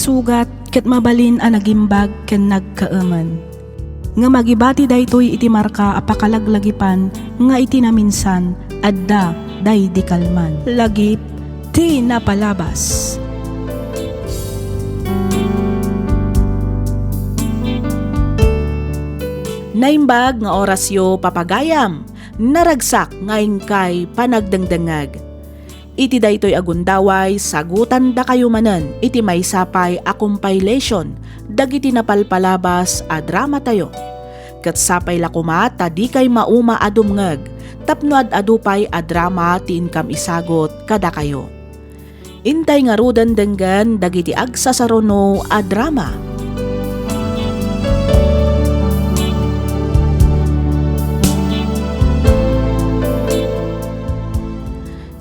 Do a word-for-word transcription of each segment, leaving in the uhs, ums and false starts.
Sugat ket mabalin a nagimbag ken nagkaemen. Ngem agibati daytoy iti marka a pakalaglagipan nga iti naminsan, adda daydi kalman. Lagip ti napalabas. Naimbag nga orasyo, papagayam, naragsak nga inkay panagdengdengngeg. Iti daytoy a gundaway, sagutandakayo manen iti maysa pay a compilation dagiti napalpalabas a dramatayo. Ket sapay la koma ta dikay mauma a dumngeg tapno ad-adu pay a drama ti inkam isagut kadakayo. Intay ngaruden denggen dagiti agsasaruno a drama.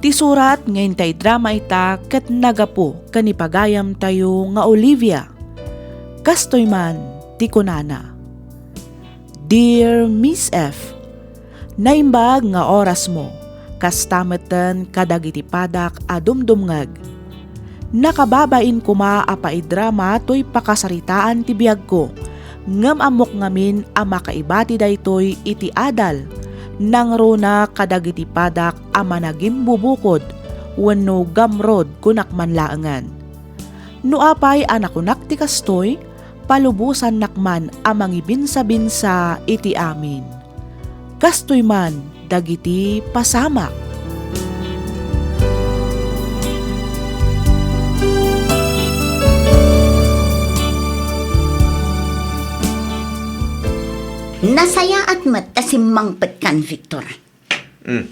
Ti surat nga intay drama ita ket nagapu ken ni pagayamtayo nga Olivia. Kastoy man ti kunana, "Dear Miss F, naimbag nga orasmo, kasta metten kadagiti padak a dumdumngeg. Nakababain koma a paidrama toy pakasaritaan ti biagko, ngem ammok ngamin a makaibati daytoy iti adal, nangruna kadagiti padak a managimbubukod wenno gamrod kunak man laengen. No apay a nakunak ti kastoy, palubosannak man a mangibinsabinsa iti amin. Kastoy man dagiti pasamak." Nasayaat met ta simmangpetkan, Victor. Hmm.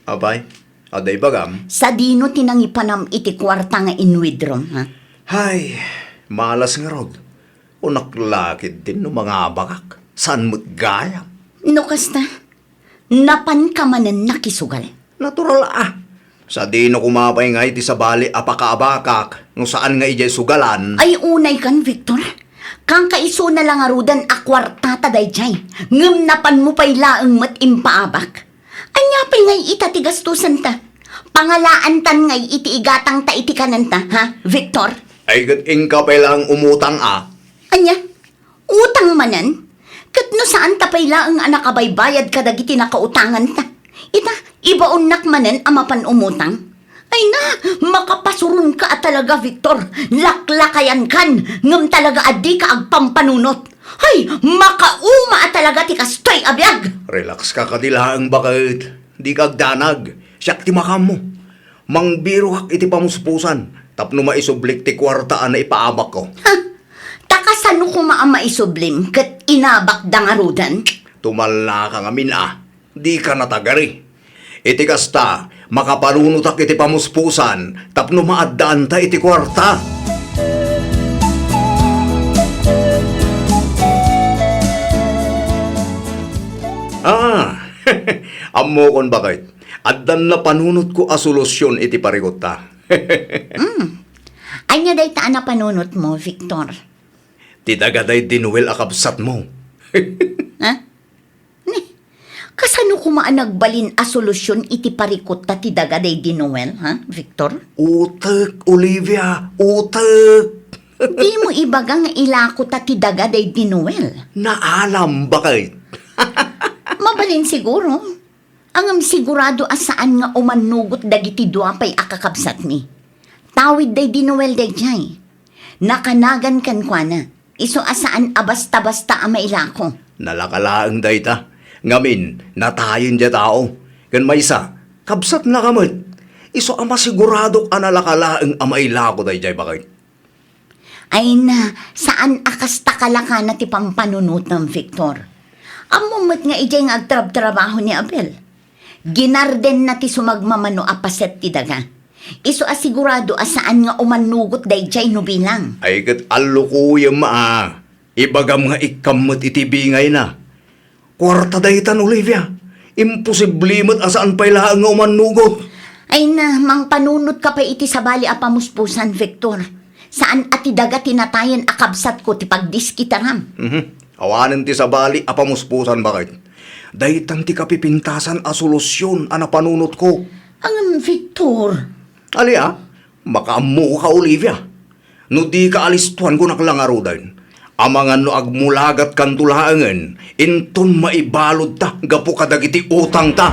Apay, adda ibagam? Sadino ti nangipanam iti kuarta nga in-withdraw, ha? Hay, malas ngarud. Kunak la ketdin no mangabakak. Saan met gayam? No kasta, napanka manen nakisugal? Natural a. Sadino koma pay ngay ti sabali a pakaabakak no saan nga idiay sugalan? Ay, unaykan, Victor. Kankaiso na la ngaruden a kuartata daydiay. Ngem napanmo pay laeng met impaabak. Ania pay ngay ita ti gastosenta? Pangalaantan ngay iti igatangta iti kanenta, ha, Victor? Ay, ket inka pay laeng umutang a. Ania? Utang manen? Ket no saanta pay laeng a nakabaybayad kadagiti nakautanganta, ita, ibaonnak manen a mapan umutang? Ay na, makapasuronka a talaga, Victor. Laklakayankan, ngem talaga a dika agpampanunot. Hay, makauma a talaga ti kastoy a biag! Relax ka kadi laeng, baket. Dika agdanag. Siak ti makaammo. Mangbirokak iti pamuspusan tapno maisublik ti kuarta a naipaabakko. Ha? Ta kasano koma a maisublim ket inabakda ngaruden? Tumalnaka ngamin a, dika natagari. Iti kasta, makapanunotak iti pamuspusan tapno maaddaanta iti kuarta. Ah, ammokon, baket. Addan napanunotko a solusyon iti parikutta. Hmm. Ania dayta a napanunotmo, Victor? Ti daga daydi Noel a kabsatmo. Ha? Ni, kasano koma a nagbalin a solusyon iti parikutta ti daga daydi Noel, ha, Victor? Utek, Olivia, utek! Dimo ibaga nga ilakota ti daga daydi Noel. Naalam, baket. Mabalin siguro. Ngem sigurado a saan nga umannugot dagiti dua pay a kakabsatmi. Tawid daydi Noel daydiay. Nakanagan kenkuana. Isu a saan a basta-basta a mailako. Nalaka laeng dayta. Ngamin, natayen diay tao. Ken maysa, kabsatnaka met. Isu a masiguradok a nalaka laeng a mailako daydiay, baket. Ay na, saan a kasta kalakana ti pampanunotem, Victor? Ammom met nga idiay nga agtrabtrabaho ni Abel. Ginardenna ti sumagmamano a paset ti daga. Isu a sigurado a saan nga umannugot daydiay no bilang. Ay, ket allukoyem a. Ibagam nga ikkam met iti bingayna. Kuarta daytan, Olivia. Imposible met a saan pay laeng nga umannugot. Ay na, mangpanunotka pay iti sabali a pamuspusan, Victor. Saan a ti daga ti natayen a kabsatko ti pagdiskitaram. Mhm. Awanen ti sabali a pamuspusan, baket. Daytan ti kapipintasan a solusyon a napanunotko. Ngem, Victor. Ali a, makaammoka, Olivia. No dika alistuan, kunak la ngaruden. Amangan no agmulagatkanto laengen, inton maibaludta gapu kadagiti utangta.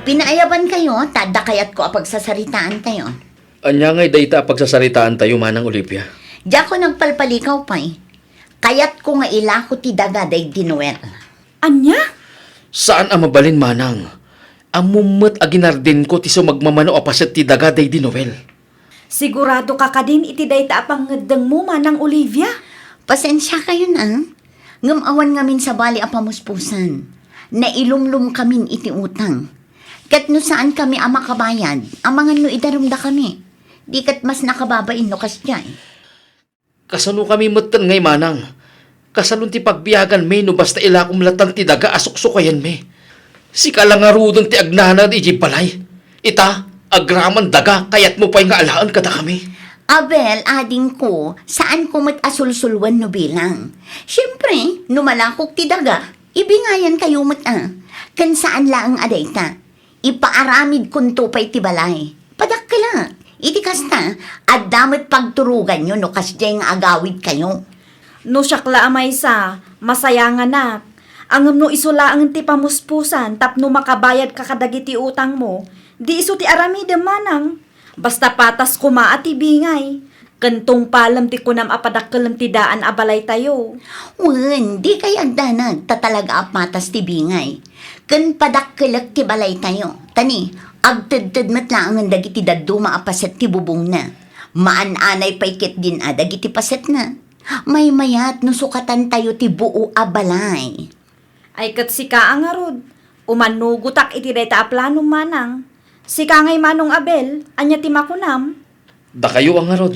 Pinaayabankayo, ta adda kayatko a pagsasaritaantayo. Ania ngay dayta a pagsasaritaantayo, Manang Olivia? Diakon agpalpalikaw pay. Kayatko nga ilako ti daga daydi Noel. Ania? Saan a mabalin, Manang. Ammom met a ginardinko ti sumagmamano a paset ti daga daydi Noel. Siguradoka kadin iti dayta a pangngeddengmo, Manang Olivia? Pasensiakayon, a. Ngem awan ngamin sabali a pamuspusan. Nailumlomkamin iti utang. Ket no saankami a makabayad, amangan no idarumdakami. Di ket mas nakababain no kasdiay. Kasanokami metten ngay, Manang? Kasalon ti pagbiaganmi no basta ilakom latan ti daga a suksukayanmi. Sika la ngaruden ti agnanaed idiay balay. Ita, agraman daga, kayatmo pay nga alaen kadakami. Abel, adingko, saanko met a sulsulwen no bilang. Siempre, no malakok ti daga, ibingayankayo met a. Ken saan laeng a dayta. Ipaaramidkonto pay ti balay. Padakkelek. Iti kasta, adda met pagturoganyo no kasdiay nga agawidkayo. No siak la a maysa, masayanganak. Ngem no isu laengen ti pamuspusan tapno makabayadka kadagiti utangmo, di isu ti aramidem, Manang. Basta patas koma a ti bingay. Ken tungpalem ti kunam a padakkelem ti daan a balaytayo. Wen, dikay agdanag ta talaga a patas ti bingay. Ken padakkelek ti balaytayo. Ta ni, agtedted met laengen dagiti dadduma a paset ti bubongna. Maan-anay pay ketdin a dagiti pasetna. Maymayat no sukatantayo ti buo a balay. Ay ket sika a ngarud, umannugotak iti dayta a planom, Manang. Sika ngay, Manong Abel, ania ti makunam? Dakayo a ngarud,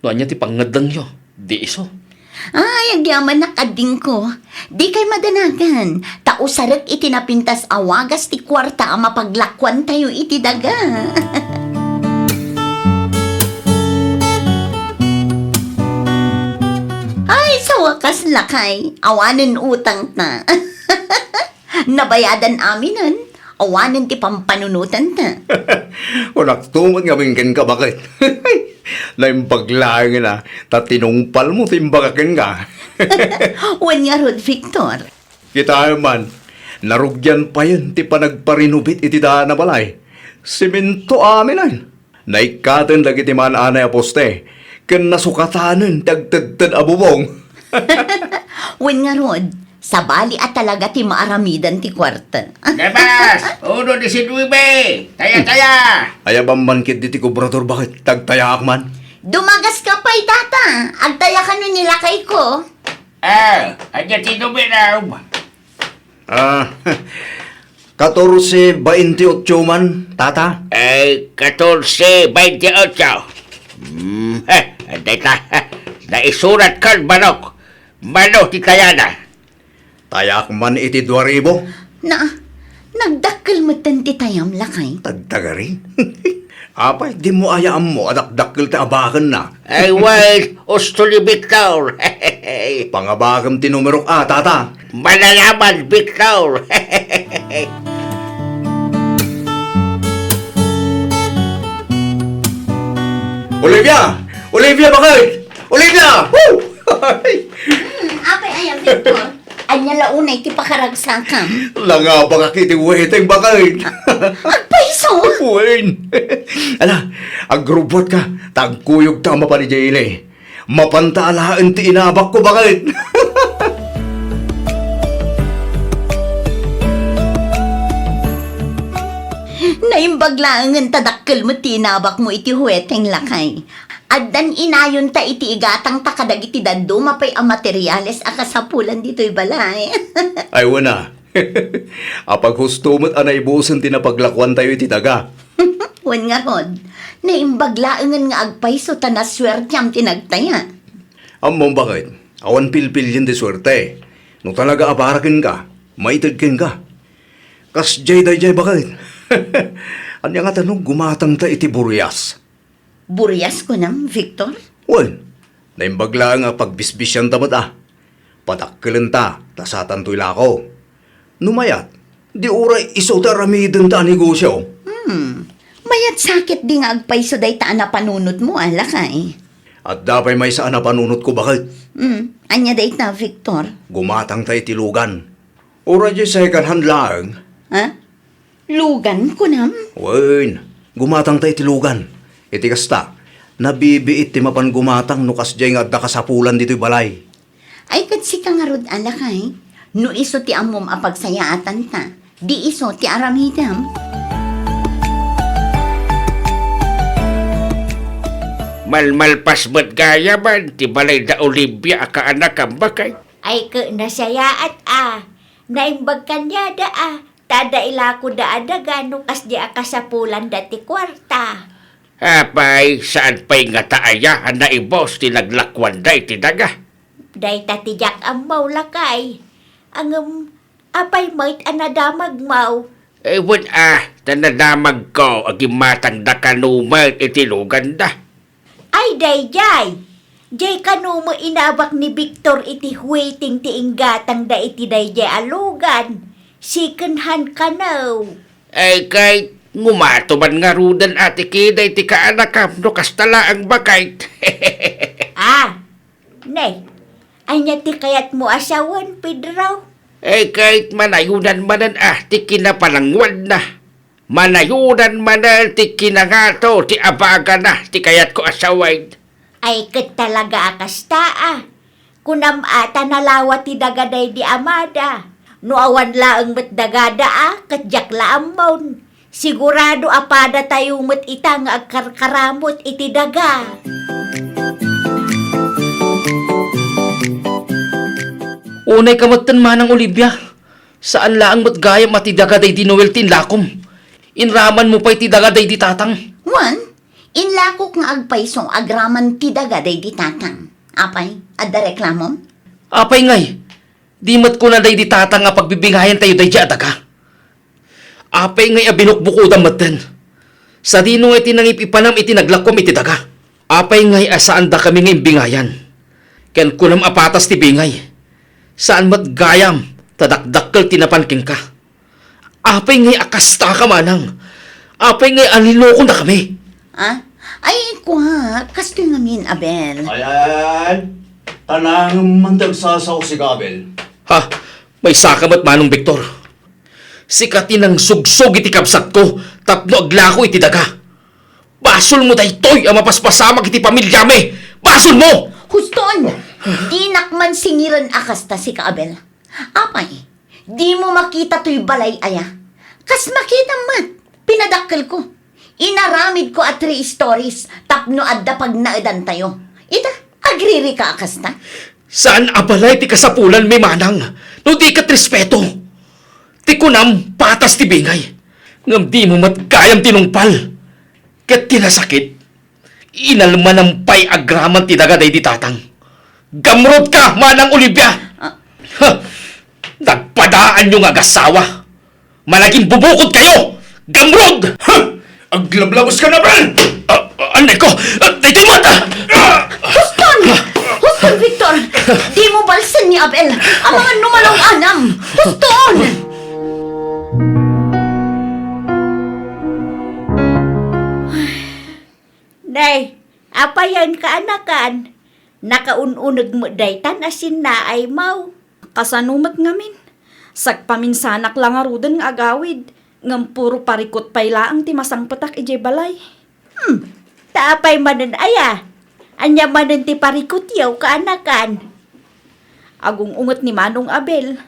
no ania ti pangngeddengyo, di isu. Ay, agyamanak, adingko. Dikay madanagan, ta usarek iti napintas a wagas ti kuarta a mapaglakuantayo iti daga. Ay, sa wakas, lakay, awanen utangta. Nabayadan aminen, awanen ti pampanunotanta. Kunakto met ngamin kenka, baket. Naimbag laengen a, ta tinungpalmo ti imbagak kenka. Wen ngarud, Victor. Kitaem man, narugian payen ti panagparinubit iti daan a balay. Semento aminen. Naikkaten dagiti maan-anay a poste, ken nasukatanen ti agtedted a bubong. Wen ngarud, sabali a talaga ti maaramidan ti kuarta. Debas! Uno diecinuebe! Taya, taya! Ayabam man ketdi ti kobrador, baket, tagtayaak man. Dumagaska pay, tata! Agtayakano ni lakayko? Ah, ania ti numerok? Ah, katorse baintiotso man, tata? Ay, katorse baintiotso. Hmm, eh, dayta, naisurat kan manok. Mano ti tayana? Tayak man iti dua ribu. Na, nagdakkel metten ti tayam, lakay. Tagtagari. Apay, dimo aya ammo a dakdakkel ti abakenna? Ay, wen, usto ni Victor. Pangabagem ti numerok a, tata. Manalaman, Victor. Olivia! Olivia, bakit? Olivia! Woo! Hmm, apay aya, Victor? Ania la unay ti pakaragsakam? Nangabakak iti weteng, baket. Agpayso? Wen. Ala, agrubbuatka, ta agkuyogta a mapan idiay ili. Mapanta alaen ti inabakko, baket. Naimbag laengen ta dakkel met ti inabakmo iti huweteng, lakay. Addan inayonta iti igatangta kadagiti dadduma pay a materiales a kasapulan ditoy balay. Ay, wen a. Apaghusto met a naibusen ti napaglakuantayo iti daga. Wen ngarud, naimbag laengen nga agpayso ta nasuertiam ti nagtaya. Ammom, baket, awan pilpilien ti suerte. No talaga a para kenka, maited kenka. Kasdiay daydiay, baket. Ania ngata no gumatangta iti burias? Burias kunam, Victor? Wen, naimbag laeng a pagbisbisianta met a. Padakkelenta, ta satanto ilako. No mayat, di uray isu ti aramidenta a negosio. Hmm. Mayat sakit di nga agpayso dayta a napanunotmo, a lakay. Adda pay maysa a napanunotko, baket. Hmm. Ania dayta, Victor? Gumatangta iti lugan. Uray diay second hand laeng. Ha? Lugan, kunam? Wen, gumatangta iti lugan. Iti kasta, nabibiit ti mapan gumatang no kasdiay nga adda kasapulan ditoy balay. Ay, ket sika ngarud, a lakay, no isu ti ammom a pagsayaatanta, di isu ti aramidem. Malmalpas met gayamen ti balay da Olivia a kaanakam, baket. Ay, ket nasayaat a. Naimbag kaniada a. Ta adda ilakoda a daga no kasdi a kasapulanda ti kuarta. Apay, saan pay ngata aya a naibus ti naglakuanda iti daga? Dayta ti diak ammo, lakay. Ngem, apay met a nadamagmo? Eh, wen a, ta nadamagko a gimmatangda kano met iti luganda. Ay, daydiay! Diay kano met inabak ni Victor iti huiting ti inggatangda iti daydiay a lugan. Second hand kano. Ay, ket, ngumato man ngaruden a ti kida iti kaanakam no kasta laeng, baket. Ah, ne, ania ti kayatmo a sawen, Pedro? Ay, ket, manayonan manen a ti kinapananguanna. Manayonan manen ti kinangato ti abagana ti kayatko a sawen. Ay, ket talaga a kasta a. Kunam a ta nalawa ti daga daydi amada. No awan laeng met dagada a, ket diak la ammon. Sigurado a padatayo met ita nga agkarkaramut iti daga. Unay ka metten, Manang Olivia. Saan laeng met gayam a ti daga daydi Noel ti inlakom. Inramanmo pay ti daga daydi tatang. Wen, inlakok nga agpayso agraman ti daga daydi tatang. Apay, adda reklamom? Apay ngay, di met kuna daydi tatang a pagbibingayantayo daydi a daga? Apay ngay a binukbukodam metten? Sadino ngay ti nangip-ipanam iti naglakom iti daga? Apay ngay a saandakami nga imbingayan? Ken kunam a patas ti bingay. Saan met gayam ta dakdakkel ti napan kenka. Apay ngay a kastaka, manang? Apay ngay a nilokondakami? Ah? Ay, kua, kastoy ngamin, Abel. Ay, ay, ay, ay. Tanangem man ti agsasao, sika, Abel. Ha? Maysaka met, Manong Victor. Sika ti nangsugsog iti kabsatko tapno aglako iti daga. Basolmo daytoy a mapaspasamak iti pamiliami! Basolmo! Huston! Dinak man singiren a kasta, sika Abel. Apay, dimo makita toy balay aya? Kas makitam met, pinadakkelko. Inaramidko a three stories tapno adda pagnaedantayo. Ita, agririka a kasta? Saan a balay ti kasapulanmi, manang, no di ket respeto? Ti kunam, patas ti bingay. Ngem dimo met gayam tinungpal. Ket ti nasakit, inalmanam pay agraman ti daga daydi tatang. Gamrudka, Manang Olivia! Ah. Ha! Nagpadaanyo nga agassawa! Managinbubukod kayo! Gamrud! Ha! Aglablabos ka na, Abel! Ah, ah, anay ko! Ah, daytoy met! Ah! Huston! Huston, Victor! Dimo balsen ni Abel! Amangan no malong-anam! Huston! Nay, apayen, kaanakan? Nakaun-uneg met daytan a sinnaaymo. Kasano met ngamin? Sagpaminsanak la ngaruden nga agawid, ngem puro parikut pay laeng ti masangpetak idiay balay. Hmm, ta apay manen aya? Ania manen ti parikutyo, kaanakan? Agung-unget ni Manong Abel.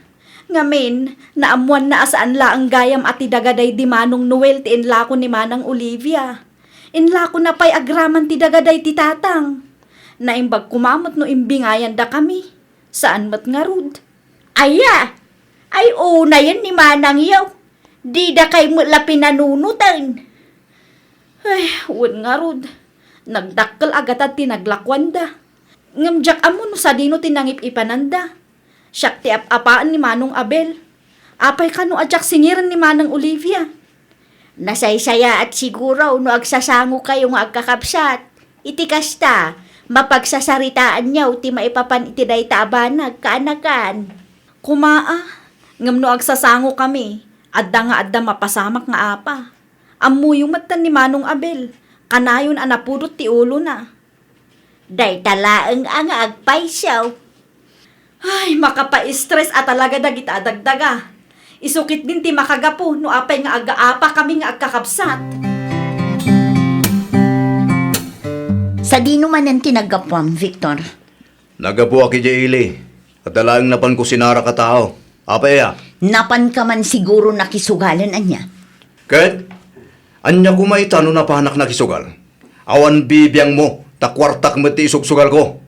Ngamin, naammoanna a saan laeng gayam a ti daga daydi Manong Noel ti inlako ni Manang Olivia. Inlakona pay agraman ti daga daydi tatang. Naimbag koma met no imbingayandakami. Saan met ngarud. Aya! Ay, unayen ni manangyo. Didakay met la pinanunoten. Ay, wen ngarud. Nagdakkel a gatad ti naglakuanda. Ngem diak ammo no sadino ti nangip-ipananda. Siak ti ap-apaen ni Manong Abel. Apay kano a diak singiren ni Manang Olivia? Nasaysayaat siguro no agsasangokayo nga agkakabsat. Iti kasta, mapagsasaritaanyo ti maipapan iti dayta a banag, kaanakan. Koma a, ngem no agsasangokami, adda nga adda mapasamak nga apa. Ammoyo metten ni Manong Abel, kanayon a napudot ti ulona. Dayta laeng a nga agpayso. Ay, makapa-stress a talaga dagita a dagdaga. Isu ketdin ti makagapu no apay nga agaapa kami nga agkakabsat. Sadino manen ti naggapuam, Victor? Naggapuak idiay ili. Adda laeng napanko sinara a tao. Apay aya? Napanka man siguro nakisugalen, ania? Ket, ania koma ita no napanak nakisugal? Awan bibiangmo, ta kuartak met ti isugsugalko.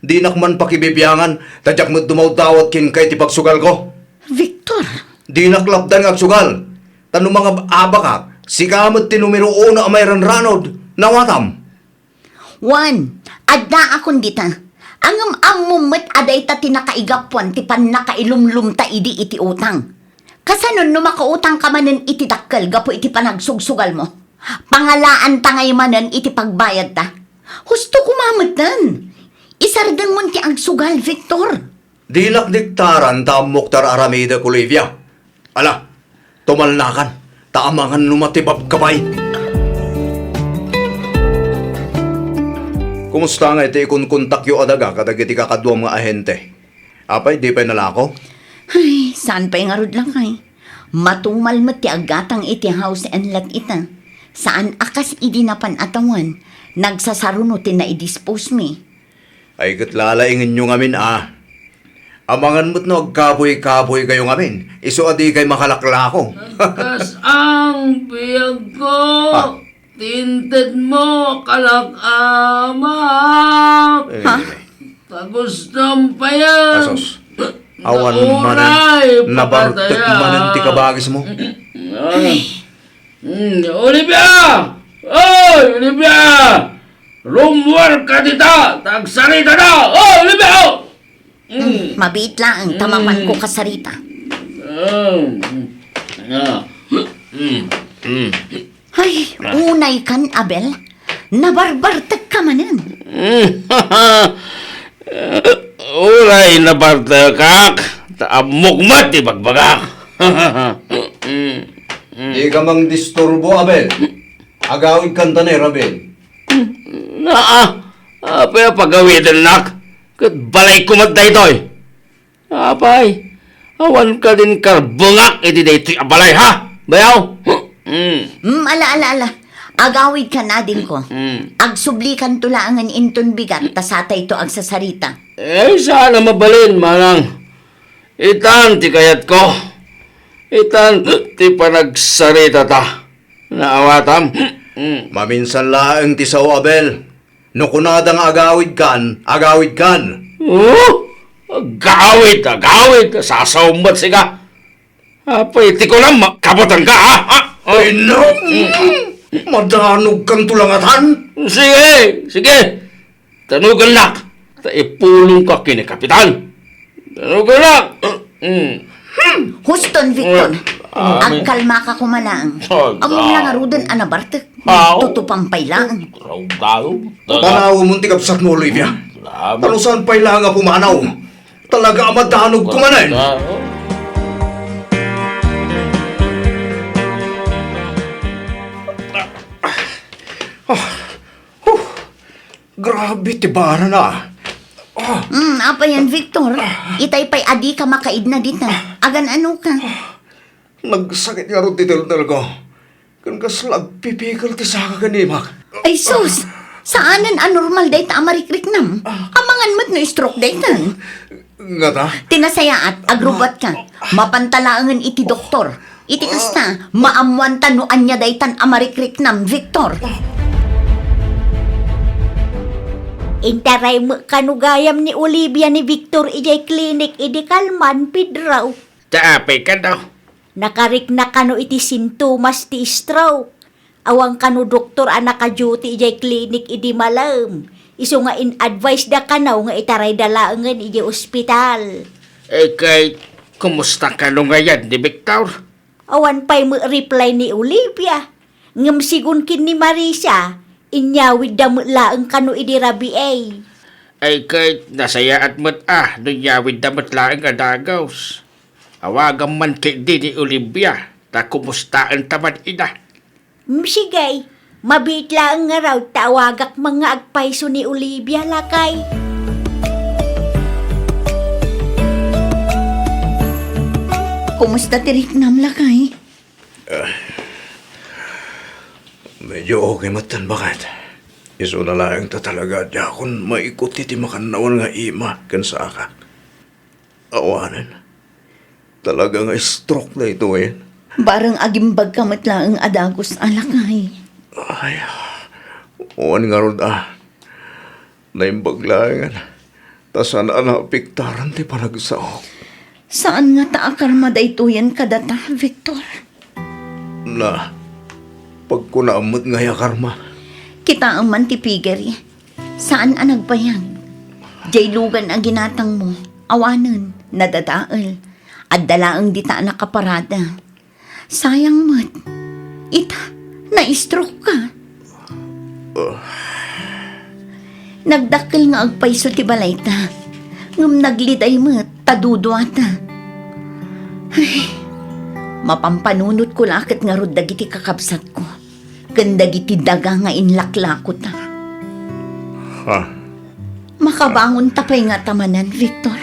Dinak man pakibibiangan, ta diak met dumawdawat kenka iti pagsugalko. Victor! Dinak lapdan nga agsugal, ta no mangab-abakak, sika met ti numero uno a mairanranod. Nawatam? Wen, addaakon dita. Ngem ammom met a dayta ti nakaigapuan ti pannakailumlomta idi iti utang. Kasanon no makautangka manen iti dakkel gapu iti panagsugsugalmo? Pangalaanta ngay manen iti pagbayadta. Husto koma metten. Isardengmon ti agsugal, Victor. Dinak diktaran ta ammok ti ar-aramidek, Olivia. Ala, tumalnakan, ta amangan no matibabkabay. Kumusta nga iti ikunkontakyo a daga kadagiti kakaduam nga ahente? Apay, di pay nalako? Ay, saan pay ngarud, lakay? Matumal met ti aggatang iti house and lot ita. Saan a kas idi napan a tawen, nagsasaruno ti naidispose mi. Ay, ket lalaingenyo ngamin a. Amangan met no agkabuy-kabuy kayo ngamin, isu a di kay makalaklako. Agkas ang biag ko, ah, tinted mo, kalak ama. Eh. Ha? Tagustom pa yan. Asos. Awan manen, nabartek manen ti kabagismo. Ay. Mm, Olivia! Oy, Olivia! Rummuar ka dita, ta agsarita ta! Oh, Olivia! Oh! Mm. Mm, mabiit laeng, ta mapanko kasarita. Mm. Ah. Mm. Mm. Ay, unay kan, Abel. Nabarbartek ka manen. Mm. Uray nabartekak, ta ammok met ti bagbagak. Mm. Mm. Di ka mangdisturbo, Abel. Agawid kan ta ni Rabin. Naa, apay a pagawidennak? Ket balayko met daytoy. Apay, awan kadin karbengak iti daytoy a balay, ha? Bayaw? Mm. Mm, ala, ala, ala. Agawid kan, adingko. Mm. Agsublikanto laengen inton bigat, ta satayto agsasarita. Eh, saan a mabalin, manang. Itan ti kayatko. Itan ti panagsaritata. Naawatam? Mm. Maminsan laeng ti sao, Abel. No kunada nga agawidkan, agawidkan. Oh? Agawid, agawid, sasaw met sika. Apay, ti kunam, ma-, kabutanka, ha? Ha? Oh. Ay, no. Mm. Madanogkanto la ngatan. Sige, sige. Tanugannak, ta ipulongka ken ni Kapitan. Tanugannak. Mm. Huston, Victor. Mm. Agkalmaka koma laeng. Oh, ammom la ngaruden a nabartek. Aw. Tutupan pay laeng. Raw daw. Panawemon ti kabsatmo, Olivia. Salamat. Ta no saan pay laeng a pumanaw, talaga a madanogko manen. Ah. Huh. Grabe ti barana. Ah. Mm, apay yan, Victor? Itay pay a dika makaidna dita. Agan-ano ka? Nagsakit ngarud ti teltelko. Ken kasla agpipikel ti saka ken imak. Ay, sus! Saanen a normal dayta a marikriknam. Ah. Amangan met no stroke dayta. Ngata? Ti nasayaat, agrubuatka. Mapanta laengen iti doktor. Iti kasta, maammoanta no ania daytan a marikriknam, Victor. Intaray met kano gayam ni Olivia ni Victor idiay klinik idi kalman, Pedro. Ta apay kano? Nakarikna kano iti sintomas ti stroke. Awan kano doktor a naka-duty idiay klinik idi malem. Isu nga in-advise da kano nga itarayda laengen idiay ospital. Eh, kay, kumusta kano ngayan ni Victor? Awan pay met reply ni Olivia. Ngem sigun ken ni Marisa, inyawidda met laeng kano idi rabii. Ay, kay, nasayaat met a, no inyawidda met laeng a dagus. Awagam man ketdi ni Olivia, ta kumustaenta man ida. Mm, sige. Mabiit laeng ngarud ta awagak man nga agpayso ni Olivia, lakay. Kumusta ti riknam, lakay? Ah, medyo okay met ten, baket. Isuna laeng ta talaga diakon maikut iti makannawan nga ima ken saka. Awanen. Talaga nga stroke daytoyen. Bareng agimbagka met laeng a dagus a, lakay. Ay, wen ngarud a. Naimbag laengen. Ta saan a naapektaran ti panagsaok. Saan ngata a karma daytoyen kadata, Victor? Na, pagkunaam met ngay a karma. Kitaem man ti figure. Saan a nagbayag. Diay lugan a ginatangmo, awanen, nadadael. Adda laeng dita a nakaparada. Sayang met. Ita, na-stroke ka. Ah. Nagdakkel nga agpayso ti balayta. Ngem nagliday met ta duduata. Ay, mapampanunotko la ket ngarud dagiti kakabsatko ken dagiti daga nga inlaklakota. Ha? Makabangonta pay ngata manen, Victor?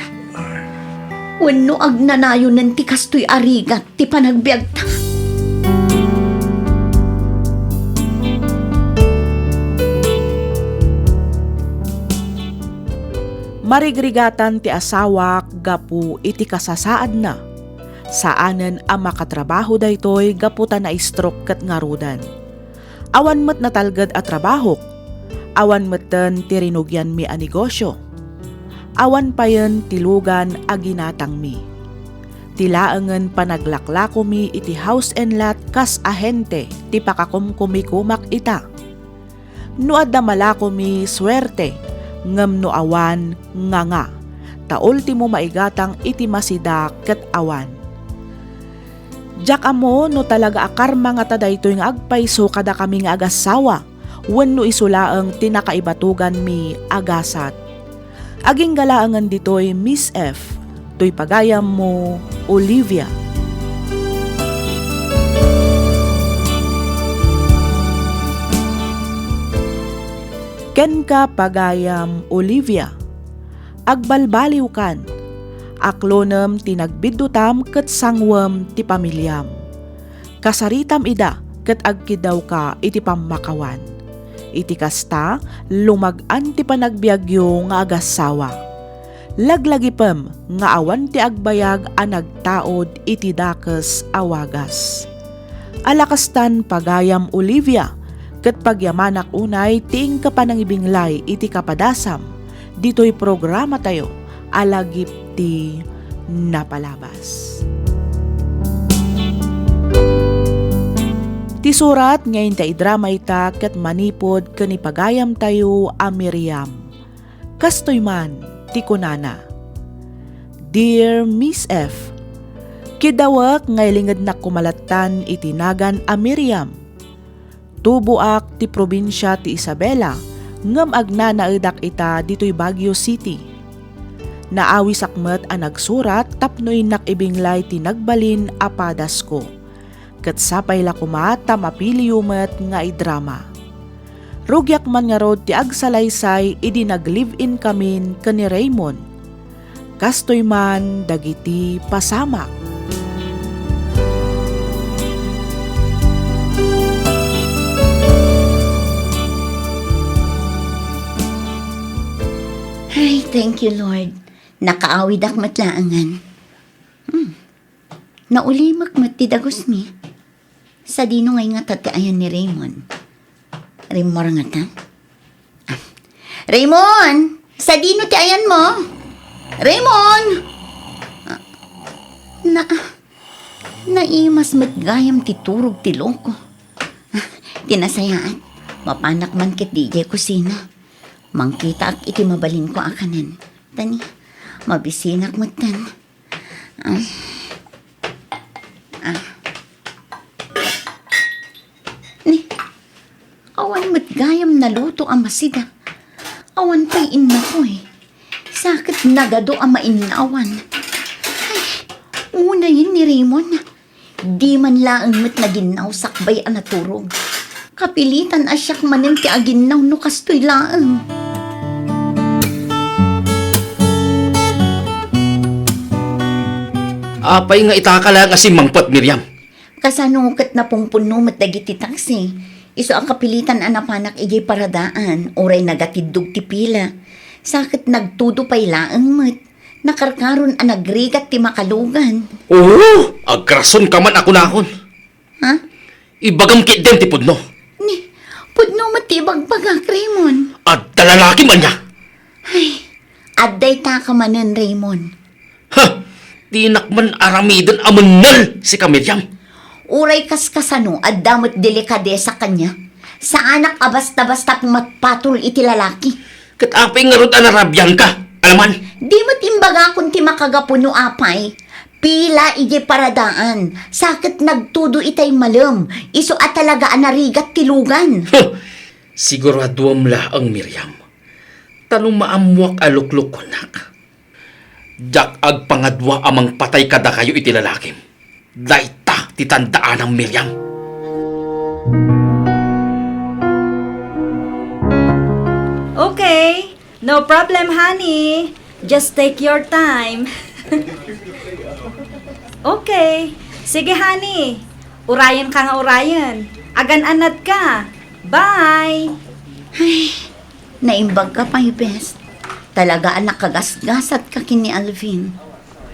Wenno agnanayonen ti kastoy a rigat ti panagbiagta? Marigrigatan ti asawak gapu iti kasasaadna. Saanen a makatrabaho daytoy gapu ta na-stroke ket ngaruden. Awan met natalged a trabahok. Awan metten ti rinugianmi a negosio. Awan payen ti lugan a ginatangmi. Ti laengen panaglaklakomi iti house and lot kas ahente ti pakakumkumikomak ita. No adda malakomi, suerte, ngem no awan, nganga. Ta ultimo maigatang iti masida ket awan. Diak ammo no talaga a karma ngata daytoy nga agpayso kadakami nga agassawa, wenno isu laeng ti nakaibatoganmi a gasat. Agingga laengen ditoy, Miss F, toy pagayammo, Olivia. Kenka, pagayam Olivia, agbalbaliwkan. Aklonem ti nagbiddutam ket sanguem ti pamiliam. Kasaritam ida ket agkiddawka iti pammakawan. Iti kasta, lumag-an ti panagbiagyo nga agassawa. Laglagipem nga awan ti agbayag a nagtaud iti dakes a wagas. Ala kastan, pagayam Olivia, ket pagyamanak unay ti inka panangibinglay iti kapadasam ditoy programatayo a Lagip ti Napalabas. Ti surat nga inta idrama ita ket manipud ken ni pagayamtayo a Miriam. Kastoy man ti kunana, "Dear Miss F, kiddawek nga ilingednak koma lattan iti nagan a Miriam. Tuboak ti probinsia ti Isabela, ngem agnanaedak ita ditoy Baguio City. Naawisak met a nagsurat tapno innak ibinglay ti nagbalin a padasko. Ket sapay la koma ta mapiliyo met nga idrama. Rugiak man ngarud ti agsalaysay idi nag-live-in kamin ken ni Raymond. Kastoy man dagiti pasamak." Ay, thank you, Lord. Nakaawidak met laengen. Hmm. Naulimek met ti dagusmi. Sadino ngay ngata ti ayan ni Raymond? Rimmuar ngata? Ah. Raymond! Sadino ti ayanmo? Raymond! Ah, na, naimas met gayam ti turog ti loko. Ah, ti nasayaat, mapanak man ket diay kusina. Mangkitaak iti mabalinko a kanen. Tani, mabisinak metten. Ah. Ah. Ni, awan met gayam naluto a masida. Awan pay innapoy. Sa ket nagadu a mainnawan. Ay, unayen ni Raymond. Di man laeng met naginnaw sakbay a naturog. Kapilitan a siak manen ti aginnaw no kastoy laeng. Apay nga itaka laeng a simmangpet, Miriam? Kasano ket napungpunno met dagiti taksi? Isu a kapilitan a napanak idiay paradaan, uray nagatiddog ti pila. Sa ket nagtudo pay laeng met. Nakarkaron a nagrigat ti makalugan. Oo, agrasonka man a kunakon. Ha? Ibagam ketdin ti pudno. Ni, pudno met ti ibagbagak, Raymond. Adda lalakim ania? Ay, adda itaka manen, Raymond. Ha! Dinak man aramiden a mennel, sika, Miriam. Uray kaskasano, adda met delikadesa kaniak. Saanak a basta-basta pumatpatol iti lalaki. Ket apay ngarud a narabianka, alaman? Di met imbagakon ti makagapu no apay. Pila idiay paradaan, sa ket nagtudo itay malem, isu a talaga a narigat ti lugan. Huh! Siguraduem laeng, Miriam. Ta no maammoak a luklukonak, diak agpangadua a mangpatay kadakayo iti lalakim. Dayta ti tandaanam, Miriam. Okay. No problem, honey. Just take your time. Okay. Sige, honey. Urayenka nga urayen. Agan-anadka. Bye! Ay, naimbagka pay, bes. Talaga a nakagasgasatka ken ni Alvin.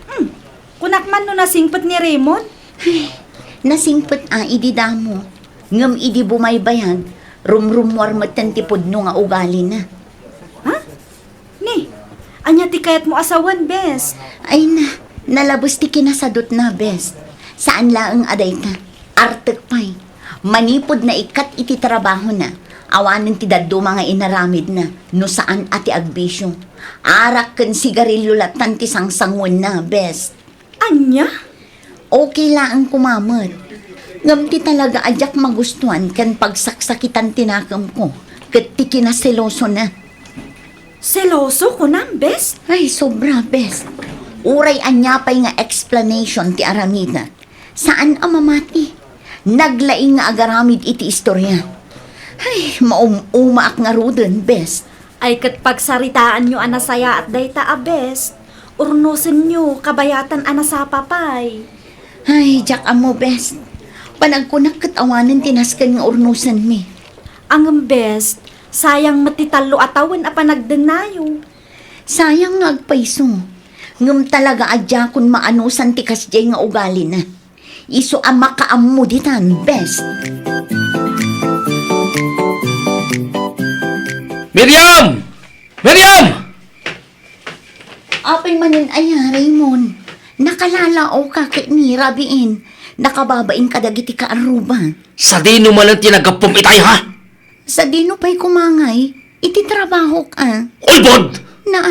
Hmm. Kunak man no nasingpet ni Raymond? Ay, nasingpet a idi damo. Ngem idi bumaybayag, rumrummuar metten ti pudno nga ugalina. Ha? Ni, ania ti kayatmo a sawen, bes? Ay na, nalabes ti kinasadutna, bes. Saan laeng a dayta. Artek pay. Manipud naikkat iti trabahona, awanen ti dadduma nga inaramidna, no saan a ti agbisio. Arak ken sigarilio lattan ti sangsanguenna, bes. Ania? Okay laeng koma met. Ngem ti talaga a diak magustuan ken pagsaksakitan ti nakemko ket ti kinaselosona. Seloso, kunam, bes? Ay, sobra, bes. Uray ania pay nga explanation ti aramidna, saan a mamati. Naglaing nga agaramid iti istorya. Ay, maum-umaak ngaruden, bes. Ay ket pagsaritaanyo a nasayaat dayta a bes. Urnosenyo, kabayatan a nasapa pay. Ay, diak ammo, bes. Panagkunak ket awanen ti nasken nga urnosenmi. Ngem, bes, sayang met ti tallo a tawen a panagdennayo. Sayang nga agpayso. Ngem talaga a diakon maanusan ti kasdiay nga ugalina. Isu a makaammo ditan, bes. Miriam! Miriam! Apay manen aya, Raymond? Nakalalaoka ket ni rabiin. Nakababain kadagiti kaarruba. Sadino manen ti naggappum itay, ha? Sadino pay koma ngay? Iti trabahok, a. Ulbod! Na,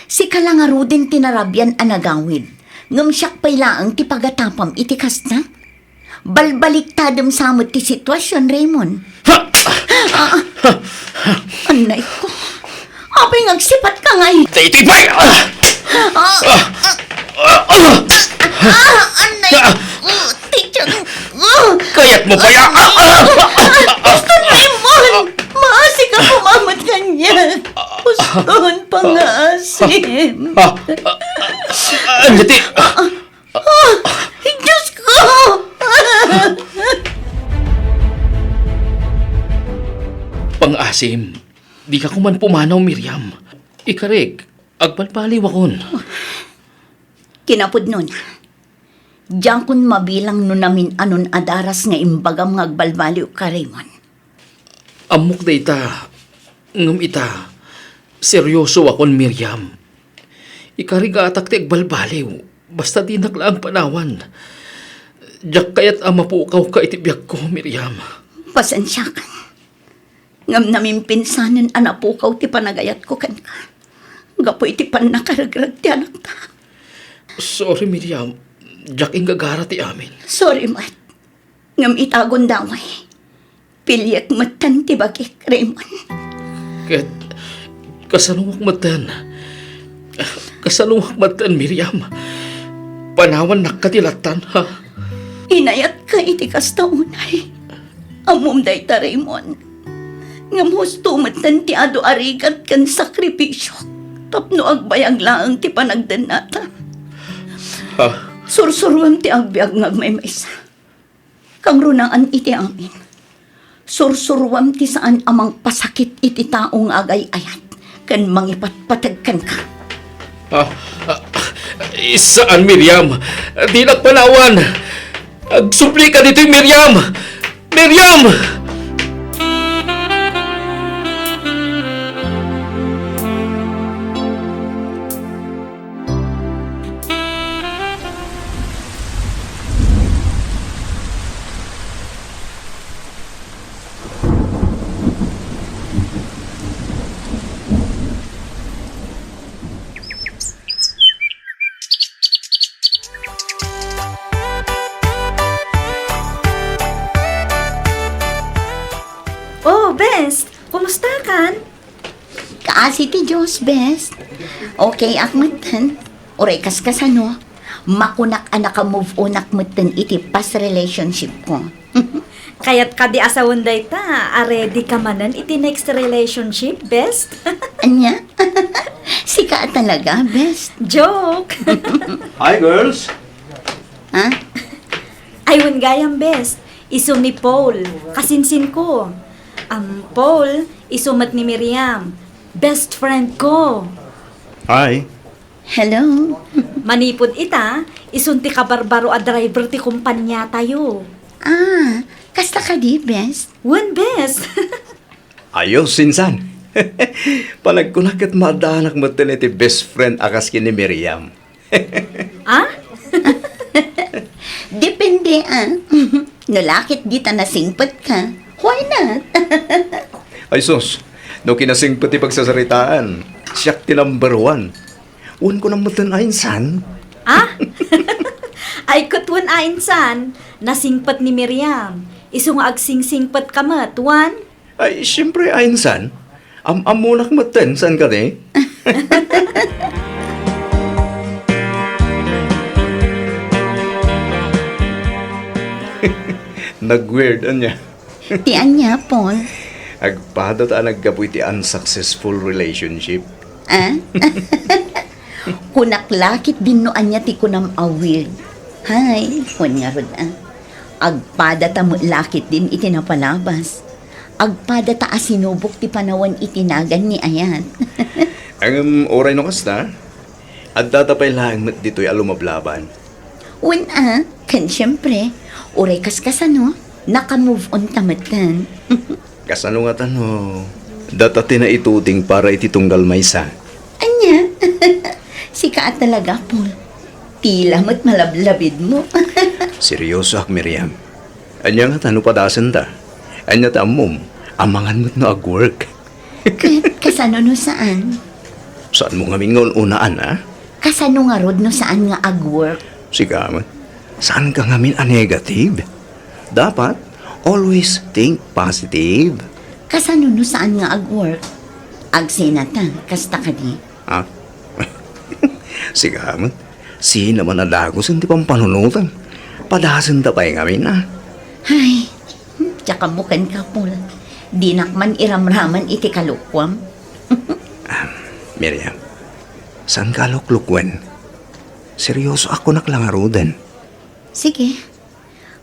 sika la ngaruden ti narabian a nagawid. Ngem siak pay laeng ti pagatapam iti kasta? Balbaliktadem sa met ti situasion, Raymond. Ha! Ah, ah. Anay ko. Apay nga agsipatka ngay? Daytoy pay! Ah! Ah! Ah! Ah! Ah! Anay ko. Ti tiyan ko. Kayatmo pay, ah! Ah! Ah! Basta, Raymond! Maasika koma met kaniak. Basta, pangaasim. Ah! Ah! Ah! Ania ti? Ah! Diyos ko! Pangaasim, dika koma pumanaw, Miriam. Ikarik, agbalbaliwakon. Kinapudnona, diakon mabilang no namin-anon a daras nga imbagam nga agbalbaliwka, Raymond. Ammok dayta, ngem ita, seriosoakon, Miriam. Ikarigatak ti agbalbaliw, basta dinak laeng panawan. Diak kayat a mapukawka iti biagko, Miriam. Pasensiakan. Ngem namimpinsanen a napukaw ti panagayatko kenka gapu iti pannakaregreg ti anakta. Sorry, Miriam. Diak inggagara ti amin. Sorry met. Ngem ita gundaway, piliek metten ti bagik, Raymond. Ket kasanoak metten? Kasanoak metten, Miriam? Panawannak kadi lattan, ha? Inayatka iti kasta unay. Ammom dayta, Raymond. Ngem husto metten ti adu a rigat ken sakripisiok tapno agbayag laeng ti panagdennata. Ah. Sursuruem ti agbiag nga agmaymaysa. Kangrunaan iti amin. Sursuruem ti saan a mangpasakit iti tao nga agay-ayat ken mangipatpateg kenka. Ah, ah, saan, Miriam. Dinak panawan. Agsubli ka ditoy, Miriam. Miriam! Oh, Bes! Kumusta kan? Kaasi ti Dios, Bes. Okay ak metten. Uray kas kasano, makunak a naka-move on ak metten iti past relationship ko. Kayat kadi a sawen dayta, a ready ka manen iti next relationship, Bes? Ania? Sika a talaga, Bes? Joke! Hi, girls! Ha? Ay, wen gayam, Bes. Isu ni Paul, kasinsin ko. Am, Paul, isu met ni Miriam, best friend ko. Hi. Hello. Manipud ita, isun ti kabarbaro a driver ti kumpaniatayo. Ah, kasta kadi, Bes? Wen, Bes. Ayos, insan. Panagkunak ket maaddaanak metten iti best friend a kas ken ni Miriam. Ah? Depende, ah. No lakit dita nasingpet ka, why not? Ay sus, no kinasingpet ti pagsasaritaan, siak ti number one. Wen kunam metten a insan. Ah? Ay, ket wen a insan, nasingpet ni Miriam. Isu nga agsingsingpet ka met, wen? Ay, siyempre, a insan. Am-ammonak metten, saan kadi? Nag-weird, ania? Ti ania, Paul? Agpada ta a naggapu iti unsuccessful relationship. Ah? Kunak lakit din no ania ti kunam a weird. Hay, wen ngarud, ah. Agpada ta met lakit din iti napalabas. Agpada ta a sinubok ti panawen iti nagan ni ayat. Ngem uray no kasta, addata pay laeng met ditoy a lumablaban. Wen a, ken siempre, uray kaskasano, naka-move on ta metten. Kasano ngata no, data ti naituding para iti tunggal maysa? Ania? Sika a talaga, Paul. Tila met malablabidmo. Seryosoak, Miriam. Ania ngata no padasenta? Ania ti ammom? Amangan met no ag-work. Ket kasano no saan? Saanmo ngamin nga un-unaan, a? Kasano ngarud no saan nga ag-work? Sika met. Saanka ngamin a negative. Dapat, always think positive. Kasano no saan nga ag-work? Agsenata, kasta kadi? Ha? Sika met. Sino man a dagusen ti pampanunotem? Padasenta pay ngamin, a? Ay, diak ammo kenka, Paul. Dinak man iramraman iti kalokuam. Ah, Miriam, saanka a luklukuen? Seryosoak, kunak la ngaruden. Sige.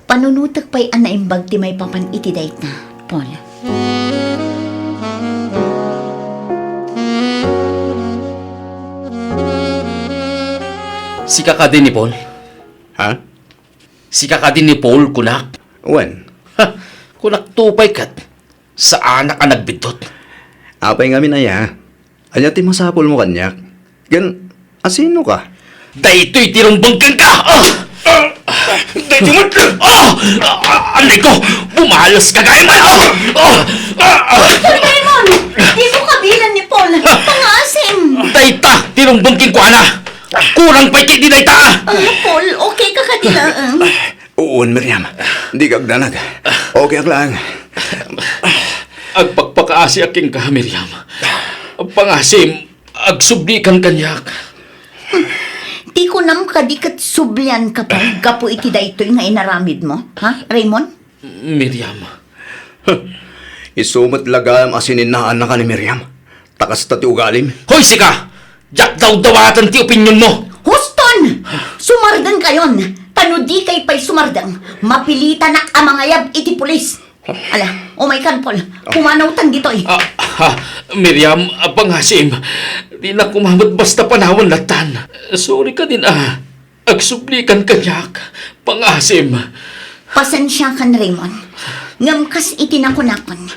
Panunotek pay a naimbag ti maipapan iti dayta, Paul. Sika kadi ni Paul? Ha? Sika kadi ni Paul, kunak? Wen. Ha, kunakto pay ket, saanak a nagbiddut. Apay ngamin aya? Ania ti masapulmo kaniak? Ken, asino ka? Daytoy ti rumbeng kenka! Ah! Ah! Daytoy met! Ah! Ah! Ah! Anay ko! Bumalas ka gayam! Ah! Ah! Ah! Ah! Raymond! Dimo kabilan ni Paul! Pangasim! Dayta ti rumbeng kenkuana! Kurang pay ket di dayta! Ah, Paul, okay ka kadi laeng? Uwan, Miriam. Dika agdanag. Okay ak laeng. Agpakpakaasiak kenka, Miriam. Pangasim, agsublikan kaniak. Ti kunam kadi ket sublianka pay gapu iti daytoy nga inaramidmo, ha, Raymond? Miriam, Isu met la gayam a sininnaanka ni Miriam. Ta kasta ti ugalim. Hoy, sika! Diak dawdawaten ti opinionmo! Huston! Sumardengkayon! Ta no dikay pay sumardeng, mapilitanak a mangayab iti pulis. Ala, umaykan, Paul. Pumanawtan ditoy. Ah, ah, Miriam, ah, pangasim. Dinak koma met basta panawen lattan. Sorry kadin, ah. Agsublikan kaniak, pangasim. Pasensiakan, Raymond. Ngem kas iti nakunakon,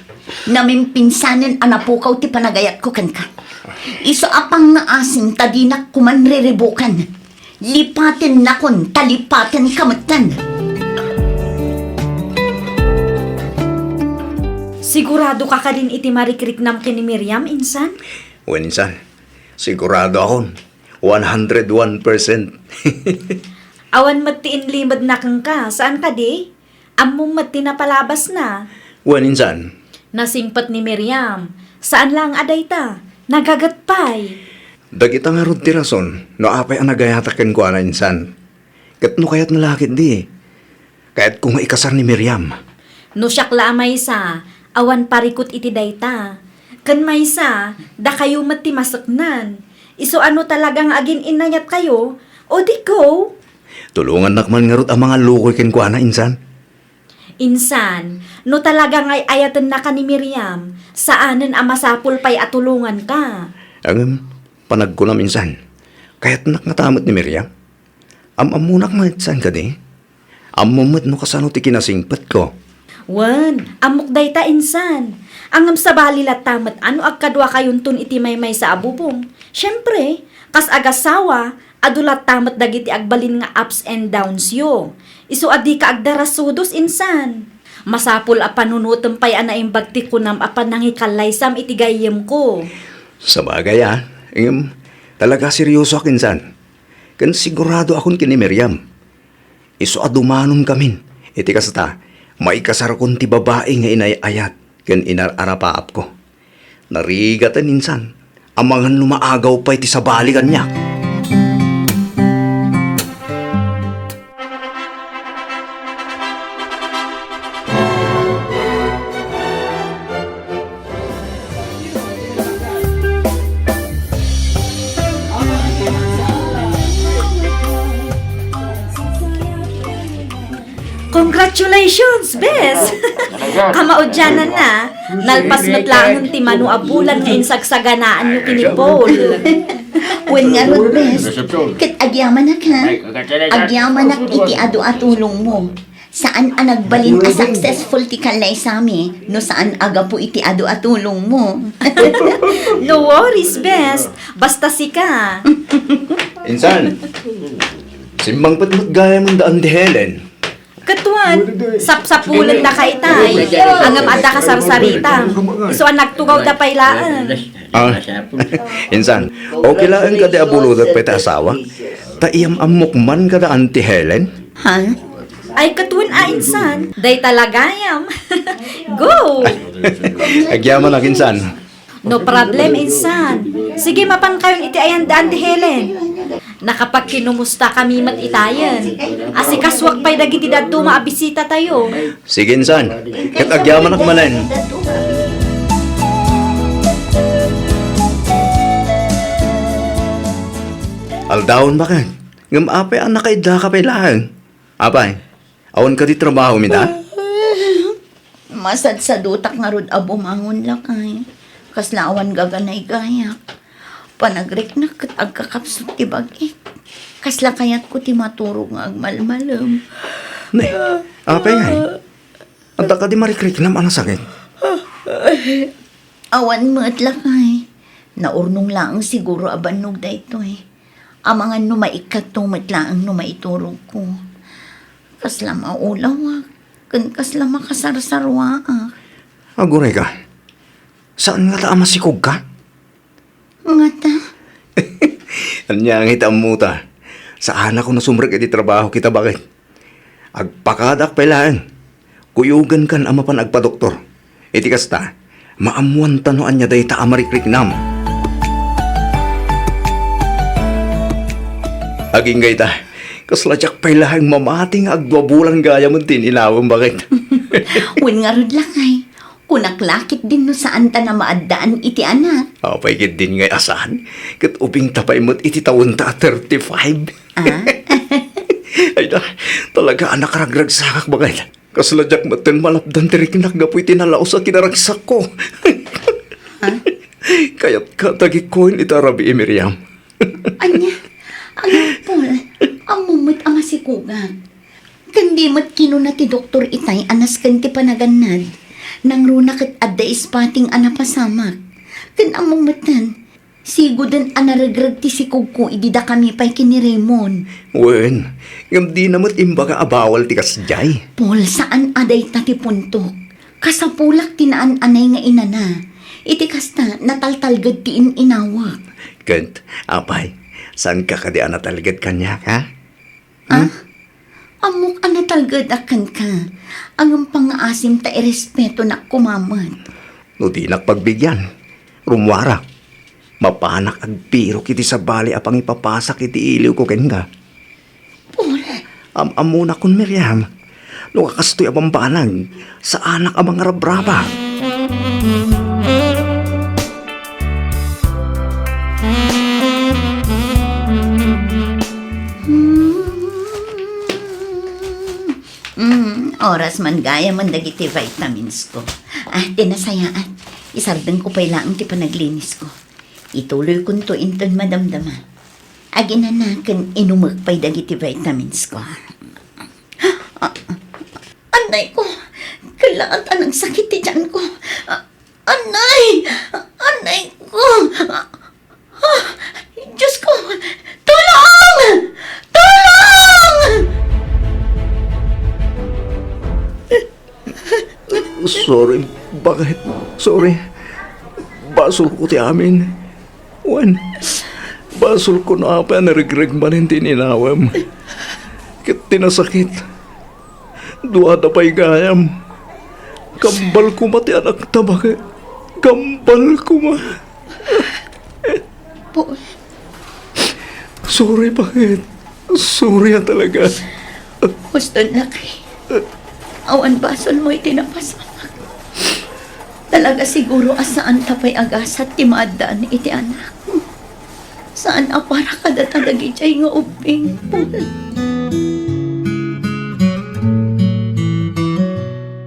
namimpinsanen a napukaw ti panagayatko kenka. Isu a pangngaasim ta dinak koma riribukan. Lipatennakon ta lipatenka metten. Siguradoka kadin iti marikriknam ken ni Miriam, insan? Wen, insan. Siguradoakon. One hundred one percent. Awan met ti inlimedna kenka, saan kadi? Ammom met ti napalabasna. Wen, insan. Nasingpet ni Miriam. Saan laeng a dayta. Nagaget pay. Dagita ngarud ti rason no apay a nagayatak kenkuana, insan. Ket no kayatna la ketdi, kayatko nga ikasar ni Miriam. No siak la a maysa, awan parikut iti dayta. Ken maysa, dakayo met ti maseknan. Isu a no talaga nga agin-innayatkayo, o di go. Tulongannak man ngarud a mangallukoy kenkuana, insan. Insan, no talaga nga ay-ayatennaka ni Miriam, saanen a masapul pay a tulonganka. Ngem, panagkunam, insan, kayatnak ngata met ni Miriam? Am-ammonak met saan kadi? Ammom met no kasano ti kinasingpetko. Wen, ammok dayta, insan. Ngem sabali latta met a no agkaduakayonton iti maymaysa a bubong. Siempre, kas agasawa, adu latta met dagiti agbalin nga ups and downs yo. Isu a dika agdarasudos, insan. Masapul a panunotem pay a naimbag ti kunam a panangikallaysam iti gayyemko. Sabagay a, ngem talaga seriosoak, insan. Ken siguradoakon ken ni Miriam. Isu a dumanonkamin iti kasta, maikasarkon ti babai nga inay-ayat ken inar-arapaapko. Narigaten, insan, amangan no maagaw pay ti sabali kaniak. Congratulations, bes! Kamaudiananna, nalpas met laeng ti mano a bulan nga insagsaganaanyo ken ni Paul. Wen ngarud, bes, ket agyamanak, ha? Agyamanak iti adu a tulongmo. Saan a nagbalin a successful ti kallaysami no saan a gapu iti adu a tulongmo. No worries, bes. Basta sika. Insan, simmangpet met gayam da Auntie Helen. Ket wen, sapsapulendaka itay. Ngem adda kasarsarita. Isu a nagtugawda pay laeng. Ah, insan, okay laeng kadi a bulodak pay ti asawa? Ta iyam-ammok man kada Auntie Helen? Ha? Ay, ket wen a, insan. Dayta la gayam. Go! Agyamanak, insan. No problem, insan. Sige, mapankayon iti ayan da Auntie Helen. Nakapagkinumustakami met itayen. Asikasuak pay dagiti dadduma a bisitatayo. Sige, insan. Ket agyamanak manen. Aldawen, baket. Ngem apay a nakaiddaka pay laeng? Apay, awan kadi trabaho, mida? Masadsadutak ngarud a bumangon, lakay. Kasla awan gaganaygayak. Panagriknak ket agkakapsut ti bag-ik. Kasla kayatko ti maturog nga agmalmalem. Ne, apay ngay? Adda kadi marikriknam a nasakit? Awan met, lakay. Naurnong laeng siguro a bannog daytoy. Amangan no maikkatto met laeng no maiturogko. Kasla maulawak, ken kasla makasarsarwaak. Aguray ka. Saan ngata a masikogka? Ngata? Ania nga iti ammota? Saanak a sumrek iti trabaho kita, baket. Agpakadaak pay laeng. Kuyogankan a mapan agpadoktor. Iti kasta, maammoanta no ania dayta a marikriknam. Agingga ita, kasla diak pay laeng mamati nga agdua bulan gayam ti inawem, baket. Wen ngarud, lakay. Kunak la ketdin no saanta a maaddaan iti anak. Apay ketdin ngay a saan? Ket ubingta pay met iti taonta a thirty-five. Ah? Ay da, talaga a nakaragragsakak, baket. Kasla diak metten malapdan ti riknak gapu iti nalaus a kinaragsakko. Ha? Kayatka a tagikkoen iti arabii, Miriam. Ania? Ay, Paul, ammom met a masikogak. Ken di met kinuna ti doktor itay a nasken ti panagannad. Nangruna ket adda ispateng a napasamak. Ken ammom metten, sigoden a naregreg ti sikogko idi dakami pay ken ni Raymond. Wen, ngem dina met imbaga a bawal ti kasdiay. Paul, saan a dayta ti puntok. Kasapulak ti naan-anay nga inana. Iti kasta, nataltalged ti in-inawek. Ket, apay, saanka kadi a natalged kaniak, ha? Ah? Hmm? Ammok a natalgedak kenka. Ngem pangngaasim ta irespetonak koma met. No dinak pagbigyan, rummuara. Mapanak agbirok iti sabali a pangipapasak iti iliwko kenka. Paul. Am-ammonakon, Miriam. No kakastoy a bambanag, saanak a mangarabrabak. Hmm. Mm, oras man gayamen dagiti vitamins ko. Ah, ti nasayaat, isardengko pay laeng ti panaglinis ko. Ituloykonto inton madamdama. Aginana ken inumek pay dagiti vitamins ko. Ah, anay ko, kallaat a nagsakit ti tiyan ko. Ah, anay! Anay ko! Ah, Diyos ko! Tulong! Tulong! Sorry, baket. Sorry. Basolko ti amin. Wen, basolko no apay a naregreg manen ti ininawem. Ket ti nasakit, duada pay gayam. Kambal koma ti anakta, baket. Kambal koma. Paul. Sorry, baket. Sorry a talaga. Huston, laki. Awan basolmo iti napasamak. Talaga siguro a saanta pay a gasat ti maaddaan iti anak. Saan a para kadata dagidiay nga ubbing, Paul.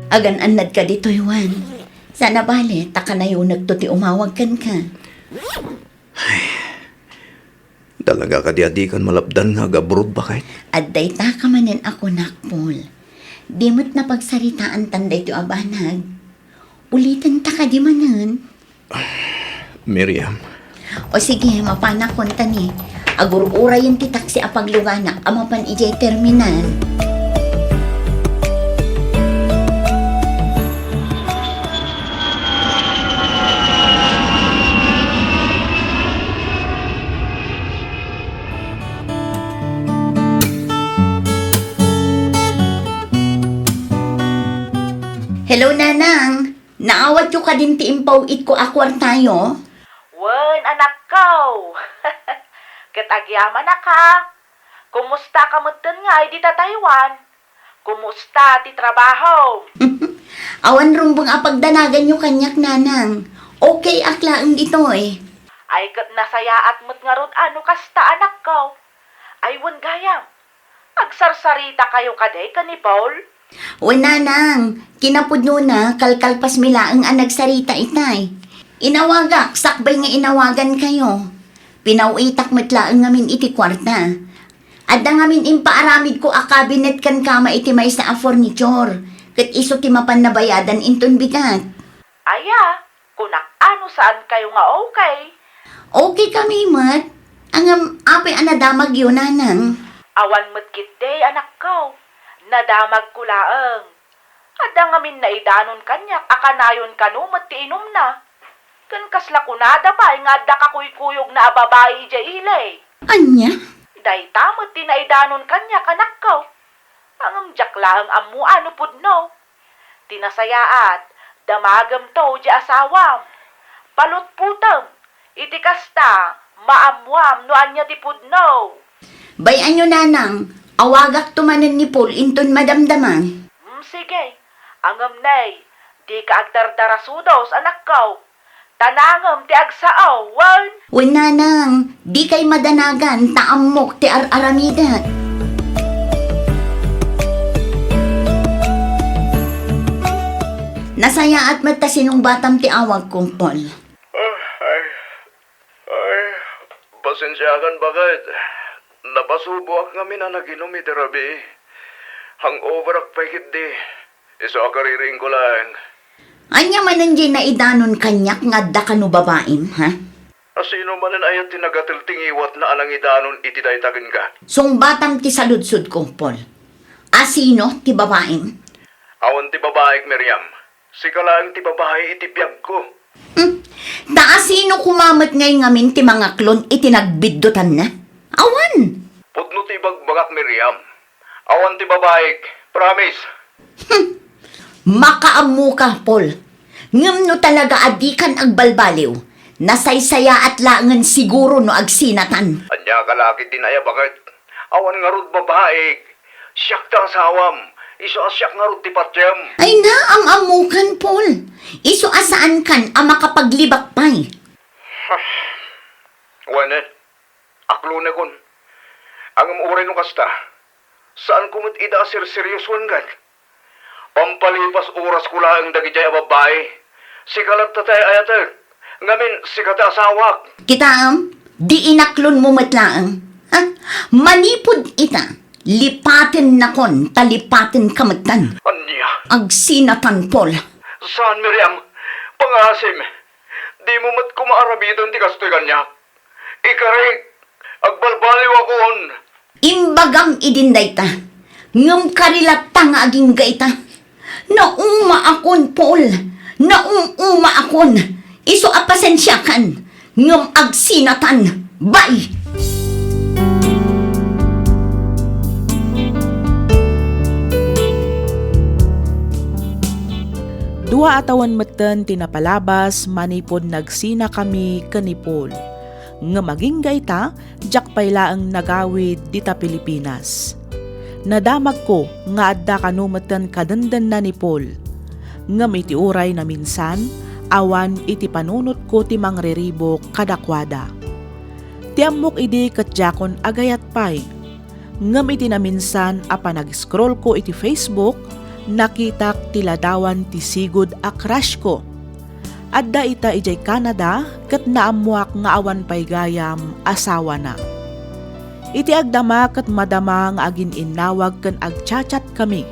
Agan-annadka ditoy, Juan. Saan a bale, ta kanayonekto ti umawag kenka. Talaga kadi a dikan malapdan nga agabroad, baket? Adda itaka manen a kunak, Paul. Di met napagsaritaantan daytoy a banag. Ulitenta kadi manen? Miriam. O sige, mapanakon ta ni. Agur-urayen ti taksi a pagluganak a mapan idiay terminal. Hello, Nanang. Naawatyo kadin ti impaw-itko a kuartayo? Wen, anakko. Ket agyamanaka. Kumustaka metten ngay dita Taiwan? Kumusta ti trabahom? Awan rumbeng a pagdanaganyo kaniak, Nanang. Okay ak laeng ditoy. Ay, ket nasayaat met ngarud a no kasta, anakko. Ay, wen gayam, agsarsarita kayo kadi ken ni Paul? Wen, Nanang, kinapudnona, kalkalpasmi laeng a nagsarita itay. Inawagak, sakbay nga inawagan kayo. Pinaw-itak met laeng ngamin iti kuarta. Adda ngamin impaaramidko a cabinet ken kama iti maysa a furniture, ket isu ti mapan nabayadan inton bigat. Aya, kunak a no saan kayo nga okay. Okay kami met. Ngem apay a nadamagyo, Nanang? Awan met ketdi, anakko. Nadamagko laeng. Adda ngamin naidanon kaniak a kanayon kano met ti inumna. Ken kasla kunada pay nga adda kakuykuyogna a babai idiay ili. Ania? Dayta met ti naidanon kaniak, anakko. Ngem diak laeng ammo a no pudno. Ti nasayaat, damagem to diay asawam. Palutpotem, iti kasta, maammuam no ania ti pudno. Bay-anyo, Nanang, awagakto manen ni Paul inton madamdama. Hmm, sige. Ngem nay, Dika agdardarasudos, anakko. Ta nangem ti agsao, wen? Wen, nanang, dikay madanagan ta ammok ti ar-aramidek. Nasayaat met ta sinungbatam ti awagko, Paul. Ah, ay, ay, pasensiakan, baket. Napasuboak ngamin a naginom iti rabii. Hangoverak pay ketdi. Isu a kaririingko laeng. Ania manen diay naidanon kaniak nga adda kano babaim, ha? A sino manen aya ti nagatel ti ngiwatna a nangidanon iti dayta kenka? Sungbatam ti saludsodko, Paul. A sino ti babaim? Awan ti babaik, Miriam. Sika laeng ti babai iti biagko. Hmm. Ta a sino koma met ngay ngamin ti mangaklon iti nagbiddutanna? Awan! Pudno ti ibagbagak, Miriam. Awan ti babaik. Promise. Hmm. Makaammoka, Paul. Ngem no talaga a dikan agbalbaliw, nasaysayaat laengen siguro no agsinatan. Ania ka la ketdin aya, baket? Awan ngarud babaik. Siak ti asawam. Isu a siak ngarud ti patiem. Ay na, am-ammokan, Paul. Isu a saankan a makapaglibak pay. Wen, aklonekon. Ngem uray no kasta, saanko met ida a serseriosoenka. Pampalipas orasko laeng dagidiay a babbai. Sika latta ti ay-ayatek. Ngamin, sika ti asawak. Kitaem, di inaklonmo met laeng. Ha? Manipud ita, lipatennakon ta lipatenka metten. Ania? Agsinatan, Paul. Saan, Miriam? Pangasim. Dimo met koma aramiden ti kastoy kaniak. Ikarik, agbalbaliwakon. Imbagam idin dayta, ngem kari latta nga agingga ita. Naumaakon, Paul. Naum-umaakon. Isu a pasensiakan, ngem agsinatan. Bye! Dua a tawen metten ti napalabas manipud nagsinakami ken ni Paul. Ngem agingga ita, diak pay laeng nagawid dita Pilipinas. Nadamagko nga adda kano metten kadendenna ni Paul. Ngem iti uray naminsan, awan iti panunotko ti mangriribuk kadakuada. Ti ammok idi ket diakon agayat pay. Ngem iti naminsan a panag-scrollko iti Facebook, nakitak ti ladawan ti sigud a crushko. Adda ita idiay Canada ket naammoak nga awan pay gayam asawana. Iti agdama ket madama nga agin-innawag ken agchat-chatkami.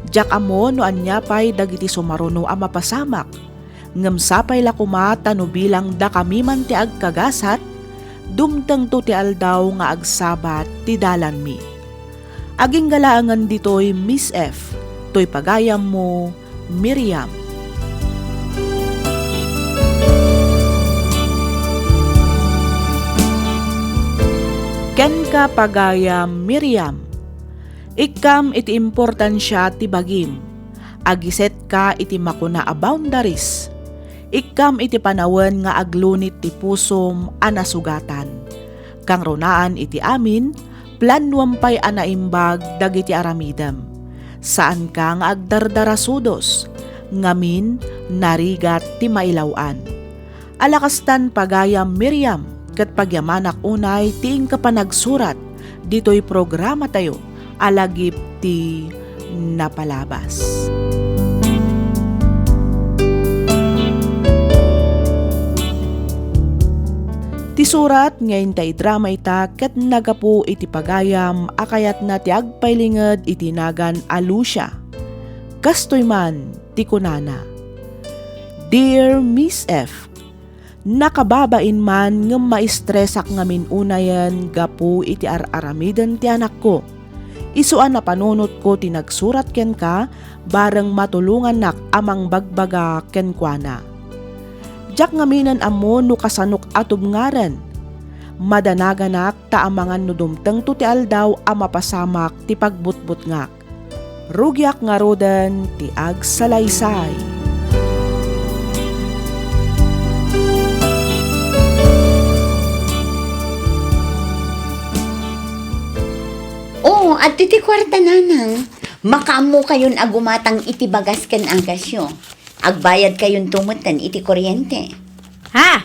Diak ammo no ania pay dagiti sumaruno a mapasamak. Ngem sapay la koma ta no bilang dakami man ti agkagasat, dumtengto ti aldaw nga agsabat ti dalanmi. Agingga laengen ditoy, Miss F, toy pagayammo, Miriam. Kenka, pagayam Miriam, ikkam iti importansia ti bagim. Agisetka iti makuna a boundaries. Ikkam iti panawen nga aglunit ti pusom a nasugatan. Kangrunaan iti amin, planuem pay a naimbag dagiti aramidem. Saanka nga agdardarasudos, ngamin, narigat ti mailaw-an. Ala kastan, pagayam Miriam, ket pagyamanak unay ti inka panagsurat ditoy programatayo a lagip ti napalabas. Ti surat nga inta idrama ita ket nagapu iti pagayam a kayatna ti agpailinged iti nagan a Lucia. Kastoy man ti kunana, Dear Miss F, nakababain man ngem maistresak ngamin unayen gapu iti ar-aramiden ti anakko. Isu a napanunotko ti nagsurat kenka, bareng matulongannak a mangbagbaga kenkuana. Diak ngaminen ammo no kasanok a tubngaren. Madanaganak ta amangan no dumtengto ti aldaw a mapasamak ti pagbutbutngak. Rugiak ngaruden ti agsalaysay. Oo, adtoy ti kuarta, nanang. Makaammokayon a gumatang iti bagas ken agasyo. Agbayadkayonto metten iti kuryente. Ha?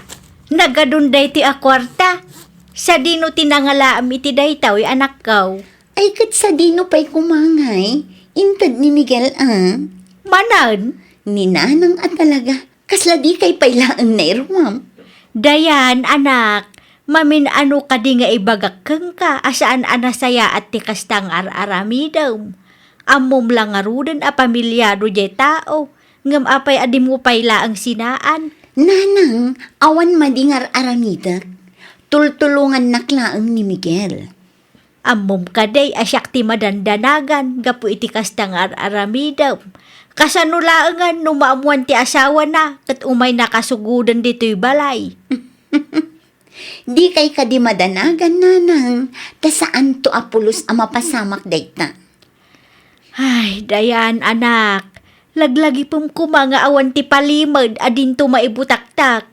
Nagadun daytoy a kuarta? Sadino ti nangalaem iti daytoy, anakko? Ay, ket sadino pay koma ngay? Inted ni Miguel a? Manen? Ni Nanang a talaga. Kasla dikay pay laeng nairuam. Dayan, anak, mamin-ano kadi nga ibagak kenka a saan a nasayaat ti kasta nga ar-aramidem? Ammom la ngaruden a pamilyado diay tao, ngem apay a dimo pay laeng sinaan? Nanang, awan madi nga ar-aramidek. Tultulongannak laeng ni Miguel. Ammom kadi a siak ti madandanagan gapu iti kasta nga ar-aramidem. Kasano laengen no maammoan ti asawana ket umayna kasugoden ditoy balay? Dikay kadi madanagan, Nanang, ta saanto a pulos a mapasamak dayta. Ay, Dayan, anak, laglagipem koma nga awan ti palimed a dinto maibutaktak.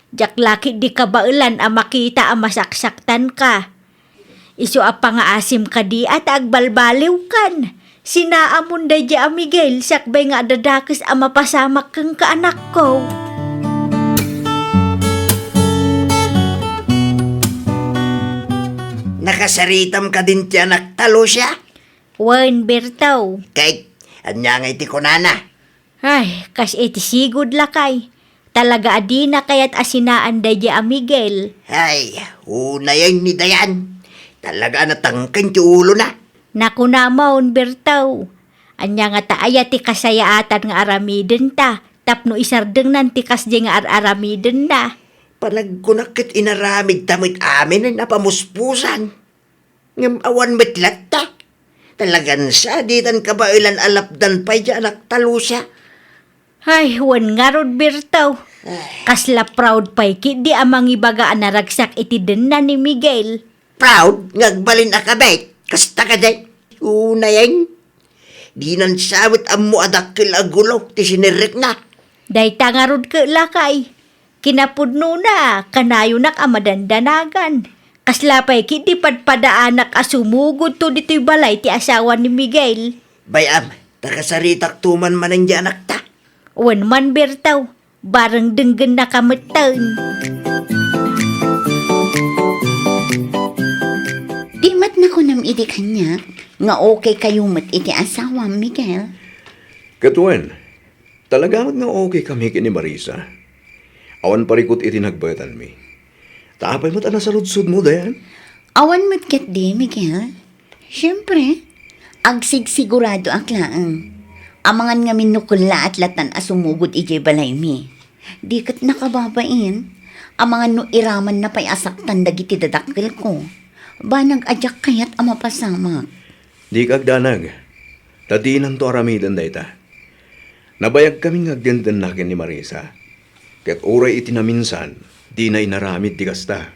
Diak la ketdi kabaelan a makita a masaksaktanka. Isu a pangaasim kadi a ta agbalbaliwkan. Sinaamon daydiay a Miguel sakbay nga adda dakes a mapasamak kenka, anakko. Nakasaritam kadin ti anakta, Lucia? Wen, Berto. Kay, ania ngay ti kunana? Ay, kas iti sigud lakay. Talaga a dina kayat a sinaan daydiay a Miguel. Ay, unay ni Dayan. Talaga a natangken ti ulona. Nakunamon, Berto. Ania ngata aya ti kasayaatan nga aramidenta tapno isardengnan ti kasdiay nga ar-aramidenna? Panagkunak ket inaramidta met amin a pamuspusan. Ngem awan met latta. Talagan sa, ditan kabaelan a lapdan pay diay anakta, Lucia. Ay, wen ngarud, Berto. Ay. Kasla proud pay ketdi a mangibaga a naragsak iti denna ni Miguel. Proud nga agbalin a kabit? Kasta kadi? Unayen? Dinan sa met ammo a dakkel a gulo ti sinirrekna. Dayta ngarud ket lakay. Kinapudnona, kanayonak a madandanagan. Kasla pay ketdi padpadaanak a sumugudto ditoy balay ti asawa ni Miguel. Bay-am, ta kasaritakto man manen diay anakta. Wen man, Berto, bareng denggennaka metten. Di met nakunam idi kaniak nga okay kayo met iti asawam, Miguel? Ket wen, talaga met nga okay kami ken ni Marisa. Awan parikut iti nagbaetanmi. Ta apay met a nasaludsodmo, Dayan? Awan met ketdi, Miguel. Siempre, agsigsiguradoak laeng. Amangan ngamin no kellaat latan a sumugod idiay balaymi. Di ket nakababain. Amangan no iramanna pay a saktan dagiti dadakkelko. Banag a diak kayat a mapasamak. Dika agdanag, ta dinanto aramiden dayta. Nabayagkami nga agdendenna ken ni Marisa, ket uray iti naminsan, dina inaramid ti kasta.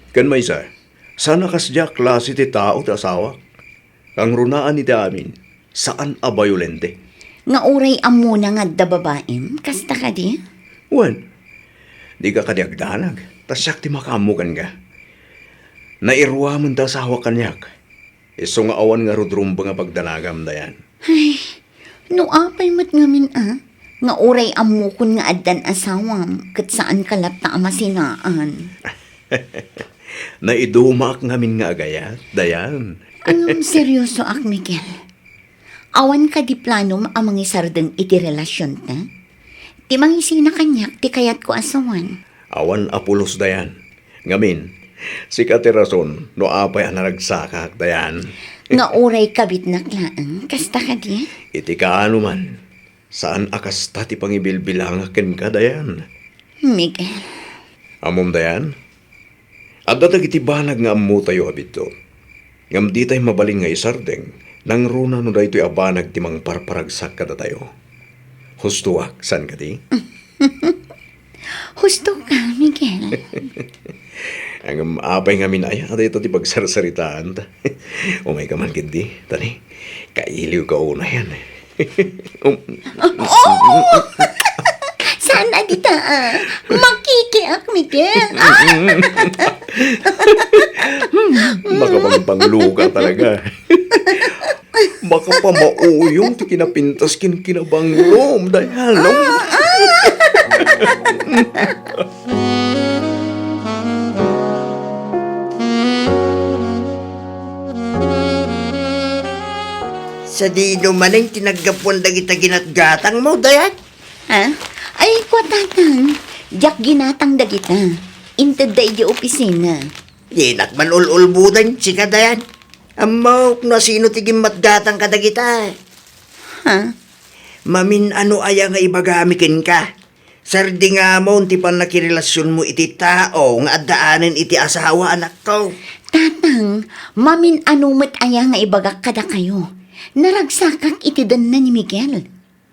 Ken maysa, saan a kasdiay a klase ti tao ti asawak. Kangrunaan iti amin, saan a bayolente. Nga uray ammona nga adda babaim, kasta kadi? Wen, dika kadi agdanag, ta siak ti makaammo kenka. Nairuamen ti asawak kaniak. Isu nga awan ngarud rumbeng a pagdanagam, Dayan. Ay, no apay met ngamin a, nga uray ammokon nga addan asawam, ket saanka latta a masinaan. Naidumaak ngamin nga agayat, Dayan. Ngem seryosoak, Miguel. Awan kadi planom a mangisardeng iti relasionta? Ti mangisina kaniak ti kayatko a sawen. Awan a pulos, Dayan. Ngamin, sika ti rason no apay a naragsakak, Dayan. Nga uray kabitnak laeng, kasta kadi? Iti kaano man, saan a kasta ti pangibilbilangak kenka, Dayan. Miguel. Ammom, Dayan, adda dagiti banag nga ammotayo a biddut. Ngem ditay mabalin nga isardeng, nangruna no daytoy a banag ti mangparparagsak kadatayo. Hustoak, saan kadi? Hustoka, Miguel. Ngem apay ngamin aya dayta ti pagsarsaritaanta? Umayka man ketdi, tani, kailiwka unayen. Um, Oo! Saan a dita, ah? Makikiak, Miguel. Ah! Makapangpangluka talaga. Baka Pamauyong ti kinapintas ken kinabanglom, Dayan, no? Sadino manen ti naggapuan dagita ginatgatangmo, Dayan? Ha? Ay, kua, Tatang. Diak ginatang dagita. Intedda idiay opisina. Dinak man ul-ulbodan, sika, Dayan. Ammok no asino ti gimmatgatang kadagita. Ha? Mamin-ano aya nga ibagami kenka? Sardingamon ti pannakirelasionmo iti tao nga addaanen iti asawa, anakko. Tatang, mamin-ano met aya nga ibagak kadakayo? Naragsakak iti denna ni Miguel.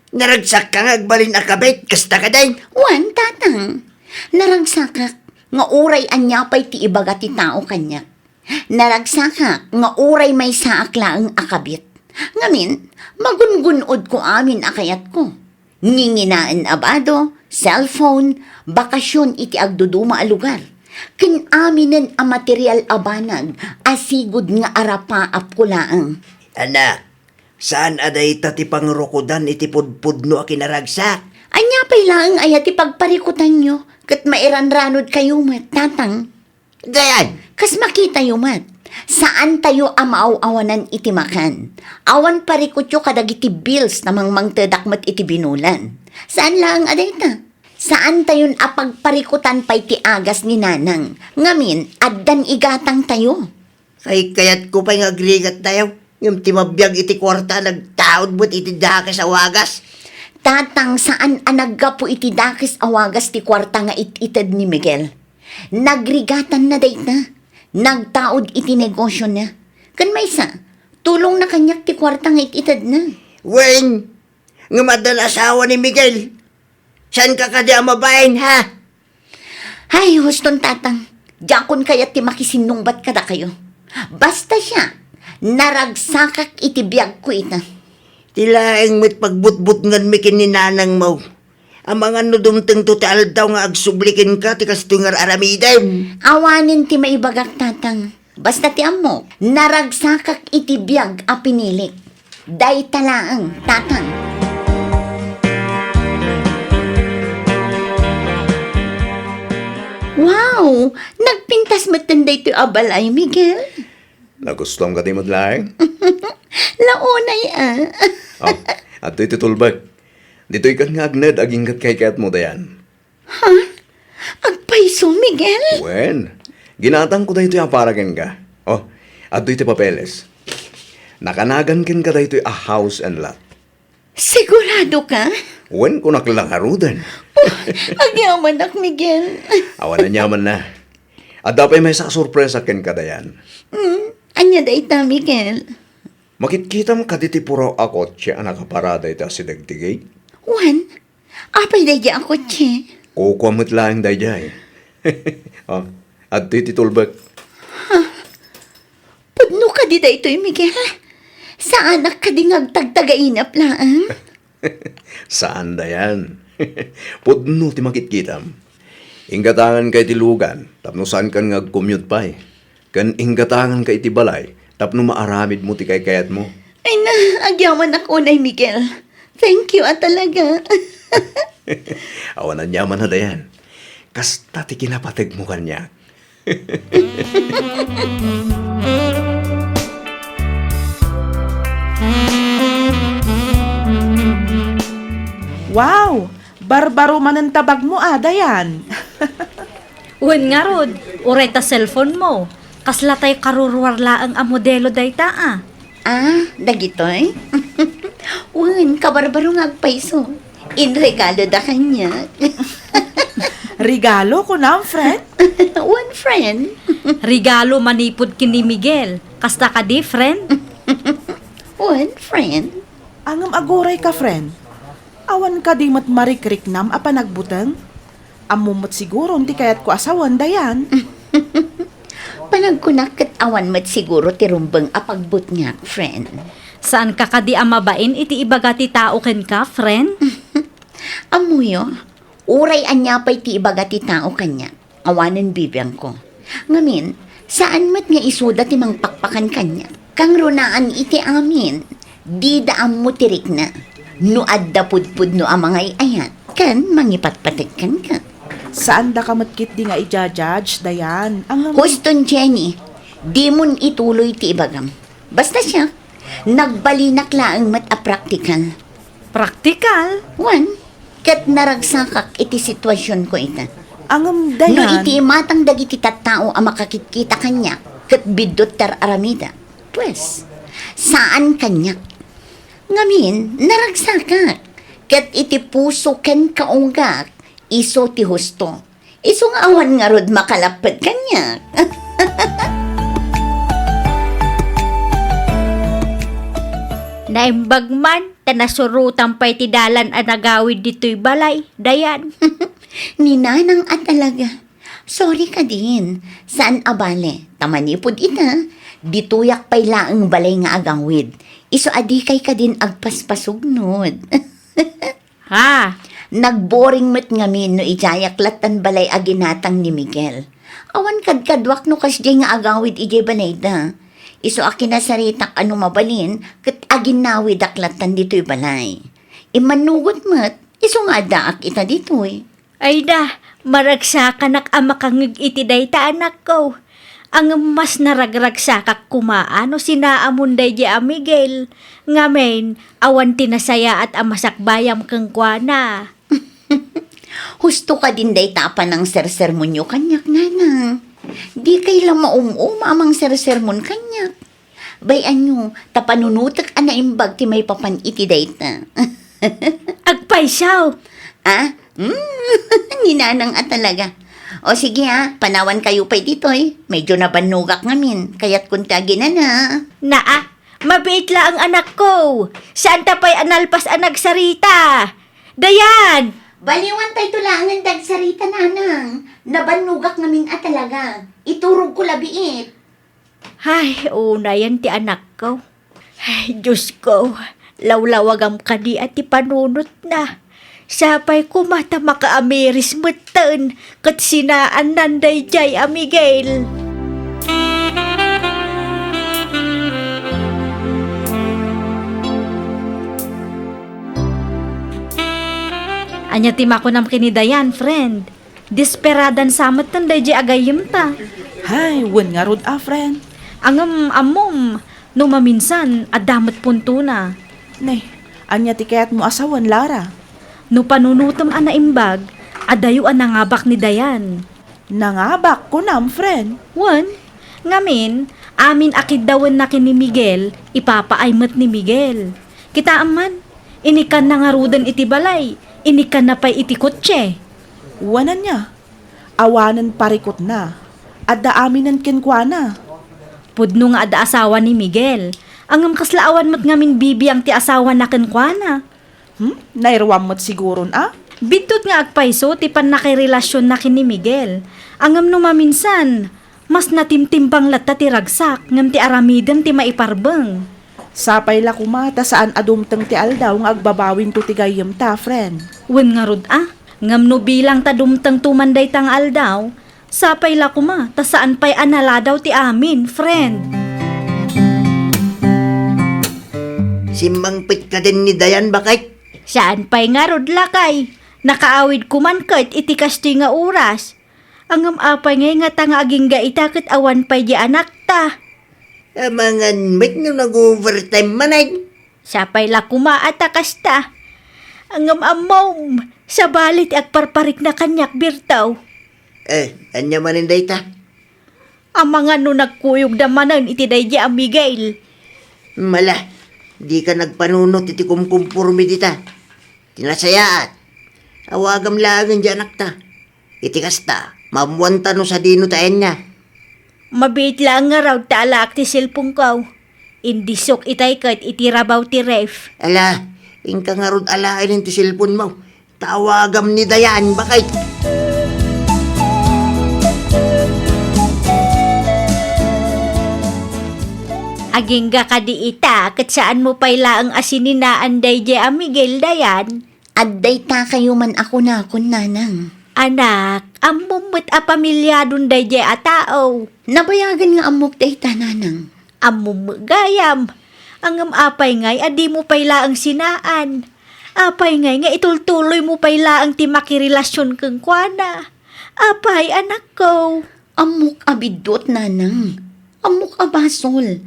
Naragsakka nga agbalin a kabit, kasta kadi? Wen, Tatang. Naragsakak nga uray ania pay ti ibaga ti tao kaniak. Naragsakak nga uray maysaak laeng a kabit. Ngamin, magungun-odko amin a kayatko. Nginginaen a bado, cellphone, bakasion iti agduduma a lugar, ken aminen a material a banag a sigud nga arapaapko laeng. Anak, saan a dayta ti pangrukodan iti pudpudno a kinaragsak? Ania pay laeng aya ti pagparikutanyo ket mairanranodkayo met, Tatang? Dayan! Kas makitayo met, saantayo a maaw-awanan iti makan. Awan parikutyo kadagiti bills ta mangmangtedak met iti binulan. Saan laeng a dayta? Saantayon a pagparikutan pay ti agas ni Nanang. Ngamin, addan igatangtayo. Kaykayatko pay nga agrigattayo, ngem ti mabiag iti kuarta nagtaud met iti dakes a wagas. Tatang, saan a naggapu iti dakes a wagas ti kuarta nga it-ited ni Miguel. Nagrigatanna dayta. Nagtaud iti negosiona. Ken maysa, tulongna kaniak ti kuarta nga it-itedna. Wen, ngem addan asawa ni Miguel. Saanka kadi a mabain, ha? Ay, huston, Tatang. Diakon kayat ti makisinnungbat kadakayo. Basta siak, naragsakak iti biagko ita. Ti laeng met pagbutbutnganmi ken ni nanangmo. Amangan no dumtengto ti aldaw nga agsubli kenka ti kastoy nga ar-aramidem. Awanen ti maibagak, Tatang. Basta ti ammok, naragsakak iti biag a pinilik. Dayta laeng, Tatang. Wow! Nagpintas metten daytoy a balay, Miguel. Nagustuam kadi met laeng? Launay, a. Oh, adtoy ti tulbek. Ditoy ket nga agna aginggat kaykayatmo, Dayan. Ha? Agpayso, Miguel? Wen, ginatangko daytoy a para kenka. Oh, adtoy ti papeles. Nakanagan kenka daytoy a house and lot. Sigurado ka? Wen, kunak la ngaruden. Oh, agyamanak, Miguel. Awan aniamanna. Adda pay maysa a sorpresa kenka, Dayan. Hmm, ania dayta, Miguel? Makitkitam kadi ti puraw a kotse a nakaparada iti asideg ti gate? Wen, apay daydiay a kotse? Kukua met laeng daydiay. Oh, adtoy ti tulbek. Pudno kadi daytoy, Miguel? Saanak kadi nga agtagtagainep laeng? Saan, Dayan. Pudno ti makitkitam. Inggatanganka iti lugan tapno saankan nga agcommute pay. Ken inggatanganka iti balay tapno maaramidmo ti kaykayatmo. Ay na, agyamanak unay, Miguel. Thank you a talaga. Awan aniamanna, Dayan. Kasta ti kinapategmo kaniak. Wow! Barbaro manen ta bagmo a, Dayan. Wen ngarud, uray ta cellphone mo, kasla tay karuruar laeng a modelo dayta a. Ah, dagitoy? Wen, kabarbaro nga agpayso. Inregaloda kaniak. Regalo, kunam, friend? Wen, friend. Regalo manipud ken ni Miguel. Kasta kadi, friend? Wen, friend. Ngem aguray ka, friend. Awan kadi met marikriknam a panagbuteng? Ammom met siguron ti kayatko a sawen, Dayan. Panagkunak ket awan met siguro ti rumbeng a pagbutngak, friend. Saanka kadi a mabain iti ibaga ti tao kenka, friend? Ammoyo, uray ania pay ti ibaga ti tao kaniak, awanen bibiangko. Ngamin, saan met nga isuda ti mangpakpakan kaniak. Kangrunaan iti amin. Dida ammo ti rikna. No adda pudpudno a mangay-ayat ken mangipatpateg kenka. Saandaka met ketdi nga ija-judge, Dayan. Angam. Huston, Jenny. Dimon ituloy ti ibagam. Basta siak, nagbalinak laeng met a praktikal. Praktikal? Wen, ket naragsakak iti situasionko ita. Angam, Dayan. No iti imatang dagiti tattao a makakitkita kaniak, ket biddut ti ar-aramida. Pues, saan kaniak. Ngamin, naragsakak. Ket iti puso ken kaunggak, isu ti husto. Isu nga awan ngarud makalapped kaniak. Naimbag man, ta nasurotan pay ti dalan a nagawid ditoy balay, Dayan. Ni Nanang a talaga. Sorry kadin, saan a bale, ta manipud ita, ditoyak pay laeng balay nga agawid. Isu a dikay kadin agpaspasugnod. Ha? Nagboring met ngamin no idiayak lattan balay a ginatang ni Miguel. Awan kadkaduak no kasdiay nga agawid idiay balayda. Isu a kinasaritak a no mabalin, ket aginnawidak lattan ditoy balay. Immanugot met, isu nga addaak ita ditoy. Ayda, maragsakanak a makangngeg iti dayta, anakko. Ngem mas naragragsakak koma a no sinaamon daydiay a Miguel. Ngamin, awan ti nasayaat a masakbayam kenkuana. Husto kadin dayta a panangsersermonyo kaniak, Nanang. Dikay la maum-uma a mangsersermon kaniak. Bay-anyo, ta panunotek a naimbag ti maipapan iti dayta. Agpayso! Ah? Hmm, ni Nanang a talaga. O sige, ah, panawankayo pay ditoy. Medyo nabannogak ngamin. Kayatkon ti aginana. Naa, mabiit laeng, anakko. Saanta pay a nalpas a nagsarita. Dayan! Baliwantayto laengen ti agsarita, Nanang. Nabannogak ngamin a talaga. Iturogko la biit. Ay, unayen ti anakko. Ay, Diosko, lawlawagam kadi a ti panunotna. Sapay koma ta makaamiris metten ket sinaannan daydiay a Miguel. Ania ti makunam ken ni Dayan, friend? Desperadan sa metten daydiay a gayyemta. Hay, wen ngarud a, friend. Ngem ammom, no maminsan, adda met puntona. Ne, ania ti kayatmo a sawen, Lara? No panunotem a naimbag, adayo a nangabak ni Dayan. Nangabak, kunam, friend? Wen, ngamin, amin a kiddawenna ken ni Miguel, ipapaay met ni Miguel. Kitaem man, inikkanna ngaruden iti balay, inikkanna pay iti kotse. Wen ania? Awanen parikutna. Adda aminen kenkuana. Pudno nga adda asawa ni Miguel. Ngem kasla awan met ngamin bibiang ti asawana kenkuana. Hmm? Nairuam met siguron a? Biddut nga agpayso ti pannakirelasionna ken ni Miguel. Ngem no maminsan, mas natimtimbang latta ti ragsak ngem ti aramidem ti maiparbeng. Sapay la koma ta saan a dumteng ti aldaw nga agbabawinto ti gayyemta, friend. Wen ngarud a, ngem no bilang ta dumtengto man dayta nga aldaw, sapay la koma ta saan pay a naladaw ti amin, friend. Simmangpet kadin ni Dayan, baket? Saan pay ngarud, lakay. Nakaawid koman ket iti kastoy nga oras. Ngem apay ngay ngata nga agingga ita ket awan pay di anakta? Amangan met no nag-overtime manen. Sapay la koma a ta kasta. Ngem ammom, sabali ti agparparikna kaniak, Berto. Eh, ania manen dayta? Amangan no nagkuyogda manen iti daydiay a Miguel. Mala, dika nagpanunot iti kumkumporme dita. Ti nasayaat, awagam laengen di anakta. Iti kasta, maammoanta no sadino ti ayanna. Mabiit laeng ngarud ta alaak ti cellphone-ko. Indisok itay ket iti rabaw ti ref. Ala, inka ngarud alaen ti cellphone-mo. Ta awagam ni Dayan, baket. Agingga kadi ita, ket saanmo pay laeng a sininaan daydiay a Miguel, Dayan? Adda itakayo man a kunakon, Nanang. Anak, ammom met a pamilyadon daydiay a tao. Nabayagen nga ammok dayta, Nanang. Ammom met gayam. Ngem apay ngay a dimo pay laeng sinaan? Apay ngay nga itultuloymo pay laeng ti makirelasion kenkuana? Apay, anakko? Ammok a biddut, nanang. Ammok a basol.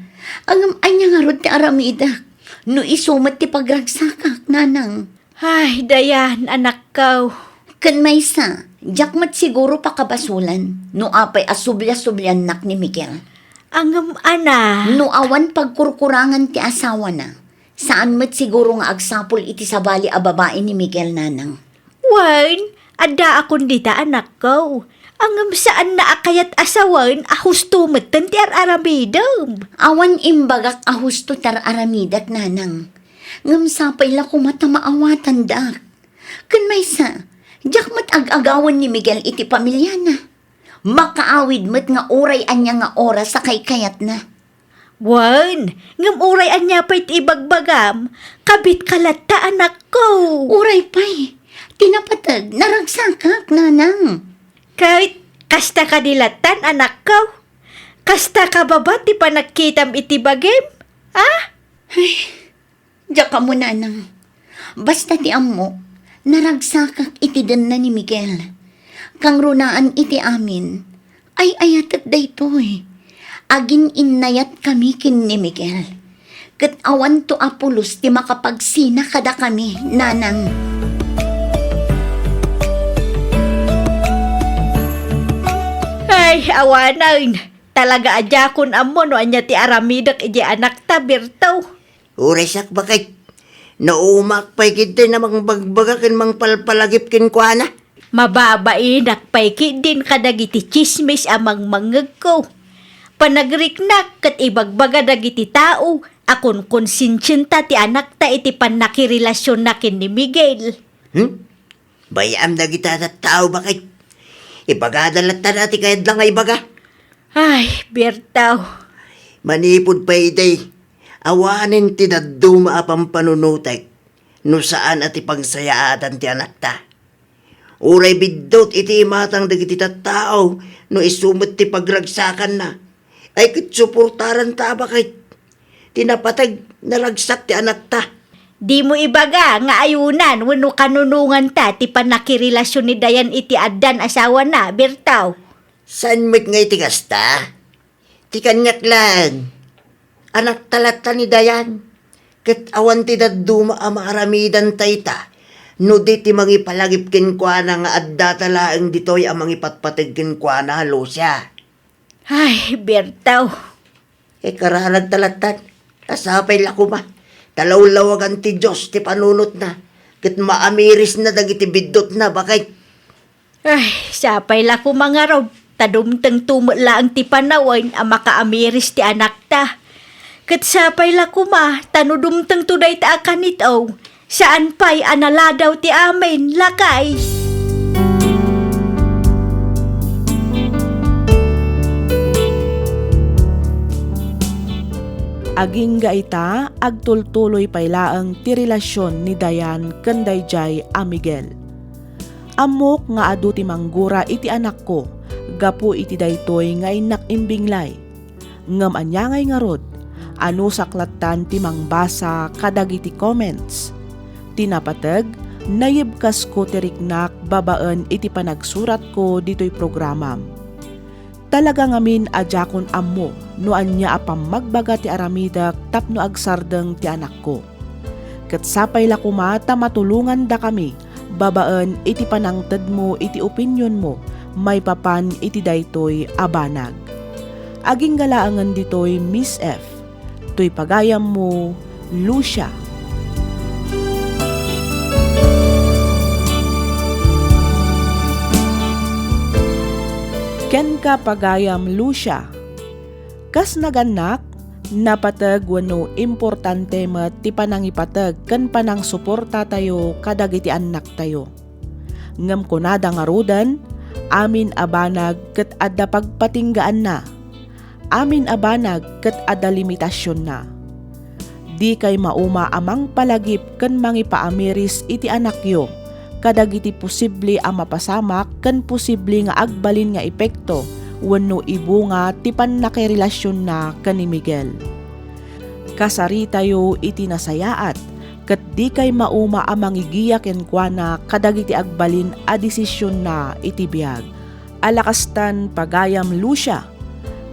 Ngem ania ngarud ti aramidek no isu met ti pagragsakak, nanang? Ay, Dayan, anakko. Ken maysa, diak met siguro pakabasolan no apay a sublia-subliannak ni Miguel. Ngem, ana? No awan pagkurkurangan ti asawana, saan met siguro nga agsapul iti sabali a babai ni Miguel, nanang. Wen, addaakon dita, anakko. Ngem saanna a kayat a sawen a husto metten ti ar-aramidem. Awan imbagak a husto ti ar-aramidek, nanang. Ngem sapay la koma ta maawatandak. Ken maysa, diak met ag-agawen ni Miguel iti pamiliana. Makaawid met nga uray ania nga oras a kaykayatna. Wen, ngem uray ania pay ti ibagbagam, kabitka latta, anakko. Uray pay, ti napateg, naragsakak, nanang. Ket, kasta kadi lattan, anakko? Kasta ka baba ti panagkitam iti bagim? Ah? Ay, diak ammo, nanang. Basta ti ammok, naragsakak iti denna ni Miguel. Kangrunaan iti amin, ay-ayatek daytoy. Agin-innayatkami ken ni Miguel. Ket awanto a pulos ti makapagsina kadakami, nanang. Ay, awanen. Talaga a diakon ammo no ania ti aramidek idiay anakta, Berto. Uray siak, baket. Naumaak pay ketdi a mangbagbaga ken mangpalpalagip kenkuana. Mababainak pay ketdin kadagiti tsismis a mangmangngegko. Panagriknak ket ibagbaga dagiti tao a kunkonsensienta ti anakta iti pannakirelasionna ken ni Miguel. Hmm? Bay-am dagita a tattao, baket. Ibagada latta ti kayatda nga ibaga. Ay, Berto. Manipud pay idi, awanen ti dadduma a pampanunotek no saan a ti pagsayaatan ti anakta. Uray biddut iti imatang dagiti tattao no isu met ti pagragsakanna. Ay ket suportaranta a baket. Ti napateg, naragsak ti anakta. Dimo ibaga nga ayunan wenno kanunonganta ti pannakirelasion ni Dayan iti addan asawana, Berto? Saan met nga iti kasta? Ti kaniak laeng, anakta latta ni Dayan, ket awan ti dadduma a maaramidanta ita, no di ti mangipalagip kenkuana nga addata laeng ditoy a mangipatpateg kenkuana, Lucia. Ay, Berto. Ikararagta lattan, a sapay la koma, ta lawlawagan ti Dios ti panunotna, ket maamirisna dagiti biddutna, baket. Ay, sapay la koma ngarud, ta dumtengto met laeng ti panawen a makaamiris ti anakta. Ket sapay la koma, ta no dumtengto dayta a kanito, saan pay a naladaw ti amin, lakay. Agingga ita, agtultuloy pay laeng ti relasion ni Dayan ken daydiay a Miguel. Ammok nga adu ti manggura iti anakko gapu iti daytoy nga innak imbinglay. Ngem ania ngay ngarud, anusak lattan ti mangbasa kadagiti comments. Ti napateg, nayibkasko ti riknak babaen iti panagsuratko ditoy programam. Talaga ngamin a diakon ammo no ania a pammagbaga ti aramidek tapno agsardeng ti anakko. Ket sapay la koma ta matulongandakami babaen iti panangtedmo iti opinionmo maipapan iti daytoy a banag. Agingga laengen ditoy, Miss F. Toy pagayammo, Lucia. Kenka, pagayam Lucia. Kas nagannak, napateg wenno importante met ti panangipateg ken panangsuportatayo kadagiti annaktayo. Ngem kunada ngaruden, amin a banag ket adda pagpatinggaanna. Amin a banag ket adda limitasionna. Dikay mauma a mangpalagip ken mangipaamiris iti anakyo kadagiti posible a mapasamak ken posible nga agbalin nga epekto wenno ibunga ti pannakirelasionna ken ni Miguel. Kasaritayo iti nasayaat, ket dikay mauma a mangigiya kenkuana kadagiti agbalin a desisionna iti biag. Alakastan, pagayam Lucia,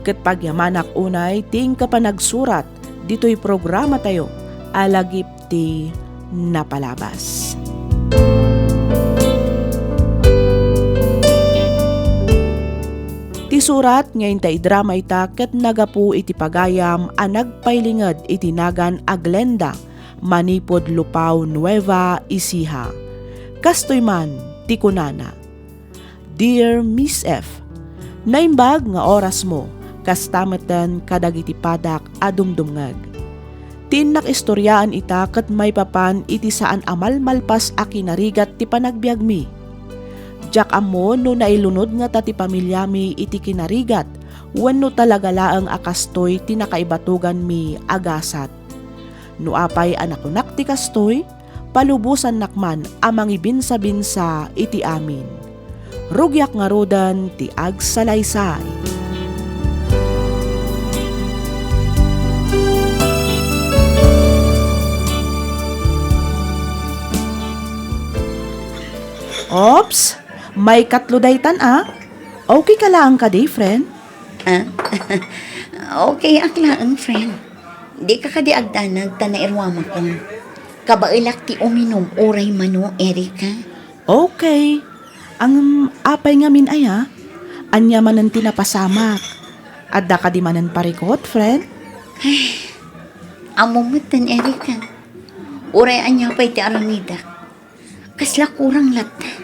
ket pagyamanak unay ti inka panagsurat ditoy programatayo a Lagip ti Napalabas. Ti surat nga inta idrama ita ket nagapu iti pagayam a nagpailinged iti nagan a Glenda manipud Lupao, Nueva Ecija. Kastoy man ti kunana, "Dear Miss F, naimbag nga orasmo, kasta metten kadagiti padak a dumdumngeg. Ti innak istoriaan ita ket maipapan iti saan a malmalpas a kinarigat ti panagbiagmi. Diak ammo no nailunod ngata ti pamiliami iti kinarigat wenno talaga laeng a kastoy ti nakaibatuganmi a gasat. No apay a nakunak ti kastoy, palubosannak man a mangibinsabinsa iti amin. Rugiak ngaruden ti agsalaysay." Oops! Maikatlo daytan a. Okay ka laeng kadi, friend? Ah? Okay ak laeng, friend. Dika kadi agdanag ta nairuamakon. Kabaelak ti uminum uray mano, Erica. Okay. Ang apay ngamin aya? Ania manen ti napasamak? Adda kadi manen parikut, friend? Ay, ammo metten, Erica. Uray ania pay ti aramidak. Kasla kurang latta.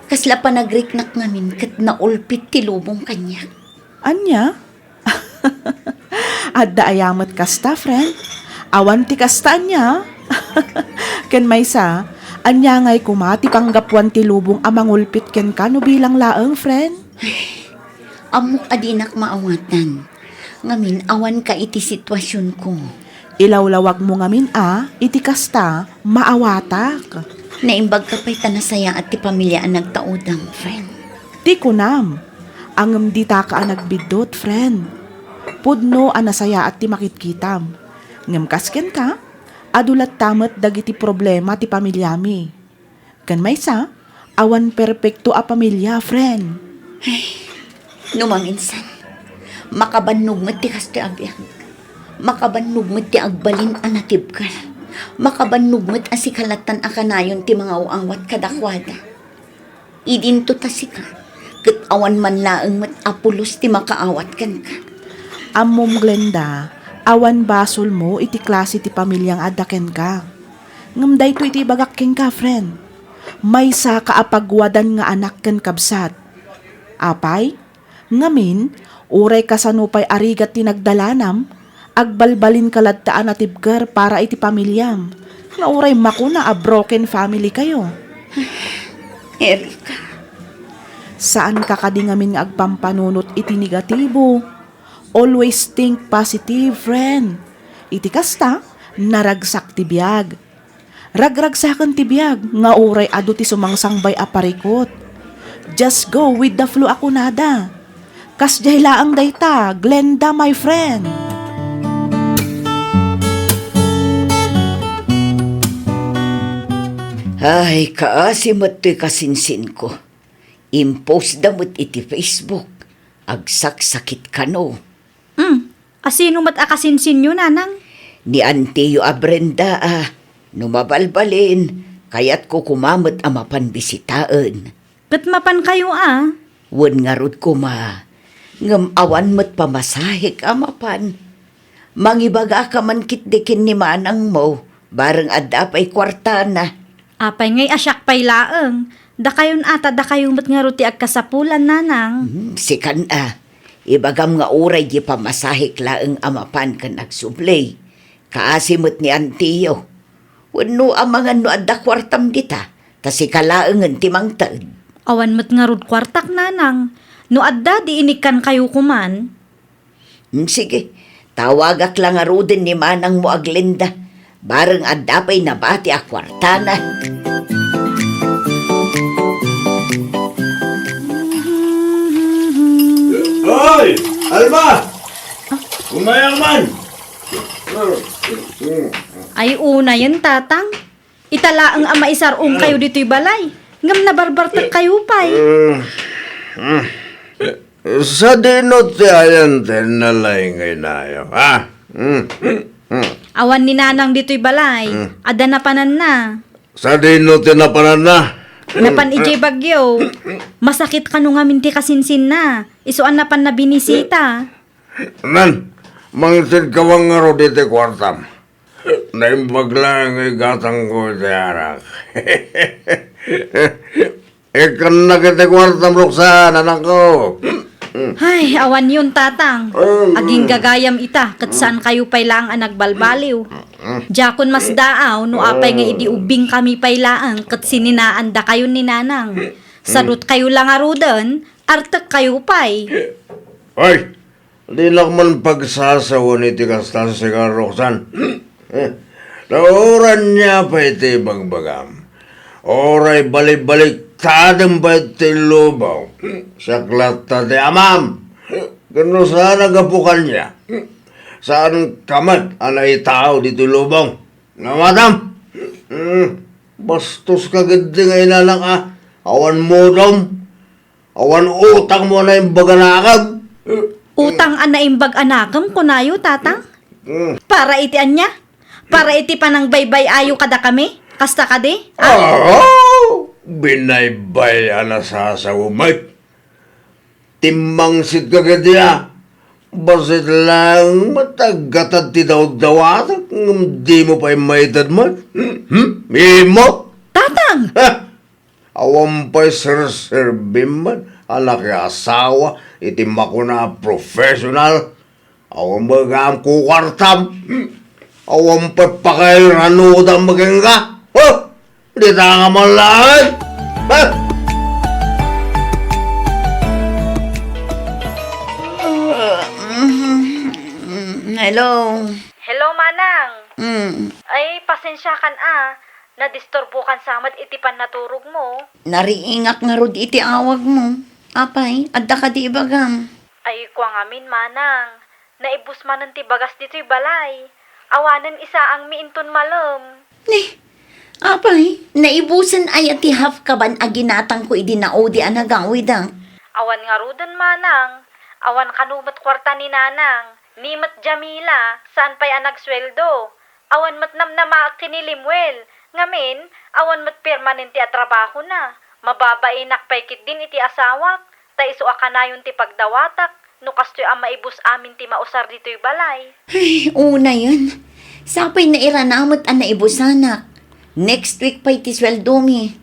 Kasla panagriknak ngamin ket naulpit ti lubong kaniak. Ania? Adda aya met kasta, friend? Awan ti kasta ania? Ken maysa, ania ngay koma ti panggapuan ti lubong a mangulpit kenka no bilang laeng, friend? Ammok a dinak maawatan. Ngamin, awanka iti situasionko. Ilawlawagmo ngamin a, iti kasta, maawatak. Naimbagka pay ta nasayaat ti pamilia a nagtaudam, friend. Ti kunam, ngem ditaka a nagbiddut, friend. Pudno a nasayaat ti makitkitam. Ngem kas kenka, adu latta met dagiti problema ti pamiliami. Ken maysa, awan perpekto a pamilia, friend. Ay, no maminsan, makabannog met ti kastoy a biag. Makabannog met ti agbalin a natibker. Makabannog met a sika lattan a kanayon ti mangaw-awat kadakuada. Idinto ta sika, ket awan man laeng met a pulos ti makaawat kenka. Ammom, Glenda, awan basolmo iti klase ti pamiliang adda kenka. Ngem daytoy ti ibagak kenka, friend. Maysaka a pagwadan nga anak ken kabsat. Apay, ngamin, uray kasano pay a rigat ti nagdalanam, agbalbalinka latta a natibker para iti pamiliam, nga uray makuna a broken family kayo. Erica. Saanka kadi ngamin nga agpampanunot iti negatibo. Always think positive, friend. Iti kasta, naragsak ti biag. Ragragsaken ti biag nga uray adu ti sumangsangbay a parikut. Just go with the flow a kunada. Kasdiay laeng dayta, Glenda, my friend. Ay, kaasi met toy kasinsinko. Impostda met iti Facebook. Agsaksakit kano. Hmm, asino met a kasinsinyo, nanang? Ni antiyo a Brenda a, no mabalbalin, kayatko koma met a mapan bisitaen. Ket mapankayo a? Wen ngarud koma, ngem awan met pamasahek a mapan. Mangibagaka man ketdi ken ni manangmo, bareng adda pay kuartana. Apay ngay a siak pay laeng? Dakayon a ta dakayo met ngarud ti agkasapulan, nanang. Hmm, sikan a. Ibagam nga uray di pamasahek laeng a mapan ken agsubli. Kaasi met ni antiyo. Wenno amangan no adda kuartam dita, ta sika laengen ti mangted. Awan met ngarud kuartak, nanang. No adda, di inikkankayo koman. Hmm, sige, tawagak la ngaruden ni manangmo a Glenda. Bareng adda pay nabati a kuartana. Hoy! Alma! Umayang man! Ay, unayen, Tatang. Ita laeng a maisar-ong kayo ditoy balay. Ngem nabarbartek kayo pay. Sadino ti ayan ti nalaingay nayo, ha? Awan ni Nanang ditoy balay. Adda napananna. Sadino ti napananna? Napan idiay Baguio. Masakit kano ngamin ti kasinsinna. Isu a napan nabinisita. Nan, mangted ka ngarud iti kuartam. Naimbag laeng nga igatangko iti arak. Ikkannak iti kuartam, Roxanne, anakko. Ay, awan yon, Tatang. Aging gagayam ita, ket saan kayo pay laeng a nagbalbaliw. Diakon masdaaw, no apay nga idi ubbing kami pay laeng, ket sininaanda kayo ni Nanang. Sadut kayo la ngaruden, artek kayo pay. Ay, dinak man pagsasawen iti kasta, sika, Roxanne. Nauran niya pay ti bagbagam. Uray balibaliktadem pay ti lubaw. Siak latta ti amam. Ken no saan a gapu kaniak, saan ka met a naitao ditoy lubong. Nawatam? Hmm. Bastos ka gid nga inanak a. Awan mudom. Awan utang mo a naimbag a nakem. Utang a naimbag a nakem, kunayo, Tatang? Hmm. Para iti ania? Para iti panangbaybay-ayo kadakami? Kasta kadi? Ah? Ah, binaybay a nasasaw met. Timmangsit ka kadi a. Bassit laeng met a aggatad ti dawdawatak ngem dimo pay maited met. Hmm? Imo? Tatang! Ha? Awan pay serserbim met a nakiasawa iti makuna a professional. Awan met gayam kukuartam. Awan pay pakairanudam kenka. Huh? Dita ka man laeng. Huh? Hello. Hello, Manang. Mm. Ay, pasensiakan a. Nadisturbokan sa met iti pannaturogmo. Nariingak ngarud iti awagmo. Apay, adda kadi ibagam? Ay, kua ngamin, Manang. Naibus manen ti bagas ditoy balay. Awanen isaangmi inton malem. Ni, apay, naibusen aya ti half kaban a ginatangko idi naudi a nagawidak? Awan ngaruden, Manang. Awan kano met kuarta ni Nanang. Ni met Jamila, saan pay a nagsueldo. Awan met namnamaak ken ni Lemuel. Ngamin, awan met permanente a trabahona. Mababainak pay ketdin iti asawak, ta isu a kanayon ti pagdawatak, no kastoy a maibus amin ti mausar ditoy balay. Ay, unayen. Sapay nairana met a naibusanak. Next week pay ti sueldomi.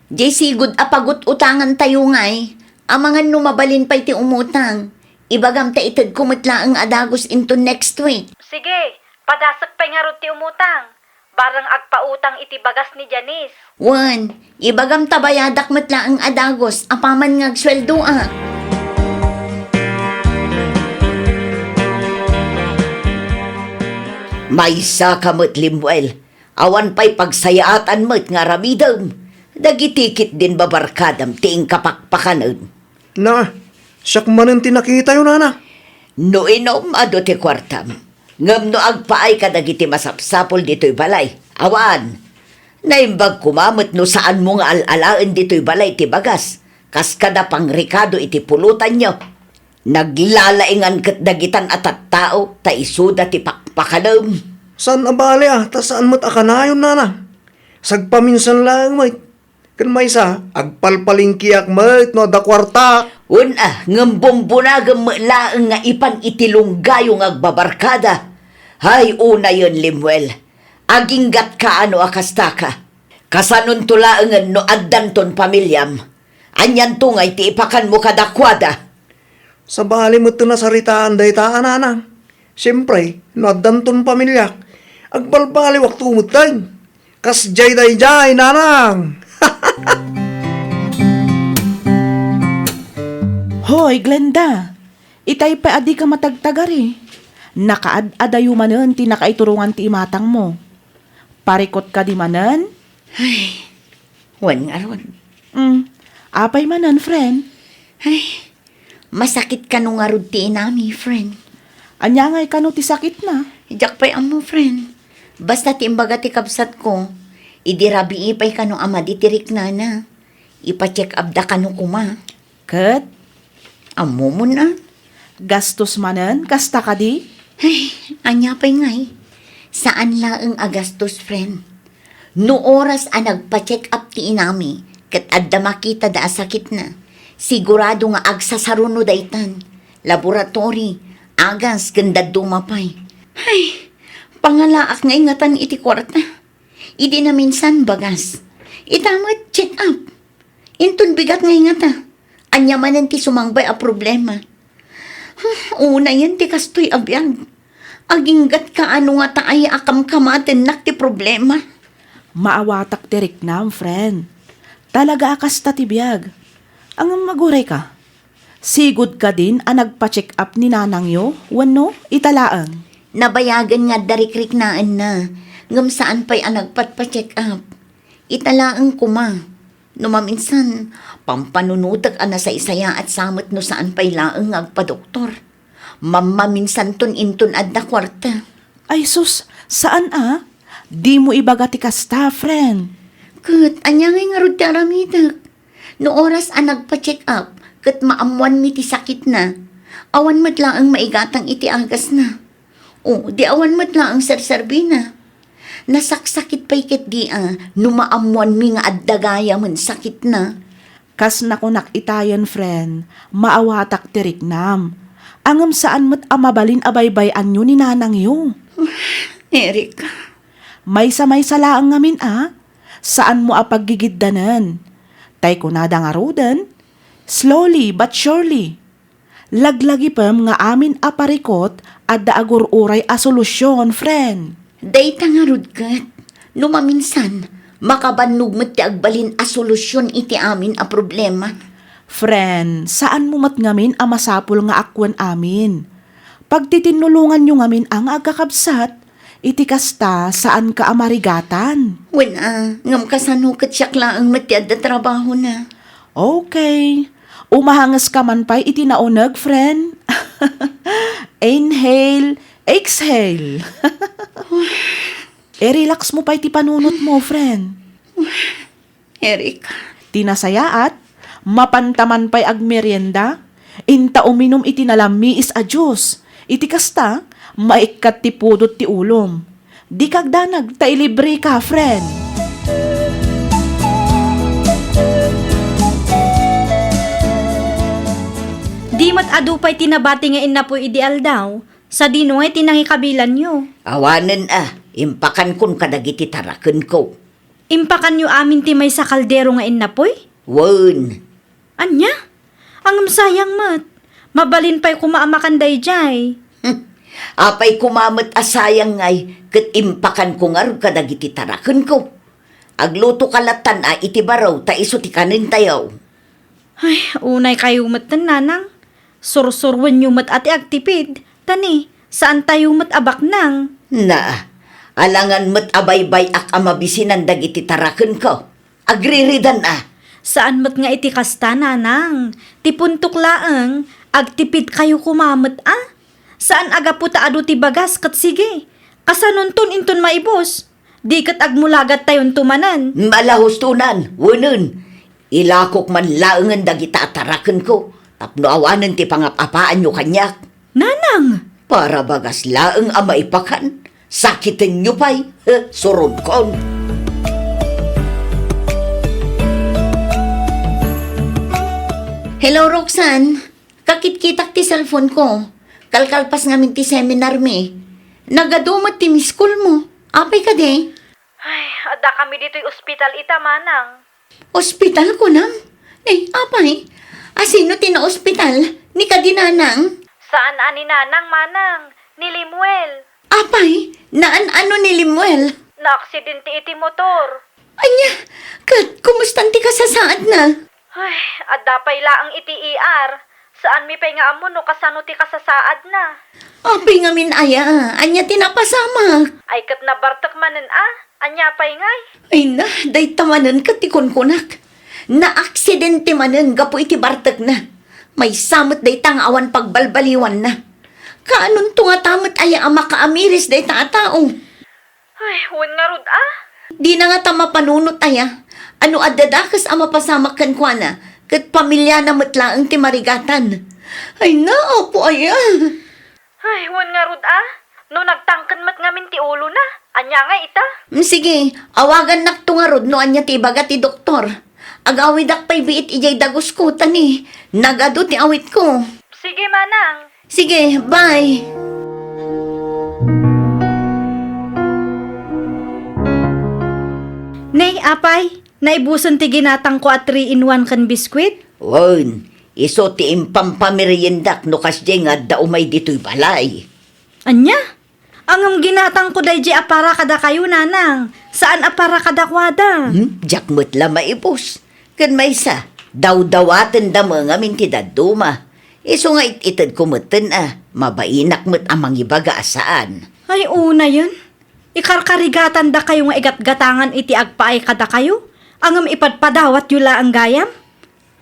Diay sigud a pagut-utangantayo ngay, amangan no mabalin pay ti umutang. Ibagam ta itedko met laeng a dagus inton next week. Sige, padasek pay ngarud ti umutang. Bareng agpautang iti bagas ni Janice. Wen, ibagam ta bayadak met laeng a dagus apaman nga agsueldoak. Maysa ka met, Lemuel. Awan pay pagsayaatan met nga aramidem dagiti ketdin babarkadam ti inkapakpakanen. Na, siak manen ti nakitayo, nana. No inum, adu ti kuartam. Ngem no agpaay kadagiti masapsapul ditoy balay, awan. Naimbag koma met no saanmo nga al-alaen ditoy balay ti bagas, kas kada pangrekado iti pulotanyo. Naglalaingan ket dagitan a tattao ta isuda ti pakpakanem. Saan a bale a, ta saan met a kanayon, nana. Sagpaminsan laeng met. Ken maysa, agpalpalengkeak met no adda kuarta. Wen a, ngem bumbunagem met laeng nga ipan iti lunggayo nga agbabarkada. Hay, unayen, Lemuel, aginggatka a no a kastaka. Kasanonto laengen no addanton pamiliam. Anianto ngay ti ipakanmo kadakuada? Sabali met ti nasaritaan dayta a, nanang. Siempre, no addanton pamiliak, agbalbaliwakto metten. Kasdiay daydiay, nanang. Hoy, Glenda, itay pay a dika matagtagari. Nakaad-adayo manen ti nakaiturongan ti imatangmo. Parikot kadi manen? Ay, wen ngarud. Mm. Apay manen, friend? Ay, masakit kano ngarud ti inami, friend. Ania ngay kano ti sakitna? Diak pay ammo, friend. Basta ti imbaga ti kabsatko, idi rabii pay kano a madi ti riknana, ipa-check up da kano koma. Ket? Ammomon a. Gastos manen, kasta kadi? Ay, ania pay ngay? Saan laeng a gastos, friend. No oras a nagpa-check up ti inami, ket adda makitada a sakitna, sigurado nga agsasaruno daytan. Laboratory, agas, ken dadduma pay. Ay, pangalaak nga ingatan iti kuarta. Idi naminsan, bagas. Ita met, check up. Inton bigat nga ingata. Ania manen ti sumangbay a problema? Huh, unayen ti kastoy a biag. Aginggatka ano ngata aya a kamkamatennak ti problema. Maawatak ti riknam, friend. Talaga a kasta ti biag. Ngem agurayka. Sigud kadin a nagpa-check up ni nanangyo, wenno ita laeng? Nabayagen nga adda rikriknaenna, ngem saan pay a nagpatpa-check up. Ita laeng koma. No maminsan, pampanunotek a nasaysayaat sa met no saan pay laeng nga agpadoktor. Mammaminsanton inton adda kuarta. Ay sus, saan a? Dimo ibaga ti kasta, friend. Ket ania ngay ngarud ti aramidek? No oras a nagpa-check up, ket maammoanmi ti sakitna, awan met laeng maigatang iti agasna. O, di awan met laeng serserbina. Nasaksakit pay ketdi a no maammoanmi nga adda gayamen sakitna. Kas nakunak itayen, friend, maawatak ti riknam. Ngem saan met a mabalin a baybay-anyo ni nanangyo. Erika. Maysa-maysa laeng ngamin a, saanmo a paggigiddanen. Tay kunada ngaruden, slowly but surely. Laglagipem nga amin a parikut adda agur-uray a solusyon, friend. Dayta ngarud ket, no maminsan, makabannog met ti agbalin a solusyon iti amin a problema. Friend, saanmo met ngamin a masapul nga akuen amin. Pagtitinnulonganyo ngamin a nga agkakabsat, iti kasta, saanka a marigatan. Wen a, ngem kasano ket siak laeng met ti adda trabahona? Okay. Umahangeska man pay iti nauneg, friend. Inhale, exhale. I-relax mo pay ti panunot mo, friend. Erika. Ti nasayaat, mapanta man pay agmerienda, inta uminum iti nalammiis a juice. Iti kasta, maikkat ti pudot ti ulom. Dika agdanag ta ilibreka, friend. Di met adu pay ti nabati nga innapoy idi aldaw, sadino ngay ti nangikabilanyo? Awanen a, impakankon kadagiti tarakenko. Impakanyo amin ti maysa kaldero nga innapoy? Wen. Ania? Ngem sayang met. Mabalin pay koma a makan daydiay. Hmm. Apay koma met a sayang ngay ket impakanko ngarud kadagiti tarakenko. Aglutoka lattan a iti baro ta isu ti kanentayo. Ay, unaykayo metten, nanang. Sursuroenyo met a ti agtipid, ta ni, saantayo met a baknang. Na, alangan met a baybay-ak a mabisinan dagiti tarakenko. Agriridan a. Saan met nga iti kasta, nanang. Ti puntok laeng, agtipidkayo koma met a. Saan a gapu ta adu ti bagas ket sige. Kasanonton inton maibus? Di ket agmulagattayonto manen. Malahustonan, wenen. Ilakok man laengen dagita a tarakenko tapno awanen ti pangap-apaanyo kaniak. Nanang! Para bagas laeng a maipakan, sakitenyo pay, he, suronkon. Hello, Roxanne. Kakitkitak ti cellphone ko. Kalkalpas ngamin ti seminar mi. Nagadu met ti miss call mo. Apay kadi? Ay, adda kami ditoy ospital ita, manang. Ospital kunam? Eh, apay? Asino ti naospital? Ni kadi nanang? Saan a ni nanang, manang. Ni Lemuel. Apay? Naan-ano ni Lemuel? Naaksidente iti motor. Ania? Ket kumustan ti kasasaadna? Ay, adda pay laeng iti E R. Saanmi pay nga ammo no kasano ti kasasaadna. Apay ngamin aya? Ania ti napasamak? Ay, ket nabartek manen a. Ania pay ngay? Ay na, dayta manen ket ti kunkunak. Naaksidente manen gapu iti bartekna. Maysa met dayta nga awan pagbalbaliwanna. Kaanonto ngata met aya a makaamiris dayta a tao? Ay, wen ngarud a. Dina ngata mapanunot aya. No adda dakes a mapasamak kenkuana, ket pamiliana met laeng ti marigatan. Ay na, apo aya. Ay, wen ngarud a. No nagtangken met ngamin ti ulona, ania ngay ita? Mm, sige, awagannakto ngarud no ania ti ibaga ti doktor. Agawidak pay biit idiay dagusko, ta ni, nagadu ti awitko. Sige, manang. Sige, bye. Ne, apay, naibusen ti ginatangko a three-in-one ken biskuit? Wen, isu ti impampameriendak no kasdiay nga adda umay ditoy balay. Ania? Ngem ginatangko daydiay a para kadakayo, nanang. Saan a para kadakuada. Hmm? Diak met la maibus. Ken maysa, dawdawatenda met ngamin ti dadduma. Isu nga it-itedko metten a, mabainak met a mangibaga a saan. Ay, unayen. Ikarkarigatandakayo nga igatgatangan iti agpaay kadakayo, ngem ipadpadawatyo laeng gayam?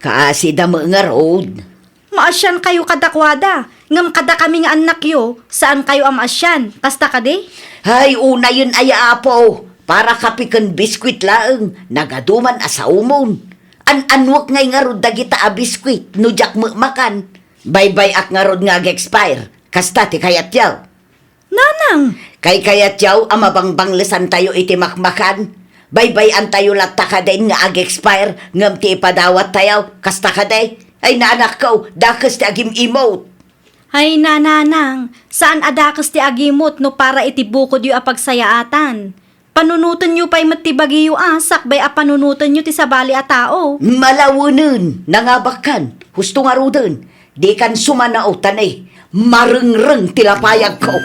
Kaasida met ngarud. Maasiankayo kadakuada, ngem kadakami nga annakyo, saankayo a maasian. Kasta kadi? Hay, unayen aya, apo. Para kape ken biskuit laeng, nagadu man a saomon. An-annuek ngay ngarud dagita a biskuit no diak met makan. Baybay-ak ngarud nga ag-expire. Kasta ti kayatyo. Nanang! Kaykayatyo a mabangbanglesantayo iti makmakan? Baybay-antayo latta kadin nga ag-expire ngem ti ipadawattayo, kasta kadi? Ay, naanakko, dakes ti agim-imot. Ay, nanang, saan a dakes ti agimot no para iti bukodyo a pagsayaatan. Panunotenyo pay met ti bagiyo a sakbay a panunotenyo ti sabali a tao. Malawenen, nangabakkan, husto ngaruden, dikan sumanao ta ne, marengreng ti lapayagko.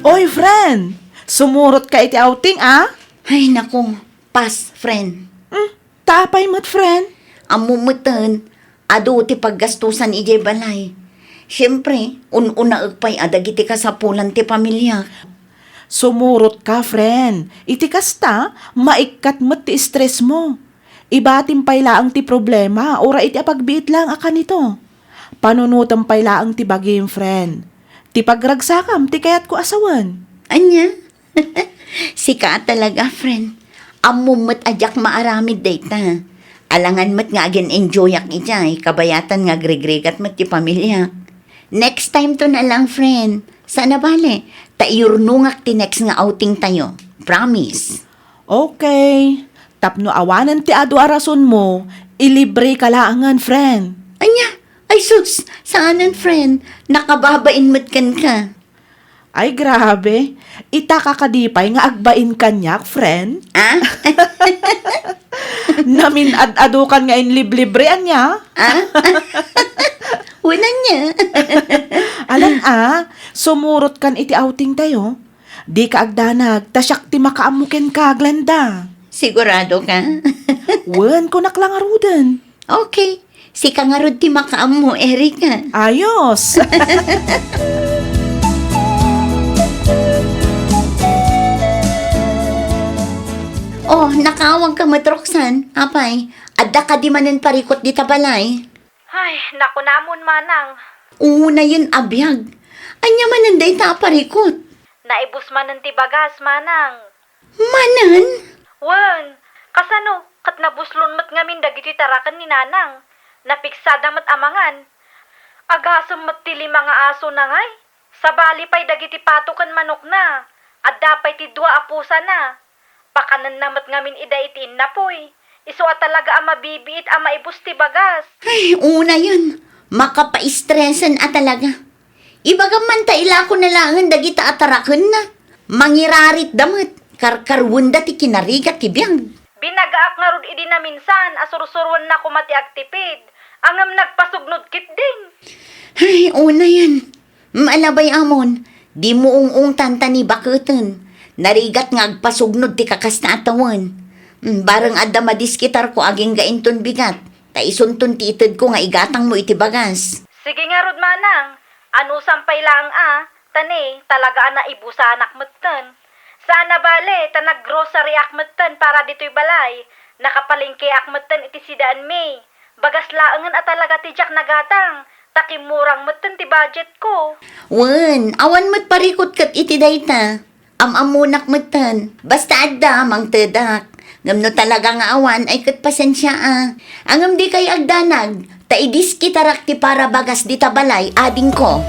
Oy, friend! Sumurotka iti outing, a? Ay, naku, pass, friend. Hmm, ta apay met, friend? Ammom metten, adu ti paggastusan idiay balay. Siempre, un-unaek pay a dagiti kasapulan ti pamiliak. Sumurotka, friend. Iti kasta, maikkat met ti stressmo. Ibatim pay laeng ti problema, uray iti apagbiit laeng a kanito. Panunotem pay laeng ti bagim, friend. Ti pagragsakam ti kayatko a sawen. Ania? Sika a talaga, friend. Ammom met a diak maaramid dayta. Alangan met nga agin-enjoyak idiay, kabayatan nga agrigrigat met ti pamiliak. Next time to na lang, friend. Saan a bale, ta iyurnongak ti next nga outing tayo. Promise. Okay. Tapno awanen ti adu a rasonmo, ilibreka laengen, friend. Ania? Ay sus, saanen, friend. Nakababain met kenka. Ay, grabe. Ita ka kadi pay nga agbain kaniak, friend? Ah? Namin-ad-adukan nga inliblibre, ania? Ah? Wen, ania? Alan a, sumurotkan iti outing tayo. Dika agdanag, ta siak ti makaammo kenka, Glenda. Sigurado ka? Wen, kunak la ngaruden. Okay. Sika ngarud ti makaammo, Erika. Ayos! Oh, nakaawagka met, Roxanne. Apay, adda kadi manen parikut dita balay? Ay, nakunamon, manang. Unayen a biag. Ania manen dayta a parikut? Naibus manen ti bagas, manang. Manen? Wen, kasano, ket nabuslon met ngamin dagiti taraken ni nanang. Napigsada met a mangan. Agasem met ti lima nga asona ngay. Sabali pay dagiti pato ken manokna. Adda pay ti dua a pusana. Pakanenna met ngamin ida iti innapoy. Isu a talaga a mabibiit a maibus ti bagas. Ay, unayen, makapaistresan a talaga. Ibagam man ta ilakona laengen dagita a tarakenna. Mangiraritda met, karkaruenda ti kinarigat ti biag. Binagaak ngarud idi naminsan a sursuroenna koma ti agtipid, ngem nagpasugnod ketdin. Ay, unayen. Malabay amon, dimo ung-ungtan ta ni baketen. Narigat nga agpasugnod ti kakasta a tawen. Mm, bareng adda madiskitarko agingga inton bigat, ta isunton ti itedko nga igatangmo iti bagas. Sige ngarud, manang, anusam pay laeng a, ta ne, talaga a naibusanak metten. Saan a bale, ta nag-groceryek metten para ditoy balay. Nakapalengkeak metten iti sidaenmi. Bagas laengen a talaga ti diak nagatang. Ta kimmurang metten ti budgetko. Wen, awan met parikut ket iti dayta. Am-ammonak metten. Basta adda, mangtedak. Ngem no talaga nga awan, ay ket pasensia a. Ngem dikay agdanag, ta idiskitarak ti para bagas dita balay, adingko.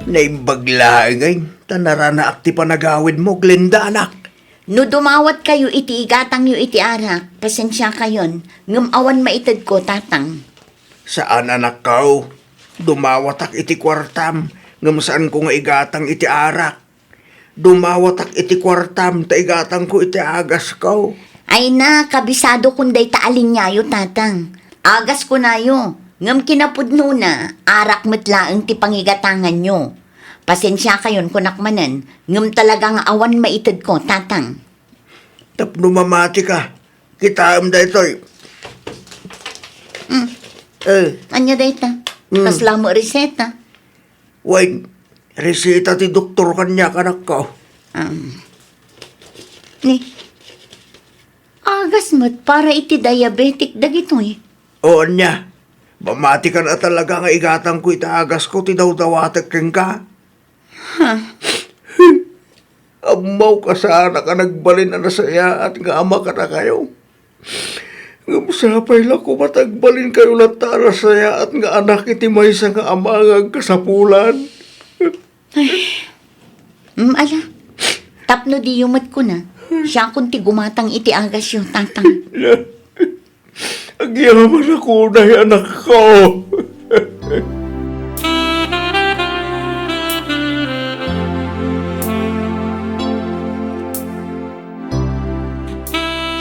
Naimbag laeng, ay, ta naranaak ti panagawidmo, Glenda, anak. No dumawatkayo iti igatangyo iti arak, pasensiakayon, ngem awan maitedko, tatang. Saan, anakko. Dumawatak iti kuartam, ngem saanko nga igatang iti arak. Dumawatak iti kuartam, ta igatangko iti agasko. Ay na, kabisadokon dayta a liniayo, tatang. Agas kunayo, ngem kinapudnona, arak met laeng ti pangigatanganyo. Pasensiakayon, kunak manen, ngem talaga nga awan maitedko, tatang. Tapno mamatika, kitaem daytoy. Mm. Eh. Ania dayta? Mm. Kasla met reseta? Wen, reseta ti doktor kaniak, anakko. Um, ni, agas met para iti diabetic dagitoy. O, ania? Mamatikan a talaga nga igatangko iti agasko ti dawdawatek kenka? Ha? Ammok a saanak a nagbalin a nasayaat nga ama kadakayo. Ngem sapay la koma ta agbalinkayo latta a nasayaat nga anak iti maysa nga ama nga agkasapulan. Ay. Mm, ala. Tapno diyo met kuna, siakon ti gumatang iti agasyo, tatang. Agyamanak unay, anakko.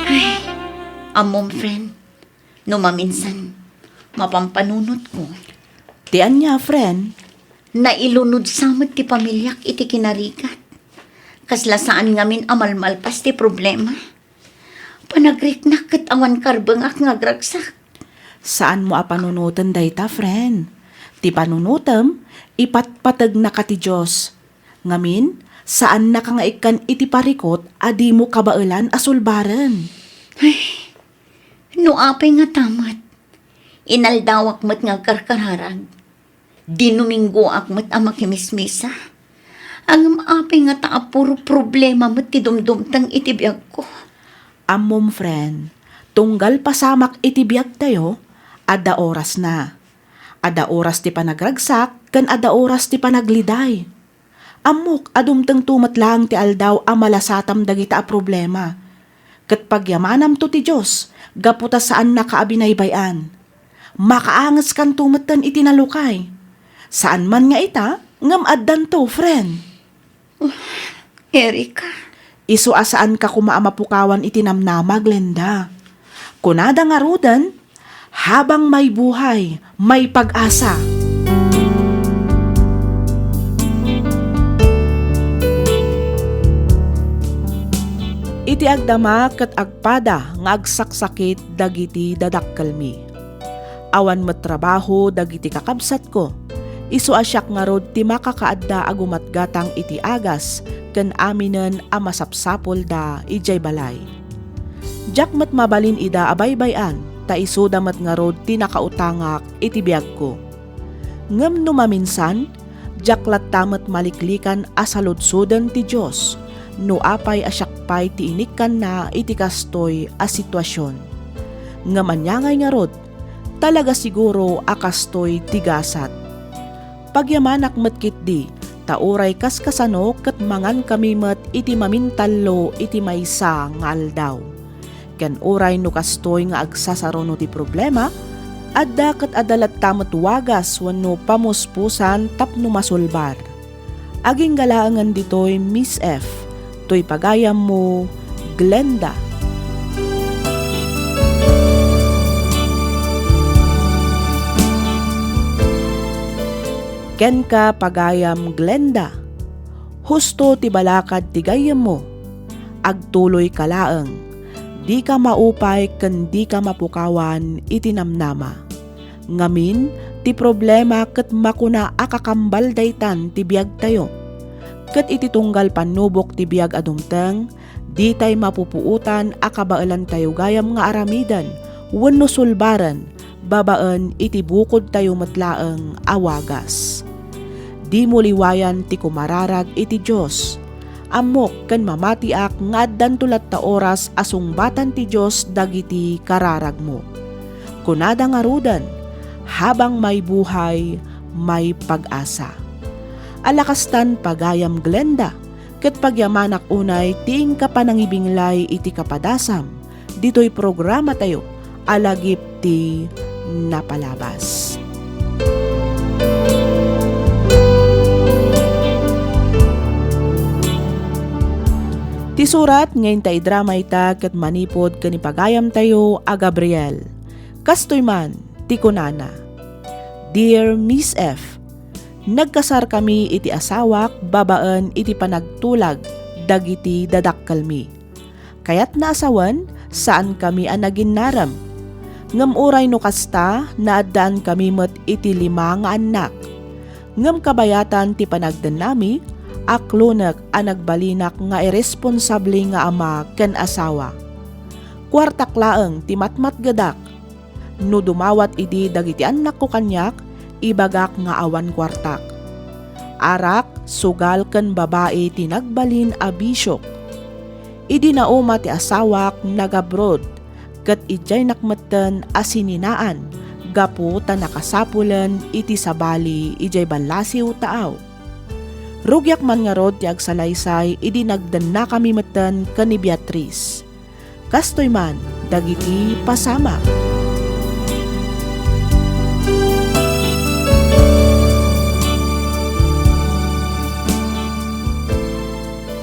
Ay, ammom, friend, no maminsan, mapampanunotko. Ti ania, friend? Nailunod sa met ti pamiliak iti kinarigat. Kasla saan ngamin a malmalpas ti problema. Panagriknak ket awan karbengak nga agragsak. Saanmo a panunoten dayta, friend. Ti panunotem, ipatpategnaka ti Dios. Ngamin, saannaka nga ikkan iti parikut a dimo kabaelan a sulbaren. Ay, no apay ngata met, inaldawak met nga agkarkararag. Dinuminggoak met a makimismisa. Ngem apay ngata a puro problema met ti dumdumteng iti biagko? Ammom, friend, tunggal pasamak iti biagtayo, adda orasna. Adda oras ti panagragsak ken adda oras ti panagliday. Ammok a dumtengto met laeng ti aldaw a malasatam dagita a problema. Ket pagyamanamto ti Dios gapu ta saannaka a binaybay-an. Makaangeskanto metten iti nalukay. Saan man nga ita, ngem addanto, friend. Erika. Isu a saanka koma a mapukawan iti namnama, Glenda. Kunada ngaruden, "Habang may buhay, may pag-asa." Iti agdama ket agpada nga agsaksakit dagiti dadakkelmi. Awan met trabaho dagiti kakabsatko. Isu a siak ngarud ti makakaadda a gumatgatang iti agas ken aminen a masapsapulda idiay balay. Diak met mabalin ida a baybay-an, ta isuda met ngarud ti nakautangak iti biagko. Ngem no maminsan, diak latta met maliklikan a saludsoden ti Dios no apay a siak pay ti inikkanna iti kastoy a situasion. Ngem ania ngay ngarud, talaga siguro a kastoy ti gasat. Pagyamanak met ketdi, ta uray kaskasano ket mangankami met iti mamintallo iti maysa nga aldaw. Ken uray no kastoy nga agsasaruno ti problema, adda ket adda latta met wagas wenno pamuspusan tapno masulbar. Agingga laengen ditoy, Miss F, toy pagayammo, Glenda. Kenka, pagayam Glenda, husto ti balakad ti gayyemmo. Agtuloyka laeng. Dika maupay ken dika mapukawan iti namnama. Ngamin, ti problema ket makuna a kakambal daytan ti biagtayo. Ket iti tunggal pannubok ti biag a dumteng, Ditay mapupuotan a kabaelantayo gayam nga aramiden wenno sulbaren babaen iti bukodtayo met laeng a wagas. Dimo liwayan ti kumararag iti Dios. Ammok ken mamatiak nga addanto latta oras a sungbatan ti Dios dagiti kararagmo. Kunada ngaruden, "Habang may buhay, may pag-asa." Alakastan, pagayam Glenda, ket pagyamanak unay ti inka panangibinglay iti kapadasam ditoy programatayo a Lagip ti Napalabas. Ti surat nga inta idrama ita ket manipud ken ni pagayamtayo a Gabriel. Kastoy man ti kunana, "Dear Miss F, nagkasarkami iti asawak babaen iti panagtulag dagiti dadakkelmi. Kayatna a sawen, saankami a naginnarem. Ngem uray no kasta, naaddaankami met iti lima nga annak. Ngem kabayatan ti panagdennami, aklonek a nagbalinak nga irresponsable nga ama ken asawa. Kuartak laeng ti matmatgedak. No dumawat idi dagiti annakko kaniak, ibagak nga awan kuartak. Arak, sugal ken babai ti nagbalin a bisiok. Idi nauma ti asawak, nagabroad, ket idiaynak metten a sininaan gapu ta nakasapulen iti sabali idiay ballasiw taaw. Rugiak man ngarud ti agsalaysay idi nagdennakami metten ken ni Beatriz. Kastoy man dagiti pasamak."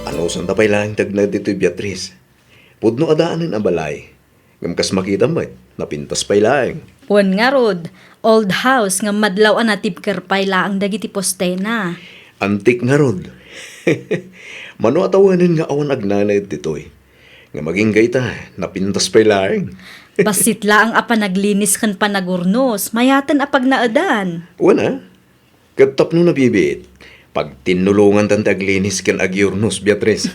Anusanta pay laeng ti agnaed ditoy, Beatriz? Pudno a daanen a balay. Ngem kas makitam met, napintas pay laeng. Wen ngarud, old house ngem madlaw a natibker pay laeng dagiti postena. Antik ngarud. Mano a tawenen nga awan agnanaed ditoy. Ngem agingga ita, napintas pay laeng. Bassit laeng a panaglinis ken panagurnos, mayaten a pagnaedan. Wen a, ket tapno nabibiit, pagtinnulongantan ti aglinis ken agiurnos, Beatriz.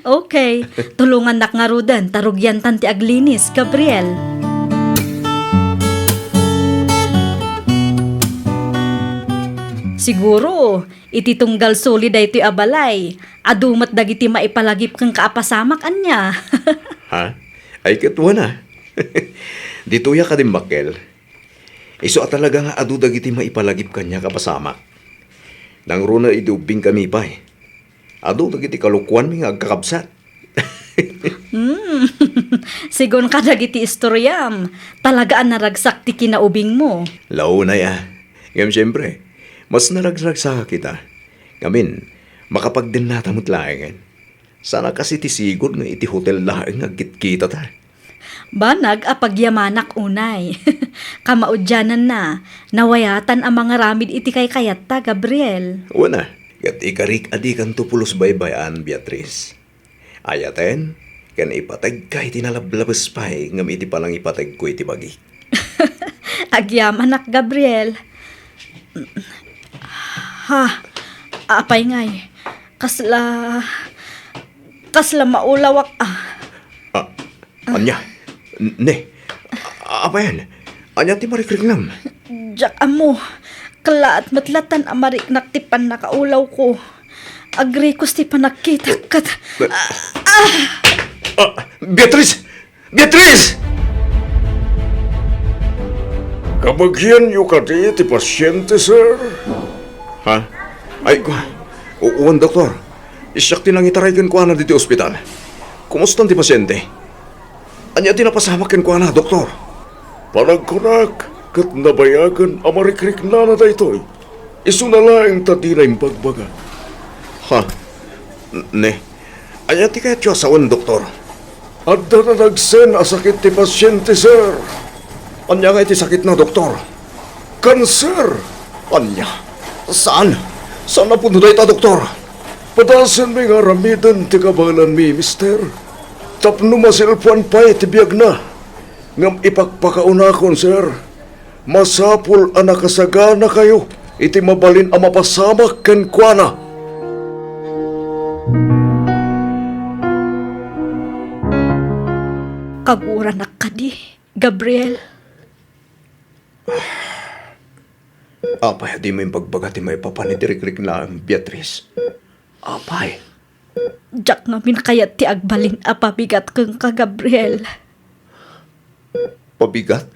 Okay, tulongannak ngaruden ta rugiantan ti aglinis, Gabriel. Siguro, iti tunggal suli daytoy a balay, adu met dagiti maipalagip kenka a pasamak, ania? Ha? Ay, ket wen a. Ditoyak a dimmakkel. Isu a talaga nga adu dagiti maipalagip kaniak a pasamak. Nangruna idi ubbingkami pay, adu dagiti kalokuanmi nga agkakabsat. Hmm. Sigun kadagiti istoriam, talaga a naragsak ti kinaubingmo. Launay a. Ngem siempre, mas naragragsak ita. Ngamin, makapagdennata met laengen. Saan a kas iti sigud nga iti hotel laeng nga agkitkitata. Banag a pagyamanak unay. Kamaudiananna, nawayatan a mangaramid iti kaykayatta, Gabriel. Wen a, ket ikarik a dikanto pulos baybay-an, Beatriz. Ayaten, ken ipategka iti nalablabes pay ngem iti panangipategko iti bagik. Agyamanak, Gabriel. Ha? Apay ngay? Kasla, kasla maulawak, ah. Ah, ania? N-, ne? A-, apayan? Ania ti marikriknam? Diak ammo. Kellaat met latan a mariknak ti pannakaulawko. Agrikos ti panagkitak ket, ah, ah! Ah, Beatriz! Beatriz! Kabagianyo kadi ti pasiente, sir? Ha? Ay, ku-, u-, wen, doktor. Siak ti nangitaray kenkuana ditoy ospital. Kumustan ti pasiente? Ania ti napasamak kenkuana, doktor? Panagkunak ket nabayagen a marikriknana daytoy. Isuna laeng ta dina imbagbaga. Ha? N-, ne? Ania ti kayatyo a sawen, doktor? Adda nanagsen a sakit ti pasiente, sir. Ania ngay ti sakitna, doktor? Kanser! Ania? Saan? Saan a pudno dayta, doktor? Padasenmi nga aramiden ti kabaelanmi, mister. Tapno masilpuan pay ti biagna. Ngem ipakpakaunakon, sir. Masapul a nakasaganakayo iti mabalin a mapasamak kenkuana. Aguranak kadi, Gabriel? Apay a dimo imbagbaga ti maipapan iti rikriknam, Beatriz? Apay? Diak ngamin kayat ti agbalin a pabigat kenka, Gabriel. Pabigat?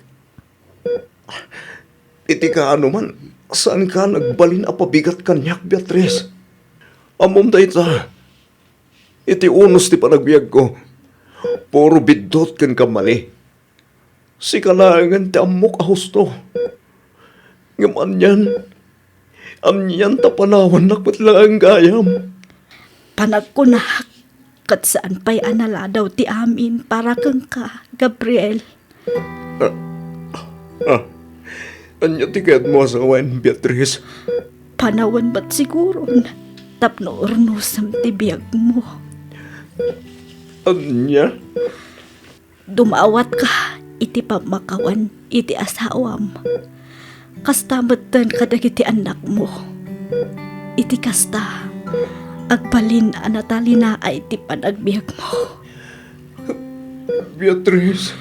Iti kaano man, saanka nagbalin a pabigat kaniak, Beatriz. Ammom dayta, iti unos ti panagbiagko, puro biddut ken kammali. Sika laengen ti ammok a husto. Ngem anian, anian ta panawannak met laeng gayam. Panagkunak, ket saan pay a naladaw ti amin para kenka, Gabriel. Ah, ah, ania ti kayatmo a sawen, Beatriz? Panawen met siguron tapno urnosem ti biagmo. Ania? Dumawatka iti pammakawan iti asawam. Kasta metten kadagiti annakmo. Iti kasta, agbalin a natalinaay ti panagbiagmo. Beatriz.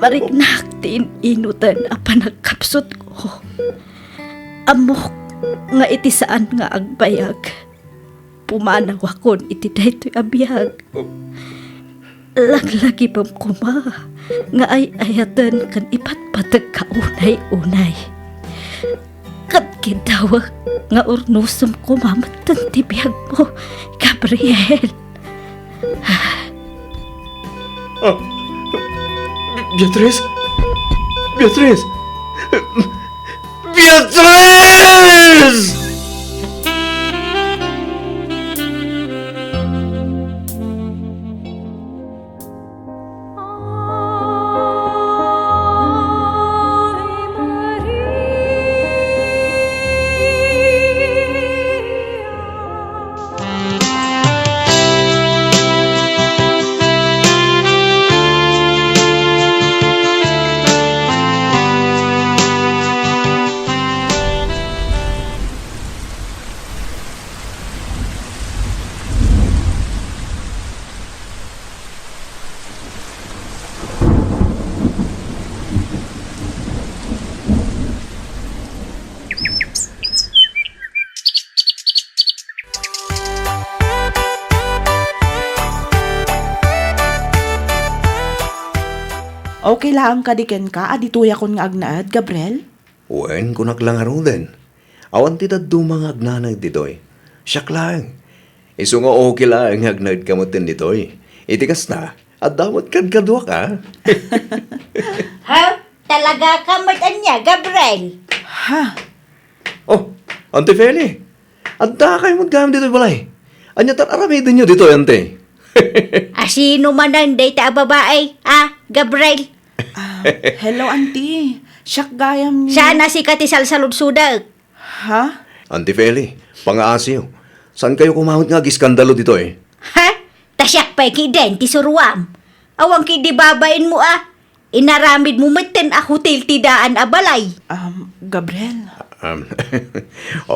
Mariknak ti in-inuten a panagkapsutko. Ammok nga iti saan nga agbayag, pumanawakon iti daytoy a biag. Laglagipem koma nga ay-ayaten ken ipatpategka unay-unay. Ket kiddawek nga urnosem koma metten ti biagmo, Gabriel. Ah, Beatriz! Beatriz! Beatriz! Okay laeng kadi kenka a ditoyakon nga agnaed, Gabriel? Wen, kunak la ngaruden. Awan ti dadduma nga agnanaed ditoy. Siak laeng. Isu nga okay laeng nga agnaedka metten ditoy. Iti kasta, adda met kadkaduak, a? Ha? Talaga ka met ania, Gabriel? Ha? Oh, Auntie Feli, adda kayo met gayam ditoy balay. Ania ti ar-aramidenyo ditoy, Auntie? Asino manen dayta a babai, a, Gabriel? Ah, hello, Auntie. Siak gayam ni Saan a sika ti salsaludsodek? Ha? Auntie Feli, pangaasiyo. Saan kayo koma met nga agiskandalo ditoy? Ha? Ta siak pay kidin ti suruam. Awan kidi babainmo a. Inaramidmo metten a hotel ti daan a balay. Um, Gabriel. Um,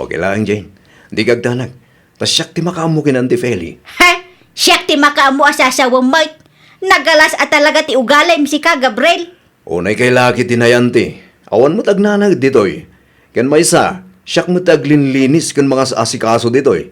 okay lang, Jane. Di ka agdanag. Ta siak ti makaammo ken Auntie Feli. Ha? Siak ti makaammo a sasawem met? Nagalas a talaga ti ugalim sika, Gabriel. Unay kay laki ti nayanti. Awan met agnanaed ditoy. Ken maysa, siak met ti aglinlinis ken mangas-asikaso ditoy.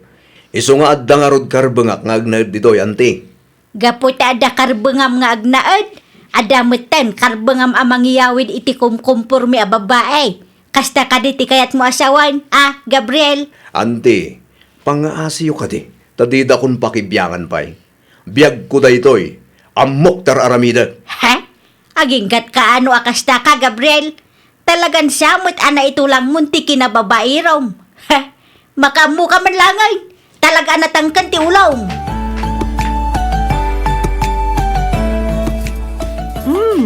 Isu nga adda ngarud karbengak nga agnaed ditoy, Auntie. Gapu ta adda karbengam nga agnaed, adda metten karbengam a mangiyawid iti kumkumpormi a babai. Kasta kadi ti kayatmo a sawen, a, Gabriel? Auntie, pangaasiyo kadi, ta didakon pakibiangan pay. Biagko daytoy. Ammok ti ar-aramidek. Ha? Aginggatka ano a kasta ka, Gabriel? Talagan sa met a naitulangmon ti kinababairom. Ha? Makaammoka man laengen. Talaga a natangken ti ulom. Hmm,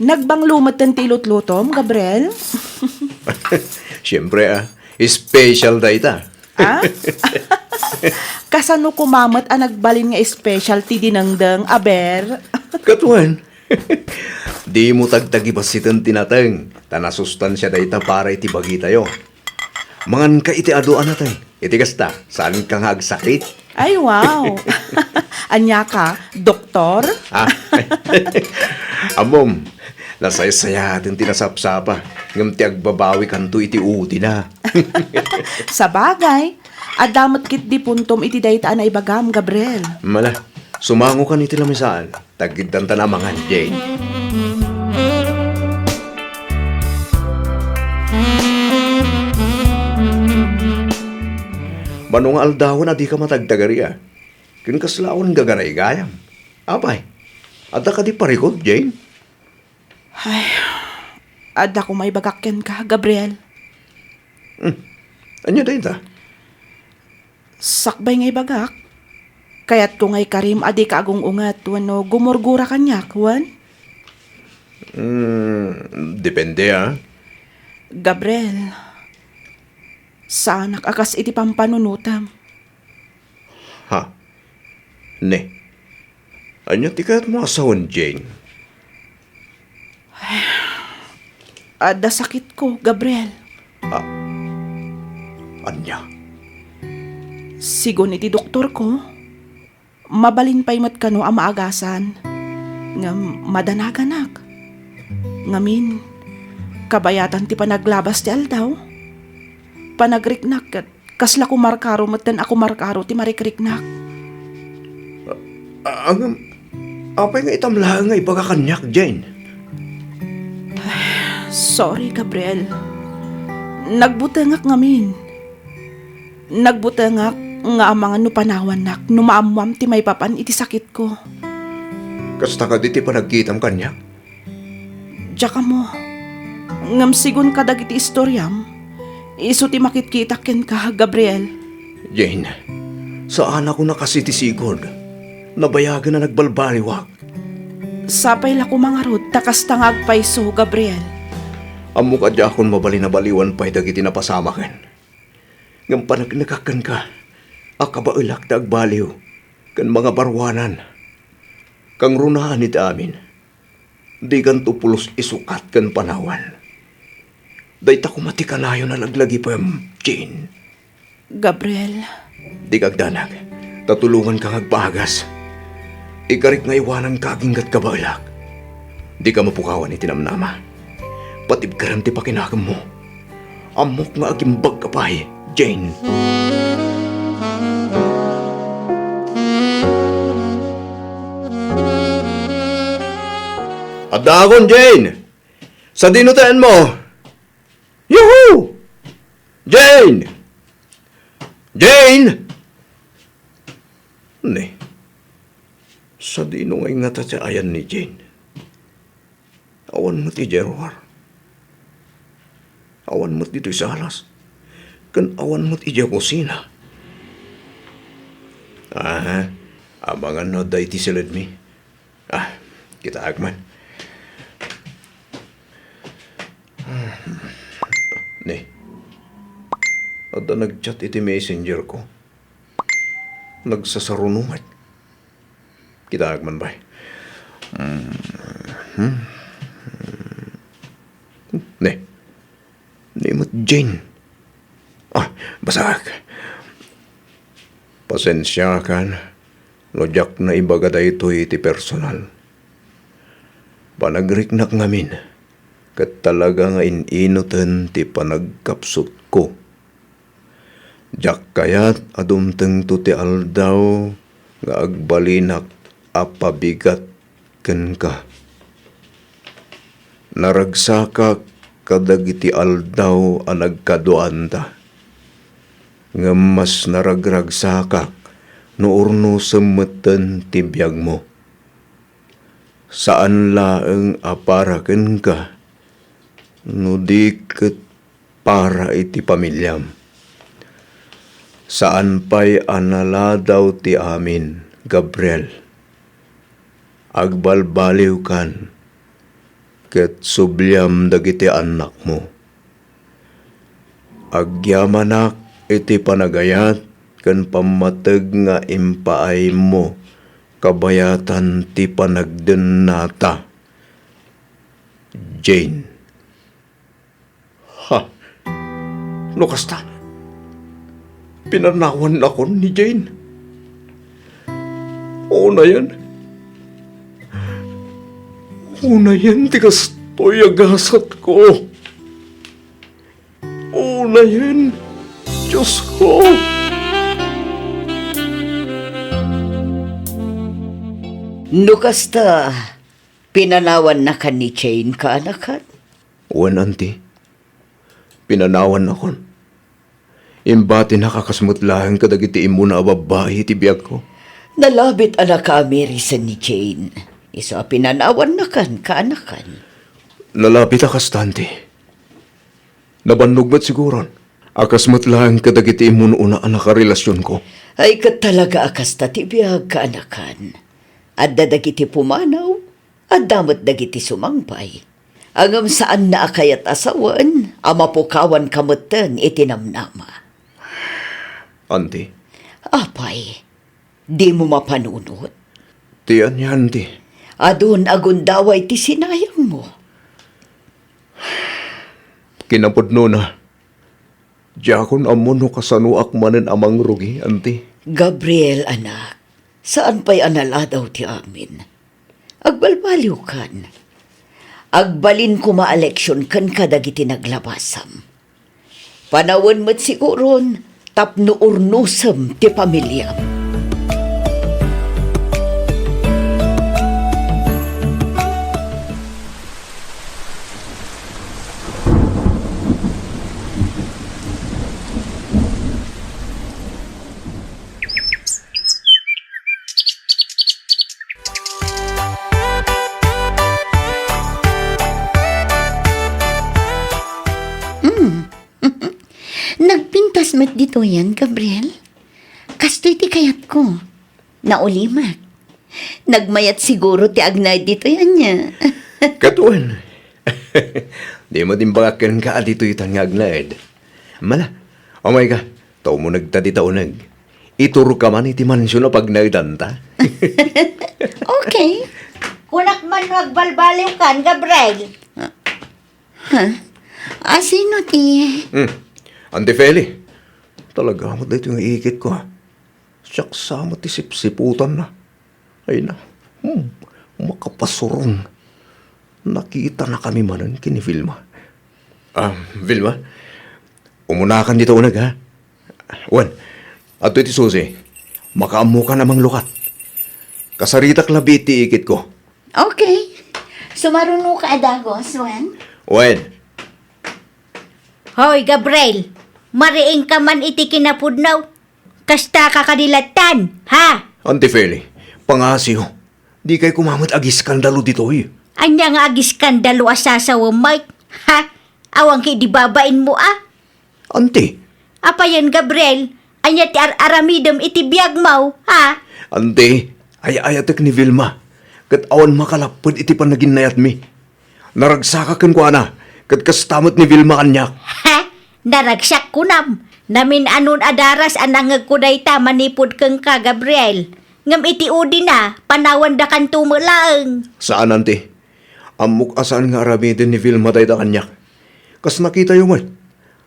nagbanglo metten ti ilutlutom, Gabriel? Siempre, a. Special dayta. Ah? Kasano koma met a nagbalin nga special ti dinengdeng, aber? Ket wen, dimo tagtagibassiten ti nateng, ta nasustansia dayta para iti bagitayo. Manganka iti adu a nateng. Iti kasta, saanka nga agsakit? Ay, wow! Ania ka, doktor? Ah, ammom, nasaysayaten ti nasapsapa, ngem ti agbabawikanto iti utina. Sabagay, adda met ketdi puntom iti dayta a naibagam, Gabriel. Mala, sumangokan iti lamisaan. Taggiddanta amangan, Jane. Mano nga aldawen a dika matagtagari a? Ken kasla awan gagaraygayam. Apay, adda kadi parikut, Jane? Ay, adda koma ibagak kenka, Gabriel. Hmm. Ania dayta? Sakbay nga ibagak, kayatko nga ikarim a dika agung-unget wenno gumurgura kaniak, wen? Hmm, depende, ah. Gabriel, saanak a kas iti pampanunotem. Ha? Ne. Ania ti kayatmo a sawen, Jane? Adda sakitko, Gabriel. Ah, ania? Sigun iti doktorko, mabalin pay met kano a maagasan. Ngem madanaganak. Ngamin, kabayatan ti panaglabas ti aldaw, panagriknak ket kasla kumarkaro metten a kumarkaro ti marikriknak. Ah, ngem, apay nga itam laeng nga ibaga kaniak, Jane? Sorry, Gabriel. Nagbutengak ngamin. Nagbutengak nga amangan no panawannak no maammoam ti maipapan iti sakitko. Kasta kadi ti panagkitam kaniak? Diak ammo. Ngem sigun kadagiti istoriam, isu ti makitkitak kenka, Gabriel. Jane, saanakon a kas iti sigud. Nabayagen a nagbalbaliwak. Sapay la koma ngarud ta kasta nga agpayso, Gabriel. Ammok a diakon mabalin a baliwan pay dagiti napasamaken. Ngem paneknekak kenka a kabaelak ti agbaliw ken mangabaruanan. Kangrunaan iti amin. Dikanto pulos isukat ken panawan. Dayta koma ti kanayon a laglagipem, Jane. Gabriel. Dika agdanag, ta tulonganka nga agpaagas. Ikarik nga iwananka agingga ti kabaelak. Dika mapukawan iti namnama. Patibkerem ti pakinakemmo. Ammok nga agimbagka pay, Jane. Addaakon, Jane! Sadino ti ayanmo? Yuhu! Jane! Jane! Ne, sadino ngay ngata ti ayan ni Jane? Awan met idiay ruar. Awan met ditoy salas. Ken awan met idiay kusina. Aha, amangan no adda iti siledmi. Ah, kitaak man. Ne, adda nag-chat iti messenger ko. Nagsasaruno met. Kitaak man, bay. Mhm. Ne. Ni met Jane. Ah, basaak. Pasensiakan no diak naibaga daytoy iti personal. Panagriknak ngamin, ket talaga nga in-inuten ti panagkapsutko. Diak kayat a dumtengto ti aldaw nga agbalinak a pabigat kenka. Naragsakak kadagiti aldaw a nagkaduaanta, ngem mas naragragsakak no urnosem metten ti biagmo. Saan laeng a para kenka, no di ket para iti pamiliam. Saan pay a naladaw ti amin, Gabriel. Agbalbaliwkan, ket subliam dagiti annakmo. Agyamanak iti panagayat ken pammateg nga impaaymo kabayatan ti panagdennata. Jane. Ha? No kasta, pinanawannakon ni Jane. Unayen. Unayen ti kastoy a gasatko. Unayen, Diosko. No kasta, pinanawannakan ni Jane, kaanakan? Wen, Auntie. Pinanawannakon. Imbatinak a kas met laeng kadagiti immuna a babbai iti biagko. Nalabit a nakaamirisan ni Jane. Isu a pinanawannakan, kaanakan. Nalabit a kasta, Auntie. Nabannog met siguron a kas met laeng kadagiti immun-una a nakarelasionko. Ay, ket talaga a kasta ti biag, kaanakan. Adda dagiti pumanaw, adda met dagiti sumangpay. Ngem saanna a kayat a sawen a mapukawanka metten iti namnama. Auntie. Apay, dimo mapanunot? Ti ania, Auntie? Adun a gundaway ti sinayangmo. Kinapudnona, diakon ammo no kasanoak manen a mangrugi, Auntie. Gabriel, anak, saan pay a naladaw ti amin. Agbalbaliwkan. Agbalin koma a leksion kenka dagiti naglabasam. Panawen met siguron tapno urnosem ti pamiliam. Mm. Nagpintas met ditoyen, Gabriel. Kastoy ti kayatko. Naulimek. Nagmayat siguro ti agnaed ditoy, ania? Ket wen. Di met imbagak kenka a ditoy itan nga agnaed. Mala, umayka, ta umunegta dita uneg. Iturka man iti mansion a pagnaedanta. Okay. Kunak man no agbalbaliwkan, Gabriel. Ha? A, sino ti? Hmm. Auntie Feli. Talaga met daytoy nga ikitko, a. Siak sa met ti sipsiputanna. Ay na. Hmm. Makapasuron. Nakitanakami manen ken ni Vilma. Ah, Vilma, umunakan dita uneg, ha? Wen, adtoy ti susi. Makaammokan a manglukat. Kasaritak labi iti ikitko. Okay. Sumarunoka a dagus, wen? Wen. Hoy, Gabriel, mariingka man iti kinapudno. Kastaka kadi lattan, ha? Auntie Feli, pangngasiyo. Dikay koma met agiskandalo ditoy. Ania nga agiskandalo a sasawem met? Ha? Awan ket idi babainmo, a? Auntie. Apayen, Gabriel? Ania ti ar-aramidem iti biagmo, ha? Auntie, ay-ayatek ni Vilma, ket awan makalapped iti panaginnayatmi. Naragsakak kenkuana, ket kasta met ni Vilma kaniak. Ha? Naragsak kunam? Namin-anon a daras a nangngegko dayta manipud kenka, Gabriel. Ngem iti udina, panawandakanto met laeng. Saan, Auntie. Ammok a saan nga aramiden ni Vilma dayta kaniak. Kas nakitayo met,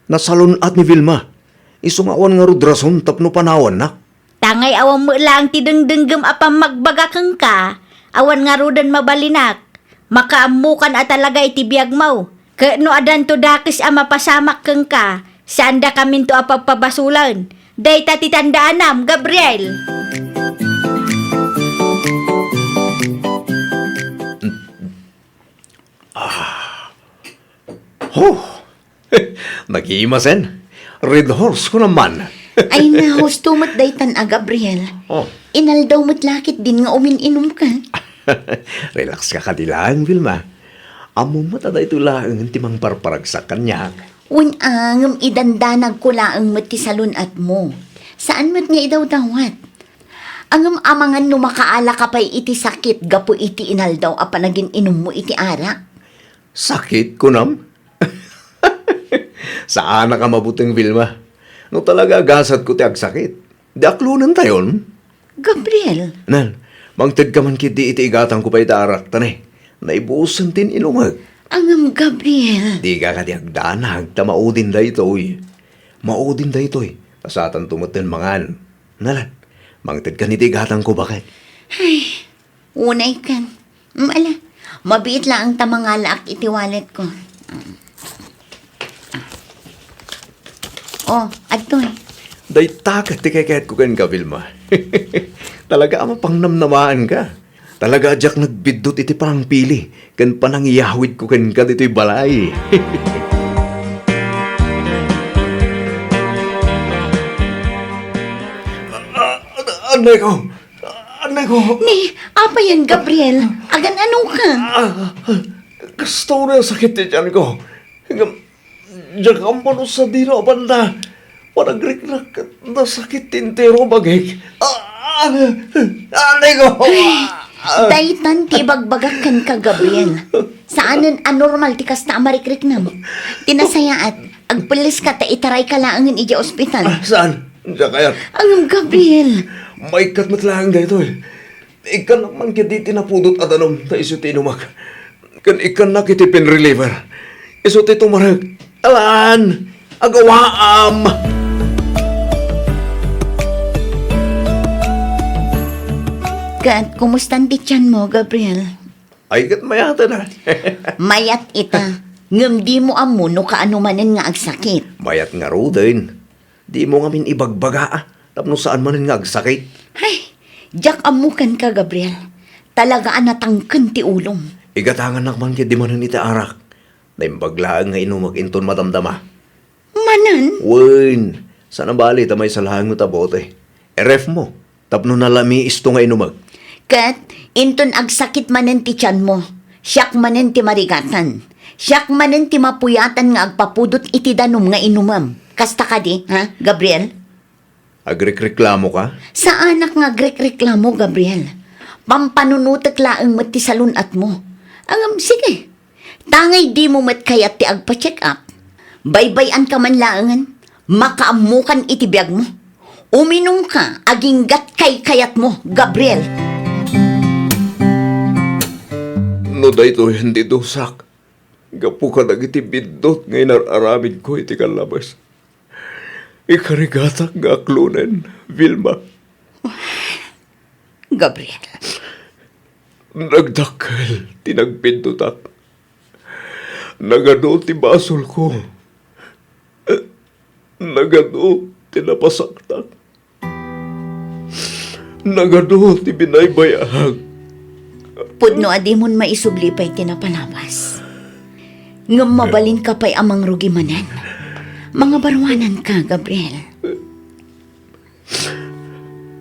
nasalun-at ni Vilma. Isu nga awan ngarud rason tapno panawannak. Tangay awan met laeng ti dengdenggem a pammagbaga kenka, awan ngaruden mabalinak. Makaammokan a talaga iti biagmo. Ket no addanto dakes a mapasamak kenka, saandakaminto a pagpabasolen. Dayta ti tandaanam, Gabriel. Ah. Huh! Nagimasen. Red Horse ko naman. Ay, na, husto met daytan a Gabriel. Oh. Inaldaw met la ketdin nga umin-inumka. Relax ka kadi laeng, Vilma. Ammom met a daytoy laeng ti mangparparagsak kaniak. Wen a, ngem idandanagko laeng met ti salun-atmo. Saan met nga idawdawat. Ngem amangan no makaalaka pay iti sakit gapu iti inaldaw a panagin-inummo iti arak. Sakit, kunam? Saanak a mabuteng, Vilma. No talaga a gasatko ti agsakit, di aklonentayon. Gabriel. Nan, mangtedka man ketdi iti igatangko pay ta arak, ta ne, naibusen ti inumek. Ngem, Gabriel. Dika kadi agdanag, ta maudin daytoy. Maudin daytoy, ta satanto metten mangan. Nalan, mangtedkan iti igatangko, baket. Ay, unay kan. Mm, ala, mabiit laeng ta mangalaak iti wallet ko. Oh, adtoy. Dayta ket ti kayatko kenka, Vilma. Talaga a mapangnamnamaanka. Talaga a diak nagbiddut iti panangpili ken panangiyawidko kenka ditoy balay. Ah, ah, aneko! Aneko! Ni, apay yan, Gabriel? Agan-ano ka? Ah, ah, kasta unay a sakit ti tianko. Ngem, diak ammo no sadino a banda. Panagriknak ket nasakit ti entero a bagik. Ah, ah, aneko! Ay, daytan ti ibagbagak kenka, Gabriel. Saanen a normal ti kasta a marikriknam. Ti nasayaat, agpelleska ta itarayka laengen idiay ospital. Ah, saan? Diak kayat. Ngem, Gabriel. Maikkat met laeng daytoy. Ikkannak man ketdi ti napudot a danum ta isu ti inumak. Ken ikkannak iti pain reliever. Isu ti tumarek. Alan! Agawaam! Ket, kumustan ti tianmo, Gabriel? Ay, ket mayaten a. Mayat ita. Ngem dimo ammo no kaano manen nga agsakit. Mayat ngaruden. Dimo ngamin ibagbaga, a, tapno saan manen nga agsakit. Ay, diak ammo kenka, Gabriel. Talaga a natangken ti ulom. Igatangannak man ketdi manen iti arak. Naimbag laeng nga inumek inton madamdama. Manen? Wen, saan a bali ta maysa laeng met a bote. Irefmo. Tapno nalamiisto nga inumek. Ket inton agsakit manen ti tianmo, siak manen ti marigatan. Siak manen ti mapuyatan nga agpapudot iti danum nga inumem. Kasta kadi, ha, Gabriel? Agrikreklamoka? Saanak nga agrikreklamo, Gabriel. Pampanunotek laeng met ti salun-atmo. Ngem, sige, tangay dimo met kayat ti agpa-check up. Baybay-anka man laengen, makaammokan iti biagmo. Uminumka aginggat kaykayatmo, Gabriel. No daytoyen ti dusak, gapu kadagiti biddut nga inar-aramidko iti kallabes, ikarigatak nga aklonen, Vilma. Gabriel. Nagdakkel ti nagbiddutak. Nagadu ti basolko. Nagadu ti napasaktak. Nagadu ti binaybay-ak. Pudno a dimon maisubli pay ti napalabas. Ngem mabalinka pay a mangrugi manen. Mangabaruananka, Gabriel.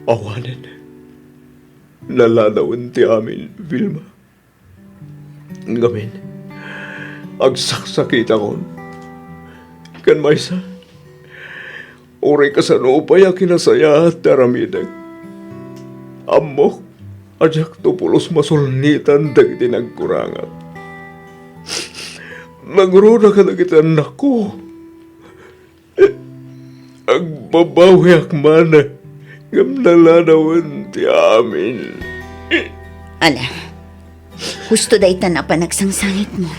Awanen. Naladawen ti amin, Vilma. Ngamin, agsaksakitakon. Ken maysa, uray kasano pay a kinasayaat ti aramidek, ammok a diakto pulos masulnitan dagiti nagkurangak. Nangruna kadagiti annakko. Agbabawiak man, ngem naladawen ti amin. Ala, husto daytan a panagsangsangitmo.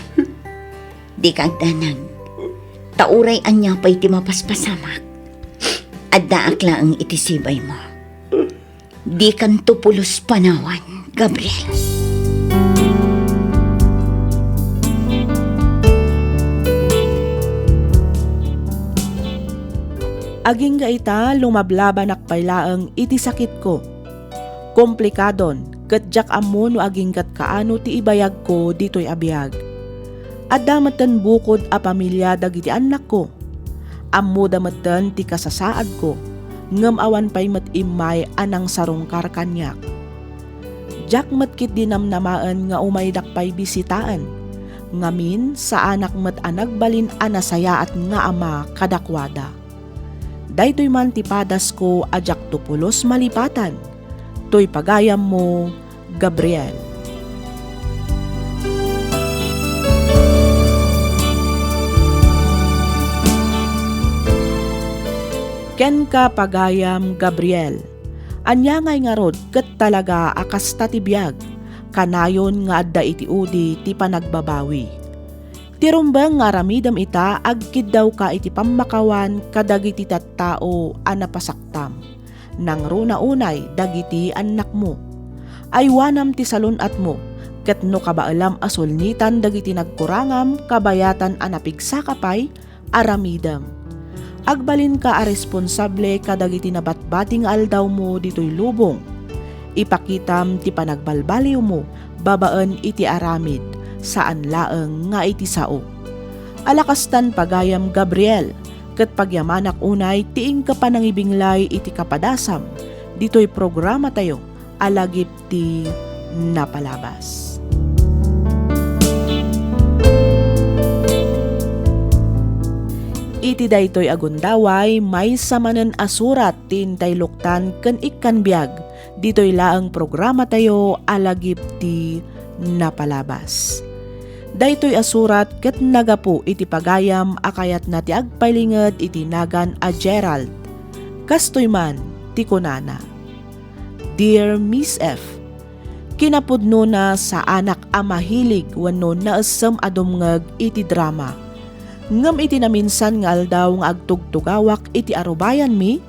Dika agdanag, ta uray ania pay ti mapaspasamak, addaak laeng iti sibaymo. Dikanto pulos panawan, Gabriel. Agingga ita, lumablabanak pay laeng iti sakitko. Komplikadon, ket diak ammo no aginggat kaano ti ibayagko ditoy a biag. Adda metten bukod a pamilia dagiti annakko. Ammoda metten ti kasasaadko, ngem awan pay met immay a nangsarungkar kaniak. Diak met ketdi namnamaen nga umaydak pay bisitaen. Ngamin, saanak met a nagbalin a nasayaat nga ama kadakuada. Daytoy man ti padasko a diakto pulos malipatan. Toy pagayammo, Gabriel. Kenka, pagayam Gabriel, ania ngay ngarud ket talaga a kasta ti biag, kanayon nga adda iti udi ti panagbabawi. Ti rumbeng nga aramidem ita, agkiddawka iti pammakawan kadagiti tattao a napasaktam. Nangruna unay dagiti annakmo. Aywanam ti salun-atmo, ket no kabaelam a sulnitan dagiti nagkurangam kabayatan a napigsaka pay, aramidem. Agbalinka a responsable kadagiti nabatbati nga aldawmo ditoy lubong. Ipakitam ti panagbalbaliwmo babaen iti aramid, saan laeng nga iti sao. Alakastan pagayam, Gabriel, ket pagyamanak unay ti inka panangibinglay iti kapadasam ditoy programatayo a Lagip ti Napalabas. Iti daytoy a gundaway, maysa manen a surat ti intayloktan ken ikkan biag ditoy laeng programatayo a Lagip ti Napalabas. Daytoy a surat ket nagapu iti pagayam a kayatna ti agpailinged iti nagan a Gerald. Kastoy man ti kunana, "Dear Miss F, kinapudnona saanak a mahilig wenno naessem a dumngeg iti drama. Ngem iti naminsan nga aldaw nga agtugtugawak iti arubayanmi,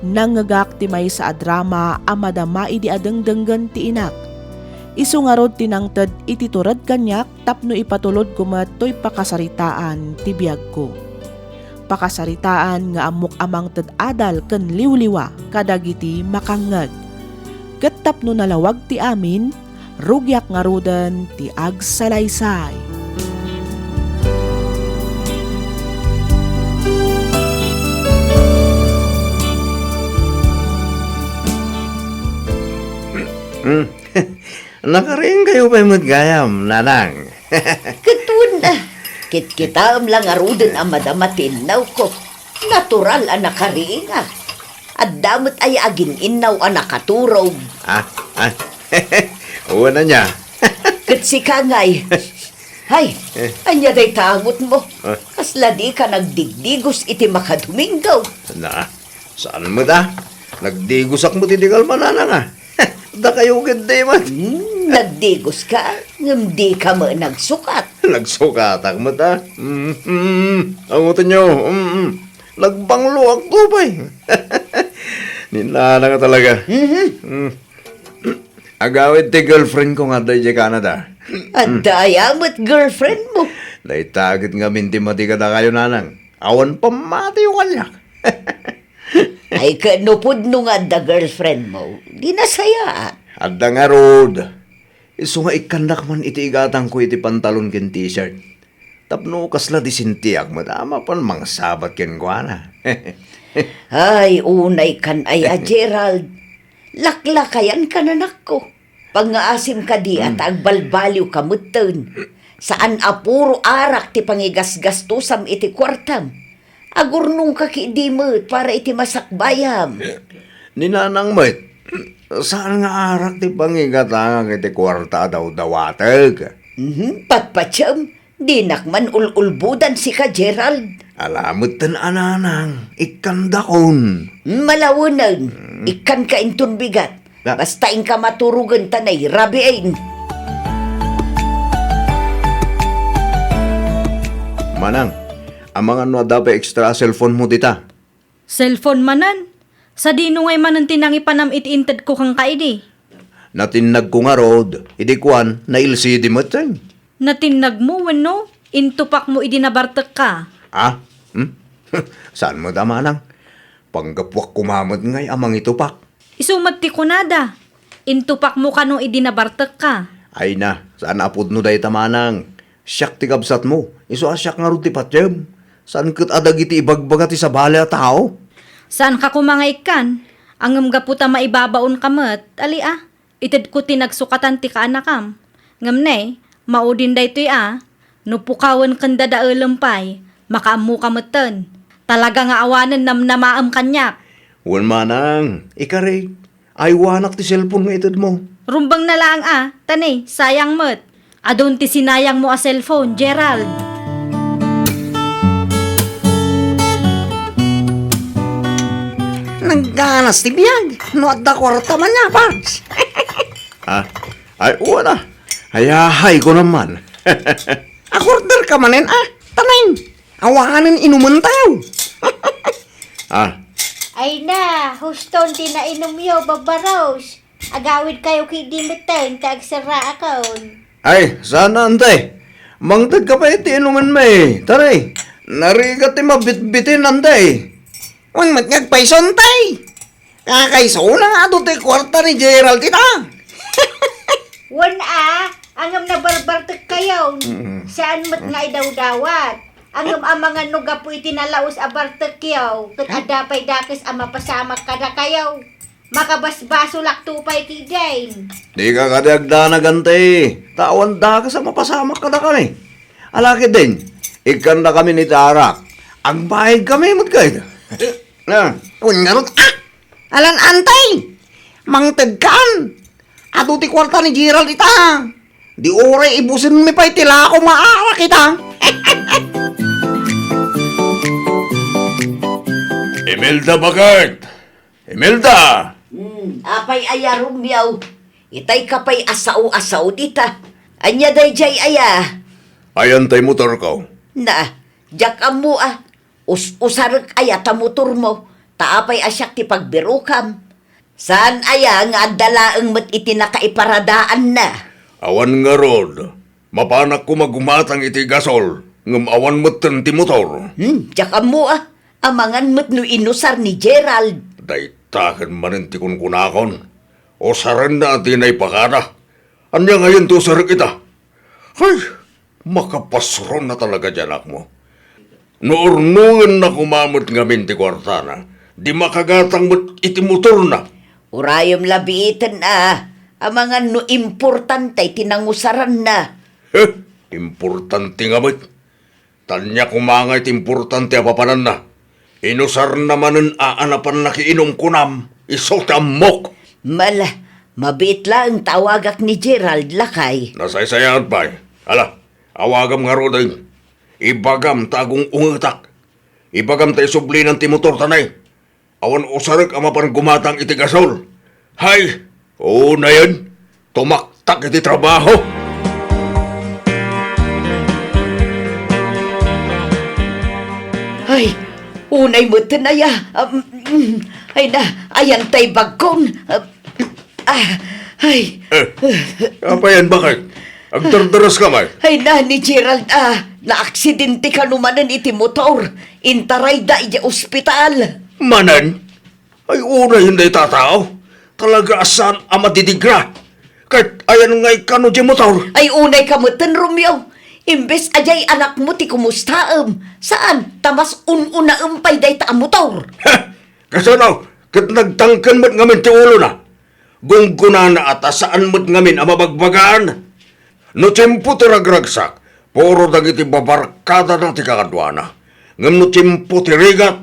nangngegak ti maysa a drama a madama idi adengdenggen ti inak. Isu ngarud ti nangted iti tured kaniak tapno ipatulodko met toy pakasaritaan ti biagko. Pakasaritaan nga ammok a mangted adal ken liwliwa kadagiti makangngeg. Ket tapno nalawag ti amin, rugiak ngaruden ti agsalaysay." Hmm. Nakariingkayo pay met gayam, nanang. Ket wen, ah, kitkitaem la ngaruden a madama ti innawko. Natural a nakariingak. Adda met aya agin-innaw a nakaturog. Ah, ah. Wen ania? Ket sika ngay. Hay, eh, ania dayta angotmo? Ah. Kasla dika nagdigdigos iti makadomingo. Na, saan met a? Nagdigosak met idi kalman, nanang, ah. Dakayo ketdi met. Hmm, nagdigoska, ngem dika met nagsukat. Nagsukatak met, ah. Mm, mm, mm. Angotenyo, mm, mm. Nagbangloakto pay. Ni nanang talaga. Mhm. Mm. Agawid ti girlfriend ko nga adda idiay Canada. Adda aya met girlfriend mo? Dayta ket ngamin ti mati kadakayo, nanang. Awan pammatiyo kaniak. Ay, ket no pudno nga adda girlfriend mo, di nasayaat. Adda ngarud. Isu nga ikkandak man iti igatangko iti pantalon ken t-shirt. Tapno kasla disintiak met a mapan mangsabat kenkuana. Ay, unay kan ay a Gerald. Laklakayan ka, nanakko. Pangngaasim kadi a ta agbalbaliw ka metten. Saan a puro arak ti pangigasgastusam iti kuartam. Agurnong ka ketdi met para iti masakbayam. Ni nanang met, saan nga arak ti pangigatangak iti kuarta a dawdawatek. Mhm, patpatiem, dinak man ul-ulbodan sika, Gerald. Ala metten a nanang, ikkandakon. Malawenen, ikkanka inton bigat. Na- Basta inka maturogen ta nairabiin. Manang, amangan no adda pay extra a cellphone mo dita? Cellphone manen? Sadino ngay manen ti nangipanam iti intedko kenka idi? Natinnagko ngarud, idi kuan, na-L C D metten. Natinnagmo wenno intupakmo idi nabartekka? Ah? Hmm? Saan met a manang? Panggapuak koma met ngay a mangitupak. Isu met ti kunada, intupakmo kano idi nabartekka. Ay na, saan a pudno dayta, manang. Siak ti kabsatmo, isu a siak ngarud ti patiem. Saan ket a dagiti ibagbaga ti sabali a tao. Saanka koma nga ikkan, ngem gapu ta maibabaonka met, ali a, itedko ti nagsukatan ti kaanakam. Ngem ne, maudin daytoy a, no pukawen ken dadaelem pay, makaammoka metten. Talaga nga awanen namnamaem kaniak. Wen manang, ikarik, aywanak ti cellphone nga itedmo. Rumbengna laeng a, ta ne, sayang met. Adun ti sinayangmo a cellphone, Gerald. Nagganas ti biag, no adda kuarta man ya, Pards. Ah, ay, wen a. Ayahay ko naman. Akorder ka manen, ah, taneng. Awanen inumen tayo. Ah. Ay na, huston ti nainumyo, Babaros. Agawidkayo ketdi metten ta agserraakon. Ay, saan, Antay. Mangtedka pay iti inumenmi. Tara, narigat ti mabitbitin, Antay. Wen met nga agpayso, Antay. Kakaisuna nga adu ti kuarta ni Gerald ita. Wen a, ngem nabarbartekkayon. Mm. Saan met nga idawdawat. Ngem amangan no gapu iti nalaus a bartekyo, ket adda pay dakes a mapasamak kadakayo. Makabasbasolakto pay ketdin. Dika kadi agdanag, Antay. Ta awan dakes a mapasamak kadakami. Ala ketdin, ikkannakami iti arak. Agbaegkami met kayto. Na. Wen ngarud, ah! Alan, Antay! Mangtedkan! Adu ti kuarta ni Gerald ita. Di uray ibusenmi pay ti lako nga arak ita. Imelda, baket! Imelda! Hmm, apay aya, Romeo? Itay ka pay a sao-a sao dita. Ania daydiay aya? Ayan tay motorko. Na, diak ammo a. Us-usarek aya ta motormo, ta apay a siak ti pagbirokam? Saan aya nga adda laeng met iti nakaiparadaanna? Awan ngarud. Mapanak koma gumatang iti gasol, ngem awan metten ti motor. Hmm, diak ammo a. Amangan met no inusar ni Gerald. Dayta ken manen ti kunkunakon. Usarenna a di naipakada. Ania ngayen ti usarek ita? Hay, makapasron a talaga ti anakmo. No urnogenna koma met ngamin ti kuartana, di makagatang met iti motorna. Urayem la biiten a, amangan no importante ti nangusaranna. Heh, importante nga met. Ta ania koma nga iti importante a papananna? Inusarna manen a napan nakiinum kunam, isu ti ammok. Mala, mabiit laeng ta awagak ni Gerald, lakay. Nasaysayaat pay. Ala, awagam ngaruden. Ibagam ta agung-ungetak. Ibagam ta isublinan ti motorta nay. Awan usarek a mapan gumatang iti gasol. Hay, unayen, tumaktak iti trabaho. Ay, unay metten aya. Um, mm, ay na, ayan tay bagkon. Um, Ah, ay. Eh, apay yan, baket? Agdardaras ka, may? Ay na, ni Gerald, ah, naaksidente kano manen iti motor. Intarayda idiay ospital. Manen? Ay, unayen dayta a tao. Talaga a saan a madidigra. Ket ayan nga ikkano diay motor? Ay, unay ka metten, Romeo. Imbes a diay anakmo ti kumustaem, saan, ta mas un-unaem pay dayta a motor. Heh! Kasano? Ket nagtangken met ngamin ti ulona. Gunggonana a ta saan met ngamin a mabagbagaan. No tiempo ti ragragsak, puro dagiti babarkadana ti kakaduana. Ngem no tiempo ti rigat,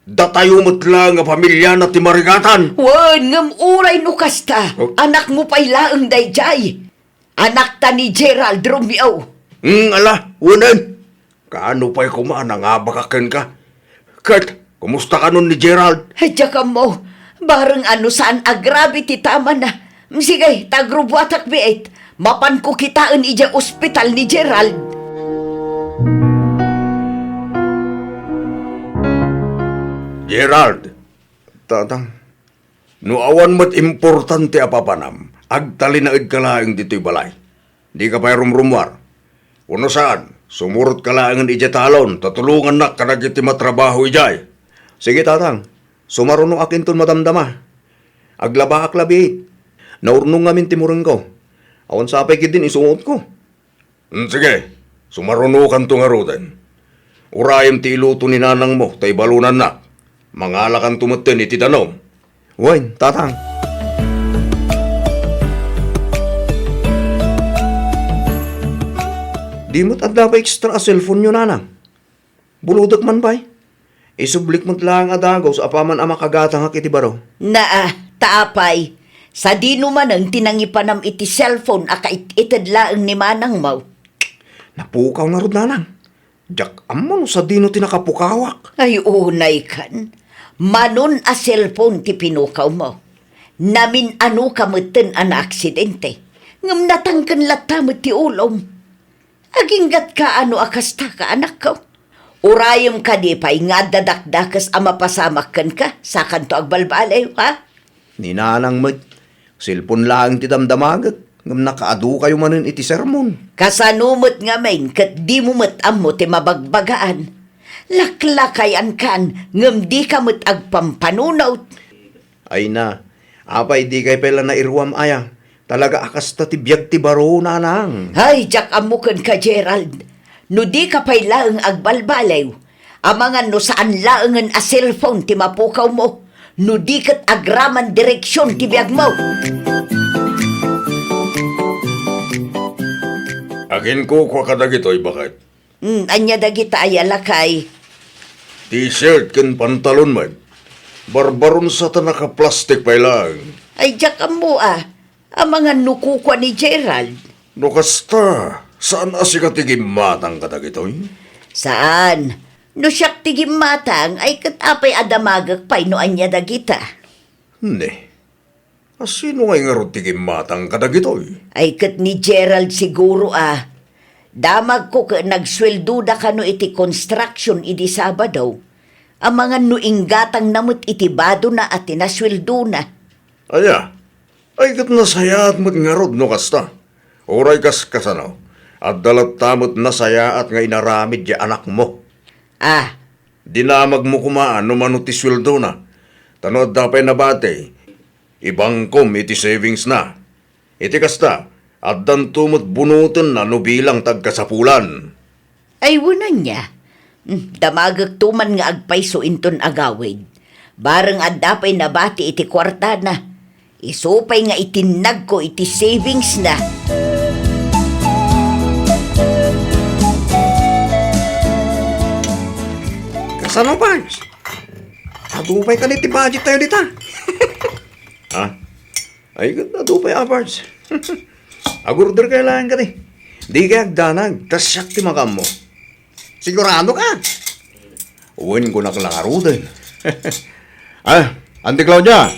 datayo met laeng a pamiliana ti marigatan. Wen, ngem uray no kasta, oh, anakmo pay laeng daydiay. Anakta ni Gerald, Romeo. Hmm, ala, unen. Kaano pay koma a nangabakak kenka? Ket, kumusta kanon ni Gerald? Ay, diak ammo. Bareng a no saan a grabe ti tamana. Sige, ta agrubuatak biit. Mapanko kitaen idiay ospital ni Gerald. Gerald. Tatang, no awan met importante a papanam, agtalinaedka laeng ditoy balay. Dika pay rumrumuar. Wenno saan, sumurotka laengen idiay talon ta tulongannak kadagiti matrabaho idiay. Sige, Tatang. Sumarunoak inton madamdama. Aglabaak la biit. Naurnong ngamin ti murengko. Awan sapay ketdin isuotko. Mm, sige, sumarunokanto ngaruden. Urayem ti iluto ni nanangmo ta ibalonannak. Mangalakanto metten iti danum. Wen, Tatang. Di met adda pay extra a cellphone-yo, Nanang? Bulodek man pay. Isublik met laeng a dagus apaman a makagatangak iti baro. Naa, ta apay, sadino manen ti nangipanam iti cellphone a kait-ited laeng ni manangmo? Napukaw ngarud, Nanang. Diak ammo no sadino ti nakapukawak. Ay, unay kan. Manon a cellphone ti pinukawmo. Namin-anoka metten a naaksidente. Ngem natangken latta met ti ulom. Aginggatka a no a kasta ka, anakko. Urayem kadi pay nga adda dakdakes a mapasamak kenka, sakanto agbalbaliw, ha? Ni Nanang met, Cellphone laeng ti damdamagek, ngem nakaadu kayo manen iti sermon. Kasano met ngamin ket dimo met ammo ti mabagbagaan? Laklakayankan, ngem dika met agpampanunot. Ay na, apay dikay pay la nairuam aya? Talaga a kasta ti biag ti baro, nanang. Ay, diak ammo kenka, Gerald. No dika pay laeng agbalbaliw, amangan no saan laengen a cellphone ti mapukawmo, no di ket agraman direksion ti biagmo. Aginkukua kadagitoy, baket. Hmm, ania dagita aya, lakay? T-shirt ken pantalon met. Barbaron sa ta nakaplastik pay laeng. Ay, diak ammo a. Amangan no kukua ni Gerald. No kasta, saan a sika ti gimmatang kadagitoy? Saan. No siak ti gimmatang, ay ket apay a damagek pay no ania dagita? Ne. A sino ngay ngarud ti gimmatang kadagitoy? Ay ket ni Gerald siguro a. Damagko ket nagsueldoda kano iti construction idi Sabado. Amangan no inggatangna met iti badona a ti nasueldona. Aya, ay ket nasayaat met ngarud no kasta. Uray kas kasano, adda latta met nasayaat nga inaramid ti anakmo. Ah. Dinamagmo koma no mano ti sueldona. Ta no adda pay nabati, ibangkom iti savingsna. Iti kasta, addanto met bunotenna no bilang ti agkasapulan. Ay, wen ania? Hmm, damagekto man nga agpayso inton agawid. Bareng adda pay nabati iti kuartana. Isu pay nga itinnagko iti savingsna. Kasano, Pards? Adu pay kadi ti budget tayo dita? Ha? Ay, ket adu pay a, Pards. Agorder kayo laeng kadi. Dikay agdanag, ta siak ti makaammo. Sigurado ka? Wen, kunak la ngaruden. Ah, Auntie Claudia,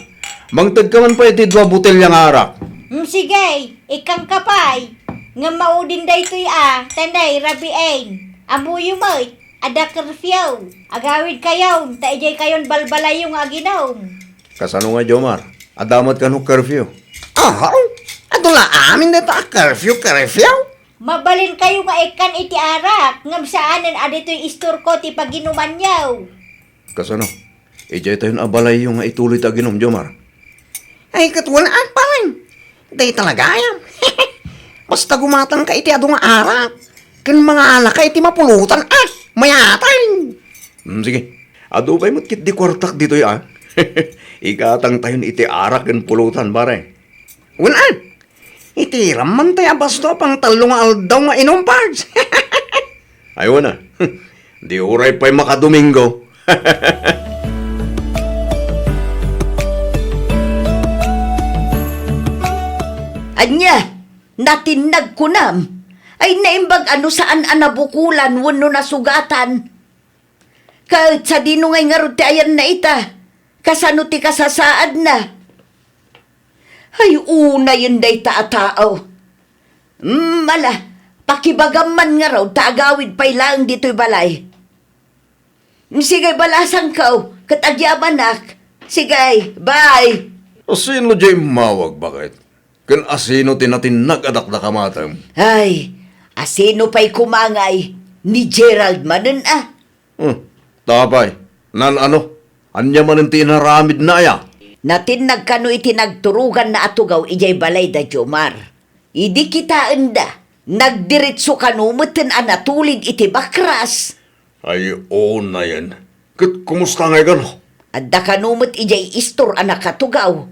mangted ka man pay iti dua botelya nga arak. Hmm, sige, ikkanka pay. Ngem maudin daytoy a, ta nay, rabiin. Ammoyo met, adda curfew. Agawid kayon, ta idiay kayon balbalayyo nga aginom. Kasano nga, Jomar? Adda met kano curfew? Aha, adu la amin dayta a curfew, curfew? Mabalin kayo nga ikkan iti arak, ngem saanen a ditoy istorko ti paginumanyo. Kasano? Idiay tayon a balayyo nga ituloy ti aginom, Jomar. Ay, ket wen a, pare. Dayta la gayam. Basta gumatangka iti adu nga arak ken mangalaka iti mapulotan, ah, mayatay. Hmm, sige. Adu pay met ketdi kuartak ditoy, ah. Igatang tayon iti arak ken pulotan, pare. Wen a, iti ramman tay a basto a pangtallo nga aldaw nga inum, Pards. Ay, wen a. Di uray pay makadomingo. Ania, natinnag kunam? Ay, naimbag a no saan a nabukolan wenno nasugatan. Ket sadino ngay ngarud ti ayanna ita? Kasano ti kasasaadna? Ay, unayen dayta a tao. Mm, ala, pakibagam man ngarud ta agawid pay laeng ditoy balay. Mm, sige, balasangko, ket agyamanak. Sige, bye. Asino diay immawag, baket? Ken asino ti natinnag a dakdakamatem? Ay, asino pay koma ngay, ni Gerald manen a? Hmm, tapay, nan-ano? Ania manen ti inaramidna aya? Natinnag kano iti nagturoganna a tugaw idiay balay da Jomar. Idi kitaenda, nagdiretso kano meten a natulid iti bakras. Ay, unayen. Ket kumusta ngay kano? Adda kano met idiay istor a nakatugaw.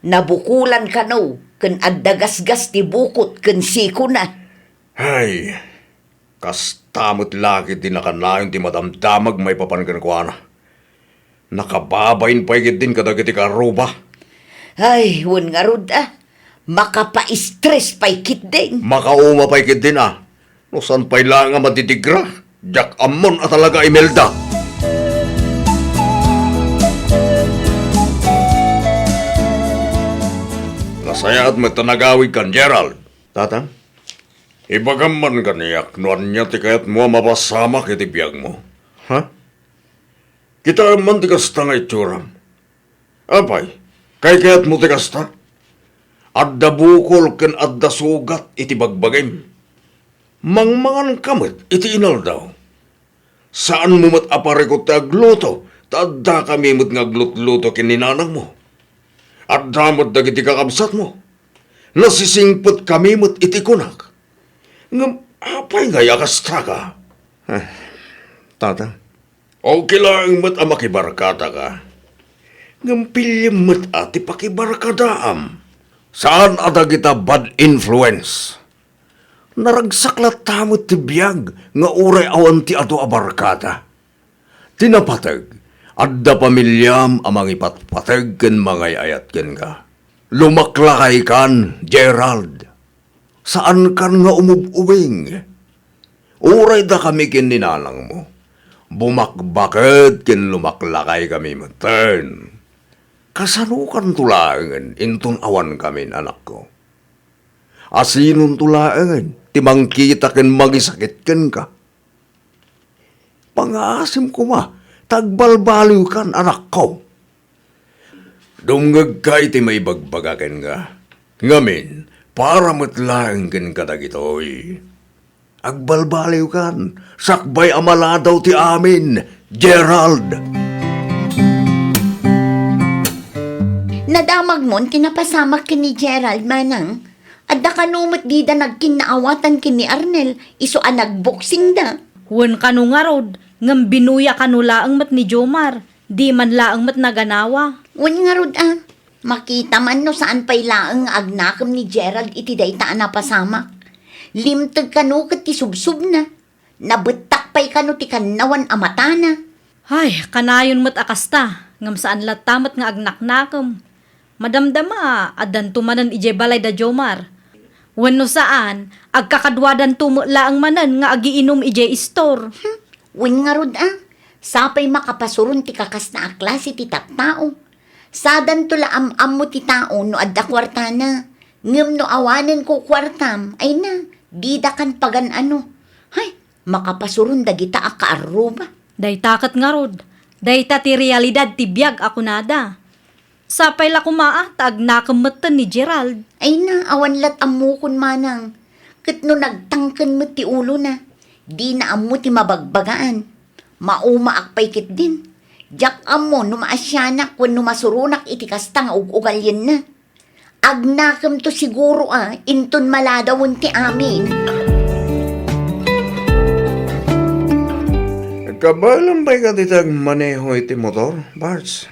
Nabukolan kano, ken adda gasgas ti bukot ken sikona. Ay, kasta met la ketdi nakanayon ti madamdamag maipapan kenkuana. Nakababain pay ketdin kadagiti karuba. Ay, wen ngarud a, makapaistres pay ketdin. Makauma pay ketdin a. No saan pay laeng a madidikra, diak ammon a talaga a Imelda. Nasayaat met ta nagawidkan, Gerald. Tatang? Ibagam man kaniak no ania ti kayatmo a mapasamak iti biagmo. Ha? Kitaem man ti kasta nga itsuram. Apay, kaykayatmo ti kasta? Adda bukol ken adda sugat iti bagbagim. Mangmanganka met iti inaldaw. Saanmo met a parikut ti agluto, ta addakami met nga aglutluto ken ni nanangmo. Adda met dagiti kakabsatmo. Nasisingpetkami met iti kunak. Ngem apay ngay a kastaka? Ah, tata. Okay laeng met a makibarkadaka. Ngem piliem met a ti pakibarkadaam. Saan a dagita bad influence. Naragsak latta met ti biag nga uray awan ti adu a barkada. Ti napateg, adda pamiliam a mangipatpateg ken mangay-ayat kenka. Lumaklakaykan, Gerald. Saankan nga umub-ubing. Uray dakami ken ni nanangmo, bumakbaked ken lumaklakaykami metten. Kasanokanto laengen inton awankamin, anakko? Asinonto laengen ti mangkita ken mangisakit kenka? Pangaasim koma ta agbalbaliwkan, anakko. Dumngegka iti maibagbaga kenka. Ngamin, para met laeng kenka dagitoy. Agbalbaliwkan, sakbay a maladaw ti amin, Gerald! Nadamagmon ti napasamak ken ni Gerald, manang. Adda kano met dida nagkinnaawatan ken ni Arnel, isu a nagboksingda. Wen kano ngarud, ngem binuya kano laeng met ni Jomar, di man laeng met naganawa. Wen ngarud a, makita man no saan pay laeng nga agnakem ni Gerald iti dayta a napasamak. Limteg kano ket ti subsubna. Nabettak pay kano ti kannawan a matana. Ay, kanayon met a kasta, ngem saan latta met nga agnaknakem. Madamdama a addanto manen idiay balay da Jomar. Wenno saan, agkakaduadanto met laeng manen nga agiinum idiay istor. Hmm, wen ngarud a, sapay makapasuron ti kakasna a klase ti tattao. Sadanto la am-ammo ti tao no adda kuartana. Ngem no awanen kukuartam, ay na, didakan pagan-ano. Hay, makapasuron dagita a kaarruba. Dayta ket ngarud, dayta ti realidad ti biag a kunada. Sapay la koma a ta agnakem metten ni Gerald. Ay na, awan lat ammokon manang. Ket no nagtangken met ti ulona, dina ammo ti mabagbagaan. Maumaak pay ketdin. Diak ammo no maasianak wenno masuronak iti kasta nga ug-ugalienna. Agnakemto siguro a inton maladawen ti amin. Kabaelam pay kadi ti agmaneho iti motor, Pards?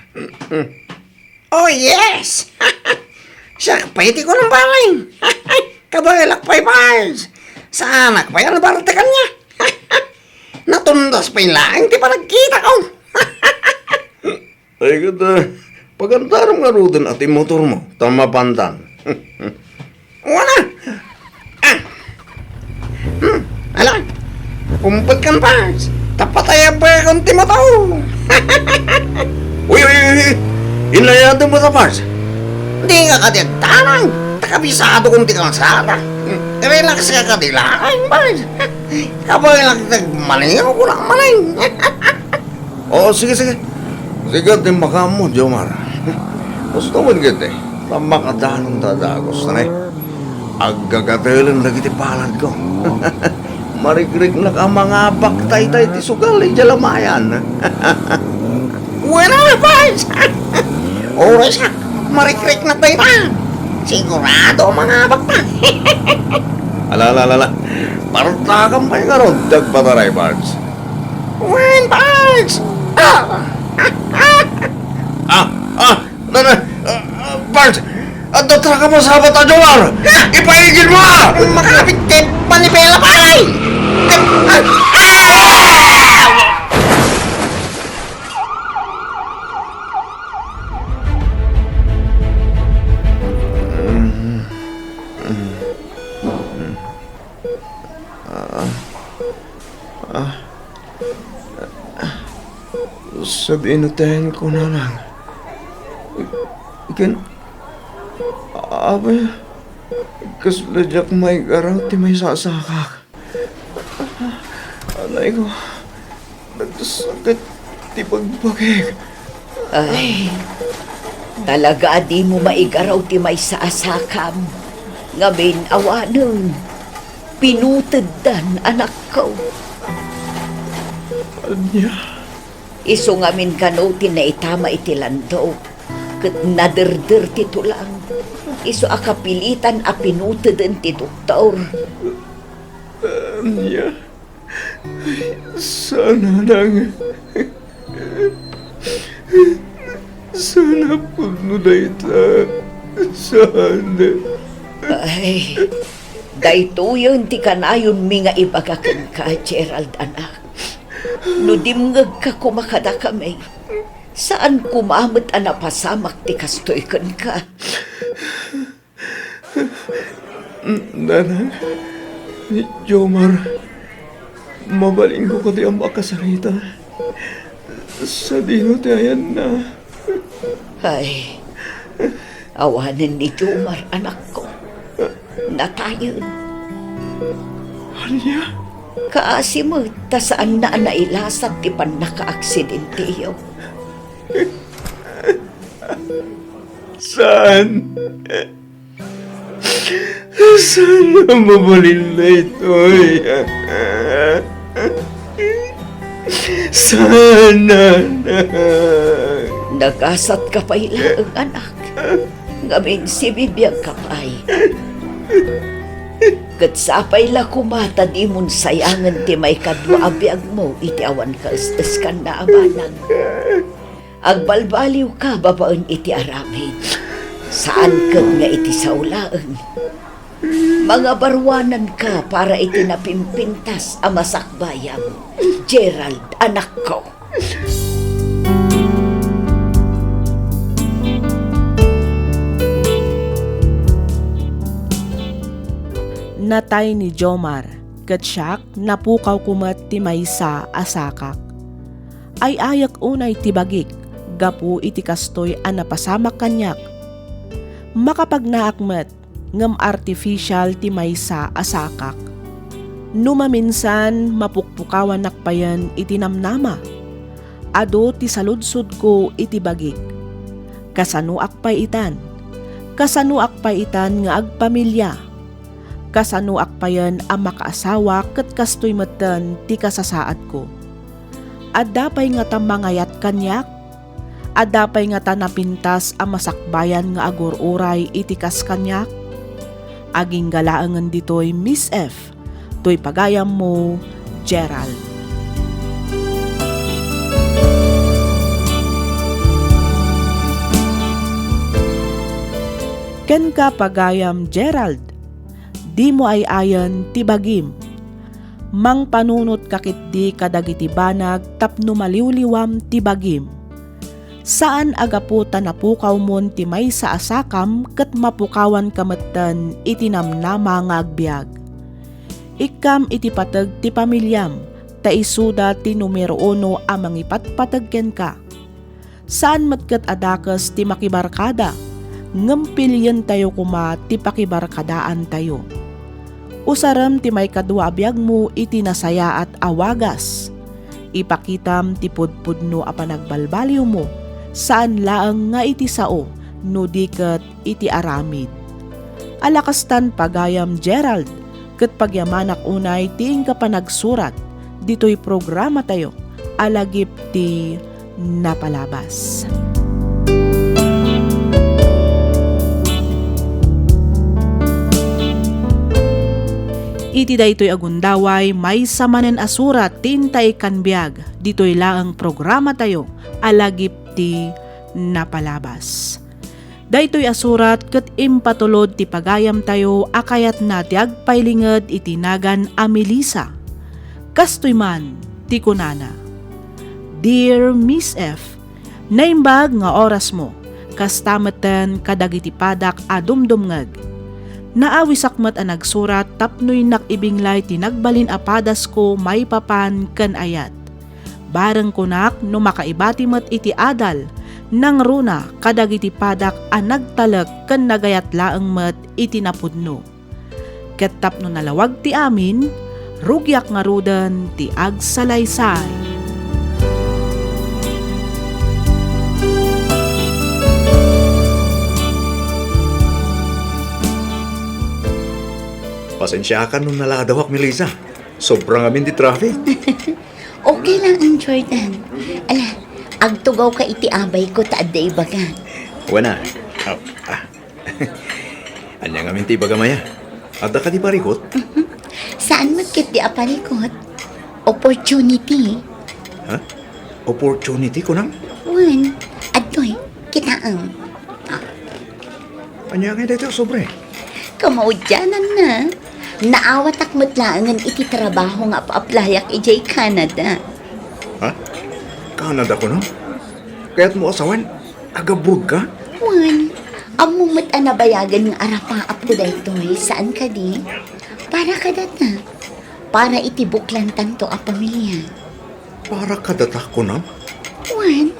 Oh, yes! Siak pay ti kunam, pare. Kabaelak pay, Pards. Saanak pay a nabarte kaniak. Natundas pay laeng ti panagkitak. Ay, ket, ah, pagantaram ngaruden a ti motormo, ta mapantan. Wala. Ah. Hmm, ala. Kumpetkan, Pards. Ta patay a bekon ti motor. Uy, uy, uy, uy. Inayadem met a, Pards. Dika kadi agtarang. Ta kabisadokon ti kalsada. Hmm, relax ka kadi laeng, Pards. Kabaelak ti agmaneho, kunak manen. Oo, sige, sige. Sika ti makaammo, Jomar. Gusto mo giti? Ta makadanon ta dagus, ne? Aggagatelen dagiti paladko. Marikriknak a mangabak taytay ti sugal idiay lamayan. Wala, boys! Oras a, marikriknak dayta. Sigurado a mangabak ta. Ala, ala, ala, ala. Partakan pay ngarud, dagpataray, Pards. Wen, Pards! Ah! Ah! Ah! Na, na, ah, ah, Pards! Adda traka mo sa bata, Jomar! Ipaigid mo, ah! Makapit kay panipela, pare! Ah! Ah! Ah. Ah. Sadino ten kunana. Ken, Apo, kasla diak maigaraw ti maisasakak. Anay ko, nagsakit ti bagbagik. Ay. Talaga a dimo maigaraw ti maysa a sakam, ngamin awanen, pinuteddan, anakko. Ania? Isu ngamin kano ti naitama iti landok, ket naderder ti tulang. Isu a kapilitan a pinuteden ti doktor. Ania? Saan a nang-, saan a pudno dayta. Saan. Ay, daytoyen ti kanayonmi nga ibaga kenka, Gerald, anak. No dimngegka koma kadakami, saan koma met a napasamak ti kastoy kenka. Nanang, ni Jomar, mabalinko kadi a makasarita sadino ti ayanna? Ay, awanen ni Jomar, anakko. Natayen. Ania? Kaasi met ta saanna a nailasat ti pannakaaksidenteo. Saan? Saan a mabalin daytoy? Saan a na- Nagasatka pay laeng, anak. Ngamin, sibibiagka pay. Ket sapay la koma ta dimon sayangen ti maikadua a biagmo iti awan kaes-eskanna a banag. Agbalbaliwka babaen iti aramid. Saan ket nga iti sao laeng. Mangabaruananka para iti napimpintas a masakbayam, Gerald, anakko. Natay ni Jomar, ket siak, napukawko met ti maysa a sakak. Ay-ayek unay ti bagik gapu iti kastoy a napasamak kaniak. Makapagnaak met, ngem artificial ti maysa a sakak. No maminsan, mapukpukawanak payen iti namnama. Adu ti saludsodko iti bagik. Kasanoak pay itan? Kasanoak pay itan nga agpamilia? Kasanoak payen a makaasawa ket kastoy metten ti kasasaadko? Adda pay ngata mangayat kaniak? Adda pay ngata napintas a masakbayan nga agur-uray iti kas kaniak? Agingga laengen ditoy, Miss F, toy pagayammo, Gerald. Kenka, pagayam Gerald, dimo ay-ayen ti bagim. Mangpanunotka ketdi kadagiti banag tapno maliwliwam ti bagim. Saan a gapu ta napukawmon ti maysa a sakam ket mapukawanka metten iti namnama nga agbiag. Ikkam iti pateg ti pamiliam, ta isuda ti numero uno a mangipatpateg kenka. Saan met ket a dakes ti makibarkada, ngem pilientayo koma ti pakibarkadaantayo. Usarem ti maikadua a biagmo iti nasayaat a wagas. Ipakitam ti pudpudno a panagbalbaliwmo, saan laeng nga iti sao, no di ket iti aramid. Alakastan, pagayam Gerald, ket pagyamanak unay ti inka panagsurat ditoy programatayo a Lagip ti Napalabas. Iti daytoy a gundaway, maysa manen a surat ti intaykkan biag ditoy laeng programatayo a Lagip ti Napalabas. Daytoy a surat ket impatulod ti pagayamtayo a kayatna ti agpailinged iti nagan a Melissa. Kastoy man ti kunana, "Dear Miss F, naimbag nga orasmo, kasta metten kadagiti padak a dumdumngeg. Naawisak met a nagsurat tapno innak ibinglay ti nagbalin a padasko maipapan ken ayat. Bareng kunak no makaibati met iti adal, nangruna kadagiti padak a nagtalek ken nagayat laeng met iti napudno. Ket tapno nalawag ti amin, rugiak ngaruden ti agsalaysay." Pasensiakan no naladawak, Melissa. Sobra ngamin ti traffic. Okay lang, Jordan. Ala, agtugawka iti abayko ta adda ibagak. Wen a. Ah, ah. Ania ngamin ti ibagam aya? Adda kadi parikut? Saan met ketdi a parikut? Opportunity. Ha? Opportunity, kunam? Wen, adtoy, kitaem. Ah. Ania ngay daytoy a sobre? Kamaudiananna. Naawatak met laengen iti trabaho nga apa-aplayak idiay Canada. Ha? Canada, kunam? Kayatmo a sawen, agabroadka? Wen, ammom met a nabayagen nga arapaapko daytoy, saan kadi? Para kadata. Para iti buklantanto a pamilia. Para kadata, kunam? Wen.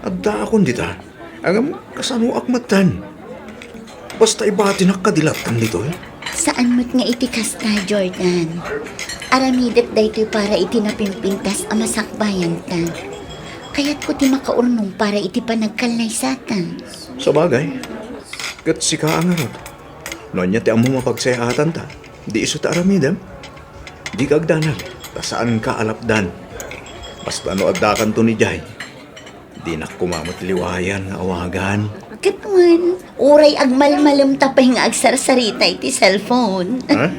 Addaakon dita. Ngem kasanoak metten? Basta ibatinak kadi lattan ditoy. Saan met nga iti kasta, Jordan. Aramidek daytoy para iti napimpintas a masakbayanta. Kayatko ti makaurnong para iti panagkallaysata. Sabagay, ket sika a ngarud. No ania ti ammom a pagsayaatanta, di isu ti aramidem. Dika agdanag, ta saanka a lapdan. Basta no addakanton idiay, dinak koma met liwayan nga awagan. Ket wen, uray agmalmalemta pay nga agsarsarita iti cellphone. Ha?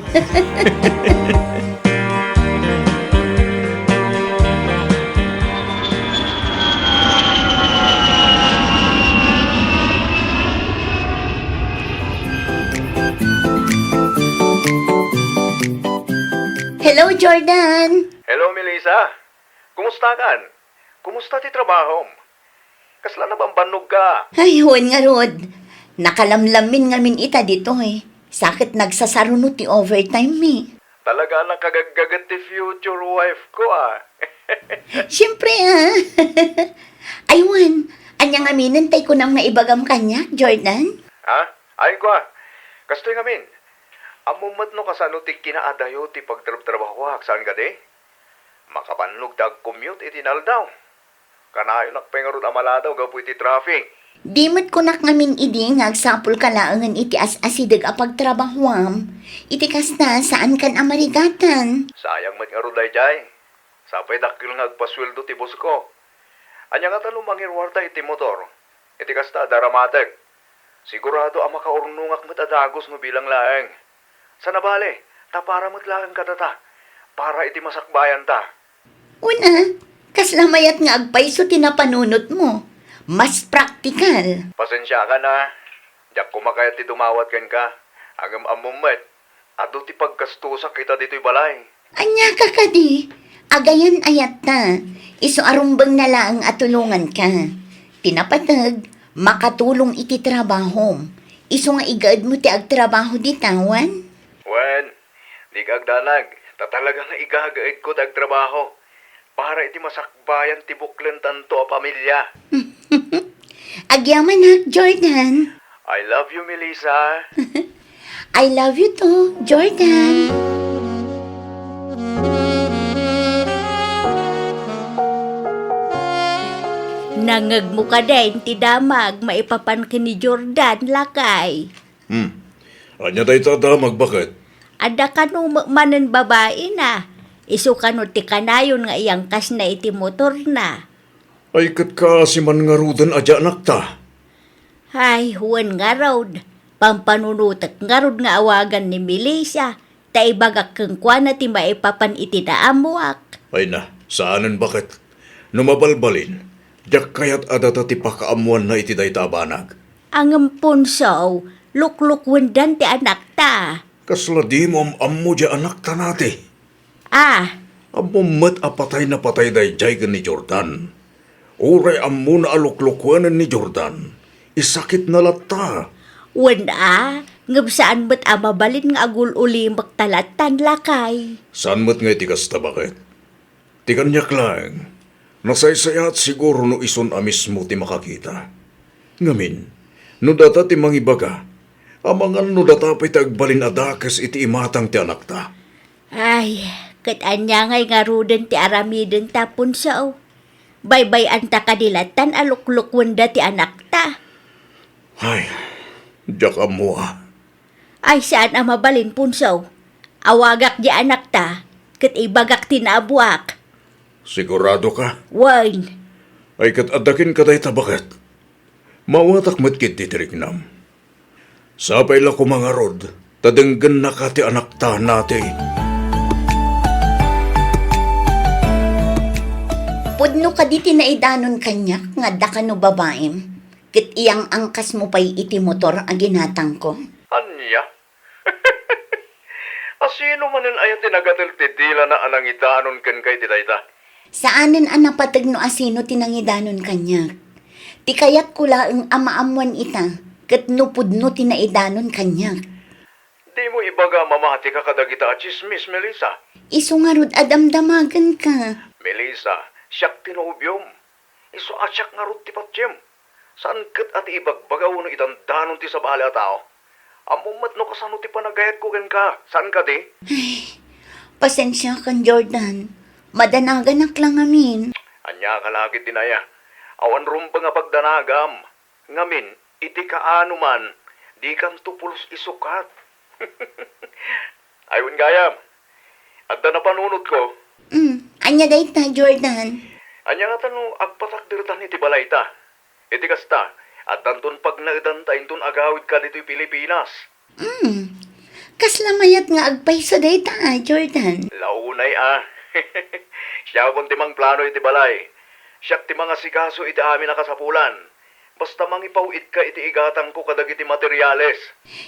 Hello, Jordan! Hello, Melissa. Kumusta kan? Kumusta ti trabahom? Kasla nabambannogka? Ay, wen ngarud. Nakalamlamin ngamin ita ditoy. Sa ket nagsasaruno ti overtime mi. Talaga a nakagaggaget ti future wife ko, ah. Siempre, ah. Ay, wen, ania ngaminen tay kunam nga ibagam kaniak, Jordan? Ha? Ay, kua. Kastoy ngamin. Ammom met no kasano ti kinaadayo ti pagtrabtrabahoak, saan kadi? Makabannog ti ag-commute iti inaldaw. Kanayonak pay ngarud a maladaw gapu iti traffic. Di met kunak ngamin idi nga agsapulka laengen iti as-asideg a pagtrabahoam, iti kasta, saankan a marigatan. Sayang met ngarud daydiay. Sapay dakkel nga agpasueldo ti bosko. Ania ngata no mangiruarta iti motor? Iti kasta, daramatek. Sigurado a makaurnongak met a dagus no bilang laeng. Sana bale, ta para met laeng kadata, para iti masakbayanta. Wen a, kasla mayat nga agpayso ti napanunotmo. Mas praktikal. Pasensiakan a, diak koma kayat ti dumawat kenka. Ngem ammom met, adu ti paggastosak ita ditoy balay. Ania ka kadi? Agayan-ayatta. Isu a rumbengna laeng a tulonganka. Ti napateg, makatulong iti trabahom. Isu nga igaedmo ti agtrabaho dita, wen? Wen, dika agdanag, ta talaga nga igagaedko ti agtrabaho para iti masakbayan ti buklentanto a pamilia. Agyamanak, Jordan. I love you, Melissa. I love you too, Jordan. Nangngegmo kadin ti damag maipapan ken ni Jordan, lakay? Hmm. Ania dayta a damag, baket? Adda kano met manen babaina. Isu kano ti kanayon nga iyangkasna iti motorna. Ay, ket kaasi man ngaruden a diay anakta? Ay, wen ngarud. Pampanunotek ngarud nga awagan ni Melissa, ta ibagak kenkuana ti maipapan iti naammoak. Ay na, saanen, baket. No mabalbalin, diak kayat a data ti pakaammoanna iti dayta a banag. Ngem, Punso, luklukwendan ti anakta. Kasla dimo am-ammo diay anakta nati? Ah. Ammom met a patay na patay daydiay ken ni Jordan. Uray ammona a luklukuenen ni Jordan, isakitna latta. Wen a, ngem saan met a mabalin nga agul-ulimek ta lattan, lakay. Saan met nga iti kasta, baket? Ti kaniak laeng, nasaysayaat siguro no isun a mismo ti makakita. Ngamin, no data ti mangibaga, amangan no data pay ti agbalin a dakes iti imatang ti anakta. Ay, ket ania ngay ngaruden ti aramidenta, Punso? Baybay-anta kadi lattan a luklukuenda ti anakta? Ay, diak ammo a. Ay, saan a mabalin, Punso. Awagak di anakta, ket ibagak ti naabuak. Sigurado ka? Wen. Ay, ket adda kenka dayta baket. Maawatak met ketdi ti riknam. Sapay la koma ngarud, ta denggennaka ti anakta, Nati. Pudno kadi ti naidanon kaniak nga adda kano babaim, ket iyang-angkasmo pay iti motor a ginatangko? Ania? Asino manen aya ti nagatel ti dilana a nangidanon kenka iti dayta? Saanen a napateg no asino ti nangidanon kaniak. Ti kayatko laeng a maammoan ita, ket no pudno ti naidanon kaniak. Dimo ibaga a mamatika kadagita a tsismis, Melissa. Isu ngarud a damdamagenka. Melissa, siak ti nobiom. Isu a siak ngarud ti patiem. Saan ket a ti ibagbaga wenno idandanon ti sabali a tao. Ammom met no kasano ti panagayatko kenka, saan kadi? Ay, pasensiakan, Jordan. Madanaganak la ngamin. Ania ka la ketdin aya? Awan rumbeng a pagdanagam. Ngamin, iti kaano man, dikanto pulos isukat. Ay, wen gayam. Adda napanunotko. Mm, ania dayta, Jordan? Ania ngata no agpatakdertan iti balayta? Iti kasta, addanton pagnaedanta inton agawidka ditoy Pilipinas. Mm, kasla mayat nga agpayso dayta, Jordan. Launay a. Siakon ti mangplano iti balay. Siak ti mangasikaso iti amin a kasapulan. Basta mangipaw-itka iti igatangko kadagiti materiales.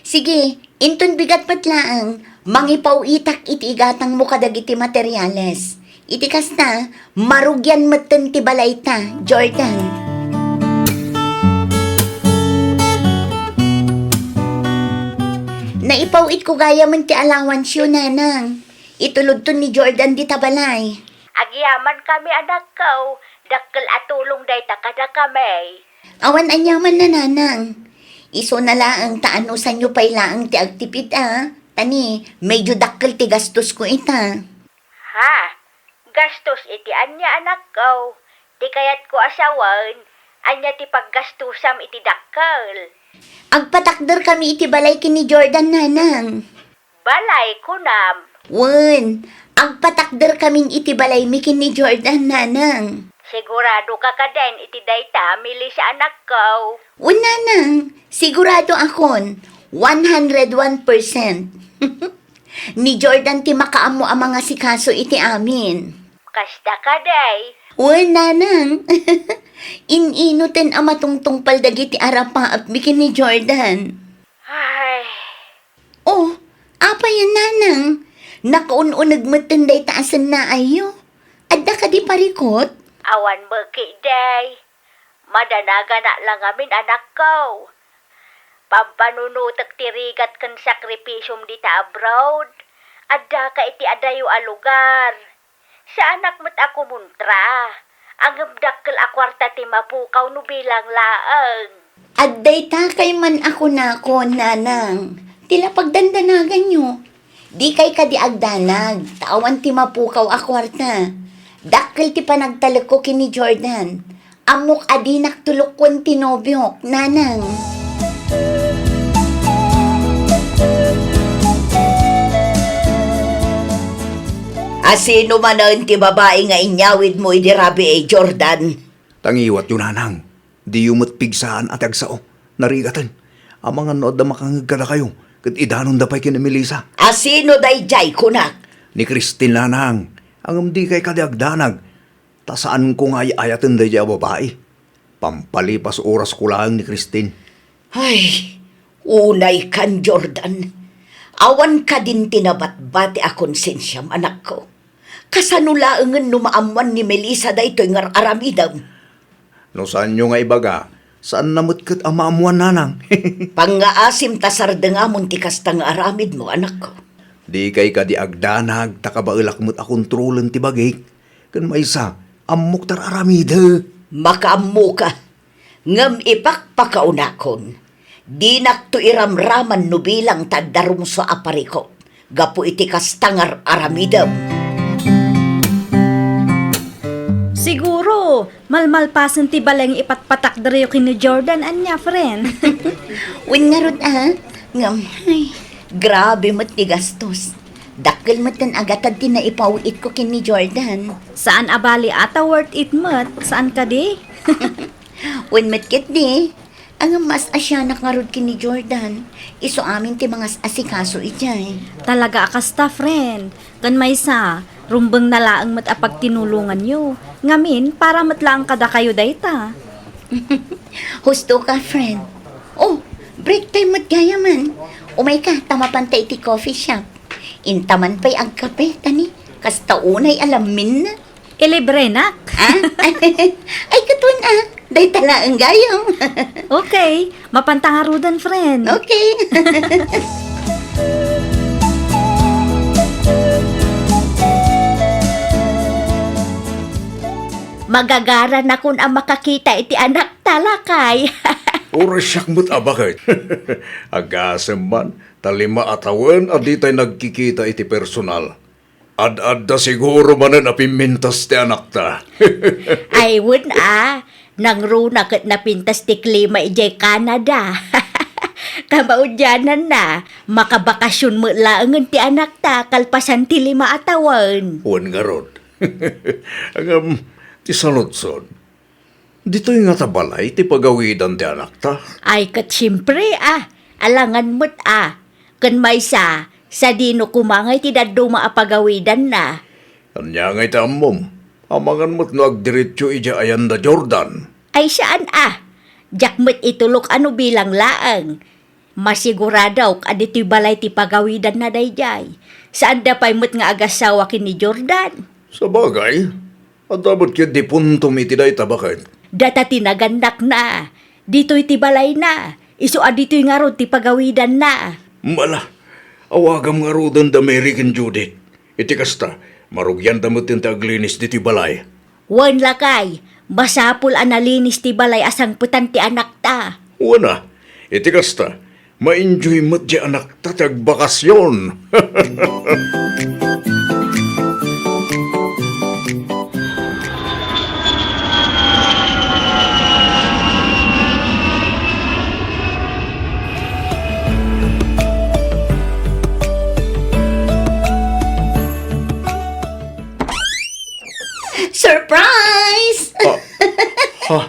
Sige, inton bigat met laeng, mangipaw-itak iti igatangmo kadagiti materiales. Iti kasta, marugian metten ti balayta, Jordan. Naipaw-itko gayamen ti allowance-yo, Nanang. Itulodton ni Jordan dita balay. Agyamankami, anakko. Dakkel a tulong dayta kadakami. Awan aniamanna, Nanang. Isuna laeng ta anusanyo pay laeng ti agtipid a. Ta ni, medyo dakkel ti gastosko ita. Ha? Gastos iti ania, anakko? Ti kayatko a sawen, ania ti paggastosam iti dakkel? Agpatakderkami iti balay ken ni Jordan, Nanang. Balay, kunam? Wen, agpatakderkamin iti balaymi ken ni Jordan, Nanang. Siguradoka kaden iti dayta, Melissa, anakko? Wen, Nanang, sigurado akon, one hundred one percent. Ni Jordan ti makaammo a mangasikaso iti amin. Kasta kadi? Wen, Nanang. In-inoten a matungtungpal dagiti arapaapmi ken ni Jordan. Ay. Oh, apay a, Nanang? Nakaun-uneg metten dayta a sennaayyo. Adda kadi parikut? Awan met ketdi. Madanaganak la ngamin, anakko. Pampanunotek ti rigat ken sakripisiom dita abroad. Addaka iti adayo a lugar. Saanak met a kumontra. Ngem dakkel a kuarta ti mapukaw no bilang laeng. Adda dayta kayman a kunakon, Nanang. Ti la pagdandanaganyo. Dikay kadi agdanag, ta awan ti mapukaw a kuarta. Dakkel ti panagtalekko ken ni Jordan. Ammok a dinak tulokon ti nobiok, Nanang. Asino manen ti babai nga inyawidmo idi rabii, Jordan? Tangiwatyo, Nanang. Diyo met pigsaan a ti agsao. Narigaten. Amangan no adda makangngeg kadakayo, ket idanonda pay ken ni Melissa. Asino daydiay, kunak? Ni Christine, Nanang. Ngem dikay kadi agdanag, ta saanko nga ay-ayaten daydiay a babai. Pampalipas orasko laeng ni Christine. Ay, unaykan, Jordan. Awan kadin ti nabatbati a konsensiam, anakko. Kasano laengen no maammoan ni Melissa daytoy nga ar-aramidem? No saanyo nga ibaga, saanna met ket a maammoan, Nanang. Pangngaasim ta sardengamon ti kasta nga aramidmo, anakko. Dikay kadi agdanag ta kabaelak met a kontrolen ti bagik. Ken maysa, ammok ti ar-aramidek. Makaammoka. Ngem ipakpakaunakon, dinakto iramraman no bilang ta adda rumsua a parikut gapu iti kasta nga ar-aramidem. Siguro, malmalpasen ti balay nga ipatpatakderyo ken ni Jordan, ania, friend? Wen ngarud a, ngem, ay, Grabe met ti gastos. Dakkel met ti agatad ti naipaw-itko ken ni Jordan. Saan a bali ata worth it met, saan kadi? Wen met ketdi, ngem maas-asianak ngarud ken ni Jordan. Isu amin ti mangas-asikaso idiay. Talaga a kasta, friend. Ken maysa, rumbengna laeng met a pagtinulonganyo. Ngamin, para met laeng kadakayo dayta. Husto ka, friend. Oh, break time met gayamen. Umay ka, ta mapanta iti coffee shop. Inta man pay agkape, tani, kasta unay a lamminna. Ilibrenak? Ah? Ay, katuan, ah. Dayta laeng gayam. Okay. Mapanta ngaruden, friend. Okay. Magagaranakon a makakita iti anakta, lakay. Uray siak met a baket. Agasem man, ta lima a tawen a ditay nagkikita iti personal. Ad-adda siguro manen a pimmintas ti anakta. Ay, wen a, nangruna ket napintas ti klima idiay Canada. Kamaudiananna, makabakasyon met laengen ti anakta kalpasan ti lima a tawen. Wen ngarud. Ngem, ti saludsod, ditoy ngata balay ti pagawidan ti anakta? Ay, ket siempre, a. Alangan met, a. Ken maysa, sadino koma ngay ti dadduma a pagawidanna? Ania ngay ti ammom? Amangan met no agdiretso idiay ayan da Jordan. Ay, saan, a. Diak met itulok a no bilang laeng. Masiguradok a ditoy balay ti pagawidanna daydiay. Saanda pay met nga agassawa ken ni Jordan. Sabagay, adda met ketdi puntom iti dayta, baket. Data ti nagannakna. Ditoy ti balayna. Isu a ditoy ngarud ti pagawidanna. Mala, awagam ngaruden da Mary ken Judith. Iti kasta, marugianda met ti aglinis ditoy balay. Wen, lakay, masapul a nalinis ti balay a sangpetan ti anakta. Wen a, iti kasta, ma-enjoy met ti anakta ti agbakasyon. Surprise! Ah, ha?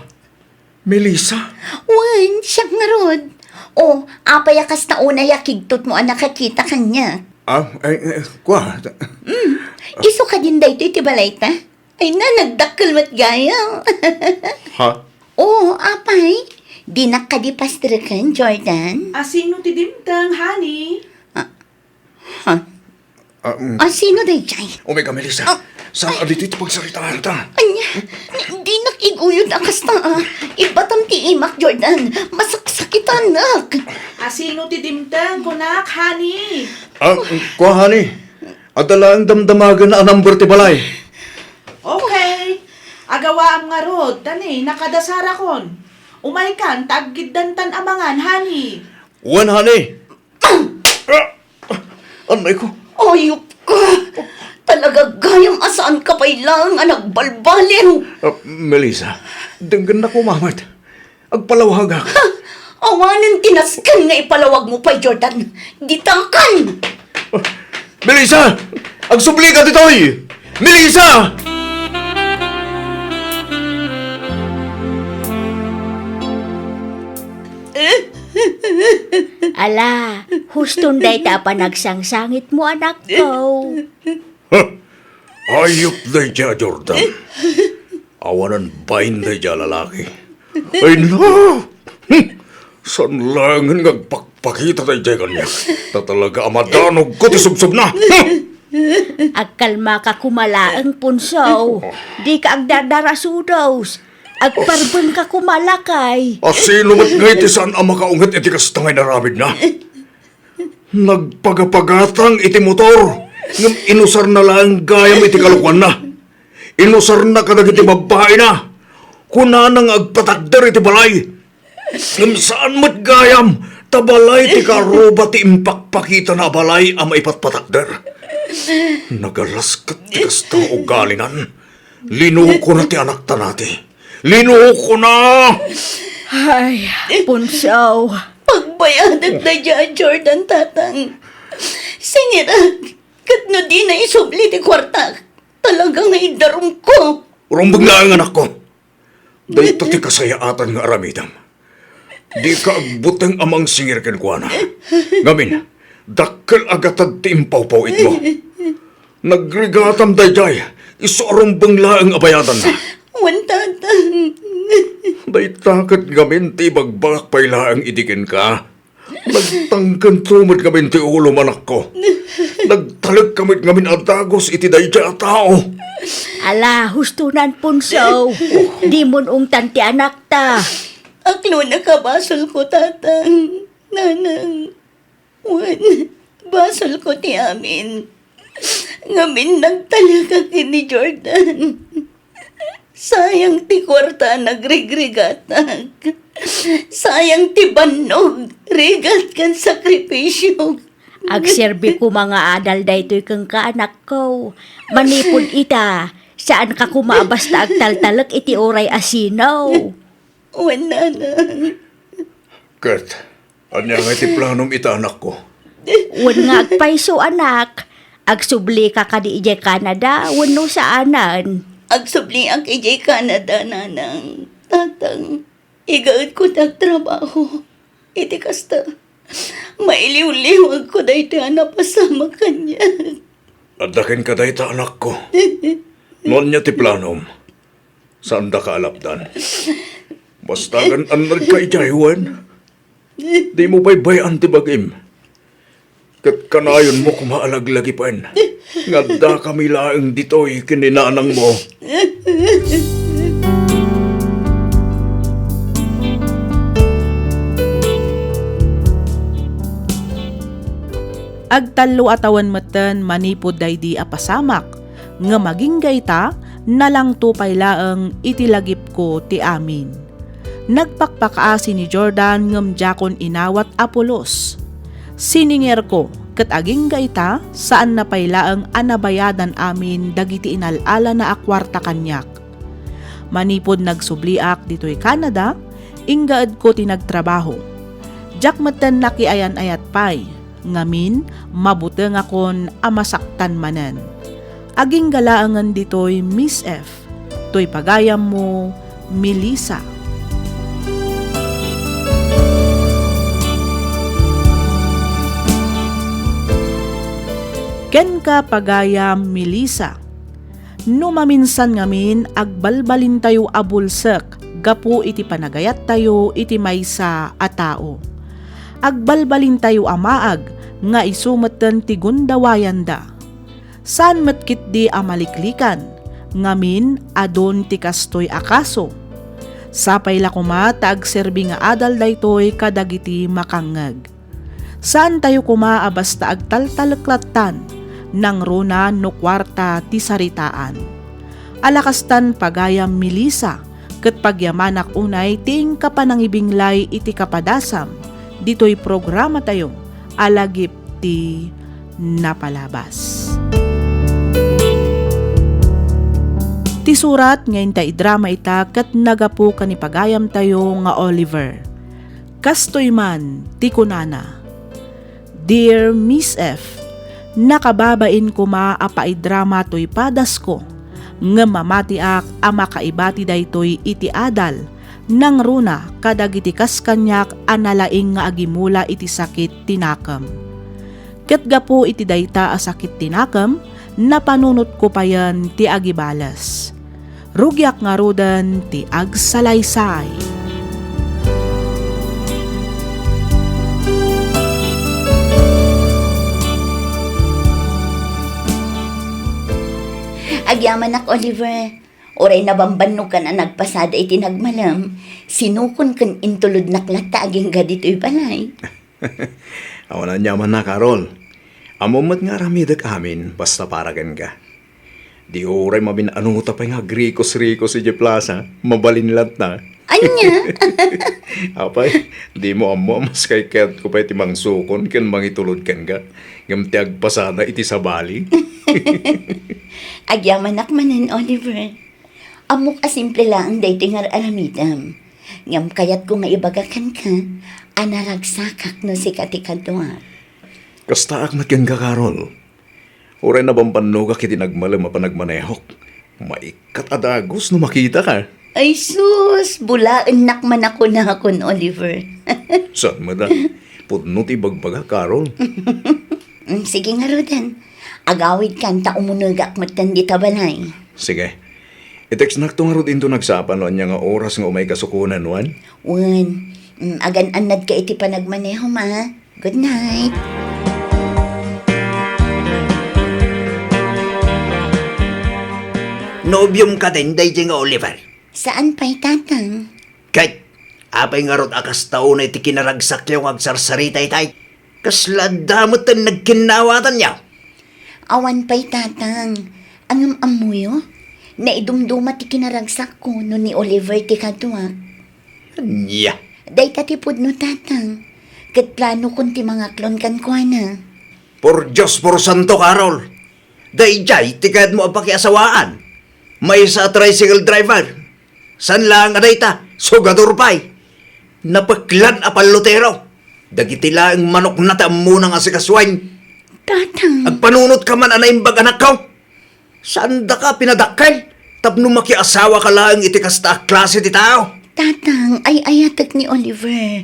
Melissa? Wen, siak ngarud. O, apay a kasta unay a kigtotmo a nakakita kaniak? Ah, ay, ay, kua. Mm, isu kadin daytoy ti balayta? Ay na, nagdakkel met gayam. Ha? O, apay, dinak kadi pastreken, Jordan? A, sino ti dimteng, honey? Ah, ha? Ah, mm. A, sino daydiay? Umay ka, Melissa. Ah. Saan a ditoy ti pagsaritaanta? Ania? Di, dinak iguyod a kasta, a. Ibatam ti imak, Jordan. Masaksakitanak. A, sino ti dimteng, kunak, honey? Ah, kua, honey. Adda laeng damdamagen a number ti balay. Okay. Agawaam ngarud, tani, nakadasarakon. Umaykan, ta aggiddantan a mangan, honey. Wen, honey. Ah! Anay ko. Ayup ka! Talaga gayam a saan ka pay laeng a nagbalbaliw. Ah, Melissa, denggennak koma met. Agpalawagak. Ha! Awanen ti nasken nga ipalawagmo pay, Jordan. Ditakan! Ah, Melissa! Agsubli ka ditoy! Melissa! Ala, huston dayta a panagsangsangitmo, anakko. Ha? Ayup daydiay a Jordan. Awanen bain daydiay a lalaki. Ay na! Hmm. Saan laengen nga agpakpakita daydiay kaniak? Ta talaga a madanogko ti subsobna. Hmm. Agkalmaka koma laeng, Punso. Dika agdardarasudos. Agparbengka koma, lakay. A, sino met ngay ti saan a makaunget iti kasta nga inaramidna? Nagpagapagatang iti motor, ngem inusarna laeng gayam iti kalokoanna. Inusarna kadagiti babbaina. Kunana nga agpatakder iti balay. Ngem saan met gayam, ta balay ti karuba ti impakpakitana a balay a maipatpatakder. Nagalas ket ti kasta nga ugalinan. Linukona ti anakta nati. Linukona! Ay, Punsaw. Pagbayadek daydiay a Jordan, Tatang. Ket no dina isubli ti kuartak, talaga nga iddarumko. Rumbeng laeng, anakko. Dayta ti kasayaatan nga aramidem. Dika agbuteng a mangsingir kenkuana. Ngamin, dakkel a gatad ti impawpawitmo. Nagrigatam daydiay, isu a rumbeng laeng a bayadanna. Wen, Tatang. Dayta ket ngamin ti ibagbagak pay laeng idi kenka. Nagtangkento met ngamin ti ulom, anakko. Nagtalekka met ngamin a dagus iti daydiay a tao. Ala, husto nan, Ponso. Dimon ungtan ti anakta. Aklonaka, basolko, Tatang. Nanang. Wen, basolko ti amin. Ngamin nagtalekak ken ni Jordan. Sayang ti kuarta a nagrigrigatak. Sayang ti bannog, rigat ken sakripisio. Agserbi koma nga adal daytoy kenka, anakko. Manipud ita, saanka koma a basta agtaltalek iti uray a sino. Wen, Nanang. Ket, ania nga iti planom ita, anakko? Wen nga agpayso, anak. Agsublika kadi idiay Canada, wenno saanen? Agsubliak idiay Canada, Nanang. Tatang, igaedko ti agtrabaho. Iti kasta, mailiwliwagko daytoy a napasamak kaniak. Adda kenka dayta, anakko. No ania ti planom, saandaka a lapdan. Basta agan-annadka idiay, wen. Dimo baybay-an ti bagim. Ket kanayonmo koma a laglagipen nga addakami laeng ditoy ken ni nanangmo. Agtallo a tawen metten manipud daydi a pasamak, ngem agingga ita, nalangto pay laeng iti lagipko ti amin. Nagpakpakaasi ni Jordan ngem diakon inawat a pulos. Siningerko ket agingga ita, saanna pay laeng a nabayadan amin dagiti inal-alana a kuarta kaniak. Manipud nagsubliak ditoy Canada, inggaedko ti nagtrabaho. Diak metten nakiayan-ayat pay. Ngamin, mabutengakon a masaktan manen. Agingga laengen ditoy, Miss F. Toy pagayammo, Melissa. Kenka, pagayam Melissa. No maminsan ngamin, agbalbalintayo a bulsek gapu iti panagayattayo iti maysa a tao. Agbalbalintayo a maag nga isu metten ti gundawayanda. Saan met ketdi a maliklikan, ngamin, adun ti kastoy a kaso. Sapay la koma ta agserbi nga adal daytoy kadagiti makangngeg. Saantayo koma a basta agtaltalek lattan, nangruna no kuarta ti saritaan. Ala kastan, pagayam Melissa, ket pagyamanak unay ti inka panangibinglay iti kapadasam ditoy programatayo a Lagip ti Napalabas. Ti surat nga inta idrama ita ket nagapu ken ni pagayamtayo nga Oliver. Kastoy man ti kunana, "Dear Miss F, nakababain koma a paidrama toy padasko, ngem mamatiak a makaibati daytoy iti adal, nangruna kadagiti kas kaniak a nalaing nga agimula iti sakit ti nakem. Ket gapu iti dayta a sakit ti nakem, napanunotko payen ti agibales. Rugiak ngaruden ti agsalaysay." Agyamanak, Oliver. Uray nabambannokan a nagpasada iti nagmalem, sinukon ken intulodnak latta agingga ditoy balay. Awan aniaman a, Carol. Ammom met nga aramidek amin, basta para kenka. Di uray mamin-anuta pay nga agrikos-rikos idiay plaza, mabalin latta. Ania? Apay, dimo ammo a mas kaykayatko pay ti mangsukon ken mangitulod kenka, ngem ti agpasada iti sabali? Agyamanak manen, Oliver. Ammok a simple laeng daytoy nga ar-aramidem. Ngem kayatko nga ibaga kenka a naragsakak no sika ti kaduak. Kastaak met kenka, Carol. Uray nabambannogak iti nagmalem a panagmanehok. Maikkat a dagus no makitaka. Ay sus, bulaennak man a kunakon, Oliver. Saan met a? Pudno ti ibagbaga, Carol. Mm, sige ngaruden. Agawidkan ta umunegak metten dita balay. Sige. I-textnakto ngarud inton nagsapa no ania nga oras nga umayka sukonen, wen? Wen. Mm, agan-annadka iti panagmanehom, a. Good night. Nobiom kadin daydiay nga Oliver? Saan pay, Tatang. Ket, apay ngarud a kasta unay ti kinaragsakyo nga agsarsarita itay? Kasla adda metten nagkinnawatanyo? Awan pay, Tatang. Ngem ammoyo, naidumduma ti kinaragsakko no ni Oliver ti kaduak. Ania? Dayta ti pudno, Tatang. Ket planokon ti mangaklon kenkuana. Por Dios, por santo, Carol! Daydiay ti kayatmo a pakiasawaan. Maysa a tricycle driver. Saan laeng a dayta, sugador pay. Napeklan a pallutero. Dagiti laeng manokna ti ammona nga asikasuen. Tatang. Agpanunot ka man a naimbag, anakko. Saan daka pinadakkel tapno makiasawa ka laeng iti kasta a klase ti tao? Tatang, ay-ayatek ni Oliver.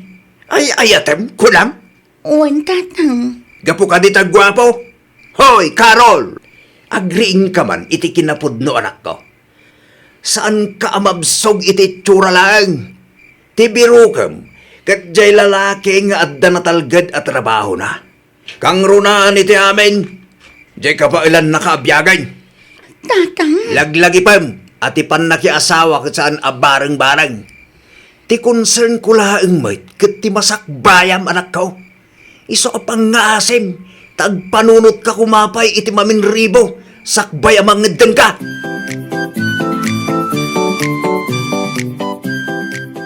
Ay-ayatem, kunam? Wen, Tatang. Gapu kadi ta guapo? Hoy, Carol! Agriingka man iti kinapudno, anakko. Saanka a mabsog iti itsura laeng. Ti birokem, ket diay lalaki nga adda natalged a trabahona. Kangrunaan iti amin, diay kabaelannaka a biagen. Tatang. Laglagipem a ti pannakiasawa ket saan a bareng-bareng. Ti concern ko laeng met ket ti masakbayam, anakko. Isu a pangngaasim, ta agpanunotka koma pay iti maminribo, sakbay a mangngeddenka.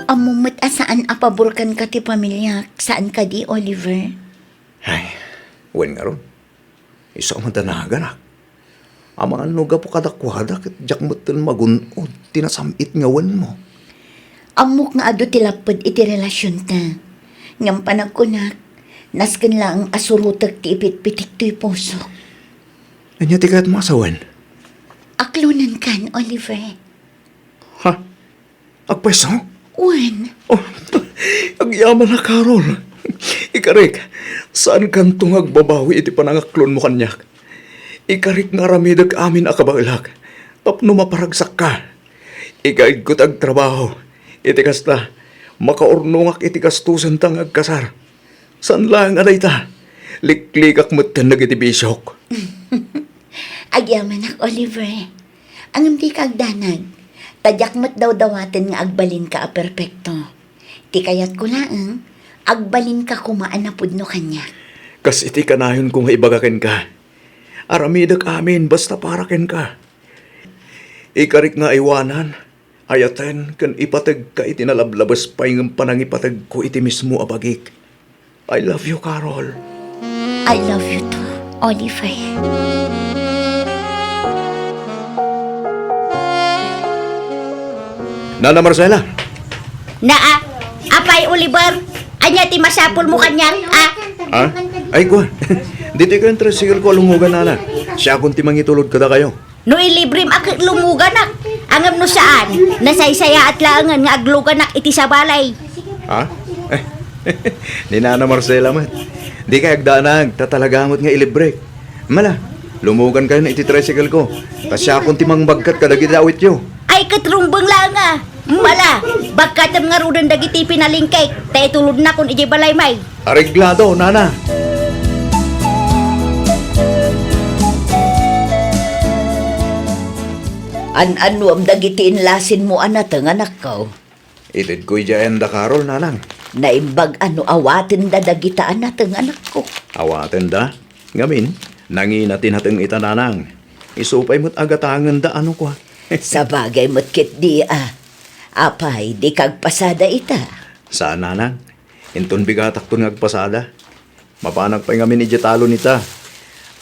Ammom met a saan a pabor kenka ti pamiliak, saan kadi, Oliver? Ay, wen ngarud. Isu a madanaganak. Amangan no gapu kadakuada ket diak metten magun-od ti nasam-it nga wenmo. Ammok nga adu ti lapped iti relasionta. Ngem panagkunak, nasken laeng a surotek ti ipitpitik toy pusok. Ania ti kayatmo a sawen? Aklonenkan, Oliver. Ha? Agpayso? Wen. Oh, agyamanak, Carol. Ikarik, saankanto nga agbabawi iti panangaklonmo kaniak. Ikarik nga aramidek amin a kabaelak tapno maparagsakka. Ikaidko ti agtrabaho. Iti kasta, makaurnongak iti gastosenta nga agkasar. Saan laeng a dayta, liklikak metten dagiti bisiok. Agyamanak, Oliver. Ngem dika agdanag, ta diak met dawdawaten nga agbalinka a perpekto. Ti kayatko laeng, agbalinka koma a napudno kaniak. Kas iti kanayonko nga ibaga kenka, aramidek amin basta para kenka. Ikarik nga aywanan, ayaten ken ipategka iti nalablabes pay nga panangipategko iti mismo a bagik. I love you, Carol. I love you too, Oliver. Nana Marcela. Naa, apay, Oliver, ania ti masapulmo kaniak, a? Ah? Ay, kuan. Ditoy kayo ang tricycle ko, lumugan, nana. Siakon ti mangitulod kadakayo. No ilibrem a ket lumuganak, ngem no saan, nasaysayaat laengen nga agluganak iti sabalay. Ha? Ni Nana Marcela met. Dikay agdanag, ta talaga met nga ilibrek. Mala, lumugan kayon iti tricycle ko. Ta siakon ti mangbagkat kadagiti awityo. Ay, ket rumbeng laeng a. Mala, bagkatem ngaruden dagiti pinalingkek, ta itulodnakon idiay balay may. Areglado, nana. An-annuam dagiti inlasinmo a nateng, anakko? Itedko idiay ayanda, Carol, nanang. Naimbag a no awatenda dagita a nateng, anakko. Awatenda? Ngamin, nangina ti nateng ita, nanang. Isu pay met a gatangenda a no kua. Sabagay met ketdi a. Apay, dika agpasada ita? Saan, nanang. Inton bigatakton nga agpasada. Mapanak pay ngamin idiay talon ita.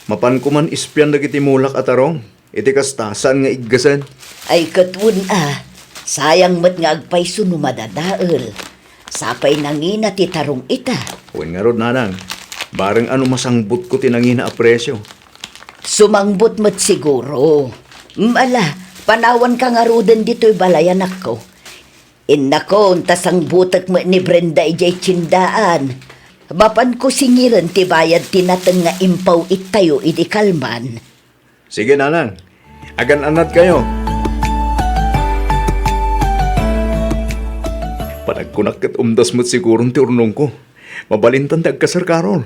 Mapanko man ispian dagiti mulak a tarong. Iti kasta, saan nga iggasen? Ay, ket wen a. Sayang met nga agpayso no madadael. Sapay nangina ti tarong ita. Wen ngarud, nanang. Bareng no masangbutko ti nangina a presio. Sumangbut met siguro. Mm, ala, panawanka ngaruden ditoy balay, anakko. Innakon, ta sangbutek met ni Brenda idiay tiendaan. Mapanko singiren ti bayad ti nateng nga impaw-ittayo idi kalman. Sige, nanang. Agan-annadkayo. Panagkunak ket umdas met siguron ti urnongko. Mabalintan ti agkasar, Carol.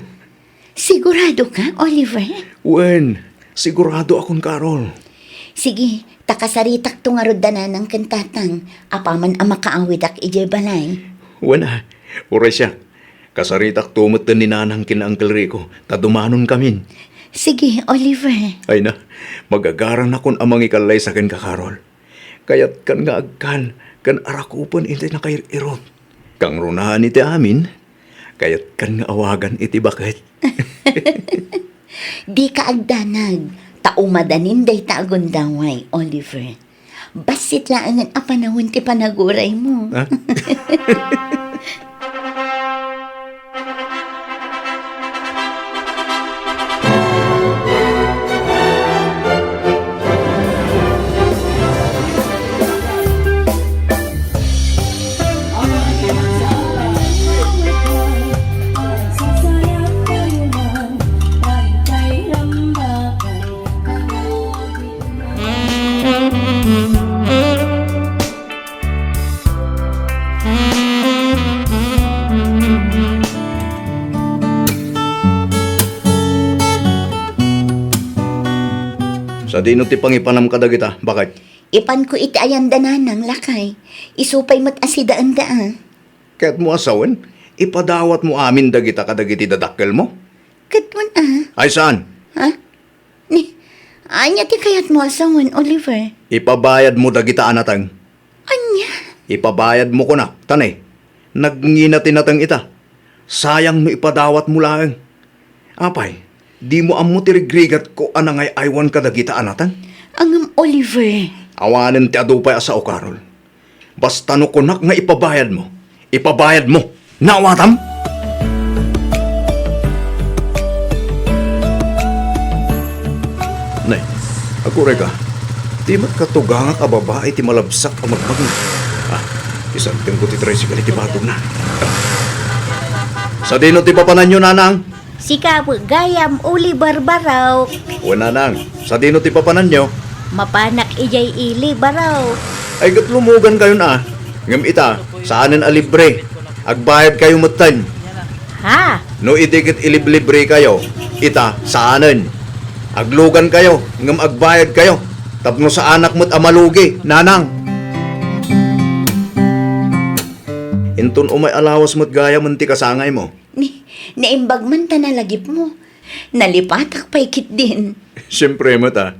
Sigurado ka, Oliver? Wen, sigurado akon, Carol. Sige, ta kasaritakto ngarud da nanang ken tatang, apaman a makaawidak idiay balay. Wen a, uray siak. Kasaritakto metten ni nanang ken Uncle Rico, ta dumanonkamin. Sige, Oliver. Ay na, magagaranakon a mangikallay sa kenka, Carol. Kayatkan nga agkan ken arakupen iti nakair-irot. Kangrunaan iti amin, kayatkan nga awagan iti baket. Dika agdanag, ta umadanin dayta a gundaway, Oliver. Bassit laengen a panawen ti panaguraymo. Ha? Sadino ti pangipanam kadagita, baket? Ipanko iti ayanda nanang, lakay. Isu pay met a sidaenda, a. Kayatmo a sawen, ipadawatmo amin dagita kadagiti dadakkelmo? Ket wen a. Ay, saan? Ha? Ni, ania ti kayatmo a sawen, Oliver? Ipabayadmo dagita a nateng. Ania? Ipabayadmo kunak, ta ne, nagngina ti nateng ita. Sayang no ipadawatmo laeng. Apay, dimo ammo ti rigrigatko a nangay-aywan kadagita a nateng? Ngem, Oliver. Awanen ti adu pay a sao, Carol. Basta no kunak nga ipabayadmo, ipabayadmo. Naawatam? Nay, agurayka. Di met katugangak a babai ti malabsak a magmagna. Ah, isagtengko ti tricycle iti batogna. Sadino ti papananyo, nanang? Sika met gayam, Oliver Barok. Wen, nanang, sadino ti papananyo? Mapanak idiay ili, Barok. Ay, ket lumugankayon a. Ngem ita, saanen a libre. Agbayadkayo metten. Ha? No idi ket iliblibrekayo, ita, saanen. Aglugankayo, ngem agbayadkayo. Tapno saanak met a malugi, nanang. Inton umay a lawas met gayam ti kasangaymo. Ni, naimbag man ta nalagipmo. Nalipatak pay ketdin. Siempre met a.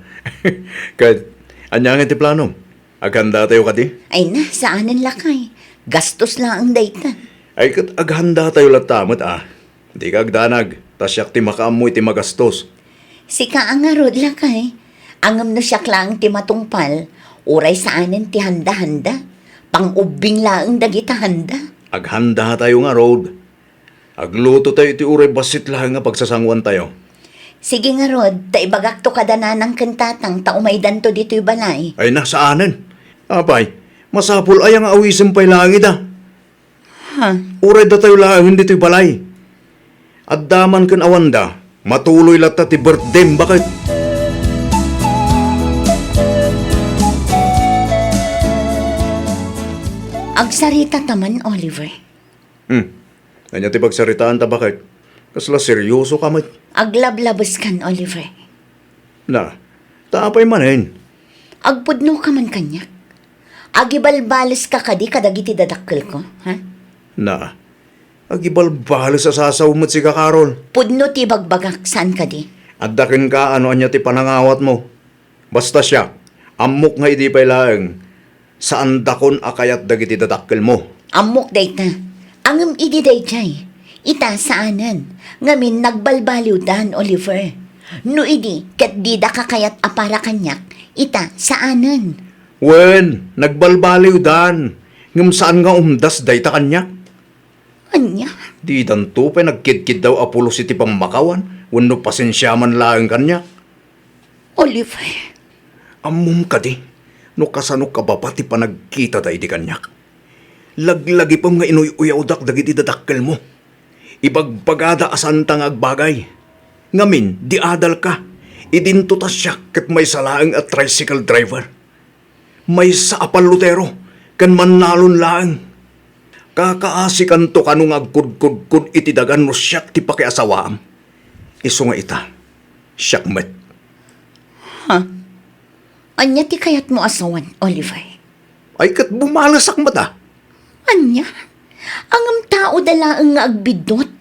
Ket, ania ngay ti planom? Aghanda tayo kadi? Ay na, saanen lakay. Gastos laeng dayta. Ay ket aghanda tayo latta met a. Dika agdanag, ta siak ti makaammo iti magastos. Sika a ngarud, lakay. Ngem no siak laeng ti matungpal, uray saanen ti handa-handa. Pang-ubbing laeng dagita handa. Aghanda tayo ngarud. Agluto tayo iti uray bassit laeng nga pagsasanguan tayo. Sige ngarud, ta ibagakto kada nanang ken tatang ta umaydanto ditoy balay. Ay na, saanen. Apay, masapul aya nga awisen pay laeng ida? Ha? Uray datayo laengen ditoy balay. Adda man ken awanda, matuloy latta ti birthdem, baket. Agsarita ta man, Oliver. Hmm. Ania ti pagsaritaan ta, baket? Kasla seryoso ka met. Aglablabes kan, Oliver. Na, ta apay manen? Agpudno ka man kaniak? Agibalbales ka kadi kadagiti dadakkelko, ha? Na, agibalbales a sasaw met sika, Carol. Pudno ti ibagbagak, saan kadi? Adda kenka no ania ti panangawatmo. Basta siak, ammok nga idi pay laeng, saandakon a kayat dagiti dadakkelmo. Ammok dayta. Ngem idi daydiay, ita saanen. Ngamin nagbalbaliwdan, Oliver. No idi, ket dida ka kayat a para kaniak, ita saanen. Wen, nagbalbaliwdan. Ngem saan nga umdas dayta kaniak? Ania? Didanto pay nagkidkiddaw a pulos iti pammakawan wenno pasensiaman laeng kaniak. Oliver. Ammom kadi no kasano kababa ti panagkitada idi kaniak? Laglagipem nga inuy-uyawdak dagiti dadakkelmo. Ibagbagada a saanta nga agbagay. Ngamin, di adalka. Idinto ta siak ket maysa laeng a tricycle driver. Maysa a pallutero ken mannalon laeng. Kakaasikanto kano nga agkudkudkod iti daga no siak ti pakiasawaam. Isu nga ita, siak met. Ha? Ania ti kayatmo a sawen, Oliver? Ay, ket bumalesak met a. Ania? Ngem taoda laeng nga agbiddut.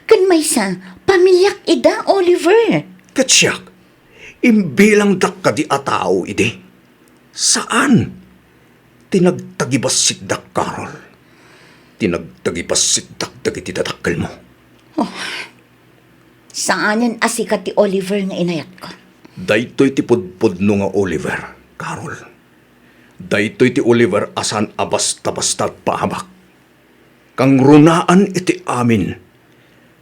Ken maysa, pamiliak ida, Oliver. Ket siak, imbilangdak kadi a tao idi? Saan. Ti nagtagibassikdak, Carol. Ti nagtagibassikdak dagiti dadakkelmo. Oh, saanen a sika ti Oliver nga inayatko. Daytoy ti pudpudno nga Oliver, Carol. Daytoy ti Oliver a saan a basta-basta agpaabak. Kangrunaan iti amin.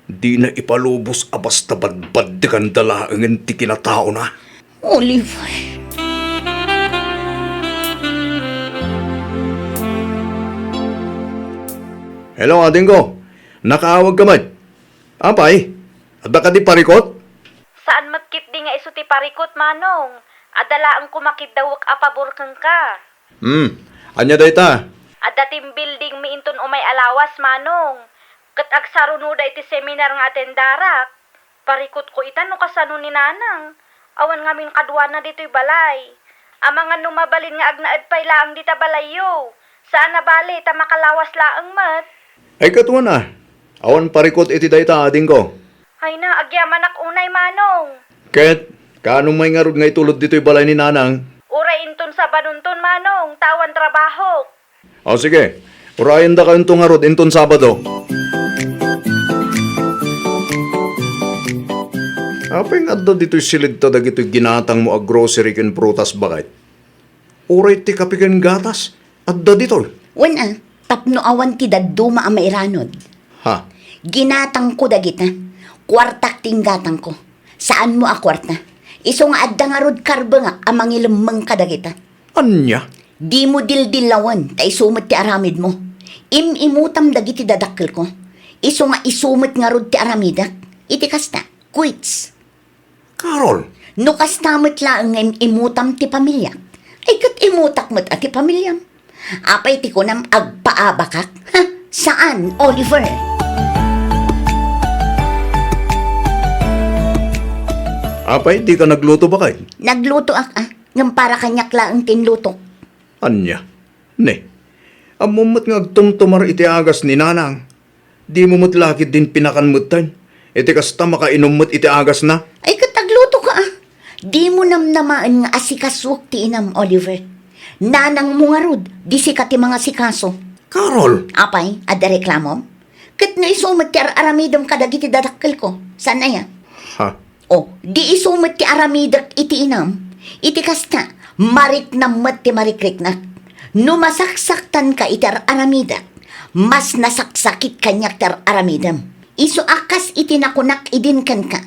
Dina ipalubos a basta badbaddekanda laengen ti kinataona. Oliver. Hello, adingko. Nakaawagka met. Apay, adda kadi parikut? Saan met ketdi nga isu ti parikut, Manong. Adda laeng koma kiddawek a pabor kenka. Hmm, ania dayta? Adda team buildingmi inton umay a lawas, Manong. Ket agsarunoda iti seminar nga atendarak. Parikutko ita no kasano ni Nanang. Awan ngamin kaduana ditoy balay. Amangan no mabalin nga agnaed pay laeng dita balayyo. Saan a bale ta makalawas laeng met. Ay, ket wen a. Awan parikut iti dayta, adingko. Ay na, agyamanak unay, Manong. Ket, kaano may ngarud nga itulod ditoy balay ni Nanang? Uray inton Sabadonton, Manong, ta awan trabahok. O, sige. Urayendakayonto ngarud inton Sabado. Apay nga adda ditoy siled ta dagitoy ginatangmo a grocery ken prutas, baket? Uray ti kape ken gatas, adda ditoy. Wen a, tapno awan ti dadduma a mairanod. Ha? Ginatangko dagita. Kuartak ti inggatangko. Saanmo a kuarta. Isu nga adda ngarud karbengak a mangilemmeng kadagita. Ania? Dimo dildillawen, ta isu met ti aramidmo. Im-imutam dagiti dadakkelko. Isu nga isu met ngarud ti aramidek. Iti kasta, quits. Carol! No kasta met laeng nga im-imutam ti pamiliak, ay ket imutak met a ti pamiliam. Apay ti kunam agpaabakak? Ha? Saan, Oliver? Apay, dika nagluto, baket? Naglutoak, a. Ngem para kaniak laeng ti inlutok. Ania? Ne, ammom met nga agtumtumar iti agas ni Nanang. Dimo met la ketdin pinakan metten. Iti kasta, makainom met iti agasna. Ay, ket aglutoka, a. Dimo namnamaen nga asikasuek ti inam, Oliver. Nanangmo ngarud, di sika ti mangasikaso. Carol! Apay, adda reklamom? Ket no isu met ti ar-aramidem kadagiti dadakkelko, saan aya? Ha? O, di isu met ti aramidek iti inam. Iti kasta, mariknam met ti marikriknak. No masaksaktanka iti ar-aramidek, mas nasaksakit kaniak ti ar-aramidem. Isu a kas iti nakunak idin kenka,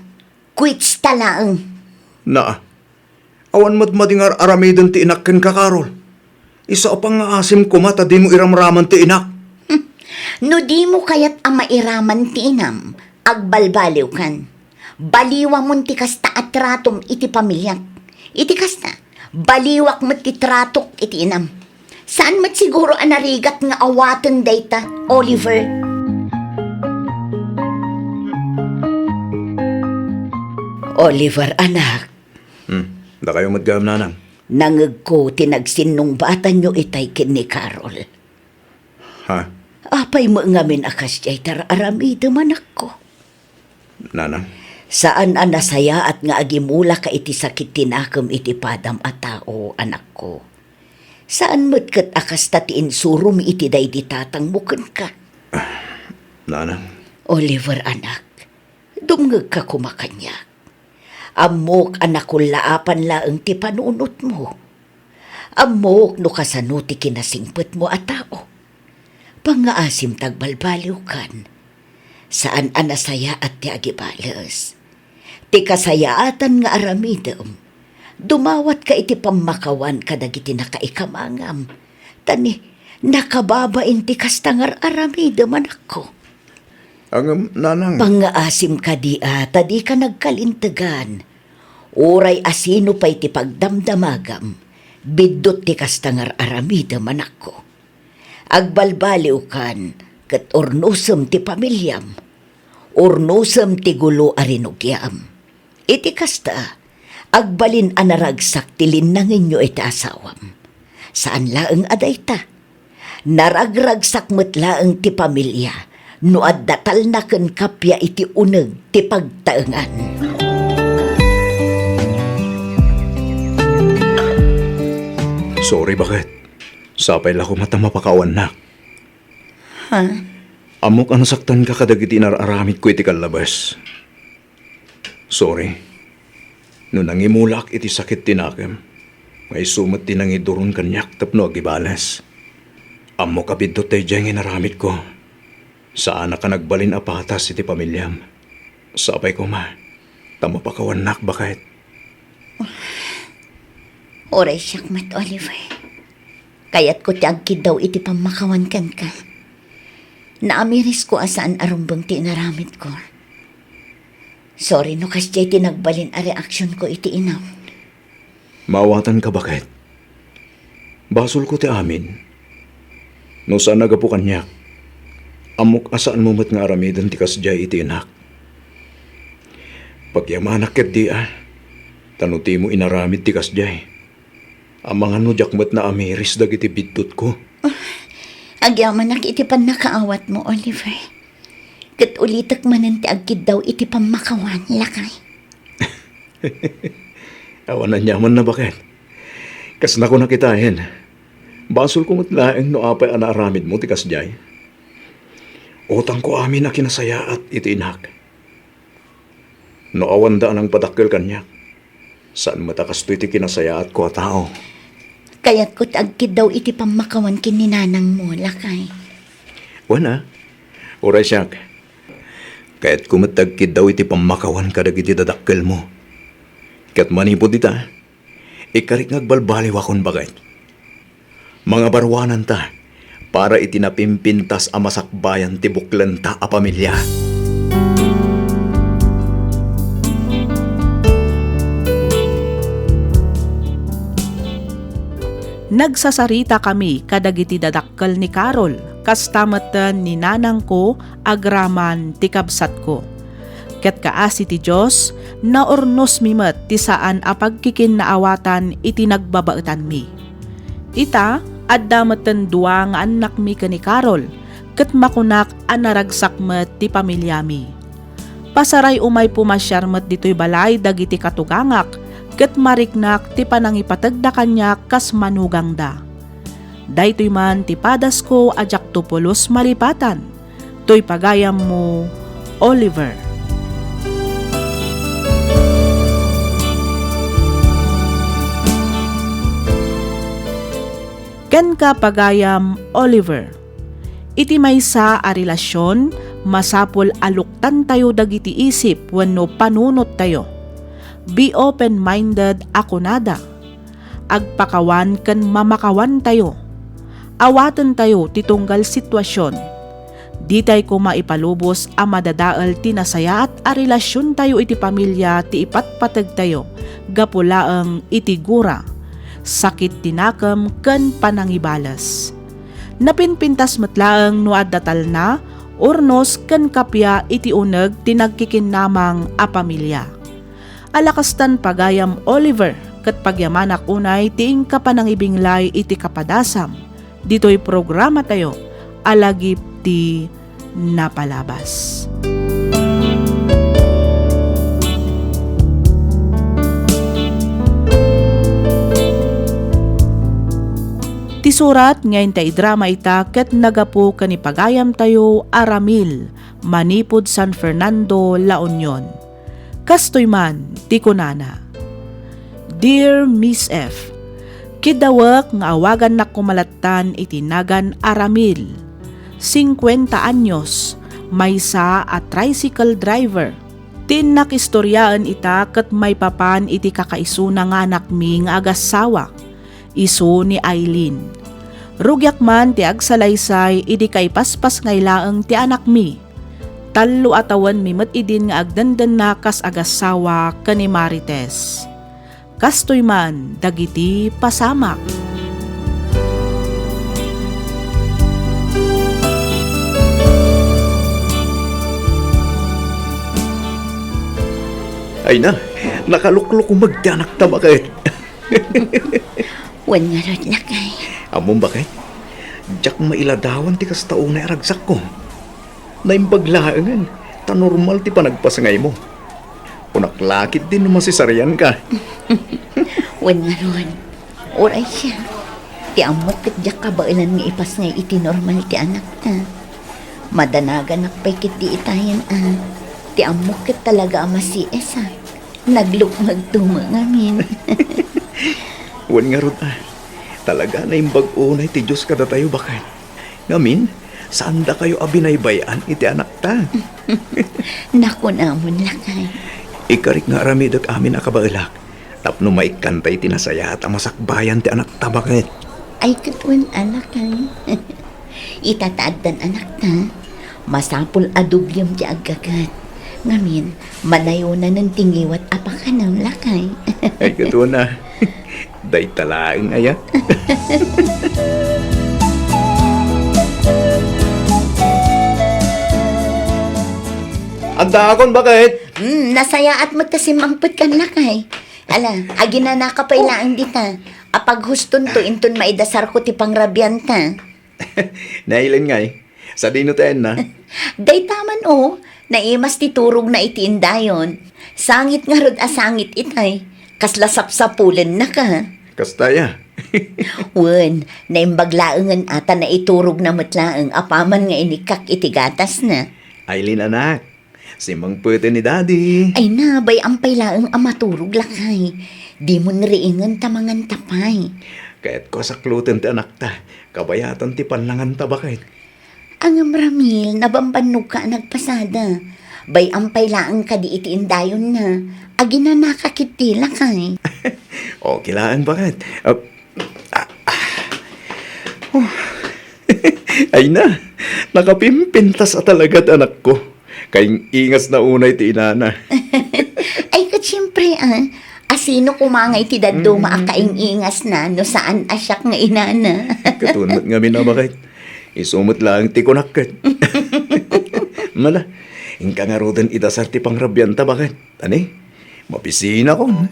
quits ta laeng. Naa, awan met madi nga ar-aramiden ti inak kenka, Carol. Isu a pangngaasim koma ta dimo iramraman ti inak. Hmm. No dimo kayat a mairaman ti inam, agbalbaliwkan. Baliwamon ti kasta a tratom iti pamiliak. Iti kasta, baliwak met ti tratok iti inam. Saan met siguro a narigat nga awaten dayta, Oliver? Oliver, anak. Hmm, dakayo met gayam, Nanang. Nangegko ti nagsinnungbatanyo itay ken ni Carol. Ha? Apay met ngamin a kasdiay ti ar-aramidem, anakko? Nanang? Saan a nasayaat nga agimulaka iti sakit ti nakem iti padam a tao, anakko. Saan met ket a kasta ti insurom iti daydi tatangmo kenka. Nanang? Oliver, anak, dumngegka koma kaniak. Ammok a nakullaapan laeng ti panunotmo. Ammok no kasano ti kinasingpetmo a tao. Pangngaasim ta agbalbaliwkan. Saan a nasayaat ti agibales. Ti kasayaatan nga aramidem, dumawatka iti pammakawan kadagiti nakaikamangam. Ta ni, nakababain ti kasta nga ar-aramidem, anakko. Ngem, nanang. Pangngaasim kadi a ta dika nagkalintegan. Uray asino pay ti pagdamdamagam, biddut ti kasta nga ar-aramidem, anakko. Agbalbaliwkan ket urnosem ti pamiliam. Urnosem ti gulo a rinugiam. Iti kasta, agbalin a naragsak ti linnangenyo iti asawam. Saan laeng a dayta. Naragragsak met laeng ti pamilia no adda talna ken kappia iti uneg ti pagtaengan. Sorry, baket. Sapay la koma ta mapakawannak. Ha? Ammok a nasaktanka kadagiti inar-aramidko iti kallabes. Sorry. No nangimulak iti sakit ti nakem, nga isu met ti nangiduron kaniak tapno agibales. Ammok a biddut daydiay nga inaramidko. Saanak a nagbalin a patas iti pamiliam. Sapay koma, ta mapakawannak, baket. Uray siak met, Oliver. Kayatko ti agkiddaw iti pammakawan kenka. Naamirisko a saan a rumbeng ti inaramidko. Sorry no kasdiay ti nagbalin a reaksionko iti inam. Maawatanka, baket. Basolko ti amin. No saan a gapu kaniak, ammok a saanmo met nga aramiden ti kasdiay iti inak. Pagyamanak ketdi a, ta no dimo inaramid ti kasdiay, amangan no diak met naamiris dagiti biddutko. Agyamanak iti pannakaawatmo, Oliver. Ket ulitek manen ti agkiddaw iti pammakawan, lakay. Awan aniamanna, baket. Kasna ko nakitaen. Basolko met laeng no apay a naaramidmo ti kasdiay. Utangko amin a kinasayaat iti inak. No awanda a nangpadakkel kaniak, saan met a kastoy ti kinasayaatko a tao. Kayatko ti agkiddaw iti pammakawan ken ni nanangmo, lakay. Wen a, uray siak. Kayatko met ti agkiddaw iti pammakawan kadagiti dadakkelmo. Ket manipud ita, ikarik nga agbalbaliwakon, baket. Mangabaruananta para iti napimpintas a masakbayan ti buklenta a pamilia. Nagsasaritakami kadagiti dadakkel ni Carol, kasta metten ni nanangko agraman ti kabsatko. Ket kaasi ti Dios, naurnosmi met ti saan a pagkikinnaawatan iti nagbabaetanmi. Ita, adda metten dua nga annakmi ken ni Carol, ket makunak a naragsak met ti pamiliami. Pasaray umay pumasiar met ditoy balay dagiti katugangak, ket mariknak ti panangipategda kaniak kas manugangda. Daytoy man ti padasko a diakto pulos malipatan. Toy pagayammo, Oliver. Kenka, pagayam Oliver. Iti maysa a relasion, masapul a luktantayo dagiti isip wenno panunottayo. Be open-minded a kunada. Agpakawan ken mamakawantayo. Awatentayo ti tunggal situasion. Ditay koma ipalubos a madadael ti nasayaat a relasiontayo iti pamilya ti ipatpategtayo gapu laeng iti gura, sakit ti nakem ken panangibales. Napinpintas met laeng no adda talna, urnos ken kappia iti uneg ti nagkikinnamang a pamilya. Alakastan, pagayam Oliver, ket pagyamanak unay ti inka panangibinglay iti kapadasam ditoy programatayo a Lagip ti Napalabas. Ti surat nga inta idrama ita ket nagapu ken ni pagayamtayo a Ramil, manipud San Fernando, La Union. Kastoy man ti kunana, "Dear Miss F, kiddawek nga awagannak koma lattan iti nagan a Ramil. singkuenta anyos, maysa a tricycle driver. Ti innak istoriaen ita ket maipapan iti kakaisuna nga anakmi nga agassawa, isu ni Aileen. Rugiak man ti agsalaysay idi kaipaspasngay laeng ti anakmi. Tallo a tawenmi met idin nga agdendenna kas agassawa ken ni Marites. Kastoy man dagiti pasamak. Ay na, nakaluklukumek ti anakta, baket. Wen ngarud, lakay. Ammom, baket, diak mailadawan ti kasta unay a ragsakko. Naimbag laengen, ta normal ti panagpasngaymo. Kunak la ketdi no masisarianka. Wen ngarud, uray siak. Ti ammok ket diak kabaelan nga ipasngay iti normal ti anakta. Madanaganak pay ketdi itayen a. Ti ammok ket talaga a masiesak. Naglukmegto met ngamin. Wen ngarud a, talaga naimbag unay ti Dios kadatayo, baket. Ngamin, saandakayo a binaybay-an iti anakta. Nakunamon, lakay. Ikarik nga aramidek amin a kabaelak tapno maikkanta iti nasayaat a masakbayan ti anakta, baket. Ay, ket wen a, lakay. Ita ta addan anakta, masapul a dublem ti aggagat. Ngamin, manayonanen ti ngiwat a pakanem, lakay. Ay, ket wen a. Dayta laeng aya. Addaakon, baket. Hmm, nasayaat met ta simmangpetkan, lakay. Ala, aginanaka pay laeng dita. Apaghustonto inton maidasarko ti pangrabianta. Ni Aileen ngay, sadino ti ayanna? Dayta man, o, naimas ti turogna iti indayon. Sangit ngarud a sangit itay. Kasla sapsapulennaka. Kasta aya? Wen, naimbag laengen a ta naiturogna met laeng apaman nga inikkak iti gatasna. Aileen, anak, simmangpeten ni Daddy. Ay na, bay-am pay laeng a maturog, lakay. Dimon riingen ta manganta pay. Kayatko a sakloten ti anakta. Kabayatan ti pannanganta, baket. Ngem, Ramil, nabambannogka a nagpasada. Bay-am pay laeng kadi iti indayonna. Aginanaka ketdi, lakay. Okay laeng, baket. Ah, ah, ah. Oh. Ay na, nakapimpintas a talaga ti anakko. Kaing-ingasna unay ti inana. Ay, ket siempre, ah. Asino koma nga iti dadduma a kaing-ingasna no saan a siak nga inana? Ket wen met ngamin a, baket. Isu met laeng ti kunak ket. Mala, inka ngaruden idasar ti pangrabianta, baket. Ani? Mabisinakon.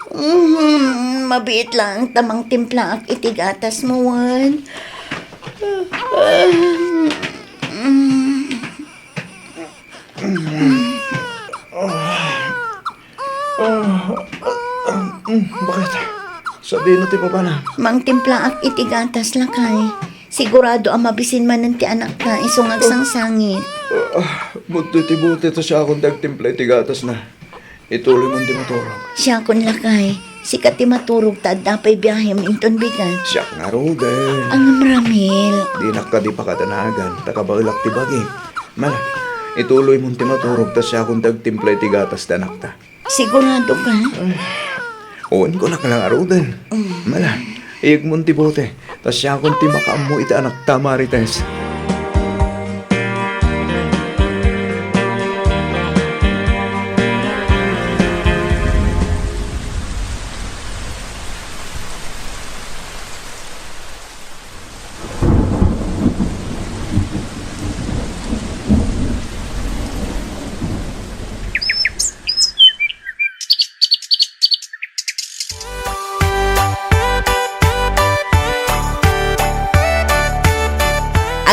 Mm, mabiit laeng ta mangtimplaak iti gatasmo, wen. Mm. Ah, ah, mm, baket? Sadino ti papana? Mangtimplaak iti gatas, lakay. Sigurado a mabisin manen ti anakna isu nga agsangsangit. Ah, budto iti bote ta siakon ti agtimpla iti gatasna. Ituloymon ti maturog. Siakon, lakay. Sika ti maturog ta adda pay biahem inton bigat. Siak ngaruden. Ngem, Ramil. Dinak kadi pakadanagan ta kabaelak ti bagim. Mala, ituloymon ti maturog ta siakon ti agtimpla iti gatas ti anakta. Sigurado ka? Ay, wen, kunak la ngaruden. Mm. Mala, iyegmon ti bote, ta siakon ti makaammo iti anakta, Marites.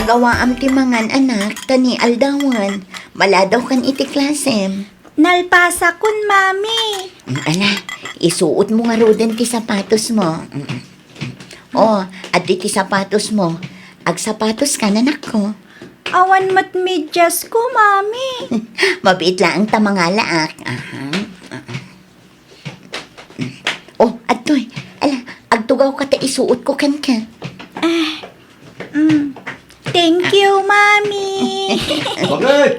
Agawaam ti mangan, anak, ta ni aldawen, maladawkan iti klasem. Nalpasakon, Mami. Mm, ala, isuotmo ngaruden ti sapatosmo. Mm. Oh, adda ti sapatosmo. Agsapatoska, anakko. Awan met mediasko, Mami. Mabiit laeng ta mangalaak. Aha. Aha. Oh, adtoy. Ala, agtugaw Ikaw kata isuot ko kenka. Ah, mm. Thank you, Mami. Bakit?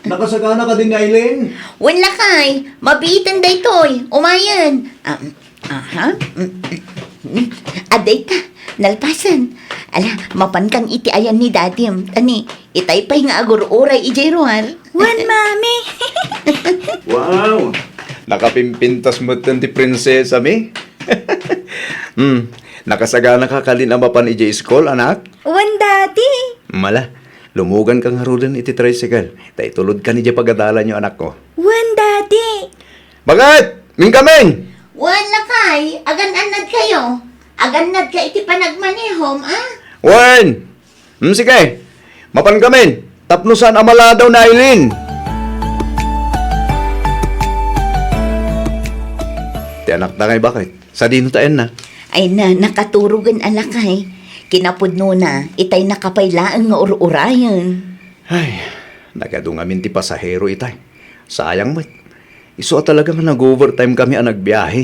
Nakasagana ka din ni Aileen? Wen lakay, mabiiten daytoy. Umayen. Um, aha. Mm, mm, mm. Adayta, nalpasen. Ala, mapan kan iti ayan ni Dadim. Tani, itay pay nga agur-uray idiay ruar. Wen, Mami. Wow! Nakapimpintas metten ti prinsesa mi. Hmm, nakasagana ka kadin a mapan idiay school, anak? Wen, Daddy. Mala, lumugan ka ngaruden iti tricycle. Ta itulod ka ni diay pagadalan yo, anak ko. Wen, Daddy. Bakit? Mingkamin! Wen, lakay, agan-annad kayo. Agannad ka iti panagmanehom, a? Wen! Hmm, sige. Mapan kamin. Tapno saan a maladaw ni Aileen. Ti anakta ngay bakit? Sadino ta ayanna? Ay na, nakaturogen a lakay. Kinapudnona, itay nakapay laeng nga ur-urayen. Ay, nagadu ngamin ti pasahero itay. Sayang met. Isu a talaga nga nag-overtime kami a nagbiahe.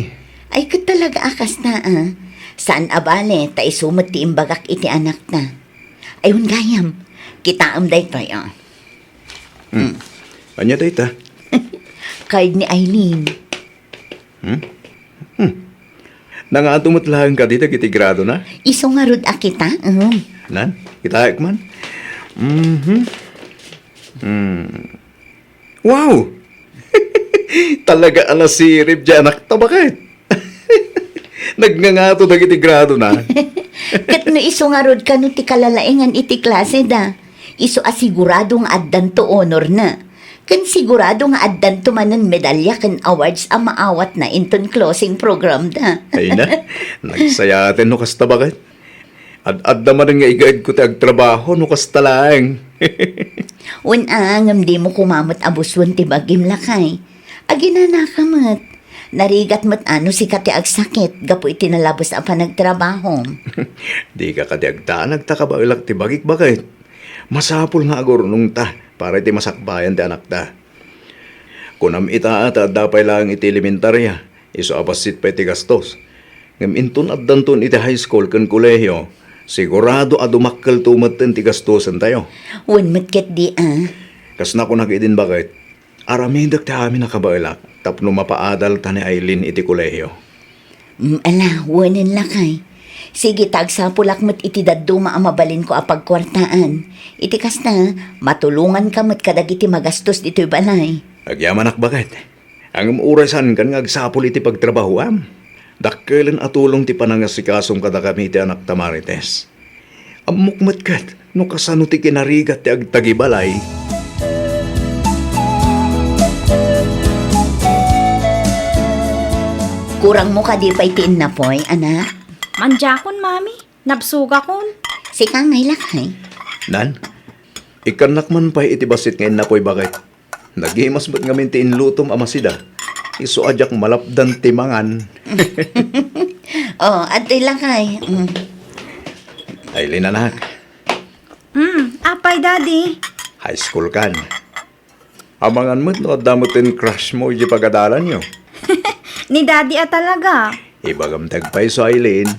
Ay, ket talaga a kasta, a. Saan a bale, ta isu met ti imbagak iti anakta. Ay, wen gayam, kitaem daytoy, a. Hmm. Ania dayta? Card ni Aileen. Hmm? Hmm. Nangato met laeng kadi dagiti gradona? Isu ngarud a kitaem. Nan? Kitaek man? Mhm. Hmm. Wow! Talaga a nasirib diay anakta, bakit? Nagngangato dagiti gradona. Ket no isu ngarud kano ti kalalaengan iti klaseda, isu a sigurado nga addanto honorna. Ken sigurado nga addanto manen medalya ken awards a maawatna inton closing programda. Ay na, nagsayaten no kasta, bakit? Ad-adda manen nga igaedko ti agtrabaho no kasta laeng. Wen a, ngem dimo koma met a busuen ti bagim, lakay. Aginanaka met. Narigat met a no sika ti agsakit gapu iti nalabes a panagtrabahom. Dika kadi agdanag ta kabaelak ti bagik, bakit? Masapul nga agurnongta para iti masakbayan ti anakta. Kunam ita a ta adda pay laeng iti elementaria, isu a bassit pay ti gastos. Ngem inton addanton iti high school ken kolehio, sigurado a dumakkelto metten ti gastosentayo. Wen met ketdi a. Kas nakunak idin, bakit? Aramidek ti amin a kabaelak tapno mapaadalta ni Aileen iti kolehio. Mm, ala, wenen lakay. Sige, ta agsapulak met iti dadduma a mabalinko a pagkuartaan. Iti kasta, matulonganka met kadagiti magastos ditoy balay. Agyamanak, bakit? Ngem uray saankan nga agsapul iti pagtrabahoam. Dakkelen a tulong ti panangasikasom kadakami iti anakta, Marites. Ammok met ket no kasano ti kinarigat ti agtagibalay. Kurangmo kadi pay ti innapoy, anak? Mandiakon, Mami. Nabsogakon. Sika ngay, lakay. Nan, ikkannak man pay iti bassit nga innapoy, bakit? Nagimas met ngamin ti inlutom a masida. Isu a diak malapdan ti mangan. Oh, adtoy lakay. Mm. Aileen, anak. Hmm, apay, Daddy? High school kan. Amangan met no adda met ti crush mo iti pagadalanyo. Ni Daddy a talaga. Ibagam ti agpayso, Aileen.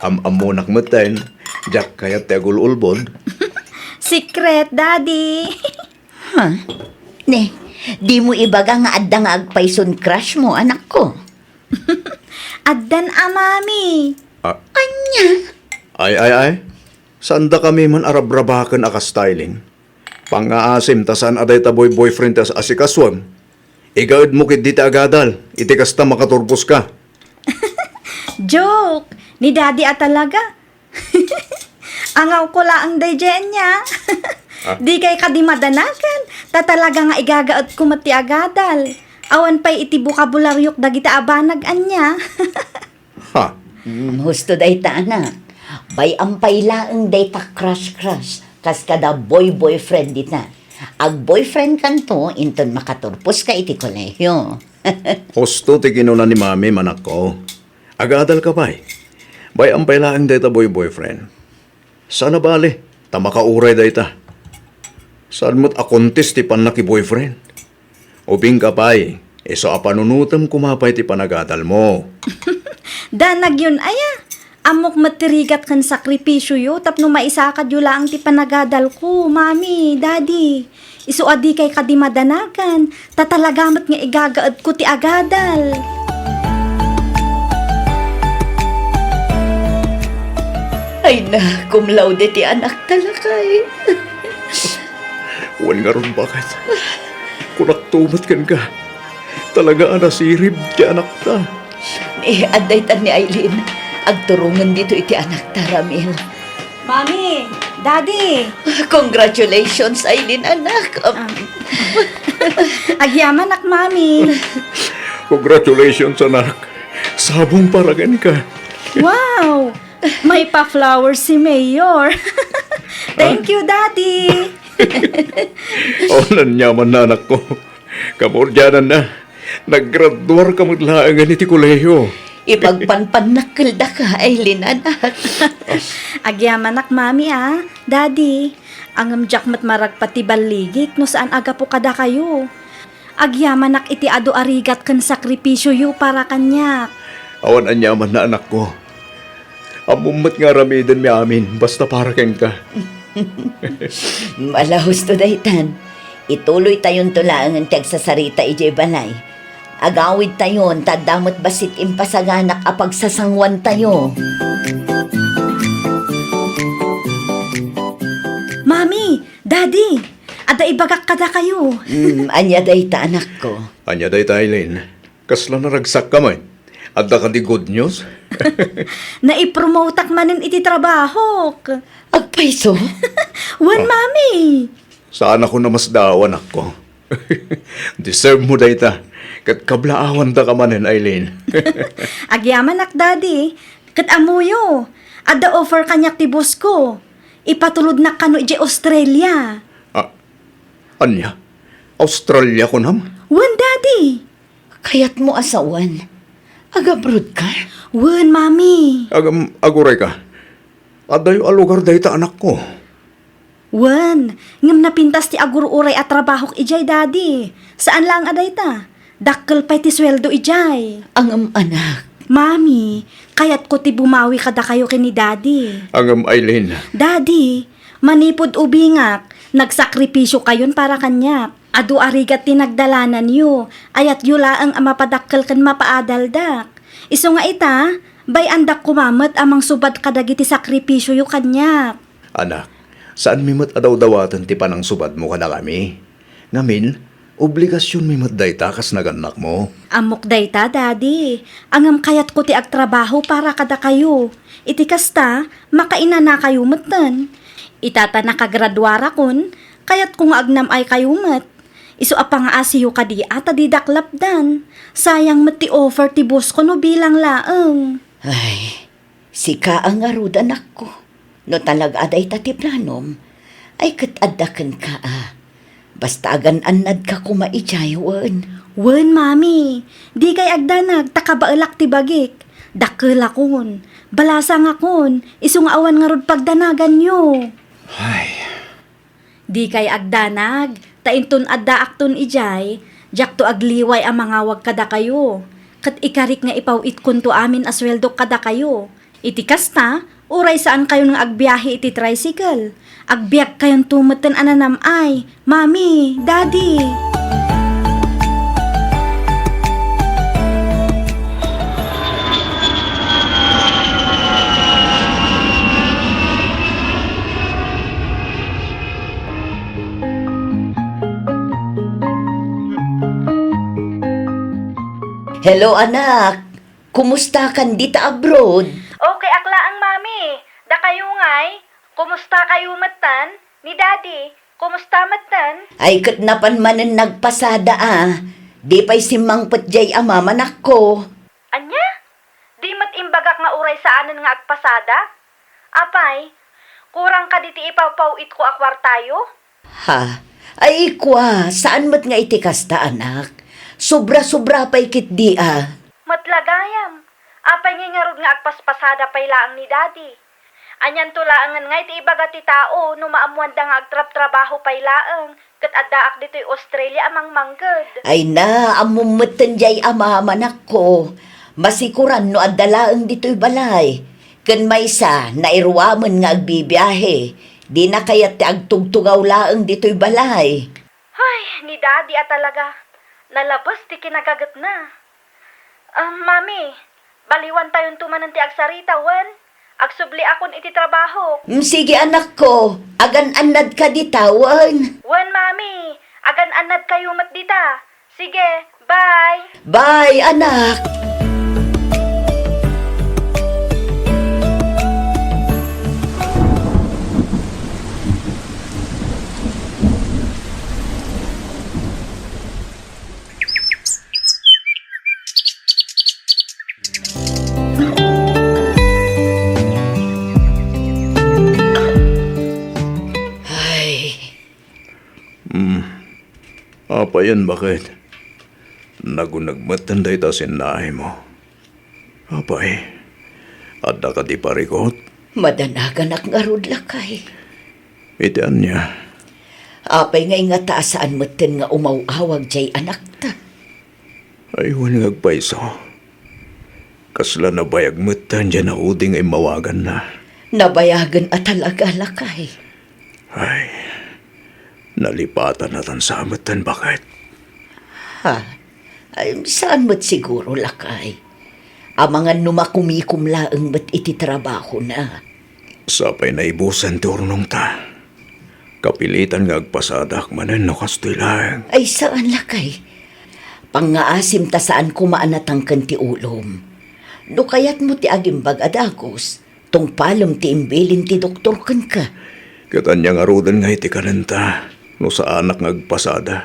Am-ammonak metten, diak kayat ti agul-ulbod. Secret, Daddy. Ha? Ne, dimo ibaga nga adda nga agpayson crush mo, anakko? Addan a, Mami. Ah. Ania? Ay, ay, ay. Saandakami man a rabrabaken a kasta, Aileen. Pangngaasim ta saan a dayta boy-boyfriend ti as-asikasuem. Igaedmo ketdi ti agadal, iti kasta makaturposka. Joke! Ni Daddy a talaga. Angawko laeng daydiay ania. Ah. Dikay kadi madanagan, ta talaga nga igagaedko met ti agadal. Awan pay iti bokabulariok dagiti a banag ania. Ha? Mm, husto dayta, anak. Bay-am pay laeng dayta crush-crush, kas kada boy-boyfriend dita. Ag-boyfriend kanto inton makaturposka iti kolehio. Husto ti kinuna ni Mami, manakko. Agadalka pay. Bay-am pay laeng dayta boy-boyfriend. Saan a bale, ta makauray dayta. Saan met a contest ti pannakiboyfriend? Ubingka pay, isu a panunotem koma pay ti panagadalmo. Danagyon aya? Ammok met ti rigat ken sakripisioyo tapno maisakadyo laeng ti panagadalko, Mami, Daddy. Isu a dikay kadi madanagan, ta talaga met nga igagaedko ti agadal. Ay na, cum laude ti anakta, lakay. Wen ngarud, baket. Kunakto met kenka, talaga a nasirib ti anakta. Ni, adda itan ni Aileen. Agturongen ditoy ti anakta, Ramil. Mami, Daddy. Congratulations, Aileen, anak. Um, Ah. Agyamanak, Mami. Congratulations, anak. Sabong para kenka. Wow! May pa-flowers si Mayor. Thank you, Daddy. O, ania man, anakko. Kamurdianan na. Naggraduar ka met laengen iti kolehiyo. Ipagpanpannakkel daka, Aileen, anak. Agyamanak, Mami, a. Daddy, ngem diak met maragpat ti balligik no saan a gapu kadakayo. Agyamanak iti adu a rigat ken sakripisioyo para kaniak. Awan aniamanna, anakko. Ammom met nga aramidenmi amin, basta para kenka. Malahusto daytan. Ituloytayonto laengen ti agsasarita idiay balay. Agawidtayon ta adda met bassit impasaganak a pagsasangoantayo. Mami, Daddy, adda ibagak kadakayo. Mm, ania dayta, anakko? Ania dayta, Aileen? Kasla naragsakka met? Adda kadi good news? Naipromotak manen iti trabahok. Agpayso? Wen, Ah. Mami. Saanakon a masdaaw, anakko. Deserve mo dayta. Ket kablaawandaka manen, Aileen. Agyamanak, Daddy. Ket ammoyo, adda offer kaniak ti boss ko. Ipatulodnak kano idiay Australia. Ah, ania? Australia kunam? Wen, Daddy. Kayatmo a sawen? Agabroad ka? Wen, Mami. Agam-, aguray ka. Adayo a lugar dayta, anakko. Wen, ngem napintas ti agur-uray a trabahok idiay, Daddy. Saan laeng a dayta. Dakkel pay ti sueldo idiay. Ngem, anak. Mami, kayatko ti bumawi kadakayo ken ni Daddy. Ngem, Aileen. Daddy, manipud ubingak, nagsakripisiokayon para kaniak. Adu a rigat ti nagdalananyo, ayatyo laeng a mapadakkel ken mapaadaldak. Isu nga ita, bay-andak koma met a mangsubad kadagiti sakripisioyo kaniak. Anak, saanmi met a dawdawaten ti panangsubadmo kadakami. Ngamin, obligasionmi met dayta kas nagannakmo. Ammok dayta, Daddy. Ngem kayatko ti agtrabaho para kadakayo. Iti kasta, makainanakayo metten. Ita ta nakagraduarakon, kayatko nga agnam-aykayo met. Isu a pangaasiyo kadi a ta didak lapdan. Sayang met ti offer ti boss ko no bilang laeng. Ay, sika a ngarud, anakko. No talaga a dayta ti planom, ay ket adda kenka a. Basta agan-annadka koma idiay wen. Wen, Mami. Dikay agdanag ta kabaelak ti bagik. Dakkelakon. Balasangakon. Isu nga awan ngarud pagdanaganyo. Ay. Dikay agdanag, ta inton addaakton idiay, diakto agliway a mangawag kadakayo, ket ikarik nga ipaw-itkonto amin a sueldok kadakayo. Iti kasta, uray saankayon nga agbiahe iti tricycle, agbiagkayonto metten a nanam-ay, Mami, Daddy. Hello, anak. Kumusta kan dita abroad? Okay ak laeng, Mami. Dakayo ngay, kumusta kayo metten? Ni Daddy, kumusta metten? Ay, ket napan manen nagpasada a. Di pay simmangpet jay a mama, nakko. Ania? Di met imbagak nga uray saanen nga agpasada? Apay, kurang kadi ti ipapaw-itko a kuartayo? Ha? Ay, kua, saan met nga iti kasta, anak? Sobra-sobra pay ketdi a. Met la gayam. Apay ngay ngarud nga agpaspasada pay laeng ni Daddy? Anianto laengen nga iti ibaga ti tao no maammoanda nga agtrabtrabaho pay laeng ket addaak ditoy Australia a mangmangged? Ay na, ammom metten jay a mama, nakko. Masikuran no adda laeng ditoy balay. Ken maysa, nairuamen nga agbibiahe. Dina kayat ti agtugtugaw laeng ditoy balay. Ay, ni Daddy a talaga. Nalabes ti kinagagetna. Ah, Mami, baliwantayonto manen ti agsarita, wen? Agsubliakon iti trabaho. Mm, sige, anakko. Agan-annadka dita, wen? Wen, Mami. Agan-annadkayo met dita. Sige, bye. Bye, anak. Ay. Hmm. Apayen, baket? Naguneg metten dayta sinnaaymo. Apay, adda kadi parikut? Madanaganak ngarud, lakay. Iti ania? Apay nga ingata a saan metten nga umaw-awag jay anakta? Ay, wen nga agpayso. Kasla nabayag metten jay naudi nga immawaganna. Nabayagen a talaga, lakay. Ay, nalipatan a tan sa metten, baket? Ha? Ay, saan met siguro, lakay. Amangan no makumikom laeng met iti trabahona. Sapay naibusen ti urnongta. Kapilitan nga agpasadak manen no kastoy laeng. Ay, saan, lakay. Pangngaasim ta saan koma a natangken ti ulom. No kayatmo ti agimbag a dagus, tungpalem ti imbilin ti doktor kenka. Ket ania ngaruden nga iti kanenta no saanak nga agpasada?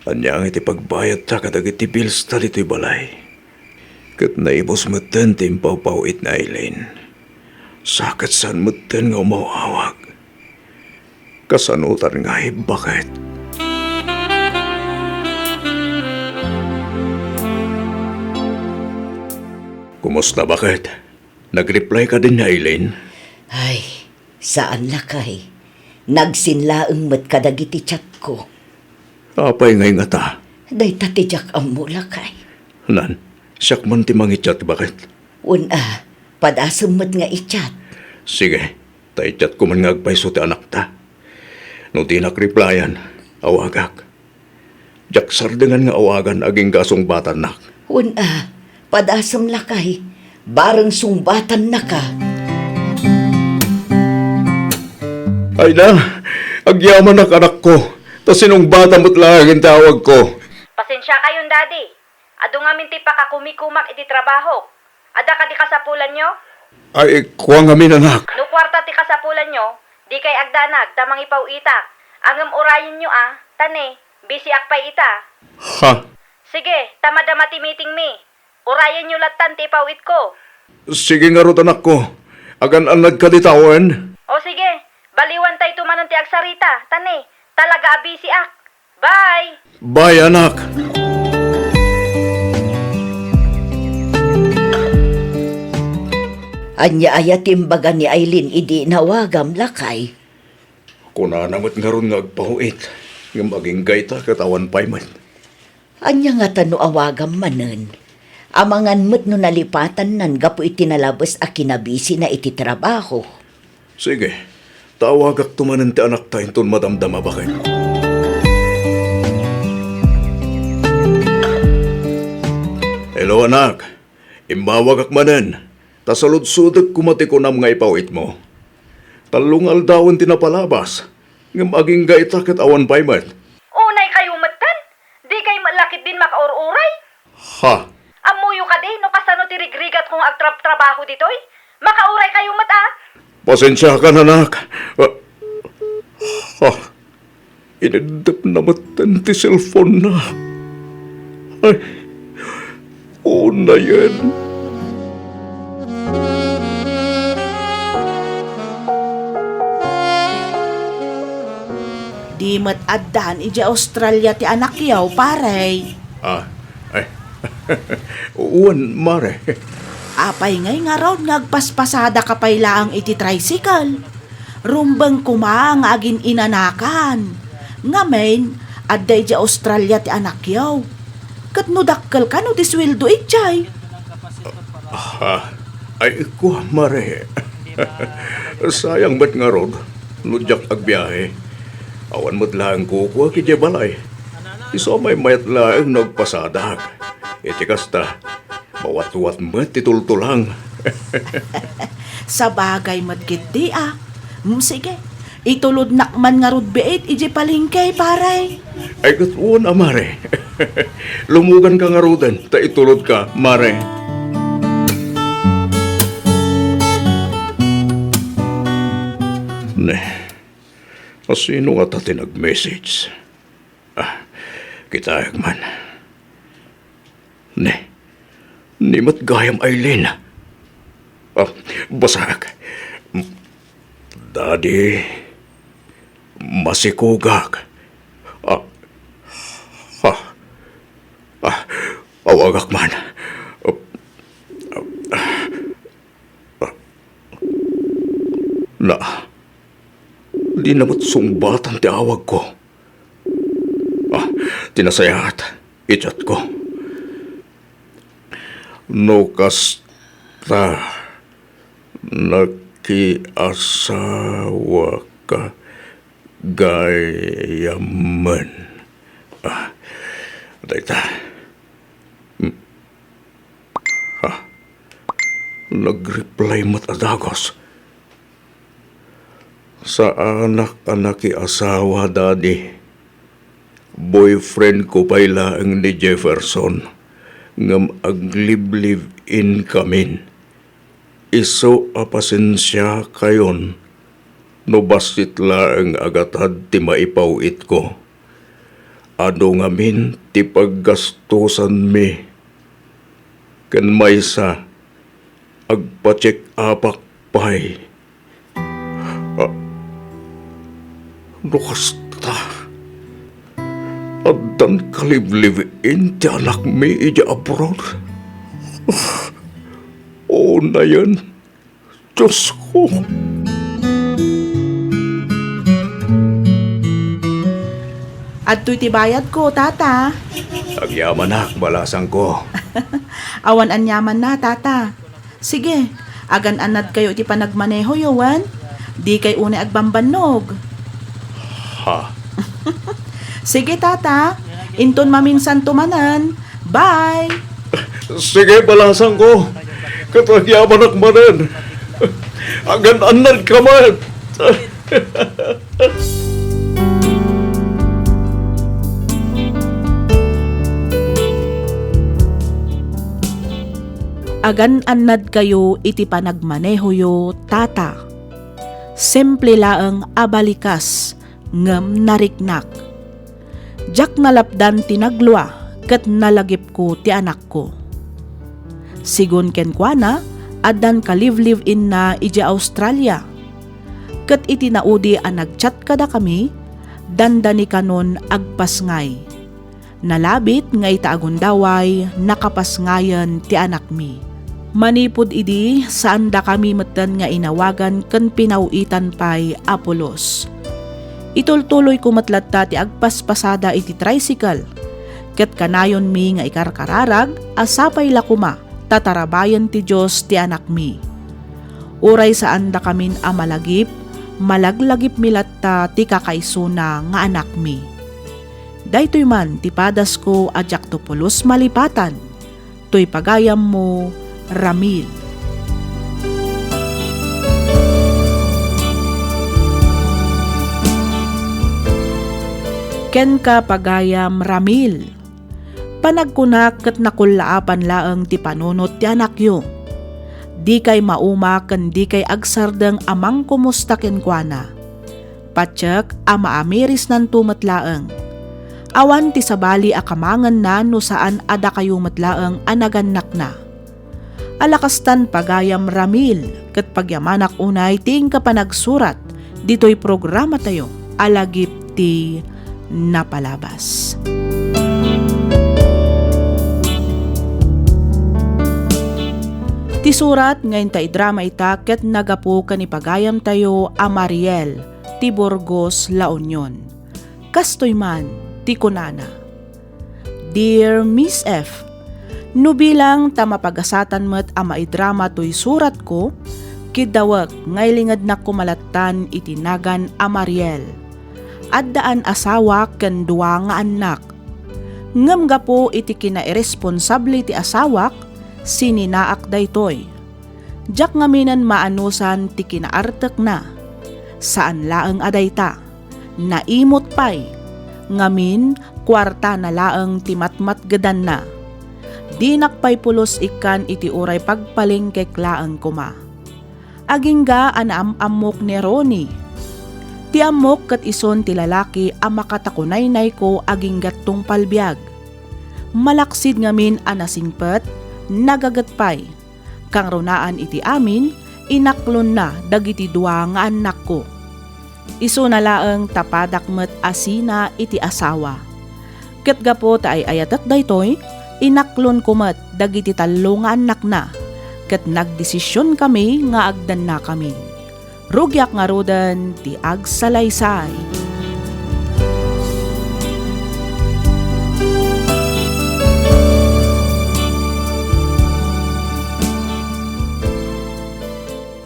Ania nga iti pagbayadta kadagiti bills ta ditoy balay? Ket naibus metten ti impawpaw-it ni Aileen. Sa ket saan metten nga umaw-awag. Kasanotan ngay, baket? Kumusta, baket? Nag-reply kadi ni Aileen? Ay, saan, lakay. Nagsin laeng met kadagiti chatko. Apay ngay ngata? Dayta ti diak ammo, lakay. Nan, siak man ti mangi-chat, baket? Wen a, padasem met nga i-chat. Sige, ta i-chatko man nga agpayso ti anakta. No dinak replyan, awagak. Diak sardengan nga awagan agingga sungbatannak. Wen a, padasem, lakay. Bareng sungbatannaka. Ay na, agyamanak, anakko, ta sinungbatam met laeng ti awagko. Pasensiakayon, Daddy. Adu ngamin ti pakakumikumak iti trabahok. Adda kadi kasapulanyo? Ay, kua ngamin, anak. No kuarta ti kasapulanyo, dikay agdanag ta mangipaw-itak. Ngem urayenyo a, ta ne, bisiak pay ita. Ha? Sige, ta madama ti meetingmi. Urayenyo lattan ti ipaw-itko. Sige ngarud, anakko. Agan-annadka dita, wen? O sige, baliwantayto manen ti agsarita, ta ne, talaga a bisiak. Bye! Bye, anak! Ania aya ti imbaga ni Aileen idi inawagam, lakay? Kunana met ngarud nga agpaw-it, ngem agingga ita ket awan pay met. Ania ngata no awagam manen? Amangan met no nalipatannan gapu iti nalabes a kinabisina iti trabaho. Sige, ta awagakto manen ti anakta inton madamdama, baket. Hello, anak. Immawagak manen, ta saludsodek koma ti kunam nga ipaw-itmo. Tallo nga aldawen ti napalabas, ngem agingga ita ket awan pay met. Unaykayo metten? Dikay met la ketdin makaur-uray? Ha? Ammoyo kadi no kasano ti rigrigatko nga agtrabtrabaho ditoy? Makauraykayo met a? Pasensiakan, anak. Ah, ah, iniddepna metten ti cellphone-na. Ay, unayen. Di met addan idiay Australia ti anakyo, pare. Ah, ay. Wen, mare. Apay ngay ngarud nga agpaspasadaka pay laeng iti tricycle? Rumbeng koma nga agin-inanakan. Ngamin, adda idiay Australia ti anakyo. Ket no dakkel kano ti sueldo idiay? Ah, Ay, kua, Mare. Sayang met ngarud no diak agbiahe. Awan met laeng kukuak idiay balay. Isu a maymayat laeng no agpasadak. Iti kasta, mawatwat met ti tultulang. Sabagay met ketdi a. Mm, sige, itulodnak man ngarud biit idiay palengke, pare. Ay, ket wen a, Mare. Lumuganka ngaruden ta itulodka, Mare. Ne, asino ngata ti nag-message? Ah, kitaek man. Ne, ni met gayam Aileen. Ah, basaek. Daddy, masikogak. Ah, ah, ah, awagak man. Ah, ah, na, di na met sungbatan ti awagko. Ah, ti nasayaat, i-chat ko. No kasta, nakiasawaka gayamen. Ah, dayta. Hmm. Ha? Nag-reply met a dagus. Saanak a nakiasawa, Daddy. Boyfriend ko pay laeng ni Jefferson, ngem aglive-live-in kamin. Isu a pasensiakayon no bassit laeng a gatad ti maipaw-itko. Adu ngamin ti paggastosanmi. Ken maysa, agpa-check-upak pay. Ah, no kasta, addan kaliblibliin ti anakmi idiay abroad? O, nayen, Diosko. Adtoy ti bayadko, Tata. Agyamanak, balasangko. Awan aniamanna, Tata. Sige, agan-annadkayo iti panagmanehoyo, wen? Dikay unay agbambannog. Ha? Sige, Tata. Inton maminsanto manen. Bye! Sige, balasangko. Ket agyamanak manen. Agan-annadka met. Agan-annadkayo iti panagmanehoyo, Tata. Simple laeng a balikas ngem nariknak. Diak nalapdan ti naglua ket nalagipko ti anakko. Sigun kenkuana, addan ka-live-live-inna idiay Australia. Ket iti naudi a nag-chat kadakami, dandani kanon agpasngay. Nalabit nga ita a gundaway, nakapasngayen ti anakmi. Manipud idi, saandakami metten nga inawagan ken pinaw-itan pay a pulos. Itultuloyko met latta ti agpaspasada iti tricycle, ket kanayonmi nga ikarkararag a sapay la koma ta tarabayen ti Dios ti anakmi. Uray saandakamin a malagip, malaglagipmi latta ti kakaisuna nga anakmi. Daytoy man ti padasko a diakto pulos malipatan, toy pagayammo, Ramil. Kenka, pagayam Ramil, panagkunak ket nakullaapan laeng ti panunot ti anakyo. Dikay mauma ken dikay agsardeng a mangkumusta kenkuana. Patiek a maamirisnanto met laeng. Awan ti sabali a kamangenna no saan a dakayo met laeng a nagannakna. Ala kastan, pagayam Ramil, ket pagyamanak unay ti inka panagsurat ditoy programatayo a lagip ti napalabas. Ti surat nga inta idrama ita ket nagapu ken ni pagayamtayo a Mariel ti Burgos, La Union. Kastoy man ti kunana, Dear Miss F, No bilang ta mapagasatan met a maidrama toy suratko, kiddawek nga ilingednak koma lattan iti nagan a Mariel. Addaan asawak ken dua nga annak. Ngem gapu iti kinairesponsable ti asawak, sininaak daytoy. Diak ngaminen maanusan ti kinaartekna. Saan laeng a dayta, naimot pay. Ngamin, kuartana laeng ti matmatgedanna. Dinak pay pulos ikkan iti uray pagpalengkek laeng koma. Agingga a naam-ammok ni Ronnie. Ti ammok ket isun ti lalaki a makatakunaynayko agingga tungpal biag. Malaksid ngamin a nasingpet, nagaget pay. Kangrunaan iti amin, inaklonna dagiti dua nga annakko. Isuna laeng ta padak met a sina iti asawa. Ket gapu ta ay-ayatek daytoy, inaklonko met dagiti tallo nga annakna, ket nagdesisionkami nga agdannakamin. Rugiak ngaruden ti agsalaysay.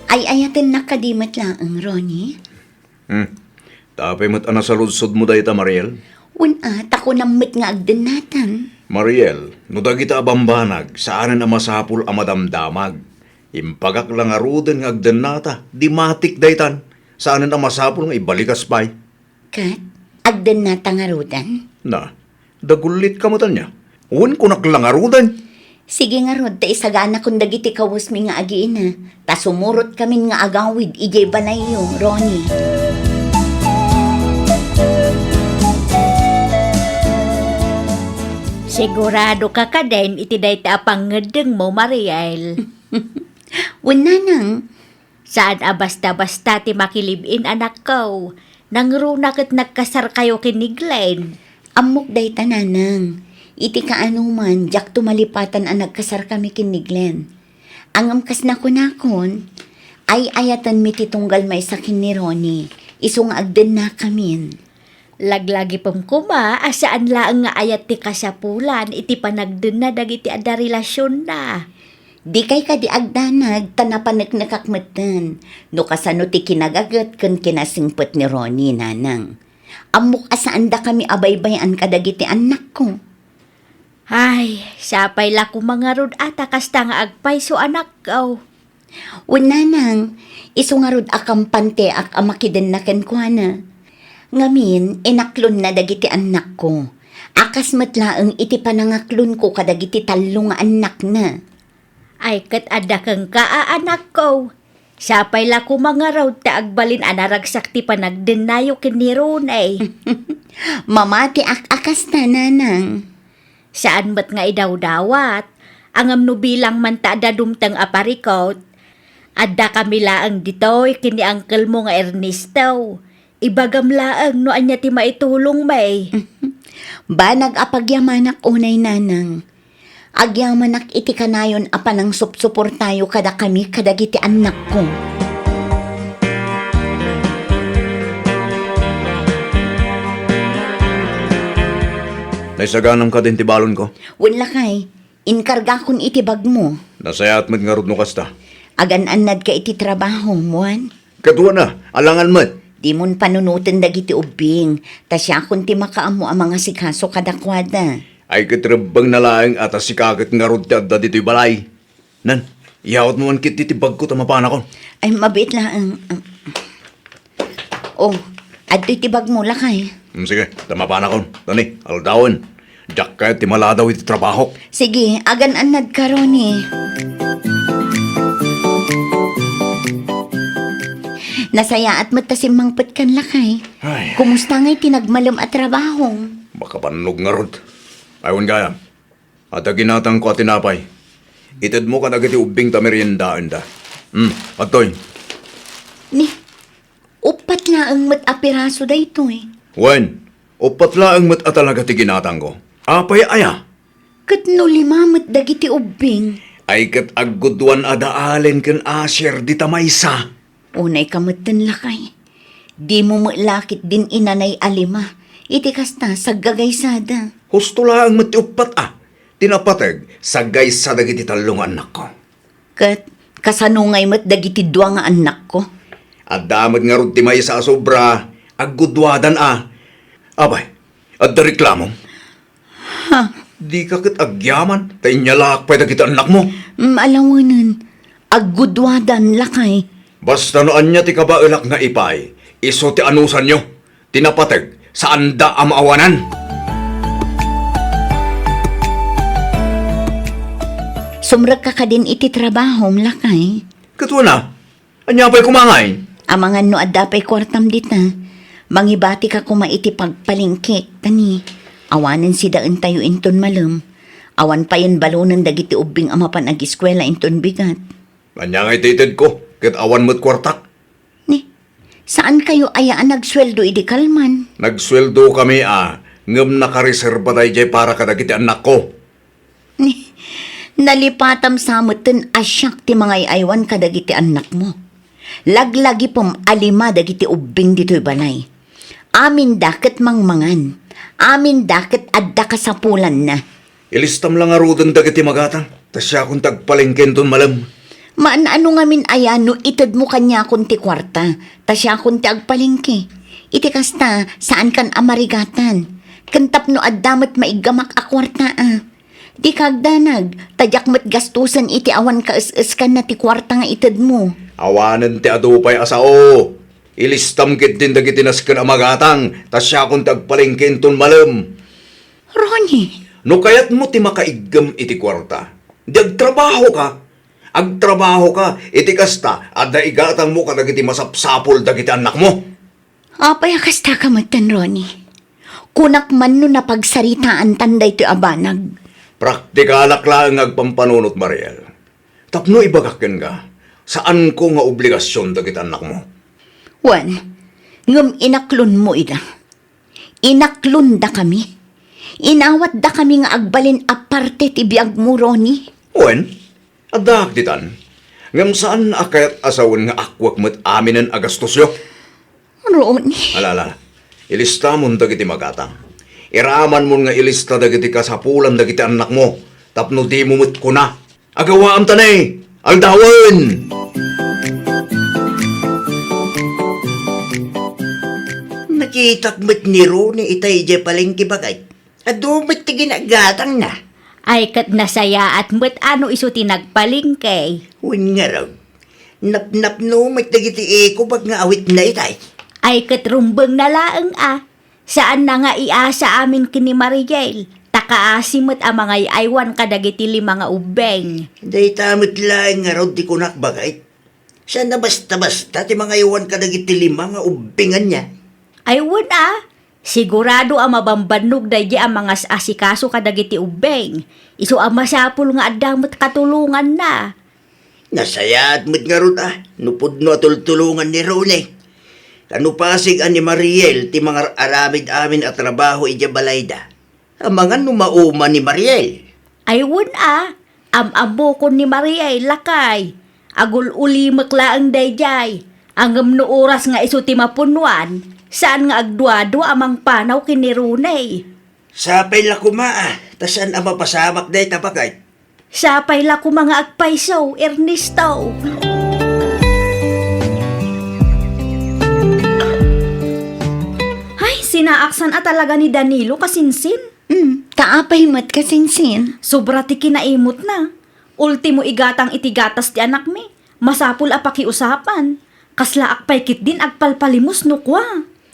Ay-ayatennak kadi met laeng, Ronnie? Hmm. Apay met a nasaludsodmo dayta, Mariel? Wen a, ta kunam met nga agdennatan. Mariel, no dagita a bambanag, saanen a masapul a madamdamag. Impagak la ngaruden nga agdennata, di matik daytan. Saanen a masapul nga ibalikas pay. Ket, agdennata ngaruden? Na, dagullitka met ania? Wen kunak la ngaruden. Sige ngarud, ta isaganakon dagiti kawesmi nga agiina, ta sumurotkamin nga agawid idiay balayyo, Ronnie. Sigurado ka kadin iti dayta a pangngeddengmo, Mariel? Wen, nanang. Saan a basta-basta ti makilib-in, anakko. Nangruna ket nagkasarkayo ken ni Glenn. Ammok dayta, nanang. Iti kaanoman, diakto malipatan a nagkasarkami ken ni Glenn. Ngem kas nakunakon, ay-ayatenmi ti tunggal maysa ken ni Ronnie, isu nga agdennakamin. Laglagipem koma a saan laeng nga ayat ti kasapulan iti panagdenna dagiti adda relasionna. Dikay kadi agdanag ta napaneknekak metten no kasano ti kinagaget ken kinasingpet ni Ronnie, nanang. Ammok a saandakami a baybay-an kadagiti annakko. Ay, sapay la koma ngarud a ta kasta nga agpayso, anakko. Wen, nanang, isu ngarud a kampanteak a makidenna kenkuana. Ngamin, inaklonna dagiti annakko. A kas met laeng iti panangaklonko kadagiti tallo nga annakna. Ay, ket adda kenka a anakko. Sapay la koma ngarud ta agbalin a naragsak ti panagdennayo ken ni Ronnie. Mamatiak a kasta, nanang. Saan met nga idawdawat, ngem no bilang man ta adda dumteng a parikut, addakami laeng ditoy ken ni angkelmo nga Ernesto. Ibagam laeng no ania ti maitulongmi. Banag a pagyamanak unay, nanang. Agyamanak iti kanayon a panangsupsuportayo kadakami kadagiti annakko. Naisaganam kadin ti balonko? Wen, lakay, inkargakon iti bagmo. Nasayaat met ngarud no kasta. Agan-annadka iti trabahom, wen? Ket wen a, alangan met. Dimon panunoten dagiti ubbing, ta siakon ti makaammo a mangasikaso kadakuada. Ay, ket rebbengna laeng a ta sika ket ngarud ti adda ditoy balay. Nan, iyawatmo man ketdi ti bagko ta mapanakon. Ay, mabiit laeng. Oh, adtoy ti bagmo, lakay. Hmm, sige, ta mapanakon. Tani, aldawen. Diak kayat ti maladaw iti trabahok. Sige, agan-annadka, Ronnie. Nasayaat met ta simmangpetkan, lakay. Ay. Kumusta ngay ti nagmalem a trabaho? Makabannog ngarud. Ay, wen gayam. Adda ginatangko a tinapay. Itedmo kadagiti ubbing ta meriendaenda. Hmm, adtoy. Ni, uppat laeng met a piraso daytoy. Wen, uppat laeng met a talaga ti ginatangko. Apay aya? Ket no lima met dagiti ubbing? Ay, ket agguduan a daalen ken asier dita maysa. Unay ka metten, lakay. Dimo met la ketdin inanay a lima. Iti kasta, saggagaysada. Husto laeng met ti uppat a. Ti napateg, sagaysa dagiti tallo nga annakko. Ket kasano ngay met dagiti dua nga annakko? Adda met ngarud ti maysa a sobra, aggudwadan a. Apay, adda reklamom? Ha? Dika ket agyaman, ta inyalaak pay dagiti annakmo. Mm, alawenen, aggudwadan, lakay. Basta no ania ti kabaelak nga ipay, isu ti anusanyo. Ti napateg, saanda a maawanan. Sumrekka kadin iti trabahom, lakay? Ket wen a, ania pay koma ngay? Amangan no adda pay kuartam dita. Mangibatika koma iti pagpalengkek, ta ni, awanen sidaentayo inton malem. Awan payen balonen dagiti ubbing a mapan agiskuela inton bigat. Ania ngay ti itedko, ket awan met kuartak? Ni, saankayo aya a nagsueldo idi kalman? Nagsueldokami a, ngem nakareserba daydiay para kadagiti annakko. Ni, nalipatam sa metten a siak ti mangay-aywan kadagiti annakmo. Laglagipem a lima dagiti ubbing ditoy balay. Aminda ket mangmangan. Aminda ket adda kasapulanna. Ilistam la ngaruden dagiti magatang, ta siakon ti agpalengke inton malem. Maan-ano ngamin aya no itedmo kaniakon ti kuarta, ta siakon ti agpalengke? Iti kasta, saankan a marigatan. Ken tapno adda met maiggamak a kuarta a. Dika agdanag, ta diak met gastusen iti awan kaes-eskanna ti kuarta nga itedmo. Awanen ti adu pay a sao. Ilistam ketdin dagiti nasken a magatang, ta siakon ti agpalengke inton malem. Ronnie! No kayatmo ti makaiggem iti kuarta, di agtrabahoka. Agtrabahoka, iti kasta, adda igatangmo kadagiti masapsapul dagiti annakmo. Apay a kasta ka metten, Ronnie? Kunak man no napagsaritaantan daytoy a banag. Praktikalak laeng nga agpampanunot, Mariel. Tapno ibagak kenka, saanko nga obligasion dagiti annakmo. Wen, ngem inaklonmo ida. Inaklondakami. Inawatdakami nga agbalin a parte ti biagmo, Ronnie. Wen, addaak ditan. Ngem saan a kayat a sawen nga akuek met aminen a gastosyo. Ronnie. Ala, ala, ala. Ilistamon dagiti magatang. Iramanmon nga ilista dagiti kasapulan dagiti annakmo tapno dimo met kuna. Agawaam ta ne! Aldawen! Nakitak met ni Ronnie itay idiay palengke, baket. Adu met ti ginagatangna. Ay, ket nasayaat met a no isu ti nagpalengke. Wen ngarud, napnapno met dagiti ekobag nga awitna itay. Ay, ket rumbengna laeng a. Saanna nga iasa amin ken ni Mariel, ta kaasi met a mangay-aywan kadagiti lima nga ubbing. Dayta met laeng ngarud ti kunak, baket. Saan a basta-basta ti mangaywan kadagiti lima nga ubbing ania. Ay, wen a, sigurado a mabambannog daydiay a mangas-asikaso kadagiti ubbing. Isu a masapul nga adda met katulonganna. Nasayaat met ngarud a, no pudno a tultulongan ni Ronnie. Kano pasig a ni Mariel ti mangar-aramid amin a trabaho idiay balayda. Amangan no mauma ni Mariel. Ay, wen a, am-ammokon ni Mariel, lakay. Agul-ulimek laeng daydiay. Ngem no oras nga isu ti mapunnoan, saan nga agduadua a mangpanaw ken ni Ronnie. Sapay la koma a, ta saan a mapasamak dayta, baket. Sapay la koma nga agpayso, Ernesto. Ay, sinaaksan a talaga ni Danilo, kasinsin. Hmm, ta apay met, kasinsin? Sobra ti kinaimutna. Ultimo igatang iti gatas ti anakmi. Masapul a pakiusapan. Kaslaak pay ketdin agpalpalimus no kua.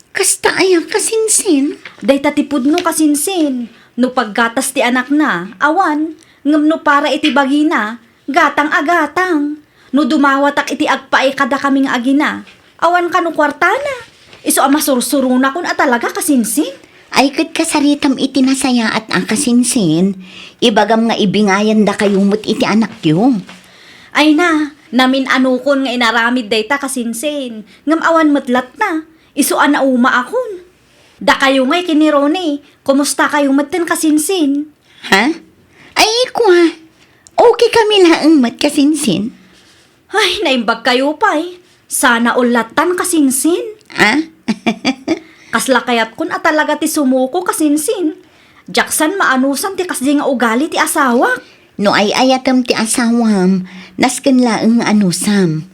Kasta aya, kasinsin? Dayta ti pudno, kasinsin. No paggatas ti anakna, awan. Ngem no para iti bagina, gatang a gatang. No dumawatak iti agpaay kadakami nga agina, awan kano kuartana. Isu a masursurunakon a talaga, kasinsin. Ay, ket kasaritam iti nasayaat a, kasinsin. Ibagam nga ibingayandakayo met iti anakyo. Ay na, namin-anokon nga inaramid dayta, kasinsin. Ngem awan met latna. Isu a naumaakon. Dakayo ngay ken ni Ronnie, kumustakayo metten, kasinsin? Ha? Ay, kua. Okay kami laeng met, kasinsin. Ay, naimbagkayo pay. Sana all lattan, kasinsin. Ah? Kasla kayatkon a talaga ti sumuko, kasinsin. Diak saan maanusam ti kasdi nga ugali ti asawak. No ay-ayatem ti asawam, nasken laeng nga anusam.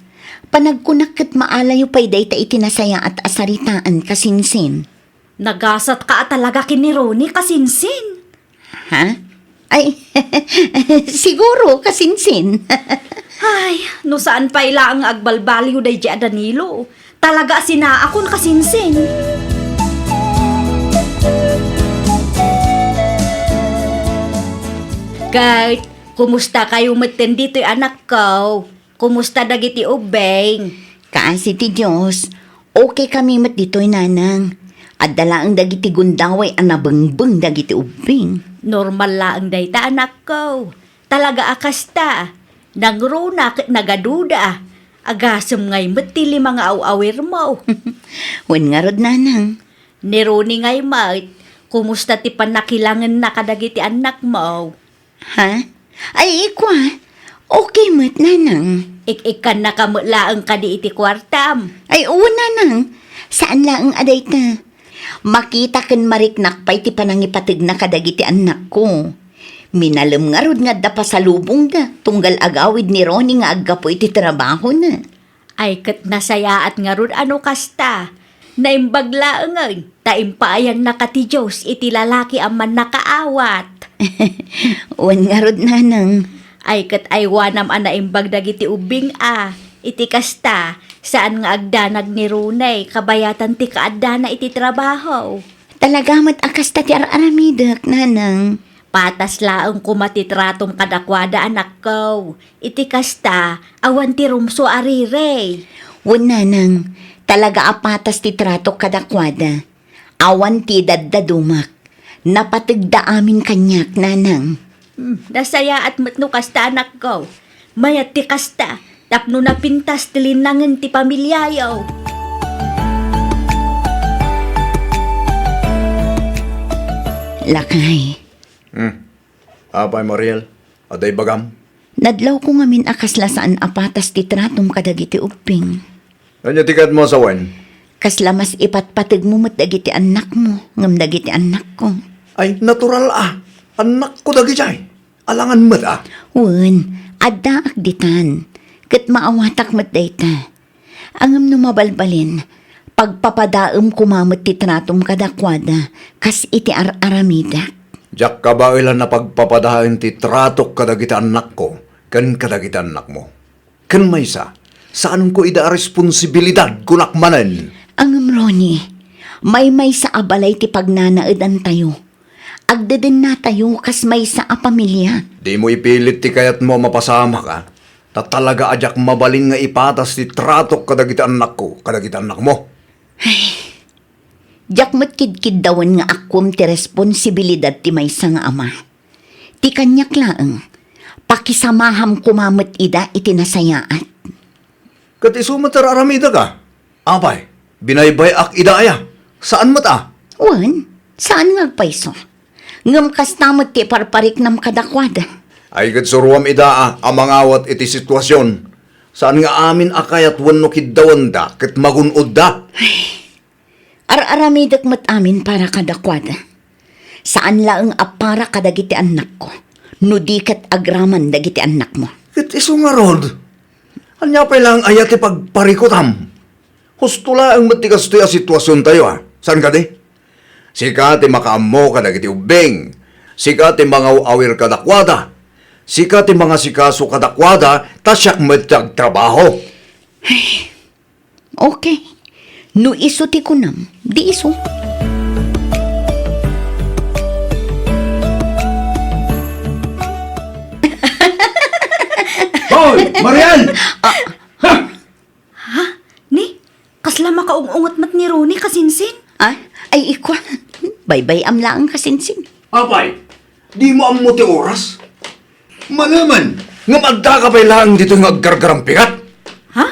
Panagkunak ket maalayo pay dayta iti nasayaat a saritaan, kasinsin. Nagasatka a talaga ken ni Ronnie, kasinsin. Ha? Ay, siguro, kasinsin. Ay, no saan pay laeng nga agbalbaliw daydi a Danilo. Talaga a sinaakon, kasinsin. Ket, kumusta kayo metten ditoy, anakko? Kumusta dagiti ubbing? Kaasi ti Dios, okay kami met ditoy, nanang. Adda laeng dagiti gundaway a nabengbeng dagiti ubbing. Normal laeng dayta, anakko. Talaga a kasta. Nangruna ket nagaduda. Agasem ngay met ti lima nga aw-awirmo. Wen ngarud, nanang. Ni Ronnie ngay met, kumusta ti pannakilangenna kadagiti annakmo? Ha? Ay, ikua, okay met, nanang. Ik-ikkannaka met laeng kadi iti kuartam? Ay, wen, nanang. Saan laeng a dayta. Makita ken mariknak pay ti panangipategna kadagiti annakko. Minalem ngarud nga adda pasalubongda tunggal agawid ni Ronnie nga aggapu iti trabahona. Ay, ket nasayaat ngarud a no kasta. Naimbag laengen ta impaayannaka ti Dios iti lalaki a mannakaawat. Wen ngarud, nanang. Ay, ket aywanam a naimbag dagiti ubbing a. Iti kasta, saan nga agdanag ni Ronnie kabayatan ti kaaddana iti trabaho. Talaga met a kasta ti ar-aramidek, nanang. Patas laeng koma ti tratom kadakuada, anakko. Iti kasta, awan ti rumso a rirey. Wen, nanang, talaga a patas ti tratok kadakuada. Awan ti idaddadumak. Napategda amin kaniak, nanang. Hmm, nasayaat met no kasta, anakko. Mayat ti kasta, tapno napintas ti linnangen ti pamiliayo. Lakay. Hmm. Apay, Mariel, adda ibagam? Nadlawko ngamin a kasla saan a patas ti tratom kadagiti ubbing. Ania ti kayatmo a sawen? Kasla mas ipatpategmo met dagiti annakmo ngem dagiti annakko. Ay, natural a. Annakko dagidiay. Alangan met a. Wen, addaak ditan. Ket maawatak met dayta. Ngem no mabalbalin, pagpapadaem koma met ti tratom kadakuada, kas iti ar-aramidek. Diak kabaelan a pagpapadaen ti tratok kadagiti annakko ken kadagiti annakmo. Ken maysa, saanko ida a responsibilidad, kunak manen. Ngem, Ronnie, maymaysa a balay ti pagnanaedantayo. Agdedennatayo kas maysa a pamilia. Dimo ipilit ti kayatmo a mapasamak, a? Ta talaga a diak mabalin nga ipatas ti tratok kadagiti annakko, kadagiti annakmo. Ay, diak met kidkiddawen nga akkuem ti responsibilidad ti maysa nga ama. Ti kaniak laeng, pakisamaham koma met ida iti nasayaat. Ket isu met ar-aramidek a? Apay, binaybay-ak ida aya? Saan met a? Wen, saan nga agpayso. Ngem kasta met ti parpariknam kadakuada. Ay ket suroam ida a, a mangawat iti situasion. Saan nga amin a kayat wenno kiddawenda ket magun-odda. Ay, ar-aramidek met amin para kadakuada. Saan laeng a para kadagiti annakko, no di ket agraman dagiti annakmo. Ket isu ngarud, ania pay laeng aya ti pagparikutam? Husto laeng met ti kastoy a situasiontayo, a. Saan kadi? Sika ti makaammo kadagiti ubbing. Sika ti mangaw-awir kadakuada. Sika ti mangasikaso kadakuada, ta siak met ti agtrabaho. Ay, okay. No isu ti kunam, di isu. Hoy, Marian! Ah. Ha? Ha? Ni? Kasla makaung-unget met ni Ronnie, kasinsin? Ah? Ay, ikua. Baybay-am laeng, kasinsin. Apay, dimo ammo ti oras? Manemen, ngem addaka pay laeng ditoy nga aggargarampikat? Ha?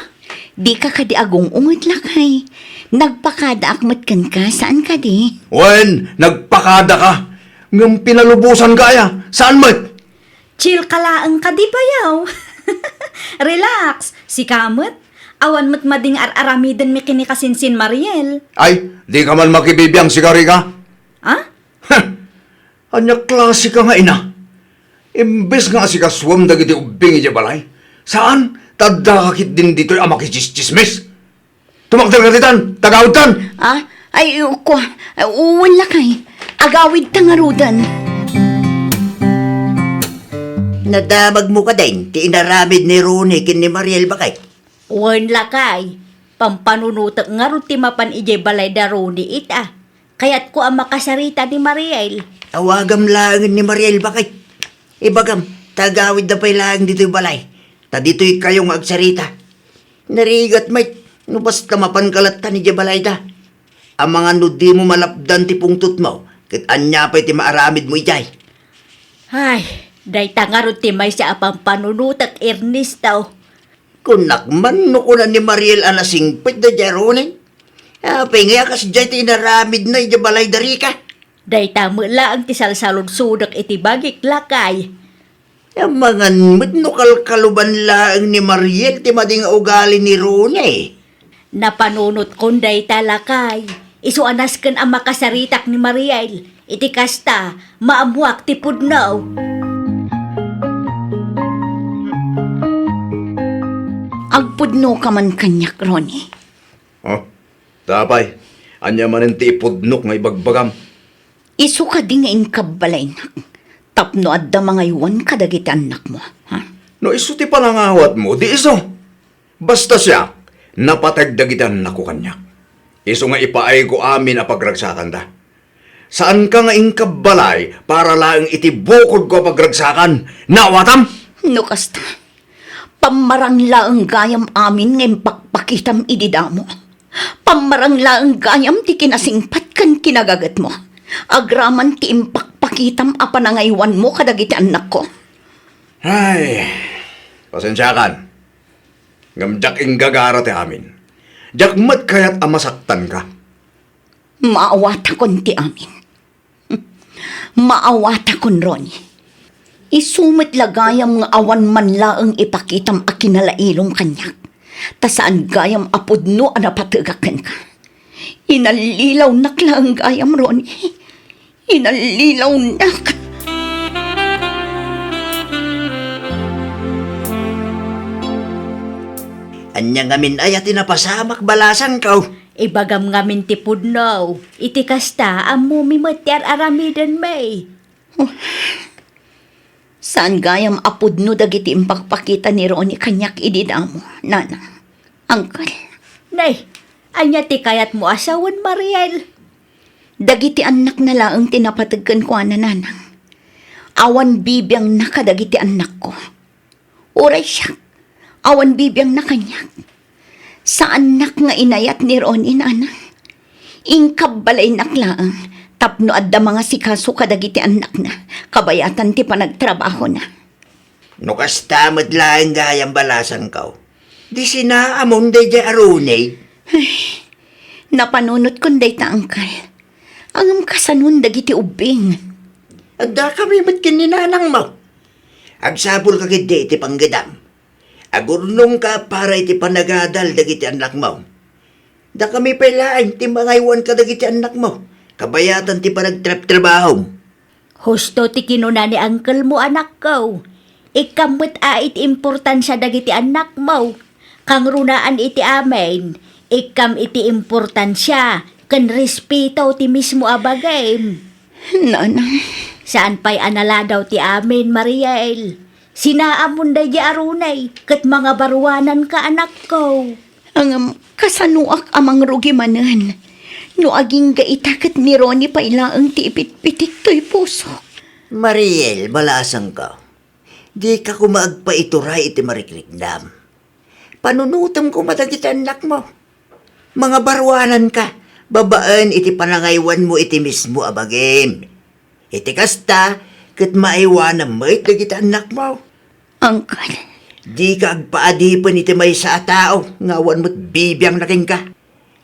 Dika kadi agung-unget, lakay. Nagpakadaak met kenka, saan kadi? Wen, nagpakadaka. Ngem pinalubosanka aya, saan met? Chill ka laeng kadi, bayaw. Relax, sika met. Awan met madi nga ar-aramidenmi ken ni kasinsin Mariel. Ay, dika man makibibiang, sika, Rika? Ha? Heh! Ania klaseka nga ina? Imbes nga asikasuam dagiti ubbing idiay balay, saan, ta addaka ketdin ditoy a makitsismis. Tumakderka ditan, tagawidtan! Ah, ay, kua, wen lakay. Agawidta ngaruden. Nadamagmo kadin ti inaramid ni Ronnie ken ni Mariel, baket? Wen lakay, pampanunotek ngarud ti mapan idiay balay da Ronnie ita. Kayatko a makasarita ni Mariel. Awagam laengen ni Mariel, baket. Ibagam, ta agawidda pay laeng ditoy balay, ta ditoykayo nga agsarita. Narigat met no basta mapanka latta idiay balayda. Amangan no dimo malapdan ti pungtotmo, ket ania pay ti maaramidmo idiay? Ay, dayta ngarud ti maysa a pampanunotek, Ernesto. Kunak man no kuna ni Mariel a nasingpet daydiay a Ronnie. Apay ngay a kasdiay ti inaramidna idiay balay da Rica? Dayta met laeng ti salsaludsodek iti bagik, lakay. Amangan met no kalkaluban laeng ni Mariel ti madi nga ugali ni Ronnie. Napanunotkon dayta, lakay. Isu a nasken a makasaritak ni Mariel. Iti kasta, maammoak ti pudno. Agpudnoka man kaniak, Ronnie. Oh, ta apay, ania manen ti ipudnok nga ibagbagam? Isu kadi nga inkabbalaynak tapno adda mangaywan kadagiti annakmo, ha? No isu ti panangawatmo, di isu. Basta siak, napateg dagiti annakko kaniak. Isu nga ipaayko amin a pagragsakanda. Saanka nga inkabbalay para laeng iti bukodko a pagragsakan. Naawatam? No kasta, pammarang laeng gayam amin nga impakpakitam idi damo. Pammarang laeng gayam ti kinasingpet ken kinagagetmo. Agraman ti impakpakitam a panangaywanmo kadagiti annakko. Ay, pasensiakan. Ngem diak inggagara ti amin. Diak met kayat a masaktanka. Maawatakon ti amin. Maawatakon, Ronnie. Isu met la gayam nga awan man laeng ipakitam a kinalailom kaniak, ta saan gayam a pudno a napategak kenka. Inallilawnak laeng gayam, Ronnie. Inallilawnak. Ania ngamin aya ti napasamak, balasangko? Ibagam ngamin ti pudno. Iti kasta, ammomi met ti ar-aramidenmi. Oh. Saan gayam a pudno dagiti impakpakita ni Ronnie kaniak idi damo, Nanang. Angkel. Nay, ania ti kayatmo a sawen, Mariel? Dagiti annakna laeng ti napateg kenkuana, Nanang. Awan bibiangna kadagiti annakko. Uray siak, awan bibiangna kaniak. Saannak nga inayat ni Ronnie, Nanang. Inkabbalaynak laeng tapno adda mangasikaso kadagiti annakna, kabayatan ti panagtrabahona. No kasta met laeng gayam, balasangko, di sinaamon daydiay a Ronnie. Ay, napanunotkon dayta, Angkel. Ngem kasanon dagiti ubbing? Addakami met ken ni nanangmo. Agsapulka ketdi iti panggedam. Agurnongka para iti panagadal dagiti annakmo. Dakami pay laeng ti mangaywan kadagiti annakmo, kabayatan ti panagtrabtrabahom. Husto ti kinuna ni angkelmo, anakko. Ikkam met a iti importansia dagiti annakmo. Kangrunaan iti amin, ikkam iti importansia ken respeto ti mismo a bagim. Nanang. Saan pay a naladaw ti amin, Mariel. Sinaamon daydiay a Ronnie, ket mangabaruananka, anakko. Ngem kasanoak a mangrugi manen no agingga ita ket ni Ronnie pay laeng ti ipitpitik toy pusok? Mariel, balasangko, dika koma agpaituray iti marikriknam. Panunotem koma dagiti annakmo. Mangabaruananka babaen iti panangaywanmo iti mismo a bagim. Iti kasta, ket maaywanam met dagiti annakmo. Angkel. Dika agpaadipen iti maysa a tao nga awan met bibiangna kenka.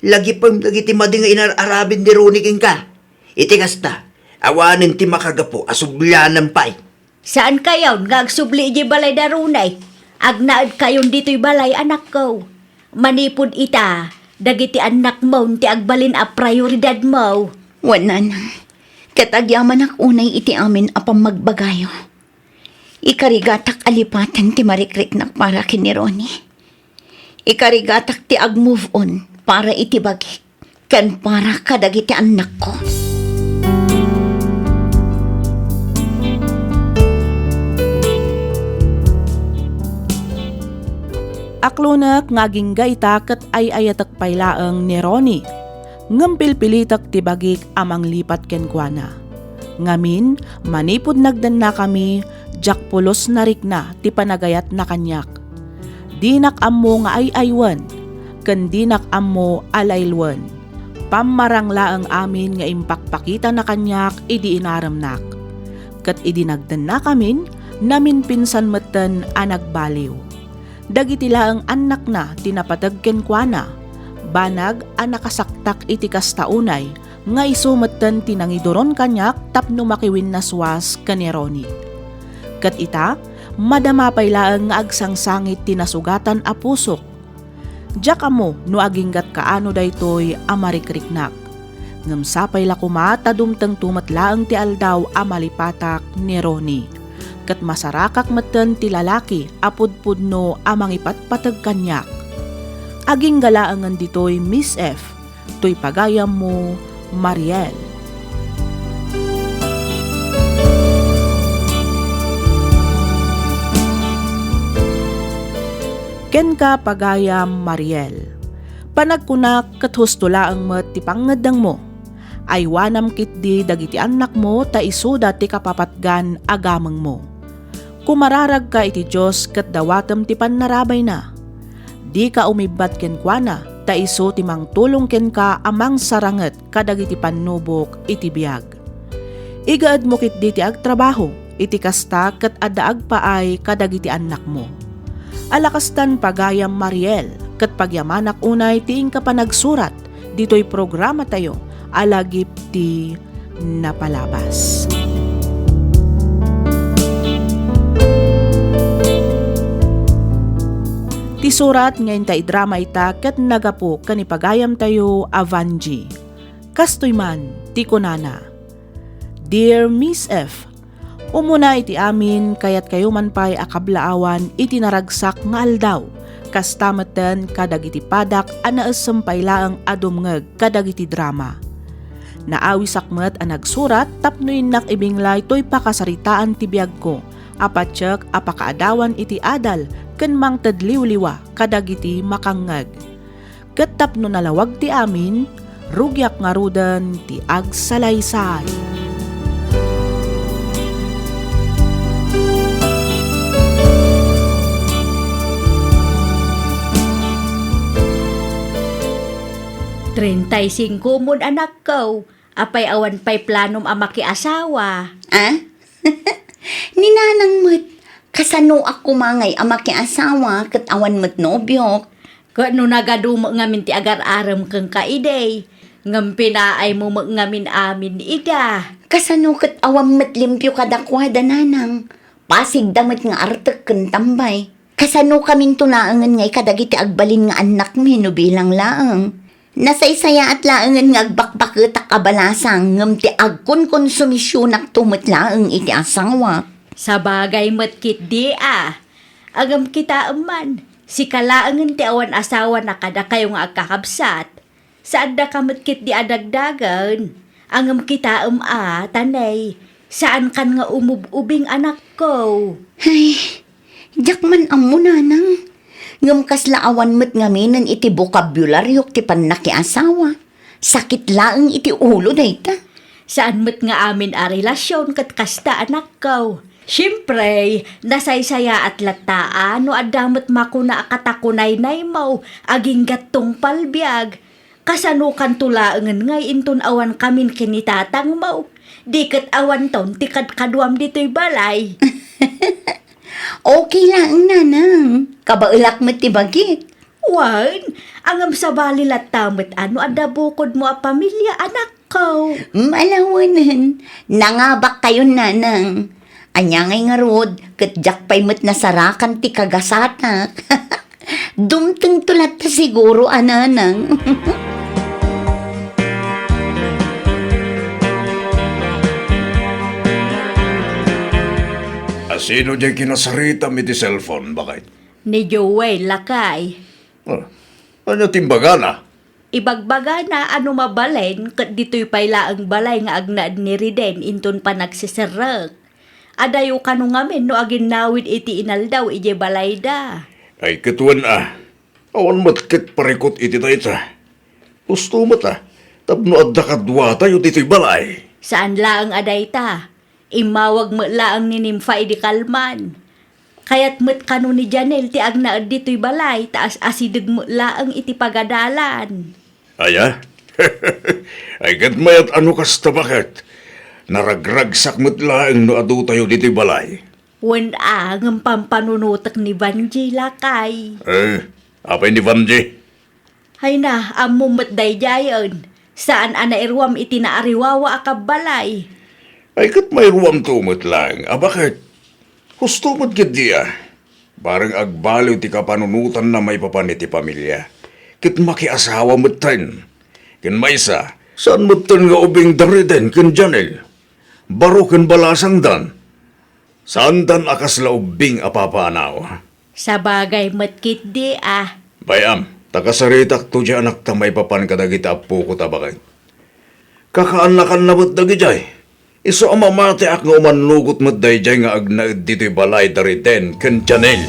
Lagipem dagiti madi nga inar-aramid ni Ronnie kenka. Iti kasta, awanen ti makagapu a sublianam pay. Saankayon nga agsubli idiay balay da Ronnie. Agnaedkayon ditoy balay, anakko. Manipud ita, dagiti annakmon ti agbalin a prioridadmo. Wen, nanang. Ket agyamanak unay iti amin a pammagbagayo. Ikarigatak a lipaten ti marikriknak para ken ni Ronnie. Ikarigatak ti ag-move on para iti bagik ken para kadagiti annakko. Aklonek nga agingga ita ket ay-ayatek pay laeng ni Ronnie, ngem pilpilitek ti bagik a manglipat kenkuana. Ngamin, manipud nagdennakami, diak pulos narikna ti panagayatna kaniak. Dinak ammo nga ay-aywen, ken dinak ammo a laylwen. Pammarang laeng amin nga impakpakitana kaniak idi inaremnak. Ket idi nagdennakamin, naminpinsan metten a nagbaliw. Dagiti laeng annakna ti napateg kenkuana, banag a nakasaktak iti kasta unay nga isu metten ti nangiduron kaniak tapno makiwinnaswas ken ni Ronnie. Ket ita, madama pay laeng nga agsangsangit ti nasugatan a pusok. Diak ammo no aginggat kaano daytoy a marikriknak. Ngem sapay la koma ta dumtengto met laeng ti aldaw a malipatak ni Ronnie. Ket masarakak metten ti lalaki a pudpudno a mangipatpateg kaniak. Agingga laengen ditoy, Miss F, toy pagayammo, Mariel. Kenka, pagayam Mariel. Panagkunak ket husto laeng met ti pangngeddengmo. Aywanam ketdi dagiti annakmo ta isuda ti kapapatgan a gamengmo. Kumararagka iti Dios ket dawatem ti pannarabayna. Dika umibbat kenkuana ta isu ti mangtulong kenka a mangsaranget kadagiti pannubok iti biag. Igaedmo ketdi ti agtrabaho, iti kasta ket adda agpaay kadagiti annakmo. Ala kastan, pagayam Mariel, ket pagyamanak unay ti inka panagsurat ditoy programatayo a Lagip ti Napalabas. Ti surat nga inta idrama ita ket nagapu ken ni pagayamtayo a Vangie. Kastoy man ti kunana, "Dear Miss F, umuna iti amin, kayatkayo man pay a kablaawan iti naragsak nga aldaw, kasta metten kadagiti padak a naessem pay laeng a dumngeg kadagiti drama. Naawisak met a nagsurat tapno innak ibinglay toy pakasaritaan ti biagko a patiek a pakaadawan iti adal ken mangted liwliwa kadagiti makangngeg. Ket tapno nalawag ti amin, rugiak ngaruden ti agsalaysay." Treinta y cinco mon, anakko. Apay, awan pay planom a makiasawa? Ah? Ni nanang met, kasanoak koma ngay a makiasawa ket awan met nobiok? Ket no nagadu met ngamin ti agar-arem kenka idi, ngem pinaaymo met ngamin amin ida. Kasano ket awan met limpio kadakuada, nanang? Pasigda met nga artek ken tambay. Kasanokaminto laengen ngay kadagiti agbalin nga annakmi no bilang laeng? Nasaysayaat laengen nga agbakbaketak a balasang ngem ti agkonkonsumisionakto met laeng iti asawak. Sabagay met ketdi a. Ngem kitaem man, sika laengen ti awan asawa na kadakayo nga agkakabsat. Saandaka met ketdi a dagdagen. Ngem kitaem a, Tanay, saankan nga umub-ubing, anakko. Ay, diak man ammo, nanang. Ngem kasla awan met ngaminen iti bokabularyo ti pannakiasawa. Sakit laeng iti ulo dayta. Saan met nga amin a relasion ket kasta, anakko. Siempre, nasaysayaat latta a no adda met makuna a katakunaynaymo, aginggat tungpal biag. Kasanokanto laengen ngay inton awankamin ken ni tatangmo? Di ket awanton ti kadkaduam ditoy balay. Okay laeng, nanang. Kabaelak met ti bagik. Wen, ngem sabali latta met a no adda bukodmo a pamilia, anakko. Malawenen, nangabakkayon, nanang. Ania ngay ngarud, ket diak pay met nasarakan ti kagasatak. Dumtengto latta siguro a, nanang. Sino diay kinasaritam iti cellphone, baket? Ni Joel, lakay. Ah, ania ti imbagana? Ibagbagana a no mabalin ket ditoy pay laeng balay nga agnaed ni Riden inton panagseserrek. Adayo kano ngamin no aginnawid iti inaldaw idiay balayda. Ay, ket wen a. Awan met ket parikut iti dayta. Husto met a, tapno adda kaduatayo ditoy balay. Saan laeng a dayta. Immawag met laeng ni Nimfa idi kalman. Kayat met kano ni Janel ti agnaed ditoy balay, ta as-asideg met laeng iti pagadalan. Aya? Ay, ket mayat a no kasta, baket? Naragragsak met laeng no adutayo ditoy balay. Wen a, ngem pampanunotek ni Vanji, lakay. Eh, apay ni Vanji? Hayna, ammom met daydiayen. Saan a nairuam iti naariwawa a kabbalay. Ay, ket mairuamto met laeng a baket. Husto met ketdi a. Bareng agbaliw ti kapanunotanna maipapan iti pamilia. Ket makiasawa metten. Ken maysa, saan metten nga ubing da Riden ken Janel. Baro ken balasangdan. Saandan a kasla ubbing a papaanaw. Sabagay met ketdi a. Bay-am, ta kasaritakto diay anakta maipapan kadagiti appoko ta baket. Kakaannakanna met dagidiay. Isu a mamatiak nga umannugot met daydiay nga agnaed ditoy balay da Riden ken Janel.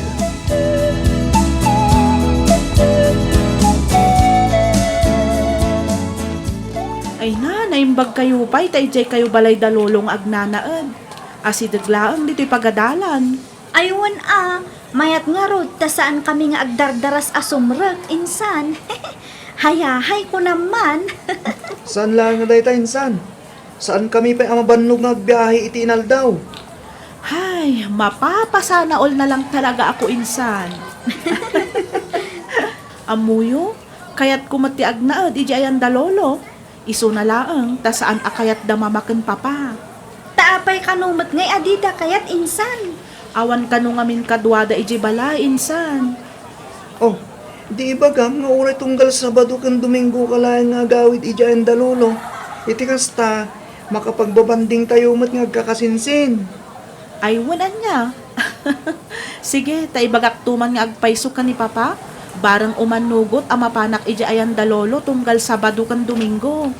Ay na, naimbag kayo pay ta idiay kayo balay da lolo nga agnanaed. Asideg laeng ditoy pagadalan. Ay wen a, mayat ngarud ta saan kami nga agdardaras a sumrek, insan. Hayahay, kunam man. Saan laeng nga dayta, insan? Saan kami pay a mabannog nga agbiahe iti inaldaw? Hay, mapapasanaol na lang talaga ako, insan. Ammoyo, kayatko met ti agnaed idiay ayan da lolo. Isuna laeng ta saan a kayatda mama ken papa. Ta apay kano met ngay a dida kayat, insan? Awan kano ngamin kaduada idiay balay, insan. Oh, di ibagam nga uray tunggal Sabado ken Domingo ka laeng nga agawid idiay ayan da lolo. Iti kasta, makapagbabandingtayo met nga agkakasinsin. Ay, wen ania? Sige, ta ibagakto man nga agpayso ken ni Papa, bareng umannugot a mapanak idiay ayan da Lolo tunggal Sabado ken Domingo.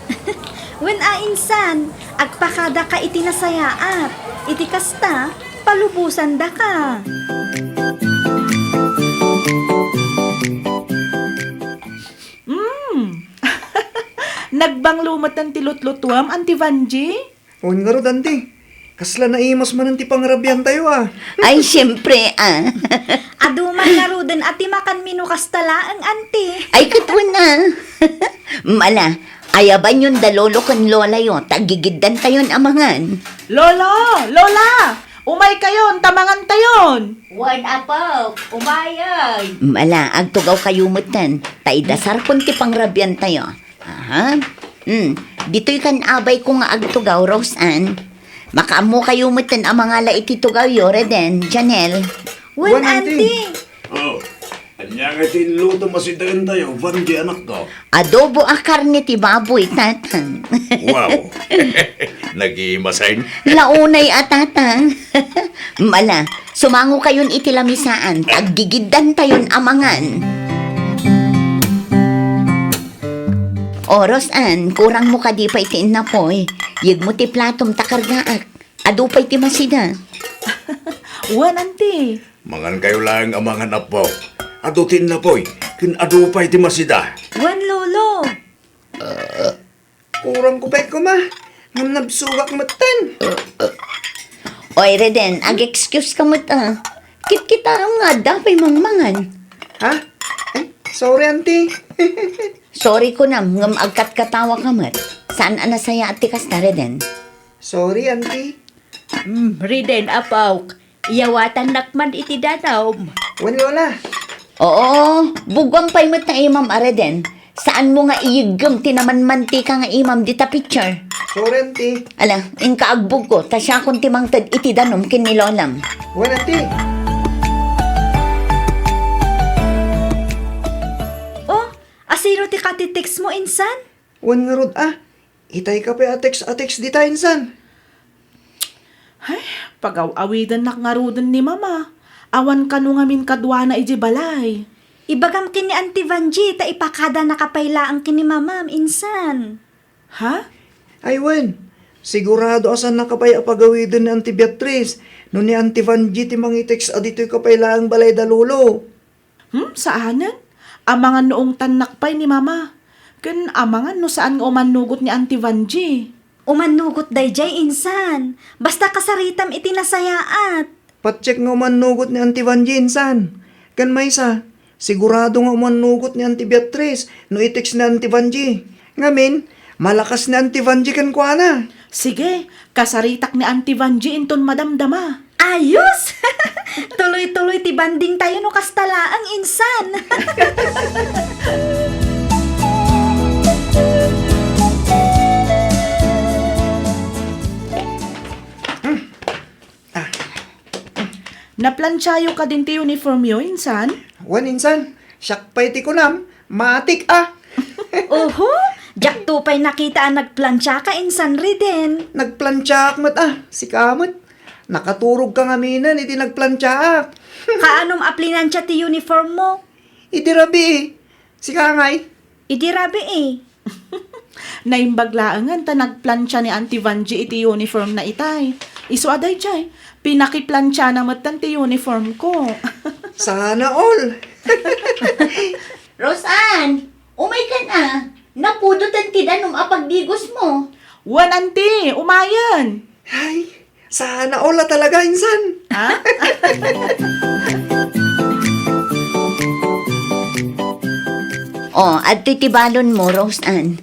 Wen a, insan, agpakadaka iti nasayaat. Iti kasta, palubosandaka. Mm. Nagbanglo met ti lutlutuam, Auntie Vanjie? Wen ngarud, Auntie. Kasla naimas manen ti pangrabiantayo, a. Ay, siempre, a. Adu man ngaruden a ti makanmi no kasta laeng, Auntie. Ay, ket wen, a. Mala, ayabanyon da lolo ken lolayo, ta aggigiddantayon a mangan. Lolo! Lola! Umaykayon, ta mangantayon! Wen, apo, umayen. Mala, agtugawkayo metten, ta idasarkon ti pangrabiantayo. Aha. Hmm. Ditoy kan abayko nga agtugaw, Rose Ann. Makaammokayo metten a mangala iti tugawyo, Reden, Janelle. Wen, Wen, Auntie. Auntie. Oh, ania nga ti inlutom a sidaentayo, Vanjie, anakko? Adobo a karne ti baboy, Tatang. Wow. Nagimasen. Launay a, Tatang. Mala, sumangokayon iti lamisaan, ta aggigiddantayon a mangan. O, Rose Ann, kurangmo kadi pay ti innapoy? Yegmo ti platom ta kargaak. Adu pay ti masida. Wen, Auntie. Mangankayo laeng a mangan, Apo. Adu ti innapoy, ken adu pay ti masida. Wen, Lolo. Kurangko pay koma, ngem nabsogak metten. Oy, Reden, ag-excuse ka met, a. Kitkitaem nga adda pay mangmangan. Ha? Eh, sorry, Auntie. Sorry kunam, ngem agkatkatawa ka met. Saan a nasayaat ti kasta, Reden? Sorry, Auntie. Mm, Reden, apo. Iyawatannak man iti danum. Wen, Lola. Oo, buggoam pay met ta imam a Reden. Saanmo nga iyeggem ti namanmantika nga imam dita pitcher? Sorry, Auntie. Ala, inka agbuggo, ta siakon ti mangted iti danum ken ni Lolam. Wen, Auntie. Oh, asino ti katitext mo, insan? Wen ngarud, a. Itay ka pay a text a text dita, insan. Ay, Pagaw-awidennak ngaruden ni Mama. Awan kano ngamin kaduana idiay balay. Ibagam ken ni Auntie Vangie ta ipakadanaka pay laeng ken ni Mamam insan. Ha? Ay wen, sigurado a saannaka pay a pagawiden ni Auntie Beatriz no ni Auntie Vangie ti mangitext a ditoyka pay laeng balay da Lolo. Hmm, saanen? Amangan no ungtannak pay ni Mama. Ken amangan no saan nga umannugot ni Auntie Vangie. Umannugot daydiay insan. Basta kasaritam iti nasayaat. Patchek nga umannugot ni Auntie Vangie insan. Ken maysa, sigurado nga umannugot ni Auntie Beatriz no i-text ni Auntie Vangie. Ngamin, malakas ni Auntie Vangie kenkuana. Sige, kasaritak ni Auntie Vangie inton madamdama. Ayos! Tuloy-tuloy ti bonding tayo no kasta laeng insan. Naplanchayo kadin ti uniformyo insan? Wen insan, siak pay ti kunam, matik a. Oho, diakto pay nakita a nagplanchaka insan Reden. Nagplanchaak met a, sika met. Nakaturogka ngaminen iti nagplanchaak. Kaanom a plinancha ti uniformmo? Idi rabii. Sika ngay? Idi rabii. Naimbag laengen ta nagplancha ni Auntie Vangie iti uniform na itay. Isu a daydiay, pinakiplanchana metten ti uniform ko. Sana all. Roseanne, umaykan a. Napudoten ti danum a pagdigosmo. Wen, Auntie, umayen. Ay, sana all a talaga insan. Ha? Oh, adtoy ti balonmo, Roseanne.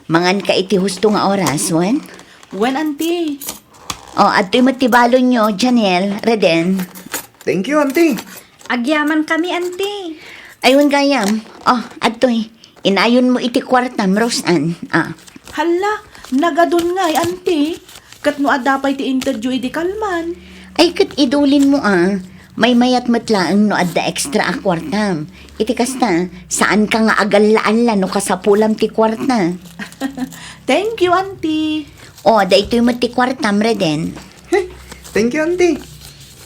Manganka iti husto nga oras, wen? Wen, Auntie. Oh, adtoy met ti balonyo, Janelle, Reden. Thank you, Auntie. Agyamankami, Auntie. Ay, wen gayam. Oh, adtoy. Inayonmo iti kuartam, Roseanne. Ah. Hala, nagadun ngay, Auntie. Ket no adda pay ti intedyo idi kalman? Ay, ket idulinmo a. Maymayat met laeng no adda extra a kuartam. Iti kasta, saanka nga agalla-alla no kasapulam ti kuarta. Thank you, Auntie. O, daytoy met ti kuartam, Reden. Thank you, Auntie.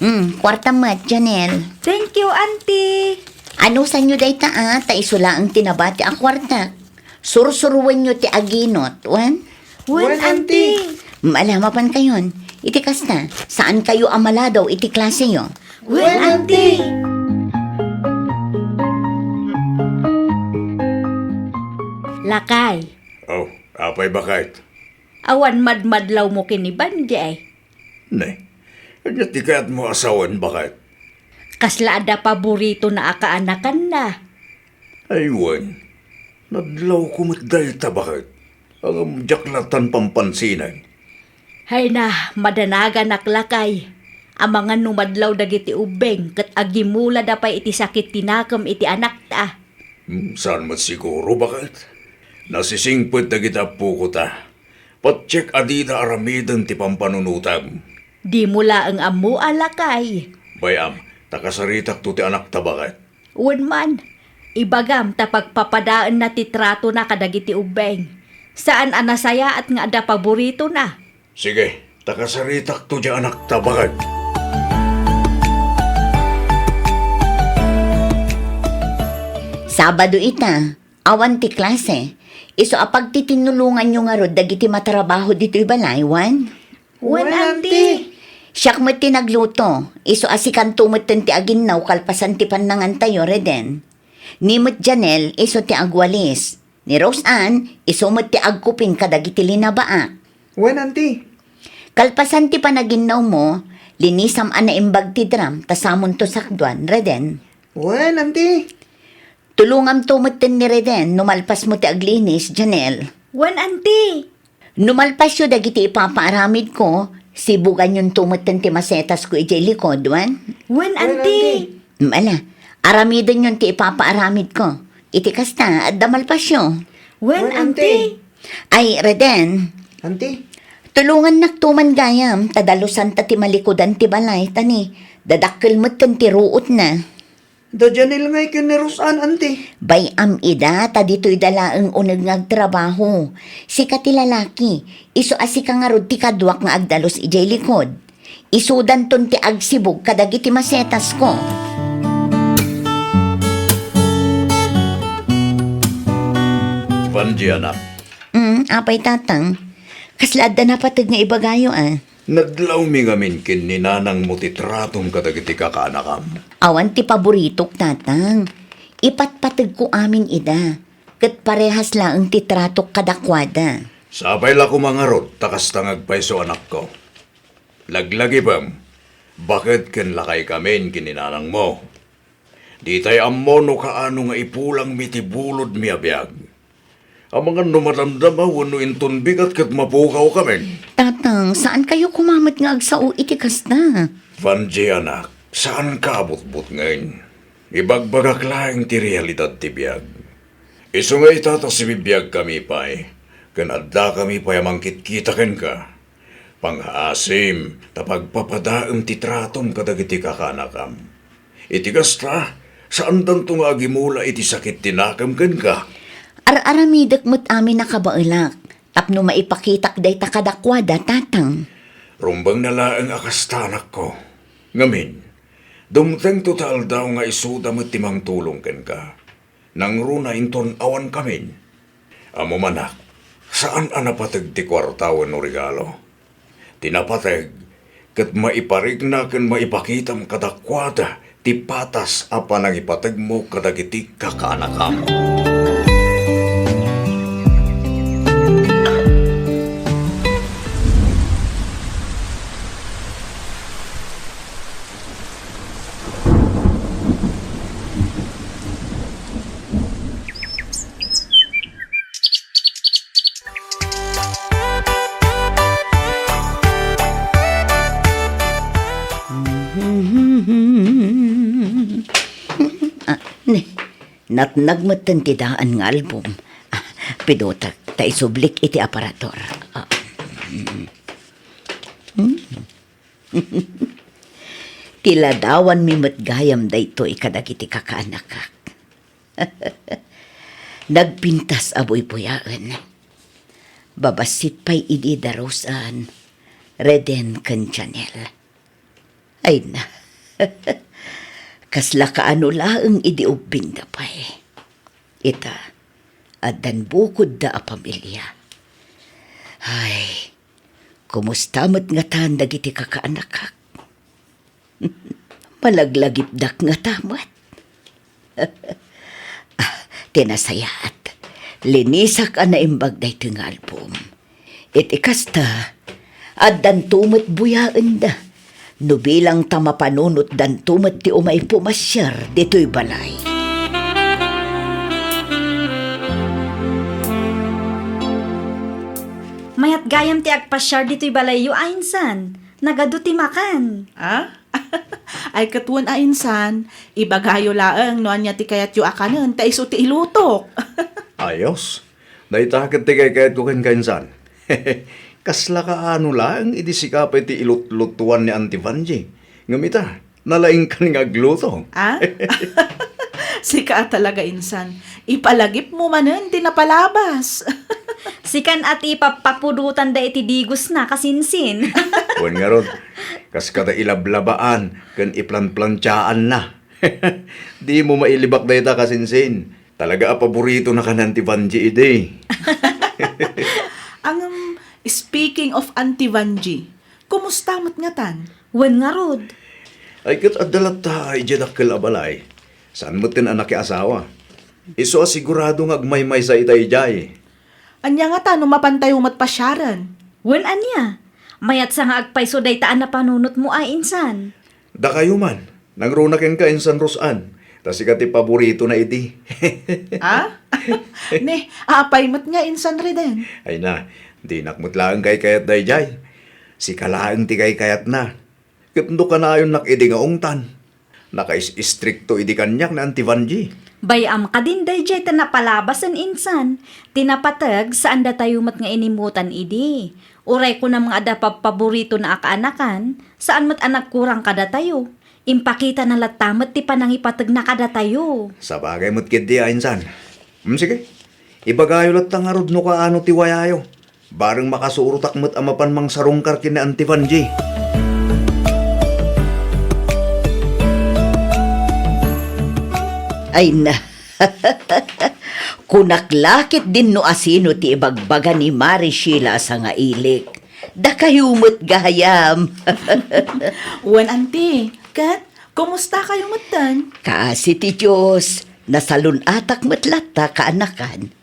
Hmm, kuartam met, Janelle. Thank you, Auntie. Anusanyo dayta a, ta isu laeng ti nabati a kuartak. Sursuruenyo ti aginot, wen? Wen, Auntie. Ala, mapankayon. Iti kasta, saankayo a maladaw iti klaseyo. Wen, Auntie. Lakay. Oh, apay, baket? Awan madmadlawmo ken ni Bandi. Ne, ania ti kayatmo a sawen, baket? Kasla adda paboritona a kaanakanna. Ay, wen. Nadlawko met dayta, baket. Ngem diak latan pampansinen. Hayna, madanaganak, lakay. Amangan no madlaw dagiti ubbing ket agimulada pay iti sakit ti nakem iti anakta. Hmm, saan met siguro, baket? Nasisingpet dagiti appoko ta. Patiek a dida aramiden ti pampanunotam. Dimo laeng ammo a, lakay. Bay-am, ta kasaritakto ti anakta, baket. Wen man, ibagam ta pagpapadaenna ti tratona kadagiti ubbing. Saan a nasayaat nga adda paboritona. Sige, ta kasaritakto diay anakta, baket. Sabado ita, awan ti klase. Isu a pagtitinnulonganyo ngarud dagiti matrabaho ditoy balay, wen? Wen, Auntie. Siak met ti nagluto. Isu a sikanto metten ti aginnaw kalpasan ti pannangantayo, Reden. Ni met Janelle, isu ti agwalis. Ni Roseanne, isu met ti agkuping kadagiti linabaak. Wen, Auntie. Kalpasan ti panaginnawmo, linisam a naimbag ti drum, ta samonto sakduan, Reden. Wen, Auntie. Tulongamto metten ni Reden no malpasmo ti aglinis, Janelle. Wen, Auntie. No malpasyo dagiti ipapaaramidko, sibuganyonto metten ti masetasko idiay likod, wen? Wen, Auntie. Ala, aramidenyon ti ipapaaramidko. Iti kasta, adda malpasyo. Wen, Auntie. Ay, Reden. Auntie. Tulongannakto man gayam, ta dalusanta ti malikudan ti balay, ta ni, dadakkel metten ti ruotna. Da Janelle ngay ken ni Roseanne, Auntie. Bay-am ida, ta ditoyda laeng uneg nga agtrabaho. Sika ti lalaki, isu a sika ngarud ti kaduak nga agdalus idiay likod. Isudanton ti agsibug kadagiti masetasko. Vangie, anak. Mm, apay, Tatang? Kasla adda napateg nga ibagayo, a? Nadlawmi ngamin ken ni nanangmo ti tratom kadagiti kakaanakam. Awan ti paboritok, Tatang. Ipatpategko amin ida, ket parehas laeng ti tratok kadakuada. Sapay la koma ngarud ta kasta nga agpayso, anakko. Laglagipem, baket ken lakaykamin ken ni nanangmo. Ditay ammo no kaano nga ipulangmi ti bulodmi a biag. Amangan no madamdama wenno inton bigat ket mapukawkamin. Tatang, saankayo koma met nga agsao iti kasta. Vangie, anak, saanka a butbutngen. Ibagbagak laeng ti realidad ti biag. Isu nga ita ta sibibiagkami pay, ken addakami pay a mangkitkita kenka. Pangngaasim ta pagpapadaem ti tratom kadagiti kakaanakam. Iti kasta, saandanto nga agimula iti sakit ti nakem kenka. Ar-aramidek met amin a kabaelak tapno maipakitak dayta kadakuada, Tatang. Rumbengna laeng a kasta, anakko. Ngamin, dumtengto ta aldaw nga isuda met ti mangtulong kenka. Nangruna inton awankamin. Ammom, anak, saan a napateg ti kuarta wenno regalo. Ti napateg ket maiparikna ken maipakitam kadakuada ti patas a panangipategmo kadagiti kakaanakam. Ah, ne, natnag metten ti daan nga album. Ah, pidutek, ta isublik iti aparador. Ah, mm. Hmm. Ti ladawanmi met gayam daytoy kadagiti kakaanakak. Nagpintas a buybuyaen. Babassit pay idi da Roseanne, Reden ken Janelle. Ay na. Kasla kaano laeng idi ubbingda pay. Ita, addan bukodda a pamilia. Ay, kumusta met ngatan dagiti kakaanakak? Malaglagipdak ngata met. Ah, ti nasayaat, linisak a naimbag daytoy nga album. Iti kasta, addanto met buyaenda. No bilang ta mapanunotdanto met ti umay pumasiar ditoy balay. Mayat gayam ti agpasiar ditoy balayyo a insan. Nagadu ti makan. Ah? Ay, ket wen a insan, ibagayo laeng no ania ti kayatyo a kanen, ta isu ti ilutok. Ayos. Dayta ket ti kaykayatko kenka, insan. Kasla kaano laeng idi sika pay ti ilutlutuan ni Auntie Vangie. Ngem ita, nalaingkan nga agluto. Ah? Sika a talaga, insan. Ipalagipmo manen ti napalabas. Sikan a ti ipapapudotanda iti digosna, kasinsin. Wen ngarud, kas kada ilablabaan ken iplanplantiaanna. Dimo mailibak dayta, kasinsin. Talaga a paboritona kan Auntie Vangie idi. Ngem, speaking of Auntie Vangie, kumusta met ngatan? Wen ngarud. Ay, ket adda latta idiay dakkel a balay. Saan metten a nakiasawa. Isu a sigurado nga agmaymaysa ita idiay. Ania ngata no mapantayo met pasiaren? Wen ania? Mayatsa nga agpayso dayta a napanunotmo a insan. Dakayo man, nangruna kenka, insan Roseanne, ta sika ti paboritona idi. Ah? Ne, apay met nga, insan Reden? Ay na, dinak met laeng kaykayat daydiay. Sika laeng ti kaykayatna. Ket no kanayonnak idi nga ungtan, nakais-istrikto idi kaniak ni Auntie Vangie. Bay-am kadin daydiay ta napalabasen, insan. Ti napateg, saan datayo met nga inimutan idi. Uray kunam nga adda pabpaboritona a kaanakan, saan met a nagkurang kadatayo. Impakitana latta met ti panangipategna kadatayo. Sabagay met ketdi a insan. Hmm, sige. Ibagayo latta ngarud no kaano ti wayayo. Bareng makasurotak met a mapan mangsarungkar ken ni Auntie Vangie. Ay na. Kunak la ketdin no asino ti ibagbaga ni Mari Sheila a sangailik. Dakayo met gayam. Wen, anti, ket kumusta kayo metten? Kaasi ti Dios, nasalun-atak met latta kaanakan.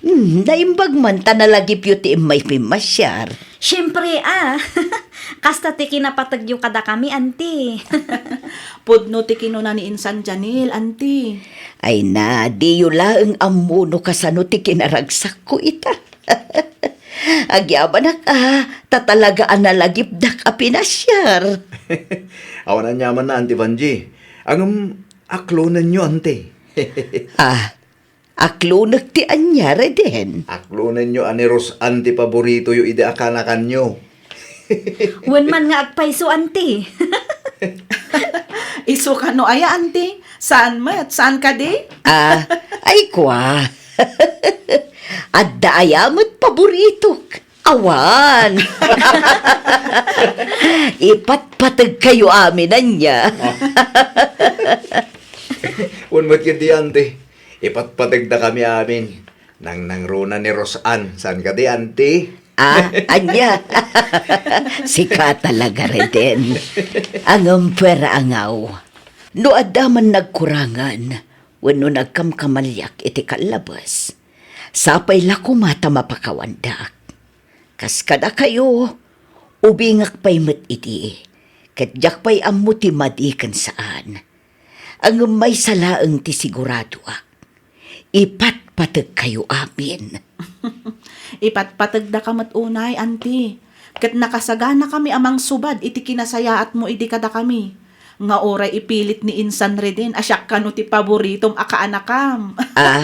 Hmm, naimbag man ta nalagipyo ti immay pimmasiar. Siempre, ah. Kasta ti kinapategyo kadakami, anti. Pudno ti kinuna ni Insan Janil, anti. Ay na, diyo laeng ammo no kasano ti kinaragsakko ita. Agyamanak a, ta talaga a nalagipdak a pinasiar. Awan aniamanna, Anti Vanji. Ngem, aklonenyo, anti. Ah, aklonek ti ania, Reden? Aklonenyo a ni Rosan ti paboritoyo idi a kaanakanyo. Wen man nga agpayso, anti. Isu kano aya, anti? Saan met? Saan kadi? Ah, ay kua. Adda aya met paboritok? Awan. Ipatpateg kayo amin, ania? Wen met ketdi, anti. Ipatpategda kami amin. Nangnangruna ni Rosan kadi, anti? Ah, ania? Sika talaga, Reden. Ngem, Puer a ngaw. No adda man nagkurangan, wenno nagkamkamaliak iti kallabes, sapay la koma ta mapakawandak. Kas kadakayo, ubingak pay met idi, ket diak pay ammo ti madi ken saan. Ngem maysa laeng ti siguradoak. Ipatpategkayo amin. Ipatpategdaka met unay, anti. Ket nakasaganakami a mangsubad iti kinasayaatmo idi kadakami. Nga uray ipilit ni Insan Reden a siak kano ti paboritom a kaanakam. Ah.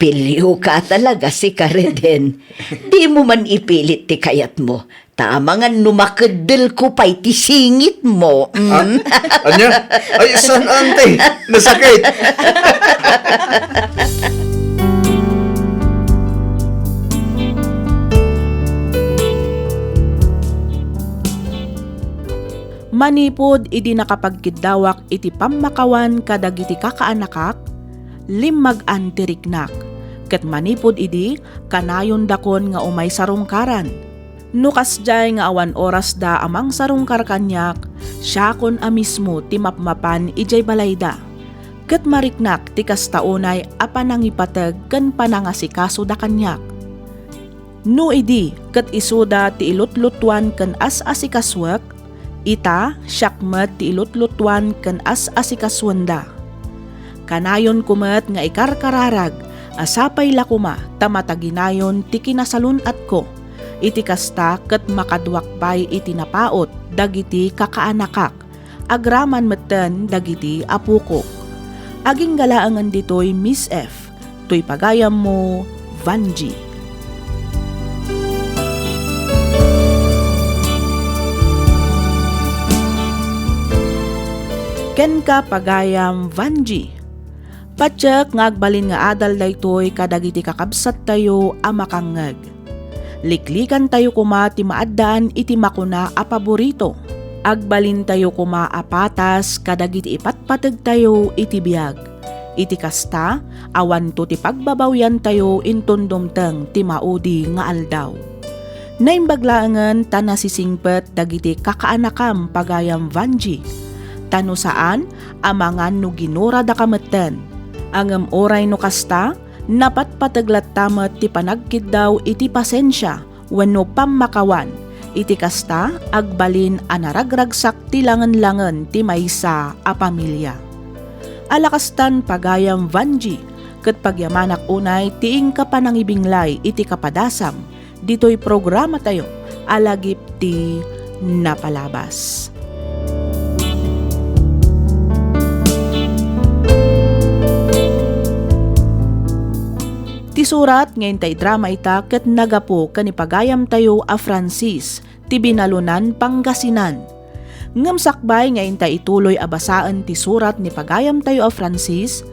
Pilio ka talaga, sika, Reden. Dimo man ipilit ti kayatmo. Ta amangan no makeddelko pay ti singitmo. Mm. Ah, ania? Ay, saan, anti? Nasakit. Manipud idi nakapagkiddawak iti pammakawan kadagiti kakaanakak, limmagan ti riknak. Ket manipud idi, kanayondakon nga umay sarungkaran. No kasdiay nga awan orasda a mangsarungkar kaniak, siakon a mismo ti mapmapan idiay balayda. Ket mariknak ti kasta unay a panangipateg ken panangasikasoda kaniak. No idi ket isuda ti ilutlutuan ken as-asikasuek, ita, siak met ti ilutlutuan ken as-asikasuenda. Kanayonko met nga ikarkararag a sapay la koma ta mataginayon ti kinasalun-atko. Iti kasta, ket makaduak pay iti napaut dagiti kakaanakak, agraman metten dagiti apokok. Agingga laengen ditoy, Miss F, toy pagayammo, Vanji. Kenka, pagayam Vanji. Patiek nga agbalin nga adal daytoy kadagiti kakabsattayo a makangngeg. Liklikantayo koma ti maaddaan iti makuna a paborito. Agbalintayo koma a patas kadagiti ipatpategtayo iti biag. Iti kasta, awanto ti pagbabawyantayo inton dumteng ti maudi nga aldaw. Naimbag laengen ta nasisingpet dagiti kakaanakam, pagayam Vanji. Ta no saan, amangan no ginuradaka metten. Ngem uray no kasta, napatpateg latta met ti panagkiddaw iti pasensia wenno pammakawan. Iti kasta, agbalin a naragragsak ti langenlangen ti maysa a pamilia. Ala kastan, pagayam Vanji, ket pagyamanak unay ti inka panangibinglay iti kapadasam ditoy programatayo a Lagip ti Napalabas. Ti surat nga inta idrama ita ket nagapu ken ni pagayamtayo a Francis ti Binalunan, Pangasinan. Ngem sakbay nga inta ituloy a basaen ti surat ni pagayamtayo a Francis,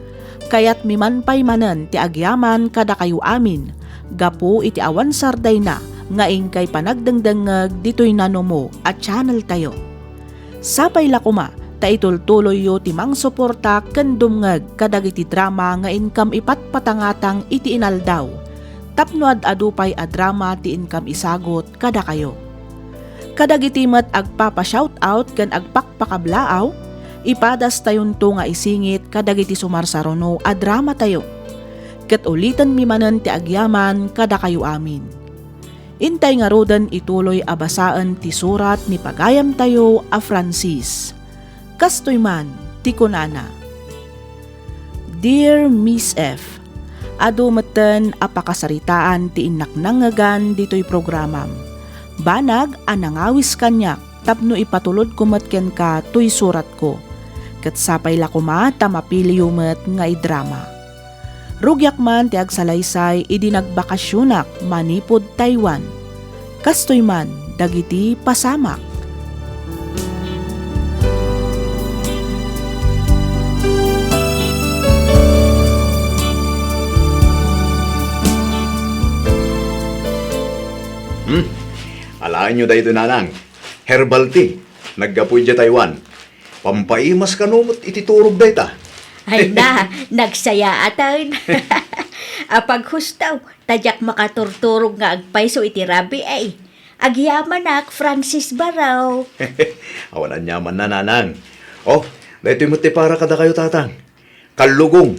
kayatmi man pay manen ti agyaman kadakayo amin gapu iti awan sardayna nga inkay panagdengdengngeg ditoy nanumo a channeltayo. Sapay la koma ta itultuloyyo ti mangsuporta ken dumngeg kadagiti drama nga inkam ipatpatangatang iti inaldaw, tapno ad-adu pay a drama ti inkam isagut kadakayo. Kadagiti met agpapa-shout out ken agpakpakablaaw, ipadastayonto nga isingit kadagiti sumarsaruno a dramatayo. Ket ulitenmi manen ti agyaman kadakayo amin. Intay ngaruden ituloy a basaen ti surat ni pagayamtayo a Francis. Kastoy man ti kunana, "Dear Miss F, adu metten a pakasaritaan ti innak nangngegan ditoy programam. Banag a nangawis kaniak tapno ipatulodko met kenka toy suratko. Ket sapay la koma ta mapiliyo met nga idrama. Rugiak man ti agsalaysay idi nagbakasionak manipud Taiwan. Kastoy man dagiti pasamak." Hmm. Alaenyo daytoy, nanang. Herbal tea. Naggapu idiay Taiwan. Pampaimas kano met iti turog dayta. Ay na, nagsayaatan. Apaghusto, ta diak makaturturog nga agpayso iti rabii. Agyamanak, Francis Barao. Awan aniamanna, nanang. Oh, daytoy met ti para kadakayo, tatang. Kallugong.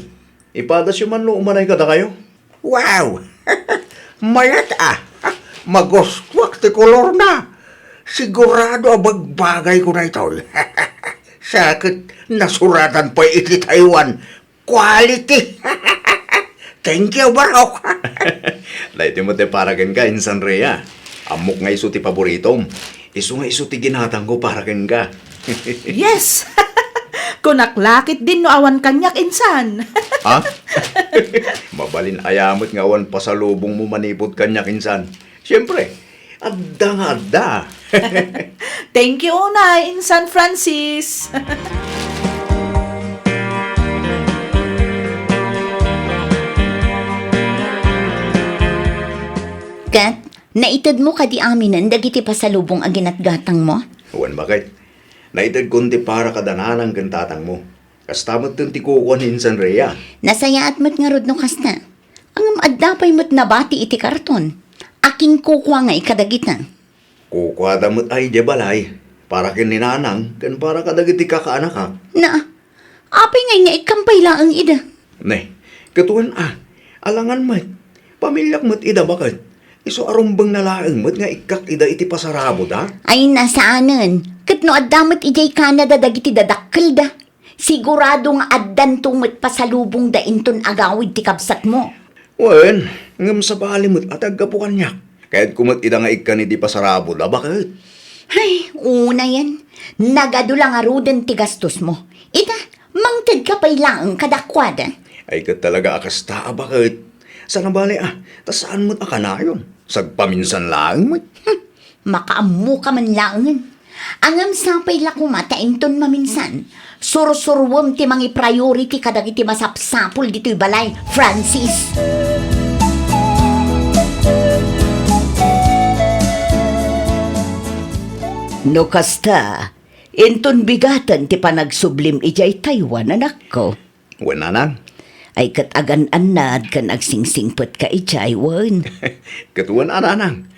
Ipadasyo man no umanay kadakayo. Wow! Mayat a! Magustuak ti kolorna. Sigurado a bagbagayko daytoy. Sa ket nasuratan pay iti Taiwan, quality. Thank you, Barok. Daytoy met ti para kenka, Insan Rhea. Ammok nga isu ti paboritom. Isu nga isu ti ginatangko para kenka. Yes! Kunak la ketdin no awan kaniak, Insan. Ha? Mabalin aya met nga awan pasalubongmo manipud kaniak, Insan. Siempre, adda nga adda. Thank you unay, Insan Francis. Ket, naitedmo kadi aminen dagiti pasalubong a ginatgatangmo? Wen, baket. Naitedkon ti para kada nanang ken tatangmo. Kasta metten ti kukua ni Insan Rhea. Nasayaat met ngarud no kasta. Ngem adda pay met nabati iti karton. Akinkukua ngay kadagita. Kukuada met ay idiay balay, para ken ni nanang ken para kadagiti kakaanakak. Na, apay ngay nga ikkam pay laeng ida? Ne, ket wen a, alangan met. Pamiliak met ida baket. Isu a rumbengna laeng met nga ikkak ida iti pasarabod a. Ay, na saanen. Ket no adda met idiay Canada dagiti dadakkelda, sigurado nga addanto met pasalubongda inton agawid ti kabsatmo. Wen, ngem sabali met a ti aggapu kaniak. Kayatko met ida nga ikkan iti pasarabod a baket. Ay, unayen, nagadu la ngaruden ti gastosmo. Ita, mangtedka pay laeng kadakuada. Ay, ket talaga a kasta a baket. Sana bale a, ta saan met a kanayon. Sagpaminsan laeng met. Hmm, makaammoka man laengen. Ngem sapay la koma ta inton maminsan, sursuruem ti mangipriority kadagiti masapsapul ditoy balay, Francis. No kasta, inton bigaten ti panagsublim idiay Taiwan, anakko. Wen, nanang. Ay, ket agan-annad ken agsingsingpetka idiay, wen? Ket wen a, nanang.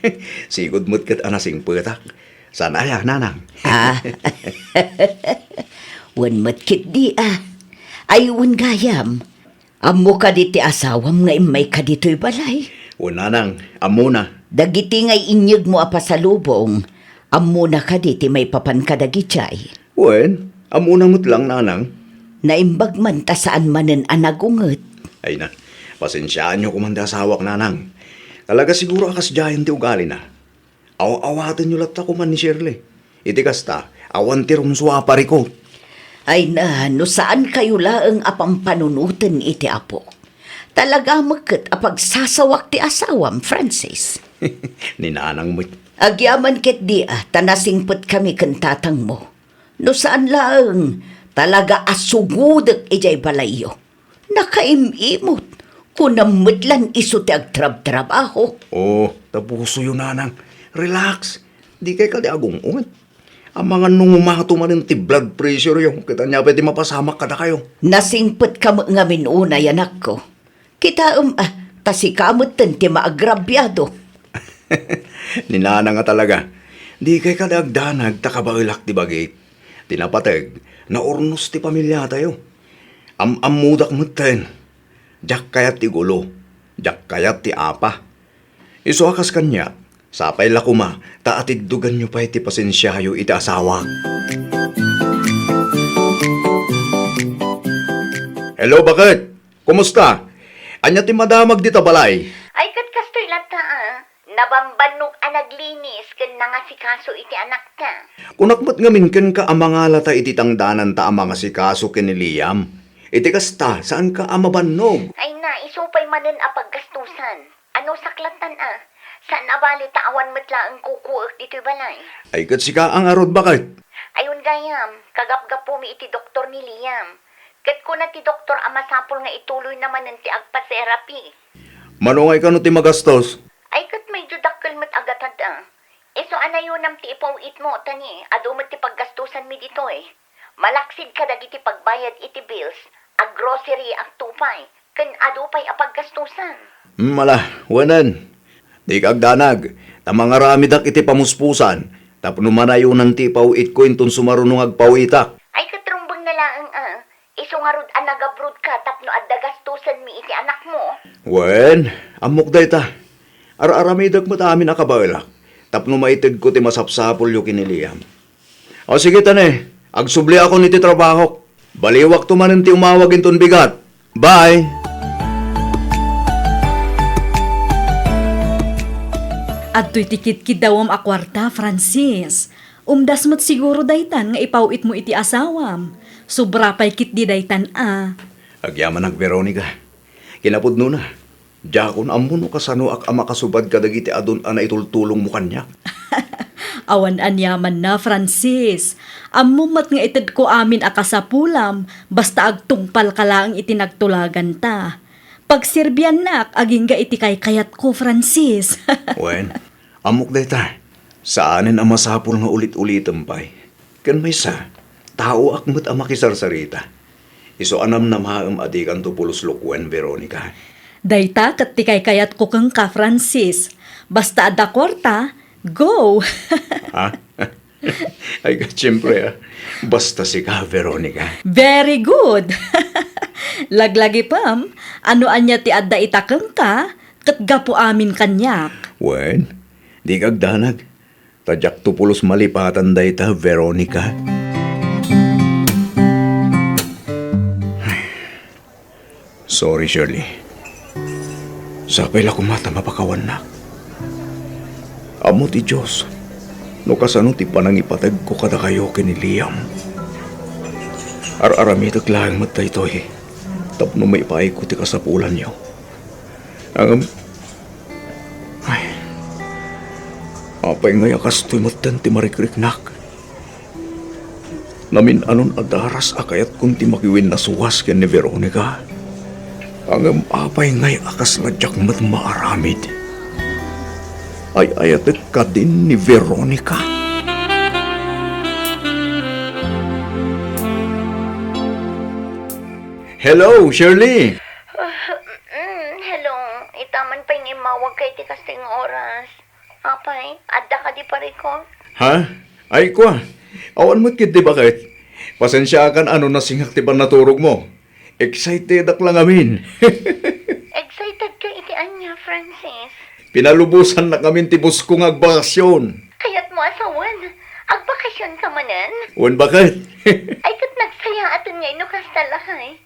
Sigud met ket a nasingpetak. Saan aya, nanang? Ah. Wen met ketdi a. Ay, wen gayam. Ammo kadi ti asawam nga immayka ditoy balay? Wen, nanang, ammona. Dagiti ngay inyegmo a pasalubong, ammona kadi ti maipapan kadagidiay? Wen, ammona met lang, nanang. Naimbag man ta saan manen a nagunget. Ay na, pasensiaanyo koman ti asawak, nanang. Talaga siguro a kasdiayen ti ugalina. Aw-awatenyo latta koman ni Shirley. Iti kasta, awan ti rumsua a parikut. Ay na, no saankayo laeng a pampanunoten iti Apo. Talaga met ket a pagsasawak ti asawam, Francis. Ni nanang met. Agyaman ketdi a ta nasingpetkami ken tatangmo. No saan laeng, talaga a sugudek idiay balayyo. Nakaim-imot, kunam met lan isu ti agtrabtrabaho. Oh, ta pusoyo, nanang. Relax. Dikay kadi agung-unget. Amangan no ngumato manen ti blood pressure yo, ket ania pay ti mapasamak kadakayo? Nasingpetka met ngamin unay, anakko. Kitaem, ah, ta sika metten ti maagrabiado. Ni Nana nga talaga, dikay kadi agdanag ta kabaelak ti bagik. Ti napateg, naurnos ti pamiliatayo. Am-ammodak metten. Diak kayat ti gulo, diak kayat ti apa. Isu a kas kaniak, sapay la koma ta atiddoganyo pay ti pasensiayo iti asawak. Hello, baket? Kumusta? Ania ti madamag dita balay? Ay, ket kastoy latta, a. Nabambannog a naglinis ken nangasikaso iti anakta. Kunak met ngamin kenka a mangalata iti tangdananta a mangasikaso ken ni Liam. Iti kasta, saanka a mabannog. Ay na, isu pay manen a paggastusan. Ano saklattan a? Saan a bali ta awan met laeng kukuek ditoy balay. Ay, ket sika a ngarud, baket? Ayon gayam, kagapgapumi iti doktor ni Liam. Ket kuna ti doktor a masapul nga ituloyna manen ti agpa-therapy. Mano ngay kano ti magastos? Ay, ket medyo dakkel met a gatad a. Isu a nayonam ti ipaw-itmo, ta ni, adu met ti paggastusanmi ditoy. Malaksid kadagiti pagbayad iti bills, a grocery agtupay, ken adu pay a paggastusan. Hmm, ala, wenen. Dika agdanag, ta mangaramidak iti pamuspusan, tapno manayonan ti ipaw-itko inton sumaruno nga agpaw-itak. Ay, ket rumbeng na laeng a. Isu ngarud a nagabrodka tapno adda gastusenmi iti anakmo? Wen, ammok dayta. Ar-aramidek met amin a kabaelak tapno maitedko ti masapsapulyo ken ni Liam. O sige, ta ne, agsubliakon iti trabahok. Baliwakto manen ti umawag inton bigat. Bye! Adtoy ti kidkiddawem a kuarta, Francis. Umdas met siguro daytan nga ipaw-itmo iti asawam. Sobra pay ketdi daytan a. Agyamanak, Veronica. Kinapudnona, diakon ammo no kasanoak a makasubad kadagiti adun a naitultulongmo kaniak. Awan aniamanna, Francis. Ammom met nga itedko amin a kasapulam, basta agtungpalka laeng iti nagtulaganta. Pagserbiannak agingga iti kaykayatko, Francis. Wen, ammok dayta. Saanen a masapul nga ulit-ulitem pay. Ken maysa, taoak met a makisarsarita. Isu a namnamaem a dikanto pulos lukuen, Veronica. Dayta ket ti kaykayatko kenka, Francis. Basta adda kuarta, go! Ha? Ay, siempre, ah. Basta sika, Veronica. Very good! Laglagipem, ano ania ti adda ita kenka, ket gapu amin kaniak. Wen, dika agdanag. Ta diakto pulos malipatan dayta, Veronica. Sorry, Shirley. Sapay la koma ta mapakawannak. Ammo ti Dios no kasano ti panangipategko kadakayo ken ni Liam. Ar-aramidek laeng met daytoy tapno maipaayko ti kasapulanyo. Ngem, ay, apay ngay a kastoy metten ti marikriknak? Namin-anon a daras a kayatkon ti makiwinnasuas ken ni Veronica. Ngem apay ngay a kasla diak met maaramid? Ay-ayatek kadin ni Veronica. Hello, Shirley! Ah, mm, hello. Ita man pay nga immawagka iti kastoy nga oras. Apay, adda kadi parikor? Ha? Ay, kua. Awan met ketdi, baket? Pasensiaakan a no nasingak ti pannaturogmo. Excitedak la ngamin. Excitedka iti ania, Francis? Pinalubosannak ngamin ti bosko nga agbakasyon. Kayatmo a sawen, agbakasyon ka manen? Wen, baket? Ay, ket nagsayaaten ngay no kasta, lakay.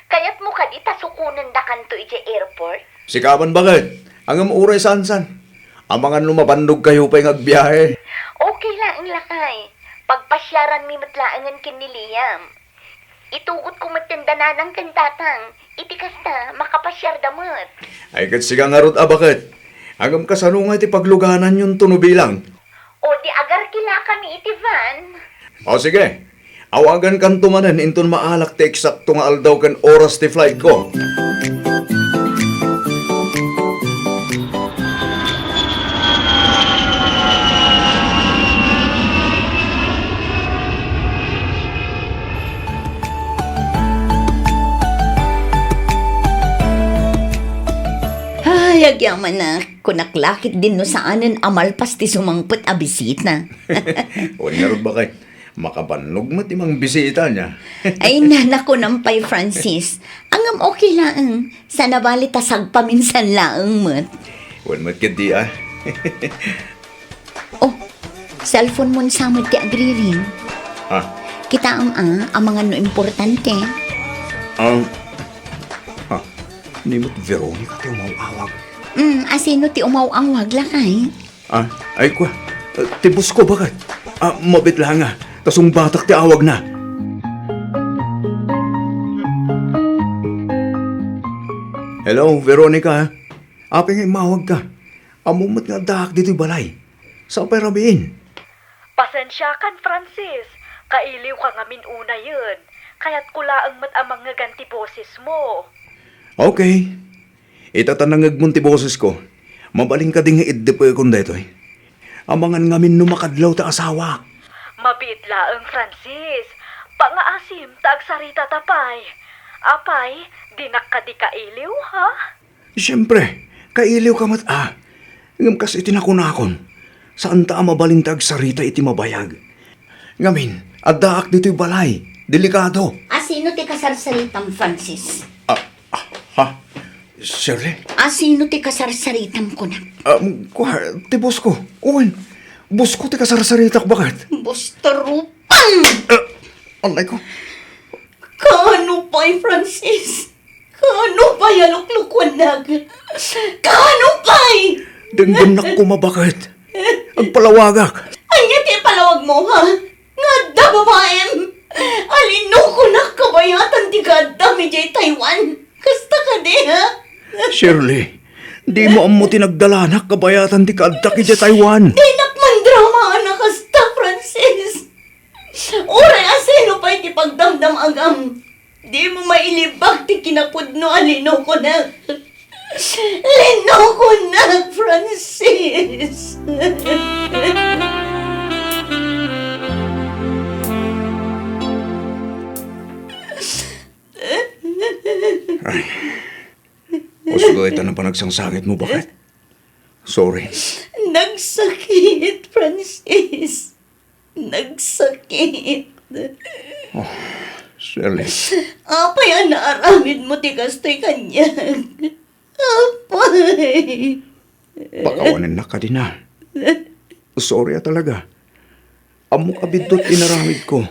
Kayatmo kadi ta sukonendakanto idiay airport? Sika man, baket? Ngem uray saansan. Amangan no mabannogkayo pay nga agbiahe. Okay laeng, lakay. Pagpasiaranmi met laengen ken ni Liam. Itugotko metten da nanang ken tatang. Iti kasta, makapasiarda met. Ay, ket sika ngarud a, baket? Ngem kasano nga iti paglugananyonto no bilang? O di agarkilakami iti van. O, sige. Awagankanto manen inton maalak ti eksakto nga aldaw ken oras ti flightko. Agyamanak, kunak la ketdin no saanen a malpas ti sumangpet a bisita. Wen ngarud, baket, makabannog met ti mangbisita ania. Ay, nanakunam pay, Francis. Ngem okay laeng. Saan a bali ta sagpaminsan laeng met. Wen met ketdi, a. Oh, cellphone mon sa met ti agriring. Ah. Kitaem a, amangan no importante. Ah, ah, ni met Veronica ti umaw-awag. Mm, asino ti umaw-awag, lakay? Ah, ay, kua, eh, ti boss ko, baket. Ah, mabiit la nga, ta sungbatak ti awagna. Hello, Veronica. Apay nga immawagka? Ammom met nga addaak ditoy balay. Saan pay rabiin? Pasensiakan, Francis. Kailiwka ngamin unayen. Kayatko laeng met a mangngegan ti bosesmo. Okay. Ita ta nangngegmon ti bosesko, mabalin kadi nga iddepekon daytoy? Amangan ngamin no makadlaw ti asawak. Mabiit laeng, Francis. Pangaasim ta agsaritata pay. Apay, dinak kadi kailiw, ha? Siempre, kailiwka met a. Ngem kas iti nakunakon, saanta a mabalin ti agsarita iti mabayag. Ngamin, addaak ditoy balay. Delikado. Asino ti kasarsaritam, Francis? Ah, ah, ha? Shirley? Asino ti kasarsaritam, kunak? Ah, kua, ti boss ko. Wen, boss ko ti kasarsaritak, baket. Boss Tarupang! Ah, alay ko. Kaano pay, Francis? Kaano pay a luklukuannak? Kaano pay? Denggennak koma, baket. Agpalawagak. Ania ti ipalawagmo, ha? Nga adda babaem? Alinokonak kabayatan ti kaaddam idiay Taiwan. Kasta kadi, ha? Shirley, dimo ammo ti nagdalanak kabayatan ti kaaddak idiay Taiwan. Dinak mandramaan a kasta, Francis. Uray asino pay ti pagdamdam-agam, dimo mailibak ti kinapudno a linokonak. Linokonak, Francis. Ay. Usgo ita na panagsangsangitmo, baket. Sorry. Nagsakit, Francis. Nagsakit. Oh, Shirley. Apay a naaramidmo ti kastoy kaniak? Apay. Pakawanennak kadi na. Sorry a talaga. Ammok a biddut inaramidko.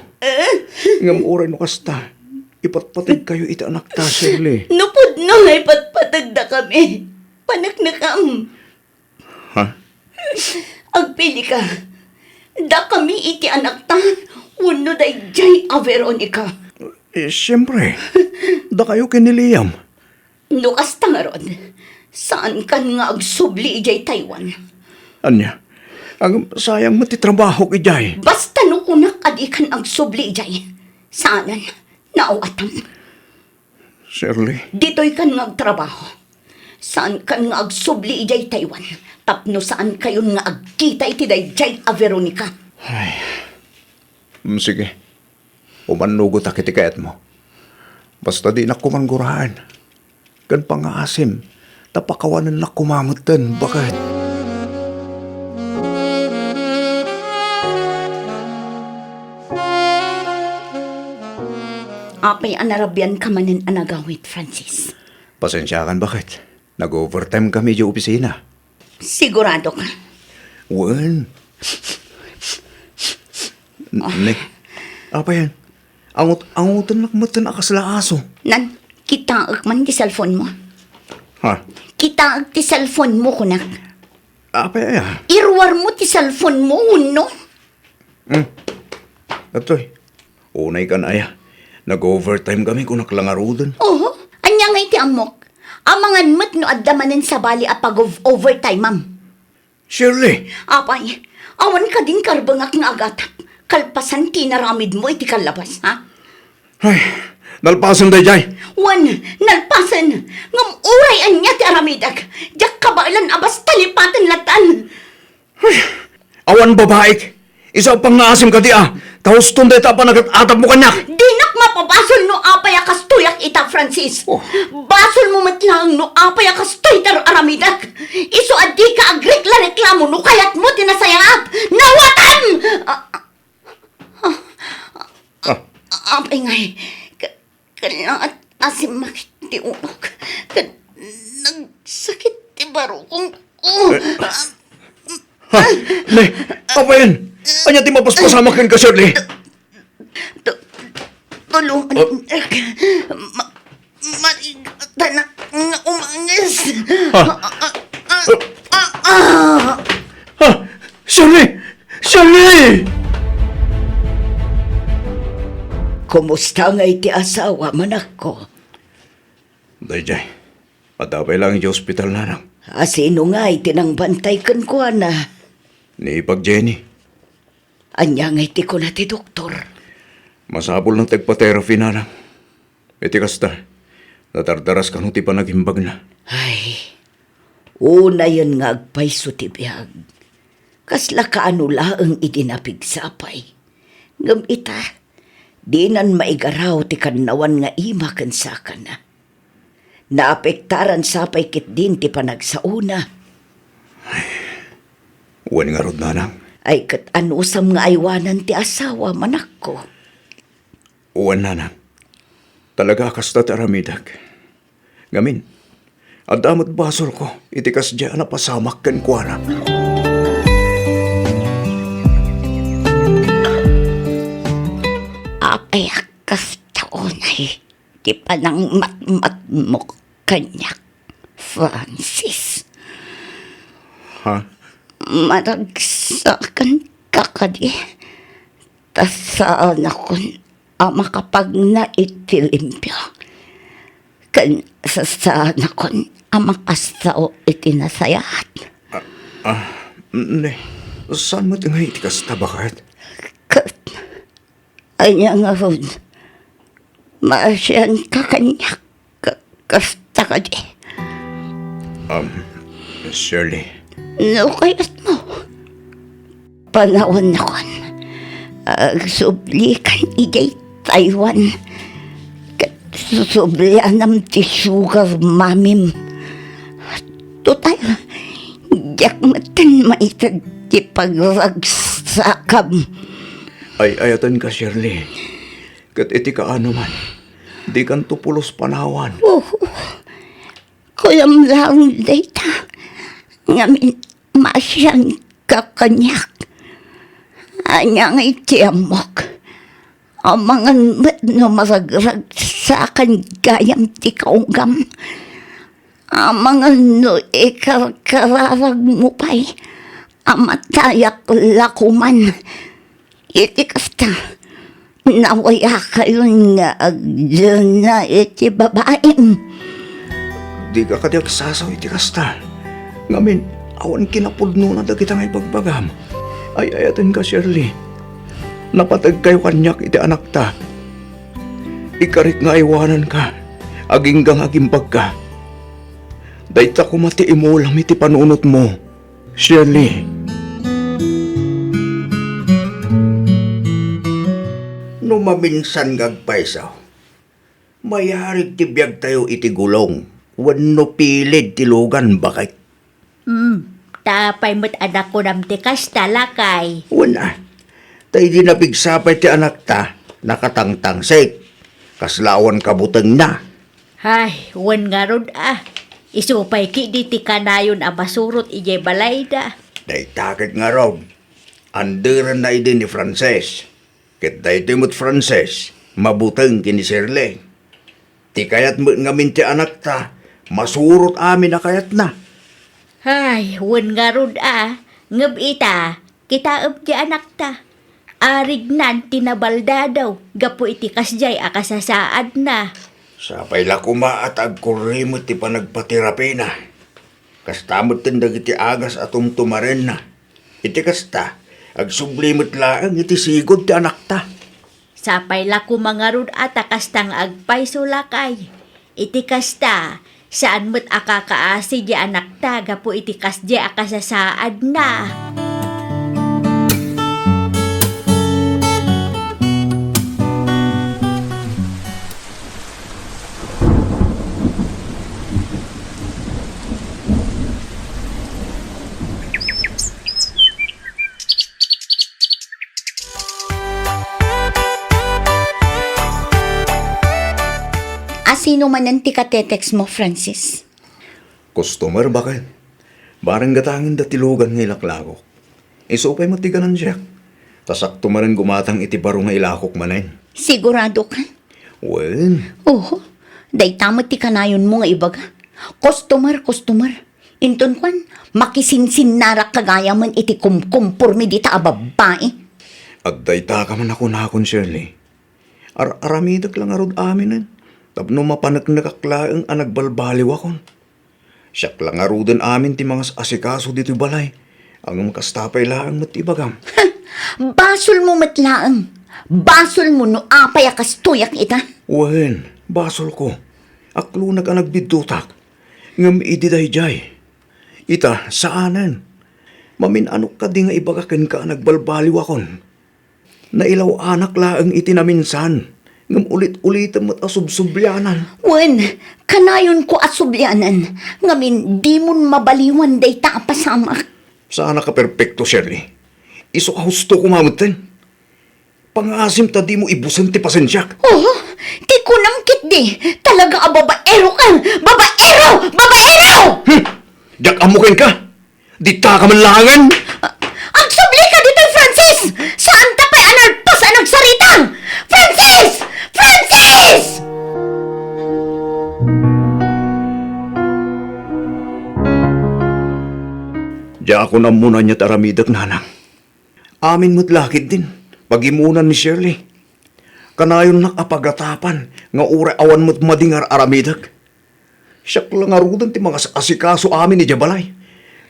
Ngem uray no kasta, ipatpategkayo iti anakta, Shirley. No pudno nga ipatpategdakami, paneknekam. Ha? Agpilika. Dakami iti anakta wenno daydiay a Veronica? Eh, siempre. Dakayo ken ni Liam. No kasta ngarud, saankan nga agsubli idiay Taiwan. Ania? Ngem sayang met ti trabahok idiay. Basta no kunak a dikan agsubli idiay, saanen, naawatan. Shirley? Ditoykan nga agtrabaho. Saankan nga agsubli idiay Taiwan tapno saankayon nga agkita iti daydiay a Veronica. Ay. Mm, sige. Umannugotak iti kayatmo. Basta dinak koma guraen. Ken pangaasim, ta pakawanennak koma metten, baket. Apay a narabianka manen a nagawid, Francis? Pasensiakan, baket. Nag-overtime kami idiay opisina. Sigurado ka? Wen. N-, Ah. Ne, apay, angut-angutennak metten a kasla aso. Nan, kitaek man ti cellphone mo. Ha? Kitaek ti cellphone mo, kunak. Apay aya? Iruarmo ti cellphone mo, wenno? Hmm. Datoy. Unaykan aya. Nag-overtime kami, kunak la ngaruden. Oho. Ania ngay ti ammok? Amangan met no adda manen sabali a pag-overtime-am. Shirley! Apay, awan kadin karbengak nga agatap kalpasan ti inaramidmo iti kallabas, ha? Ay, nalpasen daydiay. Wen, nalpasen. Ngem uray ania ti aramidek, diak kabaelan a basta lipaten lattan. Ay, awan babaik. Isu a pangngaasim kadi a, ta huston dayta a panagat-atapmo kaniak. Dinak Mapabasol no apay a kastoyak ita, Francis. Oh. Basolmo met laeng no apay a kastoy ti ar-aramidek. Isu a dika agrekla-reklamo no kayatmo ti nasayaat. Nawatem! Ah, ah, ah, ah, apay ngay, ka-, kalaat a simmakit ti ulok. Ket nagsakit ti barukongko. Eh. Ah, Ha? Ne, apayen? Ania ti mapaspasamak kenka, Shirley? Tu-, tulongan. Oh. Ma-, marigatan nga umanges. Ha? Ah, ah, ah, ah, ah. Ha? Shirley! Shirley! Kumusta ngay ti asawa, manakko? Daydiay, adda pay laeng idiay ospital, nanang. A, sino ngay ti nangbantay kenkuana? Ni Ipag Jenny. Ania ngay ti kuna ti doktor? Masapul nga agpa-therapy, nanang. Iti kasta, nadardaras kano ti panagimbagna. Ay, unayen nga agpayso ti biag. Kasla kaano laeng idi napigsapay. Ngem ita, dinan maigaraw ti kannawan nga ima ken sakana. Naapektaran sapay ketdin ti panagsaona. Wen ngarud, nanang. Ay, ket anusam nga aywanan ti asawa, manakko? Wen, nanang. Talaga a kasta ti aramidek. Ngamin, adda met basolko iti kasdiay a napasamak kenkuana. Apay a kasta unay ti panangmatmatmo kaniak, Francis? Ha? Maragsakanka kadi? Ta saanakon a makapagna iti limpio, ken sa-, saanakon a makasao iti nasayaat. Ah, ah, ne, saan met ngay iti kasta, baket? Ket, ania ngarud? Maasianka kaniak? Ka-, kasta kadi? Um, Shirley. No kayatmo, panawannakon. Agsublikan idiay Taiwan. Ket susublianam ti sugar mamim. Total, diak metten maited ti pagragsakam. Ay-ayatenka, Shirley. Ket iti kaano man, dikanto pulos panawan. Oo. Kuyam laeng dayta. Ngamin, maasianka kaniak. Ania ngay ti ammok? Amangan met no maragragsakan gayam ti kaugam. Amangan no ikarkararagmo pay a matayak la koman. Iti kasta, nawayakayon nga agdena iti babaim. Dika kadi agsasaw iti kasta. Ngamin, awan kinapudnona dagita nga ibagbagam. Ay-ayatenka, Shirley. Napategkayo kaniak iti anakta. Ikarik nga aywananka, agingga nga agimbagka. Dayta koma ti imulam iti panunotmo. Shirley. No maminsan nga agpayso, mayarig ti biagtayo iti gulong wenno pilid ti lugan, baket. Hmm, ta apay met a nakunam ti kasta, lakay? Wen a, ta idi napigsapay ti anakta, nakatangtangsik, kasla awan kabutengna. Ay, wen ngarud a. Isu pay ketdi ti kanayon a masurot idiay balayda. Dayta ket ngarud, anderenna idi ni Frances. Ket daytoy met Frances, mabuteng ken ni Shirley. Ti kayat met ngamin ti anakta, masurot amin a kayatna. Ay, wen ngarud a. Ngem ita, kitaem ti anakta. Arignan ti nabaldadaw gapu iti kasdiay a kasasaadna. Sapay la koma a ta agkurrimet ti panagpaterapina. Kasta metten dagiti agas a tumtumarenna. Iti kasta, agsubli met laeng iti sigud ti anakta. Sapay la koma ngarud a ta kasta nga agpayso, lakay. Iti kasta, saan met a kakaasi ti anakta gapu iti kasdiay a kasasaadna. Asino manen ti katetext mo, Francis? Customer, baket. Bareng gatangen da ti lugan nga ilaklakok. Isu pay met ti ganansiak. Ta sakto manen gumatang iti baro nga ilakok manen. Sigurado ka? Wen. Oho. Dayta met ti kanayonmo nga ibaga. Customer, customer. Inton kuan, makisinsinnarak ka gayamen iti kumkumporme dita a babbai. Adda ita ka man a kunakon, Shirley. Ar-aramidek la ngarud aminen, tapno mapaneknekak laeng a nagbalbaliwakon. Siak la ngaruden amin ti mangas-asikaso ditoy balay, ngem kasta pay laeng met ti ibagam. Basolmo met laeng. Basolmo no apay a kastoyak ita. Wen, basolko. Aklonek a nagbiddutak. Ngem idi daydiay, ita, saanen. Mamin-anok kadi nga ibaga kenka a nagbalbaliwakon? Nailaw-anak laeng iti naminsan, ngem ulit-ulitem met a subsublianan. Wen, kanayonko a sublianan, ngamin dimon mabaliwan dayta a pasamak. Saanak a perpekto, Shirley. Isu a husto koma metten. Pangaasim ta dimo ibusen ti pasensiak. Oh, ti kunam ketdi, talaga a babaero ka! Babaero! Babaero! Hmm! Diak ammo kenka! Dita ka man laengen! A-, agsubli ka ditoy, Francis! Saanta pay a nalpas a nagsarita! Francis! Francis! Diakon ammo no ania ti aramidek, nanang. Amin met la ketdin, pagimmunan ni Shirley. Kanayonnak a pagatapan nga uray awan met madi nga ar-aramidek. Siak la ngaruden ti mangas-asikaso amin idiay balay.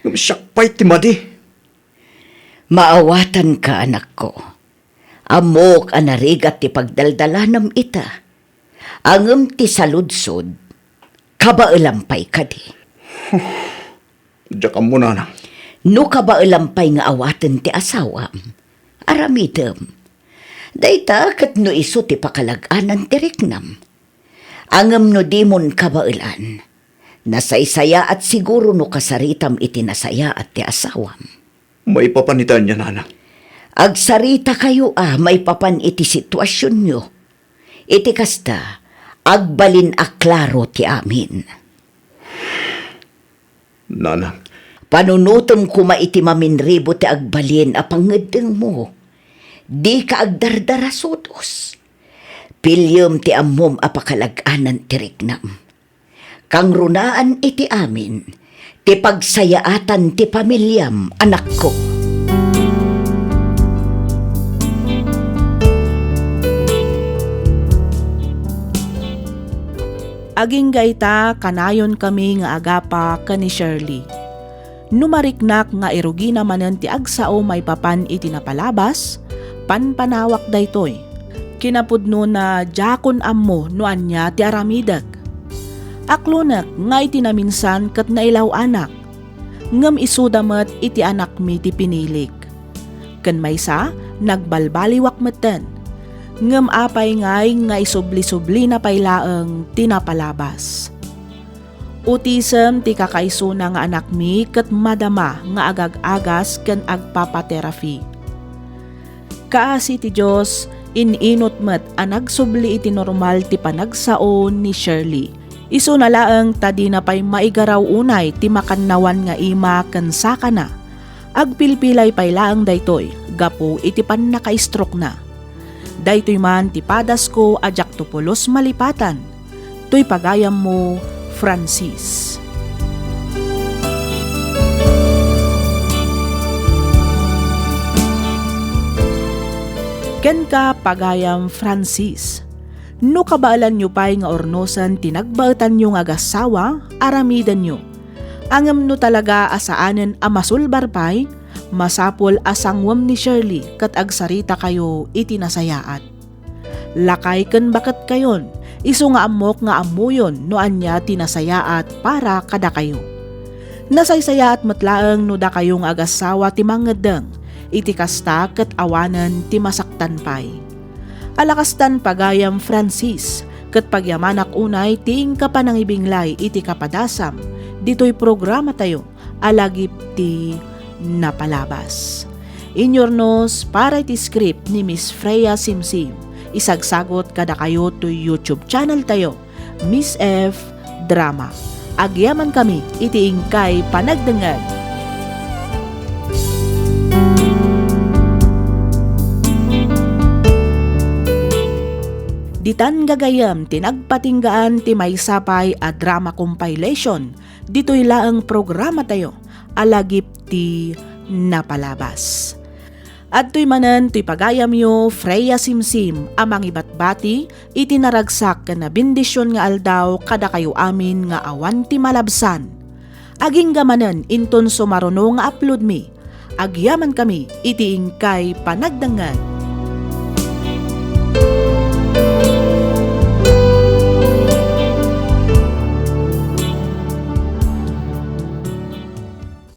Ngem siak pay ti madi. Maawatanka, anakko. Ammok a narigat ti pagdaldalanam ita. Ngem ti saludsod, kabaelam pay kadi? Diak ammo, nanang. No kabaelam pay nga awaten ti asawam, aramidem. Dayta ket no isu ti pakalag-anan ti riknam. Ngem no dimon kabaelan, nasaysayaat siguro no kasaritam iti nasayaat ti asawam. Maipapan iti ania, nanang? Agsaritakayo a maipapan iti situasionyo. Iti kasta, agbalin a klaro ti amin. Nanang. Panunotem koma iti maminribo ti agbalin a pangngeddengmo. Dika agdardara sudos. Piliem ti ammom a pakalag-anan ti riknam. Kangrunaan iti amin ti pagsayaatan ti pamiliam, anakko. Agingga ita, kanayonkami nga agapa ken ni Shirley. No mariknak nga irugina manen ti agsao maipapan iti napalabas, panpanawak daytoy. Kinapudnona, diakon ammo no ania ti aramidek. Aklonek nga iti naminsan ket nailaw-anak, ngem isuda met iti anakmi ti pinilik. Ken maysa, nagbalbaliwak metten. Ngem apay ngay nga isubli-sublina pay laeng ti napalabas? Autism ti kakaisuna nga anakmi ket madama nga agag-agas ken agpapa-therapy. Kaasi ti Dios, in-inut met a nagsubli iti normal ti panagsao ni Shirley. Isuna laeng ta dina pay maigaraw unay ti makannawan nga ima ken sakana. Agpilpilay pay laeng daytoy gapu iti pannaka-stroke-na. Daytoy man ti padasko a diakto pulos malipatan. Toy pagayammo, Francis. Kenka, pagayam Francis, no kabaelanyo pay nga urnosen ti nagbaetanyo nga agassawa, aramidenyo. Ngem no talaga a saanen a masulbar pay, masapul a sangwem ni Shirley ket agsaritakayo iti nasayaat. Lakay ken baketkayon, isu nga ammok nga ammoyon no ania ti nasayaat para kadakayo. Nasaysayaat met laeng no dakayo nga agassawa ti mangngeddeng, iti kasta ket awanen ti masaktan pay. Ala kastan, pagayam Francis, ket pagyamanak unay ti inka panangibinglay iti kapadasam ditoy programatayo a lagip ti napalabas. Inyurnos para iti script ni Miss Freya Simsim. Isagsagot kadakayo toy YouTube channel tayo. Miss F Drama. Agyamankami iti inkay panagdengngeg. Ditan gagayyem ti nagpatinggaan ti maysa pay a drama compilation ditoy laeng programatayo a lagip ti napalabas. Adtoy manen toy pagayamyo, Freya Simsim, a mangibatbati iti naragsak ken nabendision nga aldaw kadakayo amin nga awan ti malabsan. Agingga manen inton sumaruno nga uploadmi, agyamankami iti inkay panagdengngeg.